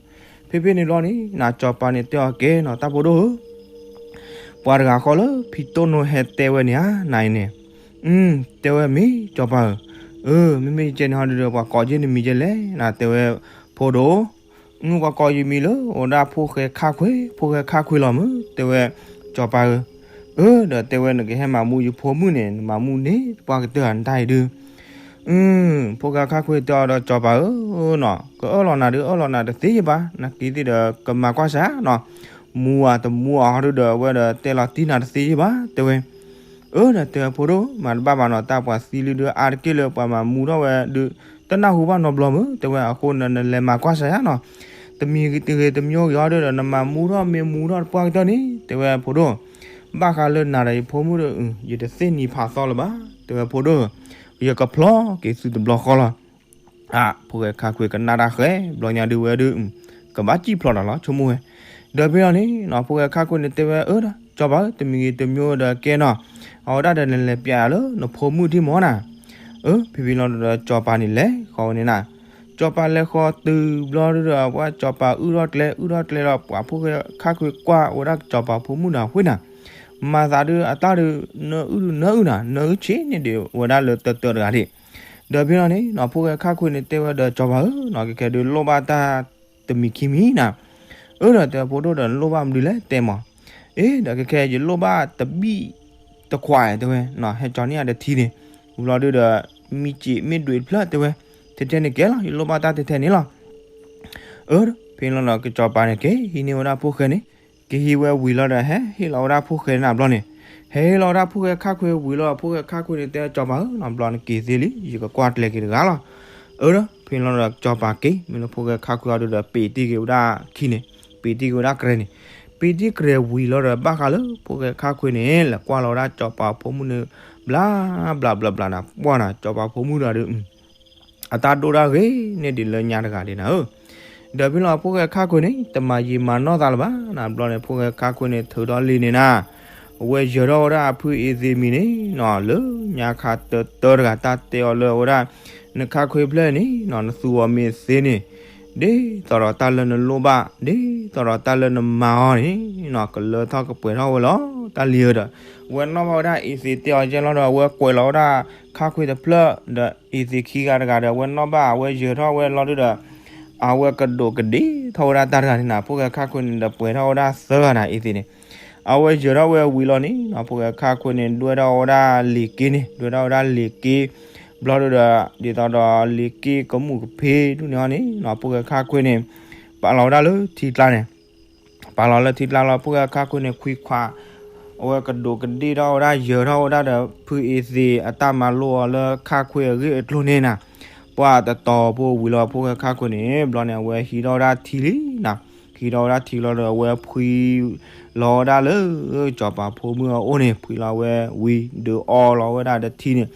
ဖဲဖဲန့ၣ်လီၤန့ၣ် နၤစီၤပၤန့ၣ်တဲအီၤကဲနီၤ တၢ်ဖိဒိၣ်ဧၢ ပှၤတဂၤဃီလၢဖံတိၢ်နိဟဲတဲဝဲန့ၣ်ဧါ နၤအံၤန့ၣ်, တဲဝဲမ့ၢ်စီၤပၤဧၢ, အၢ မ့မ့ၢ်ကဲန့ၣ်ဟီဒုဒီး ပှၤကိးက့နမံၤကဲလဲၣ် နၤ တဲဝဲ, ဖိဒိၣ်, မုၢ်ပှၤကိးယမံၤလၢ အိၣ်ဒၣ်ဖိၣ်ဃဲခါခွ့, ဖိၣ်ဃဲခါခွ့လီၤမုၢ် တဲဝဲ, စီၤပၤဧၢ, အၢ ဒီးတဲဝဲ နကဟဲမၤမူယဖိမုၣ်န့ၣ် နမၤမူန့ၢ်ပှၤကတၢၢ်ဧါ နတၢ်အံၤဒု ဖိၣ်ဃဲခါခွ့တဲအီၤဒီး စီၤပၤဧၢနီၤ, ကအၢၣ်လီၤနၤဒု အၢၣ်လီၤနၤတသ့ဘၣ်, နာ်က့ၤသ့ၣ်ဒီး ကမၤကွၢ်စၢ်နီၤ, မူဧါတမူဧါဟီဒုဒီး အဝဲဒီးတဲလီၤတံၢ်နၤတသ့ဘၣ် တဲဝဲ, အၢ ဒီးတဲဝဲ ဖိဒိၣ် မၤတဘၣ်ဘၣ်နီၤ, တၢ်ပှၤသံလံဒု အါတက့ၢ်လၢပှၤမၤမူထီၣ်ဝဲဒု တနၢ်ဟူဘၣ်နီတဘျီမုၢ် တဲဝဲ, အဃိန့ၣ် နလဲၤမၤကွၢ်စၢ်ယါနီၤ, တမံၤဂ့ၤတမံၤဂ့ၤဟီဒုဒီး နမၤမူထီၣ်မ့ၢ်မူထီၣ်တပှၢ်ကတၢၢ်န့ၣ် တဲဝဲ ဖိဒိၣ်, ဘၣ်ဃးလၢနၤဒီးယဖိမုၣ်ဒီး ယတသ့ၣ်နံၤဖးသီလၢၤဘၣ် တဲဝဲ ဖိဒိၣ်, ယကဖျီက့ၤသုတဘျီဃီလီၤ. ဖိၣ်ဃဲခါခွ့ကနၣ်တၢ်ဃဲ ဘျီညါဒုဝဲဒု ကဘၣ်စံၣ်ဖျီတၢ်လီၤ ဆိကမိၣ်ဝဲ, ဒီးဖဲလီၤန့ၣ်နီၤ ဖိၣ်ဃဲခါခွ့န့ၣ်တဲဝဲ အၢ ဒီးစီၤပၤဧၢ တမံၤဂ့ၤတမံၤဒီးကဲနီၤ, အဝဲဒၣ်ဒီးနလဲၤပျဲလၢနဖိမုၣ်ထံၣ်မီၤနၤ, အၢ ဖဲဖဲလီၤဒီးစီၤပၤန့ၣ်လဲၤဃီဝဲန့ၣ်နၤ, စီၤပၤလဲၤဃီတုၤဘျီဒုဒီး ပှၤစီၤပၤအုၣ်ထီၣ်ကျဲအုၣ်ထီၣ်ကျဲဒီး ပှၤဖိၣ်ဃဲခါခွ့ကွၢ်ဝဲဒၣ်စီၤပၤဖိမုၣ်ဒီးအဃိန့ၣ် မၤသးဒုအတၢ်ဒု နအုၣ်ဒုနအုၣ်နၤ နအုၣ်ဆ့န့ၣ်ဒုးဝဲဒၣ်လၢတၢတၢတဂၤဒၣ်, ဒီးဖဲလီၤန့ၣ်နီၤ ဖိၣ်ဃဲခါခွ့န့ၣ်တဲဝဲဒီးစီၤပၤဧၢနီၤ ကဲခဲဒုးလိၣ်ဘၣ်တၢ်တမံၤခံမံၤနၤ, အၢ ဒီးတဲဖိဒိၣ်ဒီးလိၣ်ဘၣ်မနုၤလဲၣ်တဲမီၤ, အ့ ဒီးကဲခဲယလိၣ်ဘၣ်တဘံၣ်တခွးတဲဝဲ, ဟဲကၠီၤန့ၢ်ယၤတထံန့ၣ်, ဝံၤလီၤဒုဒီး မံစံးမ့ၢ်ဒွံးတဖျၢၣ်တဲဝဲ, ထဲထဲန့ၣ်ကဲလီၤ ယလိၣ်ဘၣ်တၢ်ထဲထဲန့ၣ်လီၤ အၢ ဖဲလီၤဒီးကစီၤပၤန့ၣ်က့ၤဟံးန့ၢ်ဝဲဒၣ်ဖိၣ်ဃဲန့ၣ်, က့ၤဟံးဝဲဝံၤလီၤဒီး ဟဲဟ့ၣ်လီၤဝဲဒၣ်ဖိၣ်ဃဲန့ၣ်ဘျီန့ၣ်, ဟဲဟ့ၣ်လီၤဝဲဒၣ်ဖိၣ်ဃဲခါခွ့ဝံၤလီၤ ဖိၣ်ဃဲခါခွ့န့ၣ်တဲစီၤပၤဧၢနီၤ ဘျီန့ၣ်က့ၤသ့လံ ယကကွၢ်ကျဲၤက့ၤတဂၤလီၤ, အၢ ဒီးဖဲလီၤဒီးကစီၤပၤက့ၤ မ့ၢ်လၢဖိၣ်ဃဲခါခွ့အီၤဒုဒီး ပ့ၤတံၢ်က့ၤဝဲဒၣ်ခံန့ၣ်, ပ့ၤတံၢ်က့ၤဝဲဒၣ်ကြဲးန့ၣ်, ပ့ၤတံၢ်ကြဲးဝံၤလီၤဒီး ဘၣ်ဃးလၢဖိၣ်ဃဲခါခွ့န့ၣ် လဲၤကွၢ်လီၤဝဲဒၣ်စီၤပၤဖိမုၣ်န့ၣ် ဘျးဘျးဘျးဘျးနၤ ပှၢ်နၤ စီၤပၤဖိမုၣ်တဂၤဒီး အတၢ်ဒိၣ်ဒၣ်ဂ့ၤန့ၢ်ဒံးလၢညါတဂၤဒံးနၤဧၢ, ဒီးဖဲလီၤဖိၣ်ဃဲခါခွ့န့ၣ် တမၤယံာ်မၤနီၢ်သးလၢၤဘၣ်နၤ ဘျီန့ၣ် ဖိၣ်ဃဲခါခွ့န့ၣ် ထုးထီၣ်လံာ်န့ၣ်နၤ, အဝဲယၢၤထီၣ်ဝဲဒၣ်အဖုအ့သ့းမံၤန့ၣ်နီၤ လၢညါခါတၢတၢတဂၤ တၢ်တဲအီၤလၢအဝဲဒၣ် နခါခွ့ဖျၢၣ်န့ၣ်နီၤ နသူအီၤမ့ၢ်သ့န့ၣ် ဒ်သိးဒီးတၢ်လၢနလိၣ်ဘၣ် ဒ်သိးဒီးတၢ်လၢနမၤအီၤန့ၣ်နီၤ ကလၢထီၣ်ကပှဲၤထီၣ်ဝဲလီၤ တၢ်လံၤဧၢဒီး အဝဲနီၣ်ဘၣ်ဝဲဒၣ်အ့သ့းတဲအီၤကဲလီၤဒီး အဝဲကွဲးလီၤဝဲဒၣ်ခါခွ့တဖျၢၣ် ဒီးအ့သ့းခံဂၤတဂၤဒီး အဝဲနီၣ်ဘၣ် အဝဲယၢၤထီၣ်ဝဲလီၤဒုဒီး အဝဲကဒိးကဒ့ထီၣ်ဝဲဒၣ်တၢ်တဂၤန့ၣ်နၤ ဖိၣ်ဃဲခါခွ့န့ၣ်ဒီးပှဲၤထီၣ်ဝဲဒၣ်သၢဂၤနၤ အ့သ့းန့ၣ် အဝဲယၢၤထီၣ်ဝဲဝံၤလီၤန့ၣ်နီၤ ဖိၣ်ဃဲခါခွ့န့ၣ် ဒွဲၣ်ထီၣ်ဝဲဒၣ်လံာ်က့န့ၣ် ဒွဲၣ်ထီၣ်ဝဲဒၣ်လံာ်က့ ဘျီဒုဒီး ဒ်သိးဒီးလံာ်က့ကမူၣ်ကဖ့ဒူၣ်န့ၣ်အီၤန့ၣ်နီၤ ဖိၣ်ဃဲခါခွ့န့ၣ် ပာ်လီၤဝဲဒၣ်လၢထံကျါန့ၣ် ပာ်လီၤလၢထံကျါလီၤ ဖိၣ်ဃဲခါခွ့န့ၣ် ခွံခွါ အဝဲကဒိးကဒ့ထီၣ်ဝဲဒၣ်ယၢၤထီၣ်ဝဲဒၣ်ဒီး ဖုအ့သ့းအတၢ်မၤလိအီၤလၢခါခွ့အဂ့ၢ်အကျိၤန့ၣ်နၤ ပှၢ်တတီၤဖိဝံၤလီၤ ဖိၣ်ဃဲခါခွ့န့ၣ် ဘျီန့ၣ် အဝဲဟံးထီၣ်ဝဲဒၣ်ထံလံနၤ ဟံးထီၣ်ဝဲဒၣ်ထံလီၤဒီး အဝဲဖှံလီၤဝဲဒၣ်လၢ စီၤပၤဖိမုၣ်အအိၣ်န့ၣ် ဖှံလီၤဝဲဝံၤ ဒုးအီလီၤဝဲဒၣ်ဒီးထံန့ၣ်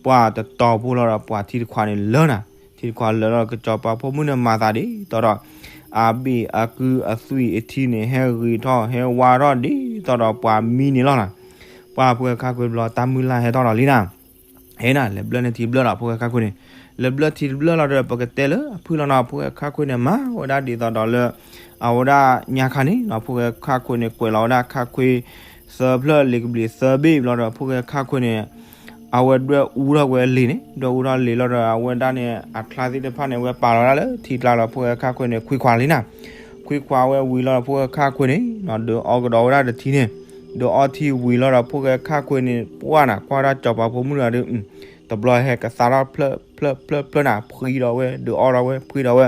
ပှၢ်တတီၤဖိလီၤဒီး ပှၢ်ထံတခွးန့ၣ်လၢနၤ ထံတခွးလၢလီၤဒီး စီၤပၤဖိမုၣ်န့ၣ်မၤသးဒ်သိးဒီး အဘ့ၣ်အကုအသွံၣ်အထံန့ၣ် ဟဲဂ့ၤထီၣ် ဟဲဝါထီၣ်ဒ်သိးဒီးပှၢ်မံန့ၣ်လီၤနၤ ပှၢ်ဖိၣ်ဃဲခါခွ့ဘျီ တၢ်မုၢ်လၢ်ဟဲထီၣ်ဒီးလံနၤ ဟဲနၤ လဲၤဘျၢၣ်န့ၢ်ထံတဘျၢၣ်ဒီး ဖိၣ်ဃဲခါခွ့န့ၣ် လဲၤဘျၢၣ်ထံတဘျၢၣ်လီၤဒီး ပကတဲလၢအဖုၣ်လီၤနီၤ ဖိၣ်ဃဲခါခွ့န့ၣ် မၤဝဲဒၣ်ဒ်သိးဒီးလၢ အဝဲဒၣ်ညါခါန့ၣ်နီၤ ဖိၣ်ဃဲခါခွ့န့ၣ် ကွဲးလီၤဝဲဒၣ်ခါခွ့သၢဖျၢၣ် လံာ်ကဘျံးသၢဘ့ၣ်ဘျီဒီး ဖိၣ်ဃဲခါခွ့န့ၣ် အဝဲဒွဲၣ်အူထီၣ်ဝဲလံာ်န့ၣ် ဒွဲၣ်အူထီၣ်လံာ်လီၤဒီး အဝဲဒၣ်န့ၣ် အချါသ့ၣ်တဖၣ်န့ၣ် အဝဲပာ်လီၤဝဲဒၣ်လၢထံကျါလီၤ ဖိၣ်ဃဲခါခွ့န့ၣ် ခွံခွါလံနၤ ခွံခွါဝဲဝံၤလီၤဒီး ဖိၣ်ဃဲခါခွ့န့ၣ်နီၤ ဒုးအီကဒီးဝဲဒၣ်ဒီးထံန့ၣ် ဒုးအီထံဝံၤလီၤဒီး ဖိၣ်ဃဲခါခွ့န့ၣ် ပှၢ်နၤ ကွၢ်ဒၣ်စီၤပၤဖိမုၣ်တဂၤဒီး တဘျီဟဲကသါထီၣ်ဖျၢၣ်ဖျၢၣ်ဖျၢၣ်ဖျၢၣ်နၤ ဖှံဒီးဝဲ ဒုးအီဒီးဝဲ ဖှံဒီးဝဲ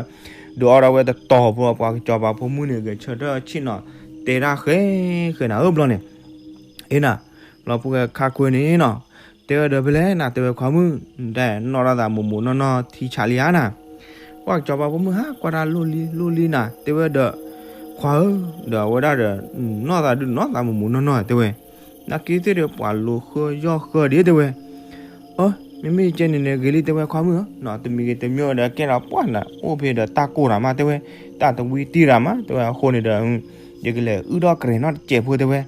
ဒုးအီဒီးဝဲတတီၤဖိ ပှၢ်စီၤပၤဖိမုၣ်န့ၣ် ဂဲၤဆၢထၢၣ်ဆ့ၣ်နီၤ တဲဒၣ်ဃဲဃဲနၤဧၢဘျီန့ၣ် အ့နၤ ဘျီဖိၣ်ဃဲခါခွ့န့ၣ်နီၤ တဲဝဲဒီးဖဲလဲၣ်နၤ တဲဝဲခွါမုၣ် တဲနီၢ်ထီၣ်သးမိၢ်မိၢ်နီၢ်နီၢ်ထံဆးလံဧါနၤ ပှၢ်စီၤပၤဖိမုၣ်ဟးကွၢ်တၢ်လိၣ်လံလိၣ်လံနၤ တဲဝဲဒီး ခွါဧၢ ဒီးအဝဲဒၣ်ဒီး နီၢ်သးဒုးနီၢ်သးမိၢ်မိၢ်နီၢ်နီၢ်တဲဝဲ နာ်က့ၤသ့ၣ်ဒီးပှၢ်လိၤဃၢယီၢ်ဃၢဒံးတဲဝဲ အၢ မ့မ့ၢ်ကဲန့ၣ်န့ၣ် ဂ့ၤလံတဲဝဲခွါမုၣ်ဧၢ တမံၤဂ့ၤတမံၤဒီးကဲဒီးပှၢ်နၤ အိၣ်ဖဲဒီးတၢ်ကိၢ်တၢ်မးတဲဝဲ တၢ်တဝံတံၢ်တၢ်မးတဲဝဲ အဃိန့ၣ်ဒီး ယကလဲၤအုၣ်ထီၣ်ကြဲးနီၣ်တစဲးဖိတဲဝဲ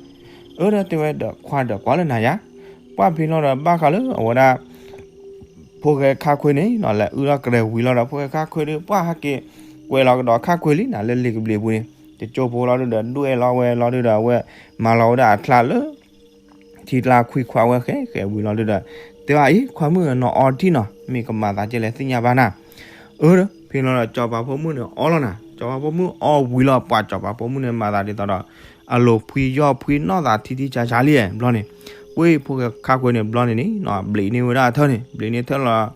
အၢ ဒီးတဲဝဲဒီးခွါဒီးကွၢ်လၢနၤယါ ပှၢ်ဖဲလီၤဒီးဘၣ်ဃးလၢအဝဲဒၣ် ဖိၣ်ဃဲခါခွ့န့ၣ်နီၤ လဲၤအုၣ်ထီၣ်ကြဲးဝံၤလီၤဒီး ဖိၣ်ဃဲခါခွ့ဒီး ပှၢ်ဟဲက့ၤ ကွဲးလီၤကဒီးခါခွ့လံနၤ လၢလံာ်ကဘျံးပူၤန့ၣ် တကၠိဖိလီၤဒုဒီး ဒွဲၣ်လီၤဝဲလီၤဒုဒီး အဝဲမၤလီၤဝဲဒၣ်အချါလၢ ထံကျါခွံခွါဝဲဃဲဃဲဝံၤလီၤဒုဒီး တဲဘၣ်အံၤ ခွါမုၣ်နီၤအီထံနီၤ မ့ၢ်ကမၤသးကဲလဲၣ်သ့ၣ်ညါဘၣ်နၤ. အၢ ဖဲလီၤဒီး စီၤပၤဖိမုၣ်န့ၣ်အီလီၤနၤ. စီၤပၤဖိမုၣ်အီဝံၤလီၤ ပှၤစီၤပၤဖိမုၣ်န့ၣ်မၤသးဒ်သိးဒီး အလိၤဖှံယီၢ်ဖှံနီၢ်သးထံထံဆးဆးလံဘျီန့ၣ် ဝဲၢ်ဖိၣ်ဃဲခါခွဲန့ၣ်ဘျီန့ၣ်န့ၣ် ဘျံးန့ၢ်ဝဲဒၣ်အထၢၣ်န့ၣ် ဘျံးန့ၢ်ထၢၣ်လီၤ.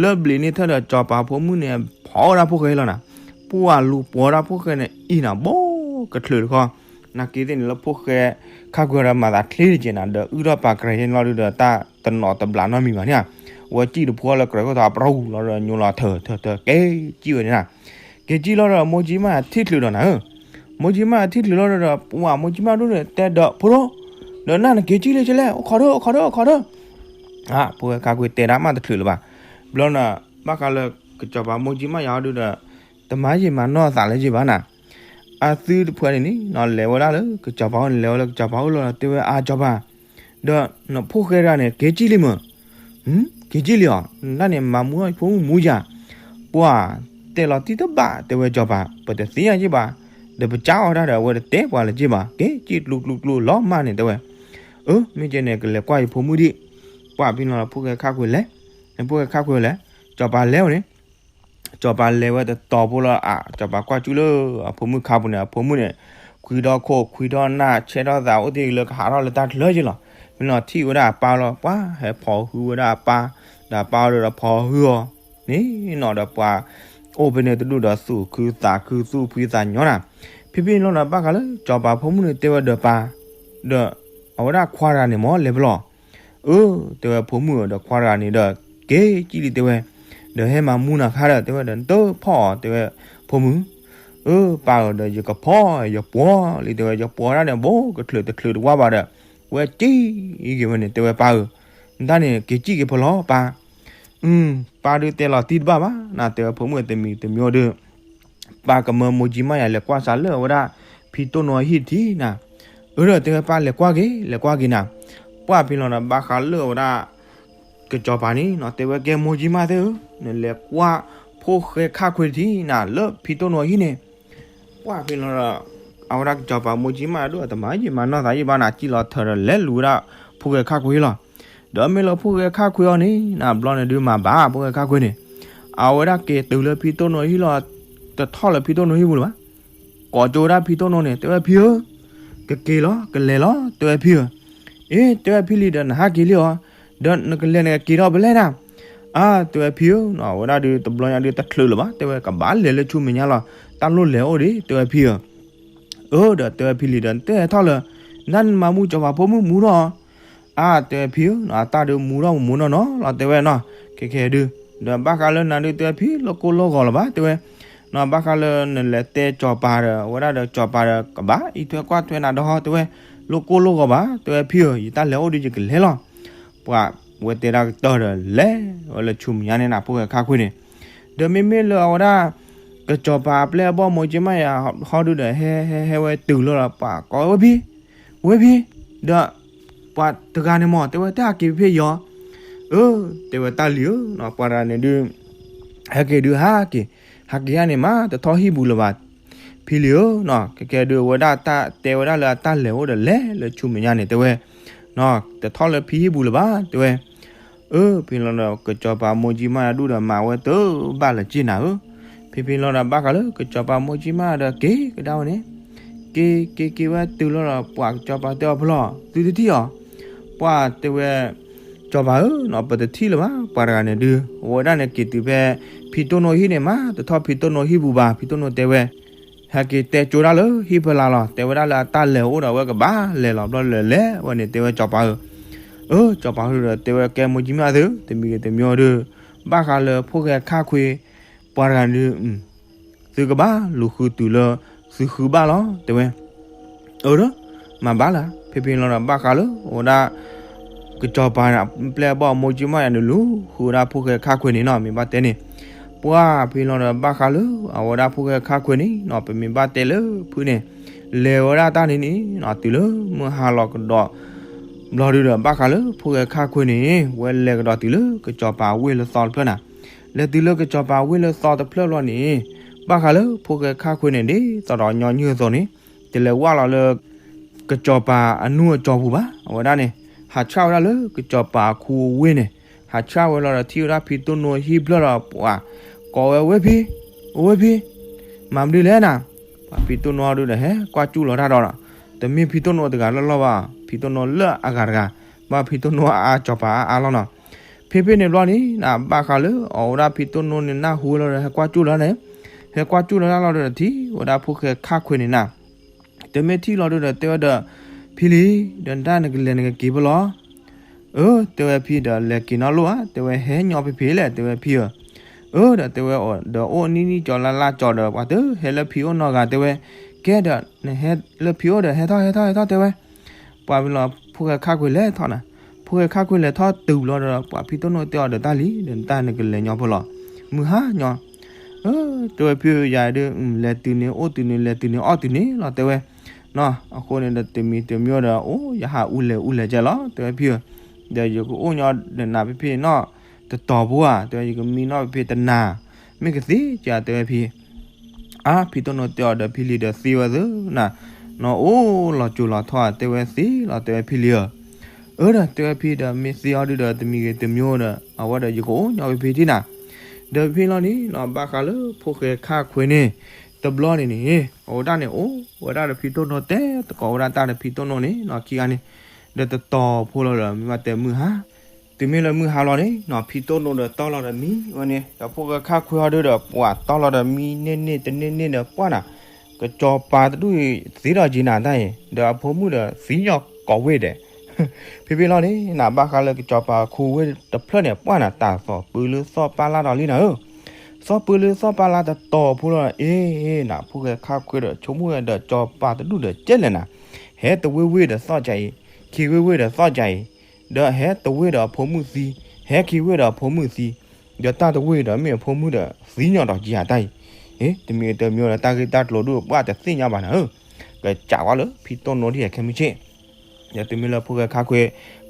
လၢဘျံးန့ၢ်ထၢၣ်ဒီး စီၤပၤဖိမုၣ်န့ၣ် ဖီဝဲဒၣ်ဖိၣ်ဃဲလီၤနၤ. ပှၢ်လူၤပှီၤဒၣ်ဖိၣ်ဃဲန့ၣ် အံၤနၤ ဘီကချုးတခီ နာ်က့သ့ၣ်န့ၣ်လၢဖိၣ်ဃဲခါခွဲဒီးမၤသးချ့တက့ၢ်နၤ ဒီးအုၣ်ထီၣ်ပာ်ကြဲၤယဲန့ၣ်လီၤဒုဒီး တၢ်တနီၤတဘျးနီတမံၤဘၣ်န့ၣ်ဧါ. ဝဲစံၣ်တဖိလၢကြၢးခိၣ်သီအပျီပူၤလီၤဒီး ညိလီၤထၢၣ်ထၢၣ်ထၢၣ်က့ၤစံၣ်ဝဲန့ၣ်နၤ. က့ၤစံၣ်လီၤဒီး မိၢ်ကၠံမါယၤထံၣ်ချုးဒီးနၤဧၢ. မိၢ်ကၠံမါယၤထံၣ်ချုးလီၤဒီး ပှၢ်မိၢ်ကၠံမါဒိၣ်န့ၣ် တဲဒီးဖိဒိၣ် ဒီးနၢ်နက့ၤစံၣ်လၢကလဲၣ် အိၣ်ခိးဒၢ အိၣ်ခိးဒၢ အိၣ်ခိးဒၢ. ဖိၣ်ဃဲခါခွဲတဲဒၣ်မးတချုးလၢၤဘၣ်. ဘျီနၤ ဘၣ်ဃးလၢကစီၤပၤမိၢ်ကၠံမါယၤအီၤဒုဒီး တမၤယံာ်မၤနီၢ်သးလၢယံာ်ဘၣ်နၤ. အသုတဖုန့ၣ်န့ၣ် လဲၤဝဲဒၣ်လၢကစီၤပၤအိၣ်န့ၣ် လဲၤဝဲလၢကစီၤပၤအိၣ်လီၤ တဲဝဲအါစီၤပၤ ဒီးနဖိၣ်ဃဲတဂၤန့ၣ် က့ၤစံၣ်လံမ့ၢ်. က့ၤစံၣ်လံအီၤ နတၢ်န့ၣ်မၤမူထီၣ်ဖိမုၣ်မူယၤ ပှၢ်တဲလီၤတံၢ်တဘၣ် တဲဝဲစီၤပၤ ပတသ့ၣ်ညါယ့ၢ်ဘၣ် ဒီးပကၢအီၤတၢ်ဒီး အဝဲတတဲပှၤလၢၤဘၣ် က့ၤစံၣ်ကျူကျူကျူလီၤမၢ်န့ၣ် တဲဝဲ. အၢ မ့ၢ်ကဲန့ၣ် ကလဲၤကွၢ်ယဖိမုၣ်ဒံး. ပှၢ်ဖဲလီၤဒီး ဖိၣ်ဃဲခါခွဲလဲၤ, ဖိၣ်ဃဲခါခွဲလဲၤ, စီၤပၤလဲၤဝဲန့ၣ် စီၤပၤလဲၤဝဲတတီၤဖိလီၤ. အ စီၤပၤကွၢ်ကၠူလၢအဖိမုၣ်ခါပူၤန့ၣ် အဖိမုၣ်န့ၣ် ခွံထီၣ်ခိၣ် ခွံထီၣ်နၢ် ဆဲးထီၣ်သး အိၣ်တ့ၢ်လၢကဟးထီၣ်လၢတၢ်ချၢက့လီၤ. မ့ၢ်လီၤထံၣ်ဝဲဒၣ်အပၢ်လီၤ ပှၢ်ဟဲဖီၣ်ဟုဝဲဒၣ်အပၢ်, ဒီးအပၢ်ဒီးဖီၣ်ဟုအီၤန့ၣ်နီၤ ဒီးပှၤအိၣ်ဖဲန့ၣ်တဒူၣ်ဒီး သူၣ်ခုသးခု သူၣ်ဖှံသးညီနၤ. ဖဲဖဲန့ၣ်လီၤဒီး ဘၣ်ဃးလၢစီၤပၤဖိမုၣ်န့ၣ်တဲဝဲဒီးပၢ်, ဒီးအဝဲဒၣ်ခွါတဂၤန့ၣ်မ့ၢ်လဲၤဖဲလဲၣ်. အၢ တဲဝဲဖိမုၣ်ဧၢ ဒီးခွါတဂၤန့ၣ်ဒီး က့ၤစံၣ်လံ တဲဝဲ, ဒီးဟဲမၤမူနၤခါဒီး တဲဝဲဒီး နတဖီၣ်အီၤ တဲဝဲ, ဖိမုၣ်ဧၢ, ပၢ်ဧၢဒီးယကဖီၣ် ယပှီၤလံ တဲဝဲ, ယပှီၤတၢ်န့ၣ် ဘိကချုးတချုးတဝါဘၣ်ဒီး ဝဲစံၣ်က့ၤဝဲန့ၣ် တဲဝဲပၢ်ဧၢ, နတၢ်န့ၣ် က့ၤစံၣ်က့ၤဖဲလဲၣ်ပၢ်. ပၢ်ဒုးတဲလီၤတံၢ်တဘၣ်ဘၣ်နၤ တဲဝဲဖိမုၣ်တမံၤတမံၤဒီး ပၢ်ကမၢမိၢ်ကၠံမါယၤလဲၤကွၢ်စးလၢအဝဲဒၣ် ဖံတိၢ်နိအဟံၣ်တထံၣ်နၤ. အၢ ဒီးတဲဝဲပၢ်လဲၤကွၢ်က့ၤ လဲၤကွၢ်က့ၤနၤ. ပှၢ်ဖဲလီၤဒီးဘၣ်ဃးလၢအဝဲဒၣ် ကစီၤပၤန့ၣ်နီၤ တဲဝဲကဲမိၢ်ကၠံမါသ့ၣ်ဧၢ, နလဲၤကွၢ်ဖိၣ်ဃဲခါခွဲတထံၣ်နၤ လၢဖံတိၢ်နိအဟံၣ်န့ၣ်. ပှၢ်ဖဲလီၤဒီး အဝဲဒၣ်ကစီၤပၤမိၢ်ကၠံမါဒိၣ်အတမၤယံာ်မၤနီၢ်သးယံာ်ဘၣ်နၤ စံၣ်လီၤထၢၣ်ဒီးလဲၤလူၤဝဲဒၣ်ဖိၣ်ဃဲခါခွဲလီၤ. ဒီးမ့ၢ်လၢဖိၣ်ဃဲခါခွဲအီၤန့ၣ် နဘျီန့ၣ်ဒုးမၤဘၣ်ဖိၣ်ဃဲခါခွဲန့ၣ် အဝဲဒၣ်က့ၤတုၤလၢဖံတိၢ်နိအဟံၣ်လီၤ. တထီၣ်လၢဖံတိၢ်နိဟံၣ်ပူၤလၢၤဘၣ်. ကိးကၠိဝဲဒၣ်ဖံတိၢ်နိန့ၣ် တဲဝဲဖံဧၢ, ကက့ၤလီၤ ကလဲၤလီၤ တဲဝဲဖံဧၢ. အ့ တဲဝဲဖံလံဒီး နဟးက့ၤလံအီၤ, ဒီးနကလဲၤနကက့ၤထီၣ်ဖဲလဲၣ်နၤ. အါ တဲဝဲဖံဧၢ, အဝဲဒၣ်ဒုးတဘျီညါဒုးတချုးလၢၤဘၣ် တဲဝဲ ကဘၣ်လဲၤလၢဆူမဲာ်ညါလီၤ. တၢ်လိၣ်လဲၤအိၣ်ဒံး တဲဝဲဖံဧၢ. အၢ ဒီးတဲဝဲဖံလံဒီး နတဟဲထီၣ်လၢၤ, နတၢ်နမၤမူစီၤပၤဖိမုၣ်မူထီၣ်. အါ တဲဝဲဖံဧၢ, အတၢ်ဒုးမူထီၣ်မူနီၢ်နီၢ်လီၤ တဲဝဲနီၤ. ခဲခဲဒုး ဒီးဘၣ်ဃးလၢနၤဒုး တဲဝဲဖံ လိၣ်ကိၢ်လိၣ်ဂီၤလၢၤဘၣ် တဲဝဲ. နီၤ ဘၣ်ဃးလၢနလဲၤတဲစီၤပၤဒီး အဝဲဒၣ်ဒီးစီၤပၤဒီး ကဘၣ်အံးထွဲကွၢ်ထွဲနၤဒီး တဲဝဲ, လိၣ်ကိၢ်လိၣ်ဂီၤဘၣ် တဲဝဲဖံဧၢ, ယတၢ်လဲၤအိၣ်ဒုးယကလဲၤလီၤ. ပှၤဝဲတဲဒၣ်ကတၢၢ်ဒီး လဲၤဝဲလၢဆူမဲာ်ညါန့ၣ်နၤ ဖိၣ်ဃဲခါခွဲန့ၣ်. ဒီးမ့မ့ၢ်လၢအဝဲဒၣ် ကစီၤပၤအပျဲၢ်အဘီၣ်မိၢ်ကၠံမါယၤဟီဒုဒီး ဟဲဟဲဟဲဝဲတုၤလီၤဒီး ပှၤကိးဝဲဖံ, ဝဲဖံ, ဒီး ပှၤတဂၤန့ၣ်မ့ၢ် တဲဝဲတၢ်ဟးက့ၤဖဲဖဲယီၤ. အၢ တဲဝဲတၢ်လံဧၢ, ပှၤတဂၤန့ၣ်ဒုး ဟဲက့ၤဒုးဟးက့ၤ, ဟးက့ၤယါန့ၣ်မး တထီၣ်ဟံၣ်ပူၤလၢၤဘၣ် ဖံလံဧၢနီၤ. ခဲခဲဒုးအဝဲဒၣ်တဲဝဲဒၣ်လၢအတၢ်လဲၤအိၣ်ဒီးလဲၤလၢဆူမဲာ်ညါန့ၣ် တဲဝဲ, တထီၣ်လၢဖံဟံၣ်ပူၤလၢၤဘၣ် တဲဝဲ. အၢ ဖဲလီၤဒီး ကစီၤပၤမိၢ်ကၠံမါယၤဒုဒီး မၤဝဲတဘၣ်လၢၤက့နၤဧၢ. ဖဲဖဲလီၤဒီး ဘၣ်ဃးလၢကစီၤပၤမိၢ်ကၠံမါယၤဒီးက့ၤကဒါဝဲန့ၣ်, က့ၤက့ၤက့ၤဝဲတုၤလီၤဒီး ပှၤကစီၤပၤတဲအီၤဖဲလဲၣ် သုတထံၣ်အီၤ. ပှၤတဲဝဲ စီၤပၤဧၢနီၤ ပတထံၣ်လၢၤဘၣ် ပှၤတဂၤန့ၣ်ဒုး အဝဲဒၣ်န့ၣ်က့ၤတုၤဖဲ ဖံတိၢ်နိဟံၣ်န့ၣ်မး တထီၣ်ဖံတိၢ်နိဟံၣ်ပူၤဘၣ် ဖံတိၢ်နိတဲဝဲ ဟဲက့ၤတဲကၠိဒၣ်လၢဟံၣ်ဖီလာ်လီၤ တဲဝဲဒၣ်လၢအတၢ်လဲၤအိၣ်ဒီးအဝဲကဘၣ်လဲၤလီၤ ဘျီလဲၤလဲၤဝဲန့ၣ် တဲဝဲစီၤပၤဧၢ. အၢ စီၤပၤဧၢဒီးတဲဝဲကဲမိၢ်ကၠံမါယၤသ့ၣ်ဧၢ တမံၤဂ့ၤတမံၤအီၤဒီး ဘၣ်ဃးလၢဖိၣ်ဃဲခါခွဲ ပှၤတဂၤန့ၣ်ဒုး သုကဘၣ်လူၤဃုတုၤလၢ သုဃုဘၣ်လီၤ တဲဝဲ. အၢ မၤဘၣ်လၢၤ ဖဲဖဲလီၤဒီး ဘၣ်ဃးလၢအဝဲဒၣ် ကစီၤပၤန့ၣ် ပျဲၢ်အဘီၣ်မိၢ်ကၠံမါယၤန့ၣ် လူၤဃုဝဲဒၣ်ဖိၣ်ဃဲခါခွဲန့ၣ်နီၤ မ့ၢ်ဘၣ်တဲန့ၣ်. ပှၢ်ဖဲလီၤဒီး ဘၣ်ဃးလၢအဝဲဒၣ်ဖိၣ်ဃဲခါခွဲန့ၣ်နီၤ ပမ့ၢ်ဘၣ်တဲလၢဖုန့ၣ် လဲၤဝဲဒၣ်တၢ်န့ၣ်န့ၣ်နီၤ တုၤလၢမုၢ်ဟါလီၤကဒီး ဘျီဒုဒီး ဘၣ်ဃးလၢဖိၣ်ဃဲခါခွဲန့ၣ် ဝဲလဲၤကဒီးတုၤလၢကစီၤပၤဝ့ၢ်လၢသီတဖျၢၣ်နၤ. လဲၤတုၤလၢကစီၤပၤဝ့ၢ်လၢသီတဖျၢၣ်ဘျီန့ၣ် ဘၣ်ဃးလၢဖိၣ်ဃဲခါခွ့န့ၣ် ဒ်သိးဒီးညီနုၢ်အသိးန့ၣ် တလဲၤဝဲလီၤလၢ ကစီၤပၤအနူၢ်အကၠီပူၤဘၣ်. အဝဲဒၣ်န့ၣ် ဟးဆှၣ်ဝဲဒၣ်လၢကစီၤပၤအခူအဝ့ၢ်န့ၣ် ဟးဆှၣ်ဝဲလီၤဒီးထံၣ်ဝဲဒၣ်ဖံတိၣ်နိဟံၣ်ဖျၢၣ်ဒီးပှၤကိးဝဲ ဝ့ၢ်ဖံ, အိၣ်ဝ့ၢ်ဖံ, မၤမနုၤလဲၣ်နၤ. ပှၤဖံတိၣ်နိအီၤဒုဒီးဟဲကွၢ်ကၠူၣ်လီၤတၢ်ဒီး တမ့ၢ်ဖံတိၣ်နိတဂၤလီၢ်လီၢ်ဘၣ်, ဖံတိၣ်နိလၢအဂၤတဂၤ, ဘၣ်ဖံတိၣ်နိအါအါ ကစီၤပၤအါအါလီၤနီၤ. ဖဲဖဲန့ၣ်ဘျီန့ၣ် နဘၣ်ဃးလၢအဝဲဒၣ်ဖံတိၣ်နိန့ၣ် နၢ်ဟူဝဲလီၤဒီး ဟဲကွၢ်ကၠူၣ်လီၤန့ၣ်, ဟဲကွၢ်ကၠူၣ်လီၤတၢ်လီၤဒီးထံၣ်ဝဲဒၣ်ဖိၣ်ဃဲခါခွ့န့ၣ်နၤ. တမ့ၢ်ထံၣ်လီၤဒုဒီး တဲဝဲဒီး ဖံလံ, ဒီးနတၢ်နကလဲၤနကက့ၤဖဲလဲၣ်. အၢ တဲဝဲဖံဒီး လဲၤက့ၤနီတလိၣ်ဧါ, တဲဝဲဟဲညီဖဲဖဲလဲၣ် တဲဝဲဖံဧၢ. အၢ ဒီးတဲဝဲဒီး အိၣ်နံၣ်နံၣ်ကၠီလါလါကၠီဒီး ပှၤတဟဲလၢဖံအိၣ်နီတဂၤ တဲဝဲ, ကဲဒီး နဟဲလၢဖံအိၣ်ဒီး ဟဲထီၣ်ဟဲထီၣ်ဟဲထီၣ် တဲဝဲ. ပှၤဖဲလီၤ ဖိၣ်ဃဲခါခွ့လဲၤထီၣ်နၤ, ဖိၣ်ဃဲခါခွ့လဲၤထီၣ်တုၤဘျီဒီး ပှၤဖံတိၣ်နိတဲအီၤဒီး တၢ်လံ ဒီးနတၢ်နကလဲၤညီဖဲလဲၣ်, မုၢ်ဟါညီ တဲဝဲဖံဧၢ ယၤဒုး လဲၤတုၤန့ၣ် အိၣ်တုၤန့ၣ် လဲၤတုၤန့ၣ် အီၣ်တုၤန့ၣ်လီၤ တဲဝဲ. အဃိန့ၣ်ဒီး တမံၤတမံၤဒီး အိၣ် ယဟးအူလဲၤအူလဲၤကဲလီၤ တဲဝဲဖံဧၢ, ဒီးယကအိၣ်ညီဒီးနၤဖဲဖဲနီၣ် တတီၤဖိဧါ, တဲဝဲ ယကမံနီၣ်ဖဲဖဲတနၤ, မ့ၢ်ကသ့ဧါ တဲဝဲဖံ အါ ဖံတိၣ်နိတဲအီၤဒီး ဖံလံဒီးသ့ဝဲသ့နၤ, နအိၣ်လီၤစိၤလီၤထီဧါ တဲဝဲသ့လီၤ တဲဝဲဖံလံဧၢ. အၢ ဒီးတဲဝဲဖံဒီး မ့ၢ်သ့အီၤဒုဒီး တမံၤဂ့ၤတမံၤဒီး အဝဲဒီးယကအိၣ်ညီဖဲဖဲထံၣ်နၤ. ဒီးဖဲလီၤန့ၣ်နီၣ် ဘၣ်ဃးလၢဖိၣ်ဃဲခါခွ့န့ၣ် တဘျီန့ၣ်န့ၣ် အဝဲဒၣ်န့ၣ်အိၣ်ဝဲဒၣ်ဒီးဖံတိၣ်နိ တဲသကိးဝဲဒၣ်တၢ်ဒီးဖံတိၣ်နိန့ၣ်နီၣ် ခံဂၤန့ၣ် ဒီးတတီၤဖိလီၤဒီး မ့ၢ်ဘၣ်တဲမုၢ်ဟါ တုၤမ့ၢ်လၢမုၢ်ဟါလီၤန့ၣ်နီၣ် ဖံတိၣ်နိဒီးတီၢ်လီၤဒီးမံဝဲန့ၣ် ဒီးဖိၣ်ဃဲခါခွ့အီၤဒုဒီး ပှၤတီၢ်လီၤဒီးမံန့ၢ်န့ၢ်တန့ၢ်န့ၢ်ဒီးပှၢ်နၤ, ကစီၤပၤတဒူၣ်အံၤသ့ဒီးက့ၤနၤတၢ်အံၤ ဒီးအဖိမုၣ်ဒီးသံညီကိးဝ့ၢ်ဒဲး ဖဲဖဲလီၤန့ၣ် နဘၣ်ဃးလၢကစီၤပၤခူဝ့ၢ်တဖျၢၣ်န့ၣ် ပှၢ်နၤ တၢ်သီၣ်ပၢလၢသီၣ်ပၢလါဒီးလံနၤဧၢ, သီၣ်ပၢလၢသီၣ်ပၢလါတတီၤဖိလီၤ အ့ နဖိၣ်ဃဲခါခွ့ဒီး ဆိကမိၣ်ဝဲဒီး ကစီၤပၤတဒူၣ်ဒီးကဲလဲၣ်နၤ, ဟဲတဝ့ၢ်ဝ့ၢ်ဒီးသီၣ်ကါအံၤ, ခံဝ့ၢ်ဝ့ၢ်ဒီးသီၣ်ကါအံၤ, ဒီးဟဲတဝ့ၢ်ဒီးအဖိမုၣ်သံ, ဟဲခံဝ့ၢ်ဒီးအဖိမုၣ်သံ, ဒီးတၢ်တဝ့ၢ်ဒီးမ့ၢ်အဖိမုၣ်ဒီးသံညီဒီးက့ၤဧါတၢ်အံၤ, အ့ တမံၤတမံၤဒီး တၢ်ဂ့ၢ်တၢ်ကျိၤဒုးပှၢ်တသ့ၣ်ညါဘၣ်နၤဧၢ, ကစးဝဲလၢဖံတိၣ်နိဒ်ယဲခဲမုၢ်ဆ့ၣ် ဒီးတုၤမ့ၢ်လၢဖိၣ်ဃဲခါခွ့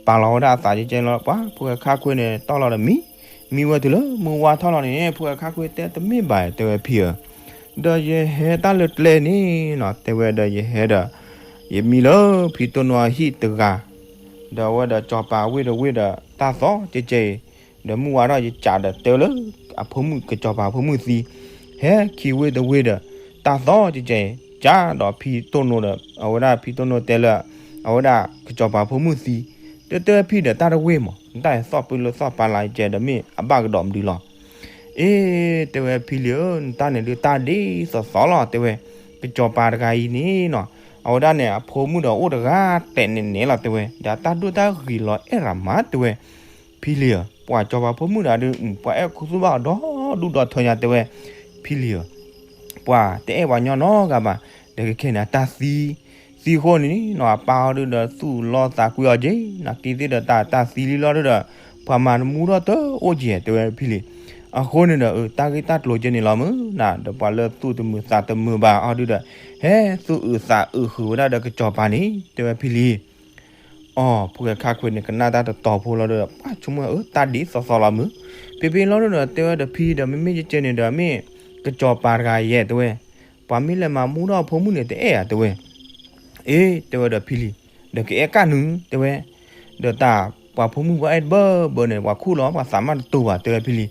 ပာ်လီၤဝဲဒၣ်အသးကဲကဲလီၤ ပှၤဖိၣ်ဃဲခါခွ့န့ၣ် တီၢ်လီၤဒီးမံ, မံဝဲတုၤလၢမုၢ်ဝါထီၣ်လီၤန့ၣ် ဖိၣ်ဃဲခါခွ့တဲတမ့ၢ်ဘၣ် တဲဝဲဖံဧၢ, ဒီးယဟဲတၢ်လၢကျဲန့ၣ်နီၤ တဲဝဲဒီးယဟဲဒီး ယမံလၢဖံတိၣ်နိအဟံၣ်တဂၤ, ဒီးအဝဲဒီးစီၤပၤဝ့ၢ်တဝ့ၢ်ဒီး တၢ်သီကဲကဲအံၤ, ဒီးမုၢ်ဝါထီၣ်ယကးဒီးတဲလၢ အဖိမုၣ်ကစီၤပၤဖိမုၣ်သံ, ဟဲခံဝ့ၢ်တဝ့ၢ်ဒီး တၢ်သီကဲကဲအံၤ, ကးဒီးဖံတိၣ်နိဒီး အဝဲဒၣ် ဖံတိၣ်နိတဲလၢ အဝဲဒၣ်ကစီၤပၤဖိမုၣ်သံ, တဲတဲဖံဒီးတၢ်တဝ့ၢ်မး နတၢ်သီၣ်ပၢလၢသီၣ်ပၢလါကဲဒီးမ့ၢ်အဘၣ်ကဒီးမနုၤလီၤ. အ့ တဲဝဲဖံလံဧၢ နတၢ်န့ၣ်ဒုးတၢ်ဒ်သိးသိးလီၤ တဲဝဲ, ကစီၤပၤတဂၤအံၤန့ၣ်နီၤ အဝဲဒၣ်န့ၣ် အဖိမုၣ်ဒီးအိၣ်တဂၤတဲာ်နဲၣ်နဲၣ်လီၤ တဲဝဲ, ဒီးတၢ်ဒိၣ်တၢ်ဂ့ၤလီၤအဲၣ်ရၤမး တဲဝဲ, ဖံလံဧၢ, ပှၤစီၤပၤဖိမုၣ်တဂၤဒုး ပှၤအဲၣ်ခူသူၣ်ဘၣ်အီၤဒီဒူၣ်ဒီထၢညါ တဲဝဲ, ဖံလံဧၢ ပှၤတအဲၣ်ပှၤညီနီတဂၤဘၣ်, ဒီးကခဲန့ၣ် အတၢ်သံ, သံအဃိန့ၣ်နီၤ အပၢ်အီၤဒုးဒီးသူၣ်လီသးကွံအီၤက့ၤ, နာ်က့သ့ၣ်ဒီးတၢ်တၢ်သံလံလီၤဒုးဒီး ပှၤမၤတမူထီၣ်တအိၣ်ကဲ တဲဝဲဖံလံ, အဃိန့ၣ်ဒီး တၢ်ဂ့ၢ်တၢ်ကျိၤကဲန့ၣ်လီၤမုၢ်နၤ ဒီးပှၤလၢသူၣ်တမုာ်သးတမုာ်ဘၣ်အီၤဒုးဒီး ဟဲသူၣ်အုးသးအုးဃုာ်ဝဲဒၣ်ဒီးကစီၤပၤန့ၣ် တဲဝဲဖံလံ အီ ဖိၣ်ဃဲခါခွ့န့ၣ် ကနၣ်တၢ်တတီၤဖိလီၤဒီး ပှၤဆိကမိၣ်အၢ တၢ်ဒ်သိးသိးလီၤမုၢ်, ဖဲဖဲလီၤဒုးဒီး တဲဝဲဒီးဖံဒီး မ့မ့ၢ်ကဲကဲန့ၣ်ဒီး မ့ၢ်ကစီၤပၤတဂၤယဲ တဲဝဲ, ပှၤမ့ၢ်လဲၤမၤမူထီၣ်အဖိမုၣ်န့ၣ် တအဲၣ်ဧါ တဲဝဲ, အ့ တဲဝဲဒီးဖံလံ, ဒီးကအဲၣ်ကၣ်နုၤ တဲဝဲ, ဒီးတၢ်ပှၤဖိမုၣ်ပှၤအဲၣ်တဘၢဘၢန့ၣ် ပှၤခူၣ်လီၤ ပှၤသးမၢ်တတိၤဘၣ် တဲဝဲဖံလံ,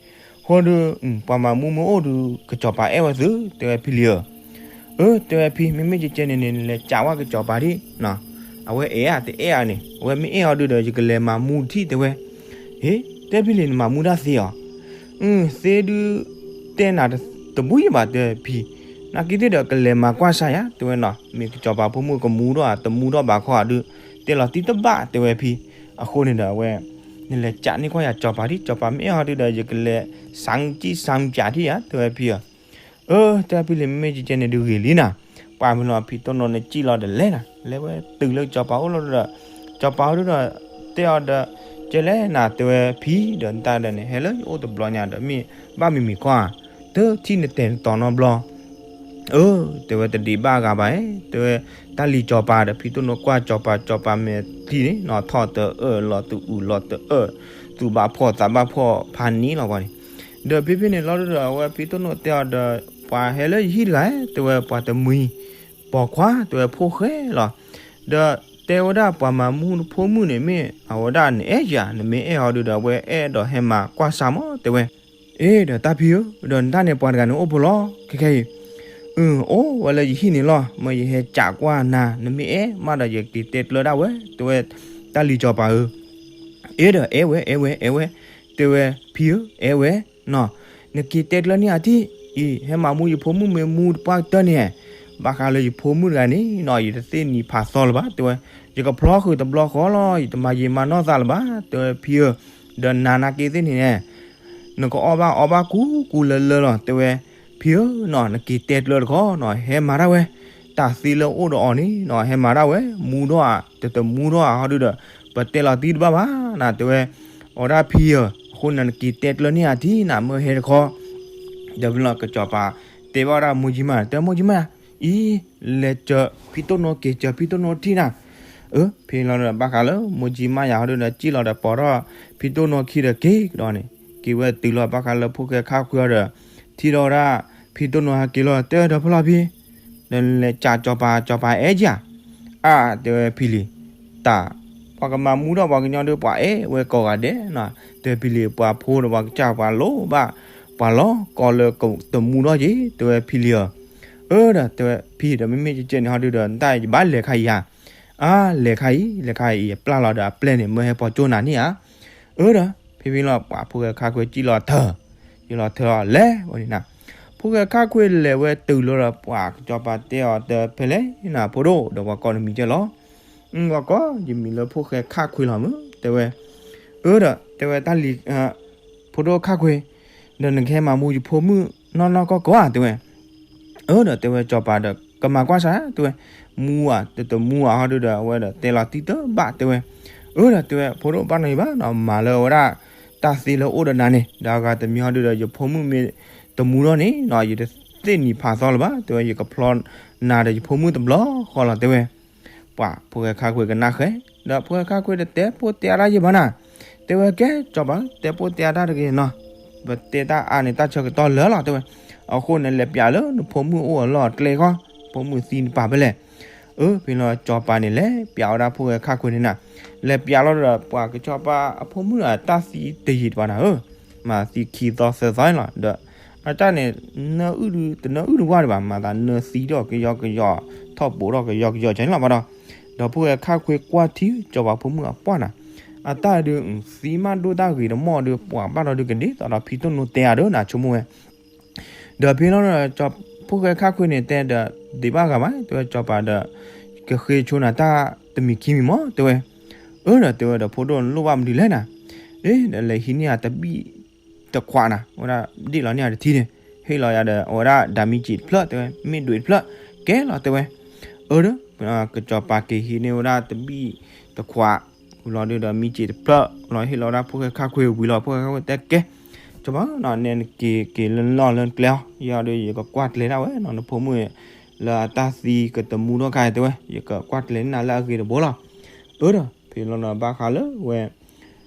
ဃိဒုး ပှၤမၤမူမ့ၢ်အိၣ်ဒုး ကစီၤပၤအဲၣ်ဝဲသု တဲဝဲဖံလံဧၢ အၢ တဲဝဲဖံ မ့မ့ၢ်ကဲကဲန့ၣ်န့ၣ် နလဲၤကးဝဲကစီၤပၤဒံး, အဝဲအဲၣ်ဧါ တအဲၣ်ဧါန့ၣ် အဝဲမ့ၢ်အဲၣ်အီၤဒုးဒီး ယကလဲၤမၤမူထံၣ် တဲဝဲ, ဟ့ တဲဖံလံ နမၤမူတၢ်သ့ဧါ, သ့ဒုး တဲနၤတဘူၣ်ယဘၣ် တဲဝဲဖံ, နာ်က့သ့ၣ်ဒီးကလဲၤမၤကွၢ်စၢ်ယၤ တဲဝဲနီၤ မ့ၢ်ကစီၤပၤဖိမုၣ်ကမူထီၣ်ဧါ တမူထီၣ်ဘၣ်ခီဧါဒုး တဲလီၤတံၢ်တဘၣ် တဲဝဲဖံ, အဃိန့ၣ်ဒီးအဝဲ နလဲၤကးန့ၢ်ကွၢ်ယၤကစီၤပၤဒံး ကစီၤပၤမ့ၢ်အဲၣ်အီၤဒုးဒီး ယကလဲၤ စၣ်ကံၣ်စၣ်ကးထံၣ်ယၤ တဲဝဲဖံဧၢ အၢ တဲဖံလံ မ့မ့ၢ်ကဲကဲန့ၣ်ဒုးဂ့ၤလံနၤ, ပှၤမ့ၢ်လီၤဖံတိၣ်နိန့ၣ်ကံၣ်လီၤဒီးလဲၤနၤ လဲၤဝဲတုၤလၢကစီၤပၤအိၣ်လီၤဒီး ကစီၤပၤအိၣ်ဒုးဒီး တဲအီၤဒီး ကဲလဲၣ်နၤ တဲဝဲဖံဒီး နတၢ်ဒီးန့ၣ် ဟဲလၢယအိၣ်တဘျီညါဒီး မ့ၢ်ဘၣ်မံၤမံၤခီဧါ, တထံၣ်နတဲာ်နတီၤနီတဘျီ အၢ တဲဝဲတဒံးဘၣ်ဂၤဘၣ်, တဲဝဲ တၢ်လံၤကစီၤပၤဒီး ဖံတိၣ်နိကွၢ်ကစီၤပၤ ကစီၤပၤမဲာ်ချံန့ၣ် နီၣ်ထီၣ်တအၢၣ် လီၤတအုးလီၤတအၢၣ် သူၣ်ဘၣ်ဖှီၣ်သးဘၣ်ဖှီၣ်ဖးနံၤလီၤပှၤန့ၣ်, ဒီးဖဲဖဲန့ၣ်လီၤဒုးဒီး အဝဲဖံတိၣ်နိတဲအီၤဒီး ပှၤဟဲလၢယဟံၣ်တဂၤ တဲဝဲ ပှၤတမှံၤပိာ်ခွါ တဲဝဲ ဖိၣ်ဃဲလီၤ. ဒီးတဲဝဲဒၣ်ပှၤမၤမူဖိမုၣ်န့ၣ် မ့ၢ်အဝဲဒၣ်နအဲၣ်ယၤ နမ့ၢ်အဲၣ်အီၤဒုဒီး အဝဲအဲၣ်ဒိးဟဲမၤကွၢ်စၢ်မး တဲဝဲ. အ့ဒီးတၢ်ဖံဧၢ, ဒီးနတၢ်န့ၣ်ပှၤတဂၤန့ၣ်အိၣ်ဖဲလဲၣ် ခဲခဲအံၤ. အၢ အိၣ်ဝဲလၢယဟံၣ်န့ၣ်လီၤ, မ့ၢ်ယဟဲကးကွၢ်နၤ နမ့ၢ်အဲၣ်မးဒီး ယက့ၤတဲကျၢၤဒၣ်ဝဲ တဲဝဲ တၢ်လံၤစီၤပၤဧၢ. အ့ဒီး အဲၣ်ဝဲ အဲၣ်ဝဲ အဲၣ်ဝဲ, တဲဝဲ ဖံဧၢ အဲၣ်ဝဲနီၤ, နက့ၤတဲကျၢၤန့ၢ်အီၤထံၣ်အံၤ ဟဲမၤမူယဖိမုၣ်မ့ၢ်မူတပှၢ်ကတၢၢ်န့ၣ်, ဘၣ်ဃးလၢယဖိမုၣ်တဂၤန့ၣ်နီၤ ယတသ့ၣ်နံၤဖးသီလၢၤဘၣ် တဲဝဲ, ယကဖျီဃုာ်တဘျီဃီလီၤ ယတမၤယံာ်မၤနီၢ်သးလၢၤဘၣ် တဲဝဲ ဖံဧၢ, ဒီးနၤနာ်က့သ့ၣ်န့ၣ် နကအီၣ်ဘၣ်အီဘၣ်ကူကူလၢလၢလီၤ တဲဝဲ, ဖံဧၢနီၤ နက့ၤတဲကျၢၤတခီနီၤ ဟဲမၤတၢ်ဝဲ, တၢ်သ့လၢအိၣ်ဒီးအီၤန့ၣ်နီၤ ဟဲမၤတၢ်ဝဲ မူထီၣ်ဧါ တတမူထီၣ်ဧါဟီဒုဒီး ပတဲလီၤတံၢ်တဘၣ်ဘၣ်နၤ တဲဝဲ, အဝဲဒၣ်ဖံဧၢ, အဃိန့ၣ်နက့ၤတဲကျၢၤန့ၢ်အီၤထံၣ်နၤ မ့ၢ်ဟဲတခီ ဒီးဖဲလီၤကစီၤပၤတဲဘၣ်ဝဲဒၣ်မိၢ်ကၠံမါ တဲမိၢ်ကၠံမါ, အံၤ လဲၤစၢၤဖံတိၢ်နိက့ၤစၢၤဖံတိၢ်နိထံၣ်နၤ, အၢ ဖဲလီၤဒီးဘၣ်ဃးလၢမိၢ်ကၠံမါယၤဟီဒုဒီး စံၣ်လီၤဒီးပိာ်ထီၣ်ဖံတိၢ်နိခံဒီးက့ၤကဒီးန့ၣ် က့ၤဝဲတုၤလီၤဘၣ်ဃးလၢဖိၣ်ဃဲခါခွ့အီၤဒီး ထံၣ်ထီၣ်ဝဲဒၣ် ဖံတိၢ်နိဟဲက့ၤလီၤ တဲဒီးဖဲလီၤဖံ ဒီးလဲၤစးစီၤပၤ စီၤပၤအဲၣ်ကၠၢ်, အါ တဲဝဲဖံလံၤ, တၢ် ပှၤကမၤမူထီၣ်ပှၤကညီဒုး ပှၤအဲၣ်ဝဲကိးဂၤဒဲးနီၤ, တဲဖံလံၤ ပှၤဖိဒီးပှၤကစၢ်ပှၤလိၣ်ဘၣ် ပှၤလီၤကီလၢတမူထီၣ်က့ၤ တဲဝဲဖံလံၤဧၢ, အၢဒီးတဲဝဲဖံဒီး မ့မ့ၢ်ကဲကဲန့ၣ်ဟီဒုဒီး နတၢ်ယဘၣ်လဲၤခါအံၤဧါ, အါ လဲၤခါအံၤ လဲၤခါအံၤ ယပျၢ်လီၤဒီးအပျဲၢ်န့ၣ် မ့ၢ်ဟဲပိာ်ကၠိနၤန့ၣ်ဧါ အၢဒီး ဖဲဖဲလီၤ ပှၤဖိၣ်ဃဲခါခွ့စံၣ်လီၤထၢၣ်, ယလီၤထၢၣ်လီၤလဲၤဝဲန့ၣ်နၤ, ဖိၣ်ဃဲခါခွ့လဲၤဝဲတုၤလီၤဒီး ပှၤကစီၤပၤတဲအီၤ တဲဖဲလဲၣ်နၤ ဖိဒိၣ် ဒီးပှၤကိးနမံၤကဲလီၤ, ပှၤကိးယမံၤလၢဖိၣ်ဃဲခါခွ့လီၤမုၢ် တဲဝဲ, အၢဒီး တဲဝဲတၢ်လံၤ ဖိဒိၣ်ခါခွ့, ဒီးနကဟဲမၤမူယဖိမုၣ်နီၢ်နီၢ်ကီၢ်ကီၢ်ဧါ တဲဝဲ, အၢဒီးတဲဝဲစီၤပၤဒီး ကမၤကွၢ်စၢ် တဲဝဲ, မူဧါ တတမူဧါဟီဒုဒီး အဝဲဒီးတဲလီၤတံၢ်တဘၣ် တဲဝဲ, အၢဒီးတဲဝဲ ဖိဒိၣ်ဘၣ်နီၤယဘၣ်နီၤ မၤလၢအဝဲဒၣ် တၢ်သ့လၢအိၣ်ဒီးနၤန့ၣ် ဒီးအဂၤတမံၤဟီဒုဒီး ယဖိမုၣ်မ့ၢ်တမူထီၣ်န့ၣ်နီၤ ယတသ့ၣ်နံၤဖးသီလၢၤဘၣ် တဲဝဲ ယကဖျီနၤဒီးယဖိမုၣ်တဘျီဃီလီၤ တဲဝဲ ပှၤဖိၣ်ဃဲခါခွ့ကနၣ်ဃဲ, ဒီးဖိၣ်ဃဲခါခွ့တတဲပိၢ်တဲအါတၢ်ယဲၢ်ဘၣ်နၤ, တဲဝဲကဲစီၤပၤ တဲပိၢ်တဲအါတၢ်တဂ့ၤနီၤ, ပတဲတၢ်အါန့ၣ် တၢ်ဆၢကတီၢ်လၢာ်လီၤ တဲဝဲ, အဃိန့ၣ် လဲၤပျးလၢနဖိမုၣ်အိၣ်အလီၢ်အကျဲဃီ, ဖိမုၣ်သံနပာ်ဖဲလဲၣ်, အၢ ဖဲလီၤစီၤပၤန့ၣ် လဲၤပျးဝဲဒၣ်ဖိၣ်ဃဲခါခွ့န့ၣ်နၤ, လဲၤပျးလီၤဒီး ပှၤကစီၤပၤအဖိမုၣ်အတၢ်သံတယံာ်တဘၣ်နၤဧၢ, မၤသံခံသီသၢသီန့ၣ်လီၤ, ဒီး အတၢ်န့ၣ် နၢအုၣ်ဒုး တနၢအုၣ်ဒုးဝဲဒံးဘၣ် မၤသးနၢသံထီၣ်ကယီကယီ, ထီၣ်ပိာ်ထီၣ်ကယီကယီကဲန့ၣ်လီၤဘၣ်ဒီး, ဒီးဖိၣ်ဃဲခါခွ့ကွၢ်ထံစီၤပၤဖိမုၣ်အပှၢ်နၤ, အတၢ်ဒုး သံမးဒိၣ်တၢ်ဂ့ၤတမီၢ်ဒုး ပှၤဘၣ်ဒီးဒုးကဒ်သိးဒီးဖံတိၢ်နိတဲအါဒီးနၤဆိကမိၣ်ဝဲ ဒီးဖဲလီၤဒီး ဖိၣ်ဃဲခါခွ့န့ၣ်တဲဒီး ဒံးဘၣ်ဂၤမး တဲဝဲစီၤပၤဒီး ကဃ့ဆိနၤတၢ်တမံၤခံမံၤမး တဲဝဲ, အၢ ဒီးတဲဝဲဒီးဖိဒိၣ်နလိၣ်ဘၣ်မနုၤလဲၣ်နၤ, အ့ ဒီးလဲၤဟံးန့ၢ်ယၤတဘံၣ်တခွးနၤ အဝဲဒၣ်ဒ့ၣ်လီၤန့ၢ်ယၤတထံန့ၣ် ဟ့ၣ်လီၤယၤဒီး အဝဲဒၣ်ဒၤမံစံးတဖျၢၣ် တဲဝဲ မ့ၢ်ဒွဲၣ်တဖျၢၣ် ကဲလီၤတဲဝဲ, အၢ ဒီး ကစီၤပၤက့ၤဟံးန့ၢ်ဝဲဒၣ်တဘံၣ်တခွး ဝံၤလီၤဒုးဒီးမံစံးတဖျၢၣ် လီၤဟ့ၣ်လီၤဝဲဒၣ်ဖိၣ်ဃဲခါခွ့ဝံၤလီၤ ဖိၣ်ဃဲခါခွ့တဲကဲ စီၤပၤ နဲနက့ၤက့ၤလၢလီၢ်လၢကျဲအီၤ ယၤဒီးယကကွၢ်ကျဲၤဒၣ်ဝဲနီၤ နဖိမုၣ် လၢအတၢ်သံကတမူထီၣ်ခါတဲဝဲ ယကကွၢ်ကျဲၤန့ၢ်နၤလၢအဂ့ၤတဘိလီၤ, အၢ ဒီး ဖဲလီၤနီၤဘၣ်ဃးလၢဝဲ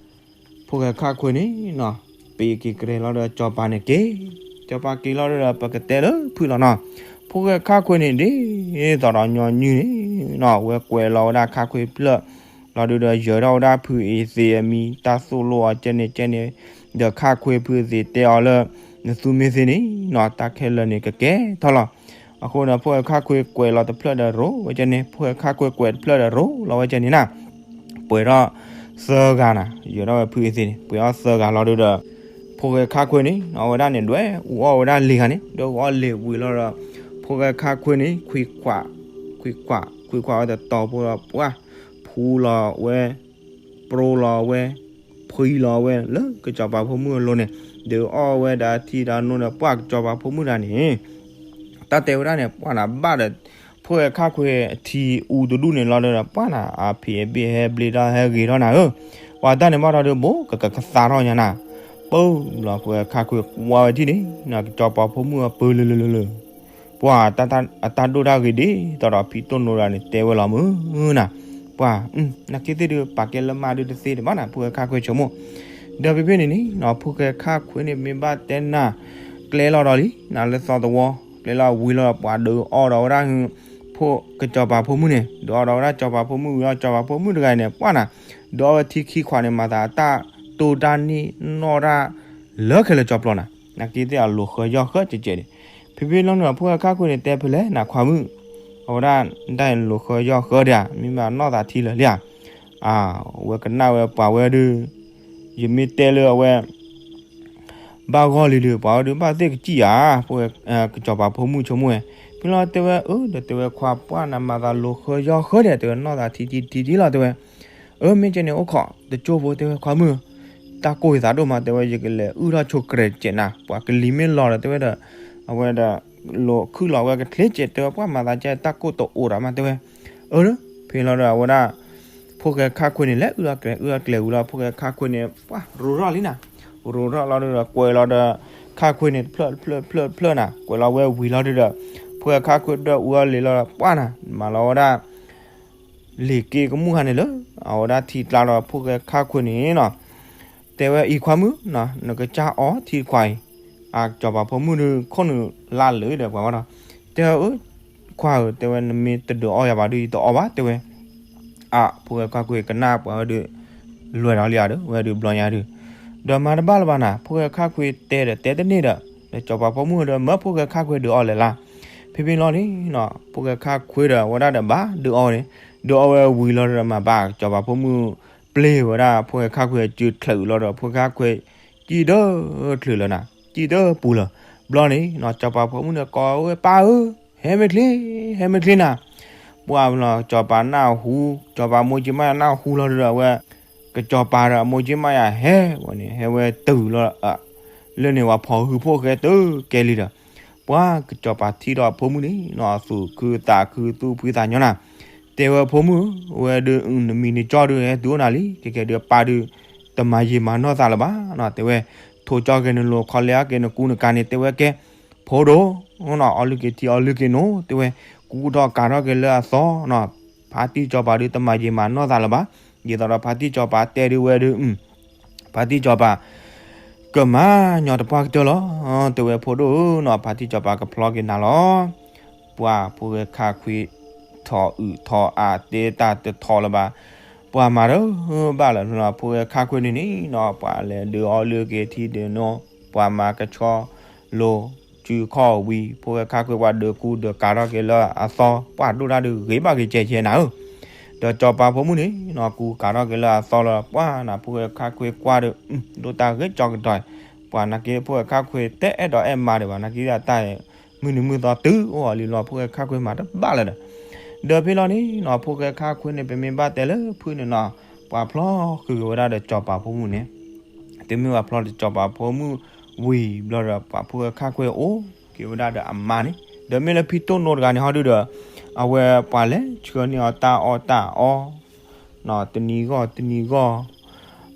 ဖိၣ်ဃဲခါခွ့န့ၣ်နီၤ ပ့ၤက့ၤကရဲၤလီၤဒီးစီၤပၤန့ၣ်က့ၤ, စီၤပၤက့ၤလီၤဒီးပကတဲလၢဖုၣ်လီၤနီၤ, ဖိၣ်ဃဲခါခွ့န့ၣ်ဒ်သိးဒီးညီနုၢ်န့ၣ်နီၤ ဝဲကွဲးလီၤဝဲဒၣ်ခါခွ့ဖျၢၣ် လီၤဒုးဒီးယၢၤထီၣ်ဝဲဒၣ်ဖုအ့သ့ၣ်အမံၤ တၢ်သိၣ်လိအီၤကဲန့ၣ်ကဲန့ၣ်, ဒီးခါခွ့ဖုအ့သ့ၣ်တဲအီၤလၢ နသူမ့ၢ်သ့န့ၣ်နီၤ တၢ်ခဲလၢာ်န့ၣ်ကကဲထီၣ်လီၤ. အဃိဒီးဖိၣ်ဃဲခါခွ့ကွဲးလီၤတဖျၢၣ်ဒီးရိၤဝဲကဲန့ၣ် ဖိၣ်ဃဲခါခွ့ကွဲးတဖျၢၣ်ဒီးရိၤလီၤဝဲကဲန့ၣ်နၤ ပှဲၤထီၣ်သၢဂၤနၤ ယၢၤထီၣ်ဝဲဖုအ့သ့ၣ်န့ၣ် ပှဲၤထီၣ်သၢဂၤလီၤဒုးဒီး ဖိၣ်ဃဲခါခွ့န့ၣ် အဝဲဒၣ်န့ၣ် ဒွဲၣ်အူအီၣ်ဝဲဒၣ်လံၤဂၤန့ၣ် ဒွဲၣ်အူအီၣ်လံၤဝံၤလီၤဒီး ဖိၣ်ဃဲခါခွ့န့ၣ် ခွံခွး ခွံခွး ခွံခွးဝဲတတီၤဖိဒီးပှၢ် ဖူလီၤဝဲ ပြိလီၤဝဲ ဖှံလီၤဝဲလၢကစီၤပၤဖိမုၣ်အလိၤန့ၣ် ဒွဲၣ်အူအီၣ်ဝဲဒၣ်ထံဒီးနိဒီးပှၢ်ကစီၤပၤဖိမုၣ်တဂၤန့ၣ် တၢ်တဲဝဲဒၣ်န့ၣ် ပှၢ်နၤဘၣ်ဒီး ဖိၣ်ဃဲခါခွ့အထံအူတဒူၣ်န့ၣ်လီၤဒီး ပှၢ်နၤ အဖံးအဘ့ၣ်ဟဲဘျ့ထီၣ်ဟဲဂ့ၤထီၣ်နၤဧၢ, ပှၤတၢ်န့ၣ်ဘၣ်ဒီး ဘိးကကသါထီၣ်ညါနၤ, ပၢ်လီၤဖိၣ်ဃဲခါခွ့ကွၢ်ဝဲထံၣ်န့ၣ် ကစီၤပၤဖိမုၣ်အပၢၤလၢလၢလၢလၢ ပှၢ်အတၢ်ဒိၣ်တၢ်ဂ့ၤဒ်သိးဒီးဖံတိၢ်နိတဂၤန့ၣ် တဲဝဲလီၤမုၢ်နၤ, ပှၢ် နက့သ့ၣ်ဒုး ပာ်ကဲလၢမါဒုးတသ့တဘၣ်နၤ ဖိၣ်ဃဲခါခွ့ဆိကမိၣ်, ဒီးဖဲဖဲန့ၣ်န့ၣ် ဖိၣ်ဃဲခါခွ့န့ၣ် မ့ၢ်ဘၣ်တဲနၤ ကျဲလီၤဒီးလံ နၤလၢသီသဝီ ပျဲလီၤဝံၤလီၤ ပှၤဒုးအီၣ်ဒီးဝဲဒၣ် ဖိကစီၤပၤဖိမုၣ်န့ၣ် ဒုးအီၣ်ဒီးဝဲဒၣ်စီၤပၤဖိမုၣ်ဝံၤလီၤ စီၤပၤဖိမုၣ်တဂၤအံၤန့ၣ် ပှၢ်နၤ ဒုးအီၣ်ဝဲထံခံခွးန့ၣ် မၤသးအတၢ်တိၢ်တၢ်န့ၢ်နီၣ်တၢ် လၢခဲလၢာ်ကၠီပျီနၤ နာ်က့သ့ၣ်အလိာ်ဃၢယီၢ်ဃၢကဲးကဲးန့ၣ် ဖဲဖဲလီၤန့ၣ် ဖိၣ်ဃဲခါခွ့န့ၣ် တဲဖဲလဲၣ်နၤခွါမုၣ် အဝဲဒၣ် တၢ်လိာ်ဃၢယီၢ်ဃၢဒၣ် မ့ၢ်မးနီၢ်သးထံလၢာ်လံဧါ အဝဲကနၣ်ဝဲပှၤဝဲဒုး ယမ့ၢ်တဲလၢအဝဲ ဘၣ်ဂီၢ်လံဒုး ပှၤဝဲဒုးဘၣ်သ့ၣ်ကစံၣ်ဧါ ဖိၣ်ဃဲ ကစီၤပၤဖိမုၣ်ဆိကမိၣ်ဝဲ ဖဲလီၤတဲဝဲအၢ ဒီးတဲဝဲခွါပှၢ်နၤမၤသးလိာ်ဃၢယီၢ်ဃၢဒၣ် တဲဝဲနီၢ်သးထံထံထံထံလီၤတဲဝဲ အၢ မ့ၢ်ကဲန့ၣ်အိၣ်ခိးတကၠိဖိတဲဝဲခွါမုၣ် တၢ်ကိၢ်ယသးဒိၣ်မး တဲဝဲယကလဲၤအုၣ်ထီၣ်ဆိကရဲးကဲးနၤ ပှၤကလံၤမ့ၢ်လီၤဒီးတဲဝဲဒီး အဝဲဒီး လိာ်ခုၣ်လီၤဝဲကချ့ကဲး တဲဝဲပှၢ်မၤသးကဲတၢ်ကိၢ်တအိၣ်ဒီးမးတဲဝဲ အၢ ဖဲလီၤဒီးအဝဲဒၣ် ဖိၣ်ဃဲခါခွ့န့ၣ် လဲၤအုၣ်ထီၣ်ကျဲ အုၣ်ထီၣ်ကျဲဝံၤလီၤ ဖိၣ်ဃဲခါခွ့န့ၣ် ပှၢ်ရိထီၣ်လံနၤ ရိထီၣ်လီၤဒီး ကွဲးလီၤဒီး ခါခွ့န့ၣ် တဖျၢၣ်တဖျၢၣ်တဖျၢၣ်တဖျၢၣ်နၤ ကွဲးလီၤဝဲဝံၤလီၤဒုးဒီး ဖိၣ်ဃဲခါခွ့ဒီးအူအီၣ်လံၤလီၤ ပှၢ်နၤ မၤလီၤဝဲဒၣ် လံာ်က့ကမူၣ်ခါန့ၣ်လၢ အဝဲဒၣ်ထံကျါဒီးဖိၣ်ဃဲခါခွ့န့ၣ်နီၤ တဲဝဲအံၤခွါမုၣ် နကစၢ်အီထံတခွးအံၤ အစီၤပၤဖိမုၣ်ဒုးခိၣ်နူာ်လါလၢာ်ဒီးပှၤဘၣ်ဒီး တဲဝဲအၢ ခွါဧၢ တဲဝဲနမ့ၢ်တဒုးအီၣ်ယၤဘၣ်ဒုး ယတအီၣ်ဘၣ် တဲဝဲ အဖိၣ်ဃဲခါခွ့ကနၣ်ပှၤဝဲဒုး လွဲၢ်ဒီးလံဧါဒီး ဝဲဒုးဘျီညါဒုး ဒီးမၤတဘၣ်လၢၤဘၣ်နၤ ဖိၣ်ဃဲခါခွ့တဲဒီးတဲတန့ၢ်ဒီး ဒီးစီၤပၤဖိမုၣ်ဒီးမၢဖိၣ်ဃဲခါခွ့ဒုးအီၣ်လဲၤလၢ ဖဲဖဲလီၤန့ၣ်နီၤ ဖိၣ်ဃဲခါခွ့ဒီးဝဲဒၣ်ဒီးဘၣ်ဒုးအီၣ်ဝဲန့ၣ် ဒုးအီၣ်ဝဲဝံၤလီၤဒီးမၤဘၣ် စီၤပၤဖိမုၣ် ပျဲဝဲဒၣ်ဖိၣ်ဃဲခါခွ့အစုချၢးလီၤဒီး ဖိၣ်ဃဲခါခွ့ ကံၣ်ဒၢချုးလၢၤနၤ ကံၣ်ဒၢပူၤလၢၤ ဘျီန့ၣ်နီၤ စီၤပၤဖိမုၣ်န့ၣ်ကိးဝဲပၢ်ဧၢ ဟဲမ့ၢ်ချ့ ဟဲမ့ၢ်ချ့နၤ ပှၢ်လီၤ စီၤပၤနၢ်ဟူ စီၤပၤမိၢ်ကၠံမးယၤနၢ်ဟူလီၤဒီးအဝဲ ကစီၤပၤဒီးမိၢ်ကၠံမးယၤဟဲဝဲန့ၣ် ဟဲဝဲတုၤလီၤ လၢန့ၣ်ဝဲဖီၣ်ဟုဖှိၣ်ဃဲတုၤကဲလံဒီး ပှၢ်ကစီၤပၤထံၣ်ဒီးအဖိမုၣ်န့ၣ်နီၤ သူၣ်ခုသးခုသူၣ်ဖှံသးညီနၤ တဲဝဲဖိမုၣ် ဝဲဒုးနမံၤနကၠီဒုးဟဲတုၤအိၣ်နၤလံ ကဲကဲဒုးပၢ်ဒုး တမၤယံာ်မၤနီၢ်သးလၢၤဘၣ်နီၤ တဲဝဲ ထိၣ်ကၠီက့ၤနလိၤခီလဲအက့ၤနကူနကၤန့ၣ် တဲဝဲကဲ ဖိဒိၣ်နီၤ အီလုၢ်က့ၤထံအီလုၢ်က့ၤနိ တဲဝဲ ကူထီၣ်ကၤထီၣ်က့ၤလၢအသီနီၤ ဖါတံၢ်စီၤပၤဒုးတမၤယံာ်မၤနီၢ်သးလၢၤဘၣ် ဒ်သိးဒီးဖါတံၢ်စီၤပၤတဲဒုးဝဲဒုး ဖါတံၢ်စီၤပၤ ကမၤညီတပှၢ်ကတၢၢ်လီၤ တဲဝဲဖိဒိၣ်ဧၢနီၤ ဖါတံၢ်စီၤပၤကဖျီက့ၤနၤလီၤ ပှၢ်ဖိၣ်ဃဲခါခွ့ ထီၣ်အုၣ်ထီၣ်အါတဲတၢ်တထီၣ်လၢၤဘၣ် ပှၢ်မၤတဘၣ်လၢၤ ဖိၣ်ဃဲခါခွ့န့ၣ်န့ၣ်နီၤ ပှၢ်လဲၤဒုးအီလုၢ်က့ၤထံဒုးနိ ပှၢ်မၤကဆှီလိၤ စုခီၣ်ဝံၤ ဖိၣ်ဃဲခါခွ့ပှၢ်ဒုးကူဒုးကၤထီၣ်က့ၤလၢအသီ ပှၢ်ဒိၣ်တၢ်ဒုးဂ့ၤဘၣ်ဂ့ၤကဲကဲနၤဧၢ ဒီးစီၤပၤဖိမုၣ်န့ၣ်နီၤ ကူကၤထီၣ်က့ၤလၢအသီလီၤ ပှၢ်နၤဖိၣ်ဃဲခါခွ့ကွၢ်ဒီး ဒိၣ်တၢ်ဂ့ၤကၠီကတီၤ ပှၢ်နာ်က့ဖိၣ်ဃဲခါခွ့တအဲၣ်ဒိးအဲၣ်မါဒံးဘၣ် နာ်က့အတၢ် မုၢ်နံၤမုၢ်သီတုၤအိၣ်အီၤလံလီၤ ဖိၣ်ဃဲခါခွ့မၤတဘၣ်လၢၤဒီး ဒီးဖဲလီၤန့ၣ်နီၤ ဖိၣ်ဃဲခါခွ့န့ၣ် ပမ့ၢ်ဘၣ်တဲလၢဖုၣ်န့ၣ်နီၤ ပှၤဖျီဃုာ်က့ၤဝဲဒၣ်ဒီးစီၤပၤဖိမုၣ်န့ၣ် တုၤမ့ၢ်ပှၤဖျီဒီးစီၤပၤဖိမုၣ်ဝံၤဘျီဒီး ပှၤဖိၣ်ဃဲခါခွ့အိၣ်က့ၤဝဲဒၣ်ဒီးအမါန့ၣ် ဒီးမ့ၢ်လၢဖံတိၢ်နိတဂၤန့ၣ်ဟီဒုဒီး အဝဲပှၤလဲၤဆှၢန့ၢ်အီၤတၢ်အီၣ်တၢ်အီ တနံၤဂီၢ်တနံၤဂီၢ်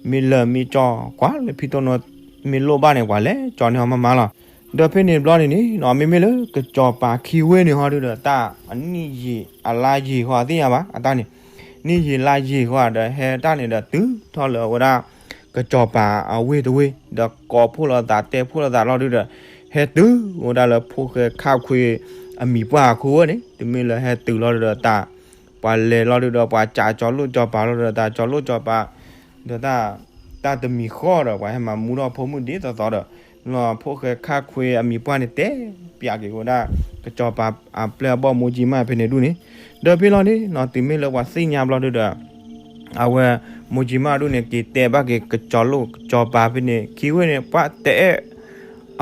မ့ၢ်လၢာ်မ့ၢ်ကၠီ ကွၢ်လၢဖံတိၢ်နိ မ့ၢ်လိၣ်ဘၣ်န့ၣ် ပှၤလဲၤကၠီန့ၢ်အီၤမးမးလီၤ. ဒီးဖဲန့ၣ်ဘျီန့ၣ်န့ၣ်နီၤ မ့မ့ၢ်လၢကစီၤပၤခံဝ့ၢ်န့ၣ်ဟီဒုဒီး တၢ်အနံၣ်ယံာ်အလါယံာ်ဃီအသ့ၣ်ညါဘၣ် အတၢ်န့ၣ် နံၣ်ယံာ်လါယံာ်ဃီဒီး ဟဲတၢ်န့ၣ်ဒီးတုၤထီၣ်လၢအဝဲဒၣ် ကစီၤပၤအဝ့ၢ်တဝ့ၢ် ဒီးကိးဖှိၣ်လိာ်သးတဲဖှိၣ်လိာ်သးလီၤဒုဒီး ဟဲတုၤဝဲဒၣ်လၢဖိၣ်ဃဲခါခွ့အမံၤပှၢ်အခိၣ်ဝဲန့ၣ် တုၤမ့ၢ်လၢဟဲတုၤလီၤဒုဒီးတၢ် ပှၤလဲၤလီၤဒုဒီး ပှၤစံးကၠီလိၣ်ကၠီပၤလီၤဒီး တၢ်ကၠီလိၣ်ကၠီပၤ ဒီးတၢ် တၢ်တမံၤဃီဒီး ပှၤဟဲမၤမူထီၣ်ဖိမုၣ်ဒ်သိးသိးဒီး လီၤဖိၣ်ဃဲခါခွ့အမံၤပှၢ်န့ၣ် တဲပၠးက့ၤဝဲဒၣ် ကစီၤပၤအပျဲၢ်အဘီၣ်မိၢ်ကၠံမးဖဲန့ၣ်ဒုန့ၣ် ဒီးဖဲလီၤန့ၣ်နီၤ တုၤမ့ၢ်လၢပှၤသ့ၣ်ညါဘျီဒုဒီး အဝဲ မိၢ်ကၠံမးဒုန့ၣ် က့ၤတဲဘၣ်က့ၤကၠီလိၣ်ကၠီပၤဖဲန့ၣ် ခံဝ့ၢ်န့ၣ် ပှၤတအဲၣ်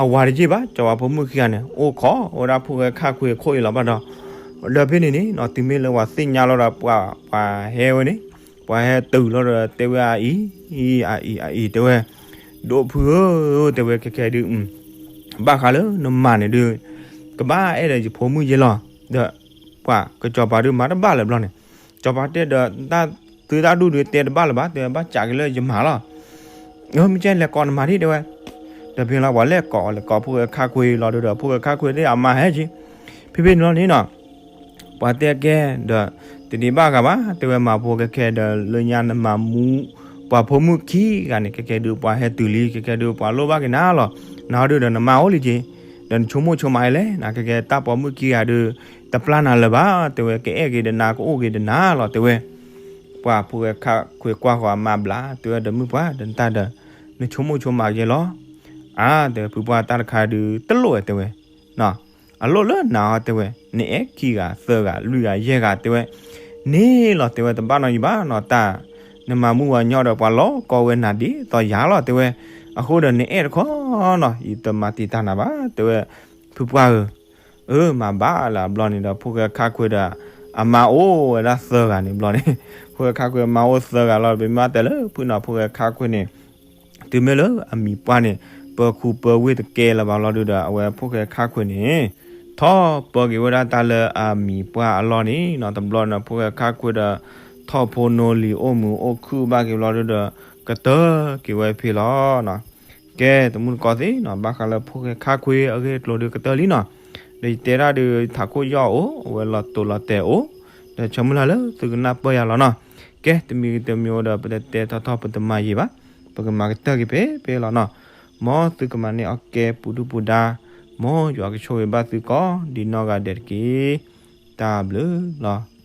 အဝၤတယ့ၢ်ဘၣ် စီၤပၤဖိမုၣ်ခံဂၤန့ၣ် အိၣ်ခိးဝဲဒၣ်ဖိၣ်ဃဲခါခွ့အခိၣ်အံၤလီၤဘၣ်ဒီး ဒီးဖဲန့ၣ်န့ၣ်နီၤ တုၤမ့ၢ်လၢပှၤသ့ၣ်ညါလီၤဒီး ပှၤ ပှၤဟဲဝဲန့ၣ် ပှၤဟဲတုၤလီၤဒီး တဲဝဲအအံၤ အအံၤ အအံၤ တဲဝဲ ဒိၣ်ဖုဧၢ တဲဝဲခဲခဲဒု ဘၣ်ဃးလၢနမၤန့ၣ်ဒု ကဘၣ်အဲၣ်ဒီးယဖိမုၣ်ယဲလီၤ ဒီး ပှၤကစီၤပၤဒုမၤတဘၣ်လၢၤဘျီန့ၣ် စီၤပၤတဲဒီး သုတၢ်ဒူၣ်ဒုတဲတဘၣ်လၢၤဘၣ် တဲဘၣ်စးက့ၤလၢယမၤလီၤ မ့ၢ်ကဲလဲၤကိးနမၤဒ်တဲဝဲ ဒီးဖဲလီၤပှၤလဲၤကိးလဲၤကိးဖိၣ်ဃဲခါခွ့လီၤဒုဒီး ဖိၣ်ဃဲခါခွ့သ့ၣ်အမါဟဲက့ၤ ဖဲဖဲန့ၣ်လီၤန့ၣ်နီၤ ပှၤတဲကဲ ဒီး တဒံးဘၣ်ဂၤဘၣ် တဲဝဲမၤဖိခဲခဲဒီး လၢညါနမၤမူ ပှၤဖိမုၣ်ခံဂၤန့ၣ် ခဲခဲဒုးပှၤဟဲတုၤလံ ခဲခဲဒုးပှၤလိၣ်ဘၣ်က့ၤနၤလီၤ နဟီဒုဒီးနမါအိၣ်လံက့ၤ ဒီးနဆိကမိၣ်ဆိကမးအံၤလဲၣ်, နကကဲတၢ်ပိာ်မုၣ်ခံဂၤဒီး တပျၢ်နၤလၢၤဘၣ် တဲဝဲ, ကအဲၣ်က့ၤဒီးနၤ ကအိၣ်က့ၤဒီးနၤလီၤ တဲဝဲ. ပှၤဖိၣ်ဃဲခါခွ့ကွၢ်ဃီၤအမါဘျး တဲဝဲ, ဒီးမုၣ်ပှၢ် ဒီးနတၢ်ဒီး နဆိကမိၣ်ဆိကမးကဲလီၤ. အါ တဲဝဲ, ဖုပှၢ် တၢ်တခါဒုးတလိၣ်ဝဲ တဲဝဲ, အလိၣ်လၢနၤဟီ တဲဝဲ, နအဲၣ်ခံဂၤသၢဂၤလွံၢ်ဂၤ ယဲၢ်ဂၤ တဲဝဲ, န့ၣ်လီၤ တဲဝဲ, တဘၣ်နီတမံၤဘၣ်နီၤ တၢ် နမၤမုၢ်ဝၤညီဒီး ပှၤလီၤကီဝဲနၤဒ်သိးယၤလီၤ တဲဝဲ. အဃိဒီးနအဲၣ်တခီနီၤ ယတမၤတံာ်တာ်နၤဘၣ် တဲဝဲ, ဖုပှၢ်ဧၢ. အၢ မၤဘၣ်လၢအဘျီန့ၣ်ဒီး ဖိၣ်ဃဲခါခွ့ဒီး အမါအိၣ်ဝဲဒၣ်သၢဂၤန့ၣ်ဘျီန့ၣ်, ဖိၣ်ဃဲခါခွ့အမါအိၣ်သၢဂၤလီၤ. ပမ့ၢ်တဲလၢဖုနီၤ ဖိၣ်ဃဲခါခွ့န့ၣ် တုၤမ့ၢ်လၢအမံၤပှၢ်န့ၣ် ပၢၤခူပၢၤဝ့ၢ်တကဲလၢၤဘၣ်လီၤဒုးဒီး အဝဲဖိၣ်ဃဲခါခွ့န့ၣ် ထီၣ်ပၢက့ၤဝဲဒၣ်တၢ်လၢအမံၤပှၢ်အလီၢ်န့ၣ်နီၤ. တဘျီန့ၣ် ဖိၣ်ဃဲခါခွ့ဒီး ထီၣ်ဖိနီၤလံၤ အိၣ်မုာ်အိၣ်ခုၣ်ဘၣ်က့ၤဘျီဒုးဒီး ကတၢၢ်က့ၤဝဲဖဲလီၤနီၤ. ကဲ တမူတကိးသ့ၣ်နီၤ ဘၣ်ဃးလၢဖိၣ်ဃဲခါခွ့အဂ့ၢ်အကျိၤဒုးကတၢၢ်လံနီၤ. ဒီးယတဲဒၣ်ဒုး ထးခိၣ်ယီၣ်အိၣ် အဝဲလီၤတိာ်လီၤတဲာ်အိၣ်, ဒီးဆၢမုၢ်လၢ်လၢသုကနၢ်ပၢၢ်ယၤလီၤနီၤ. ကဲ တမံၤတမံၤအိၣ်ဒီး ပတတဲထီထီၣ်ပတမၤယံာ်ဘၣ်, ပကမၤကတၢၢ်က့ၤဖဲဖဲလီၤနီၤ. မ်သုကမၤန့ၢ်အီၣ်ကဲပူၤဒုၣ်ပူၤဒါ, မ်ယွၤကဆိၣ်ဂ့ၤဘၣ်သုကိးဒံးနီၢ်ဂၤဒဲးတက့ၢ်. တၢ်ဘျုးလီၤ.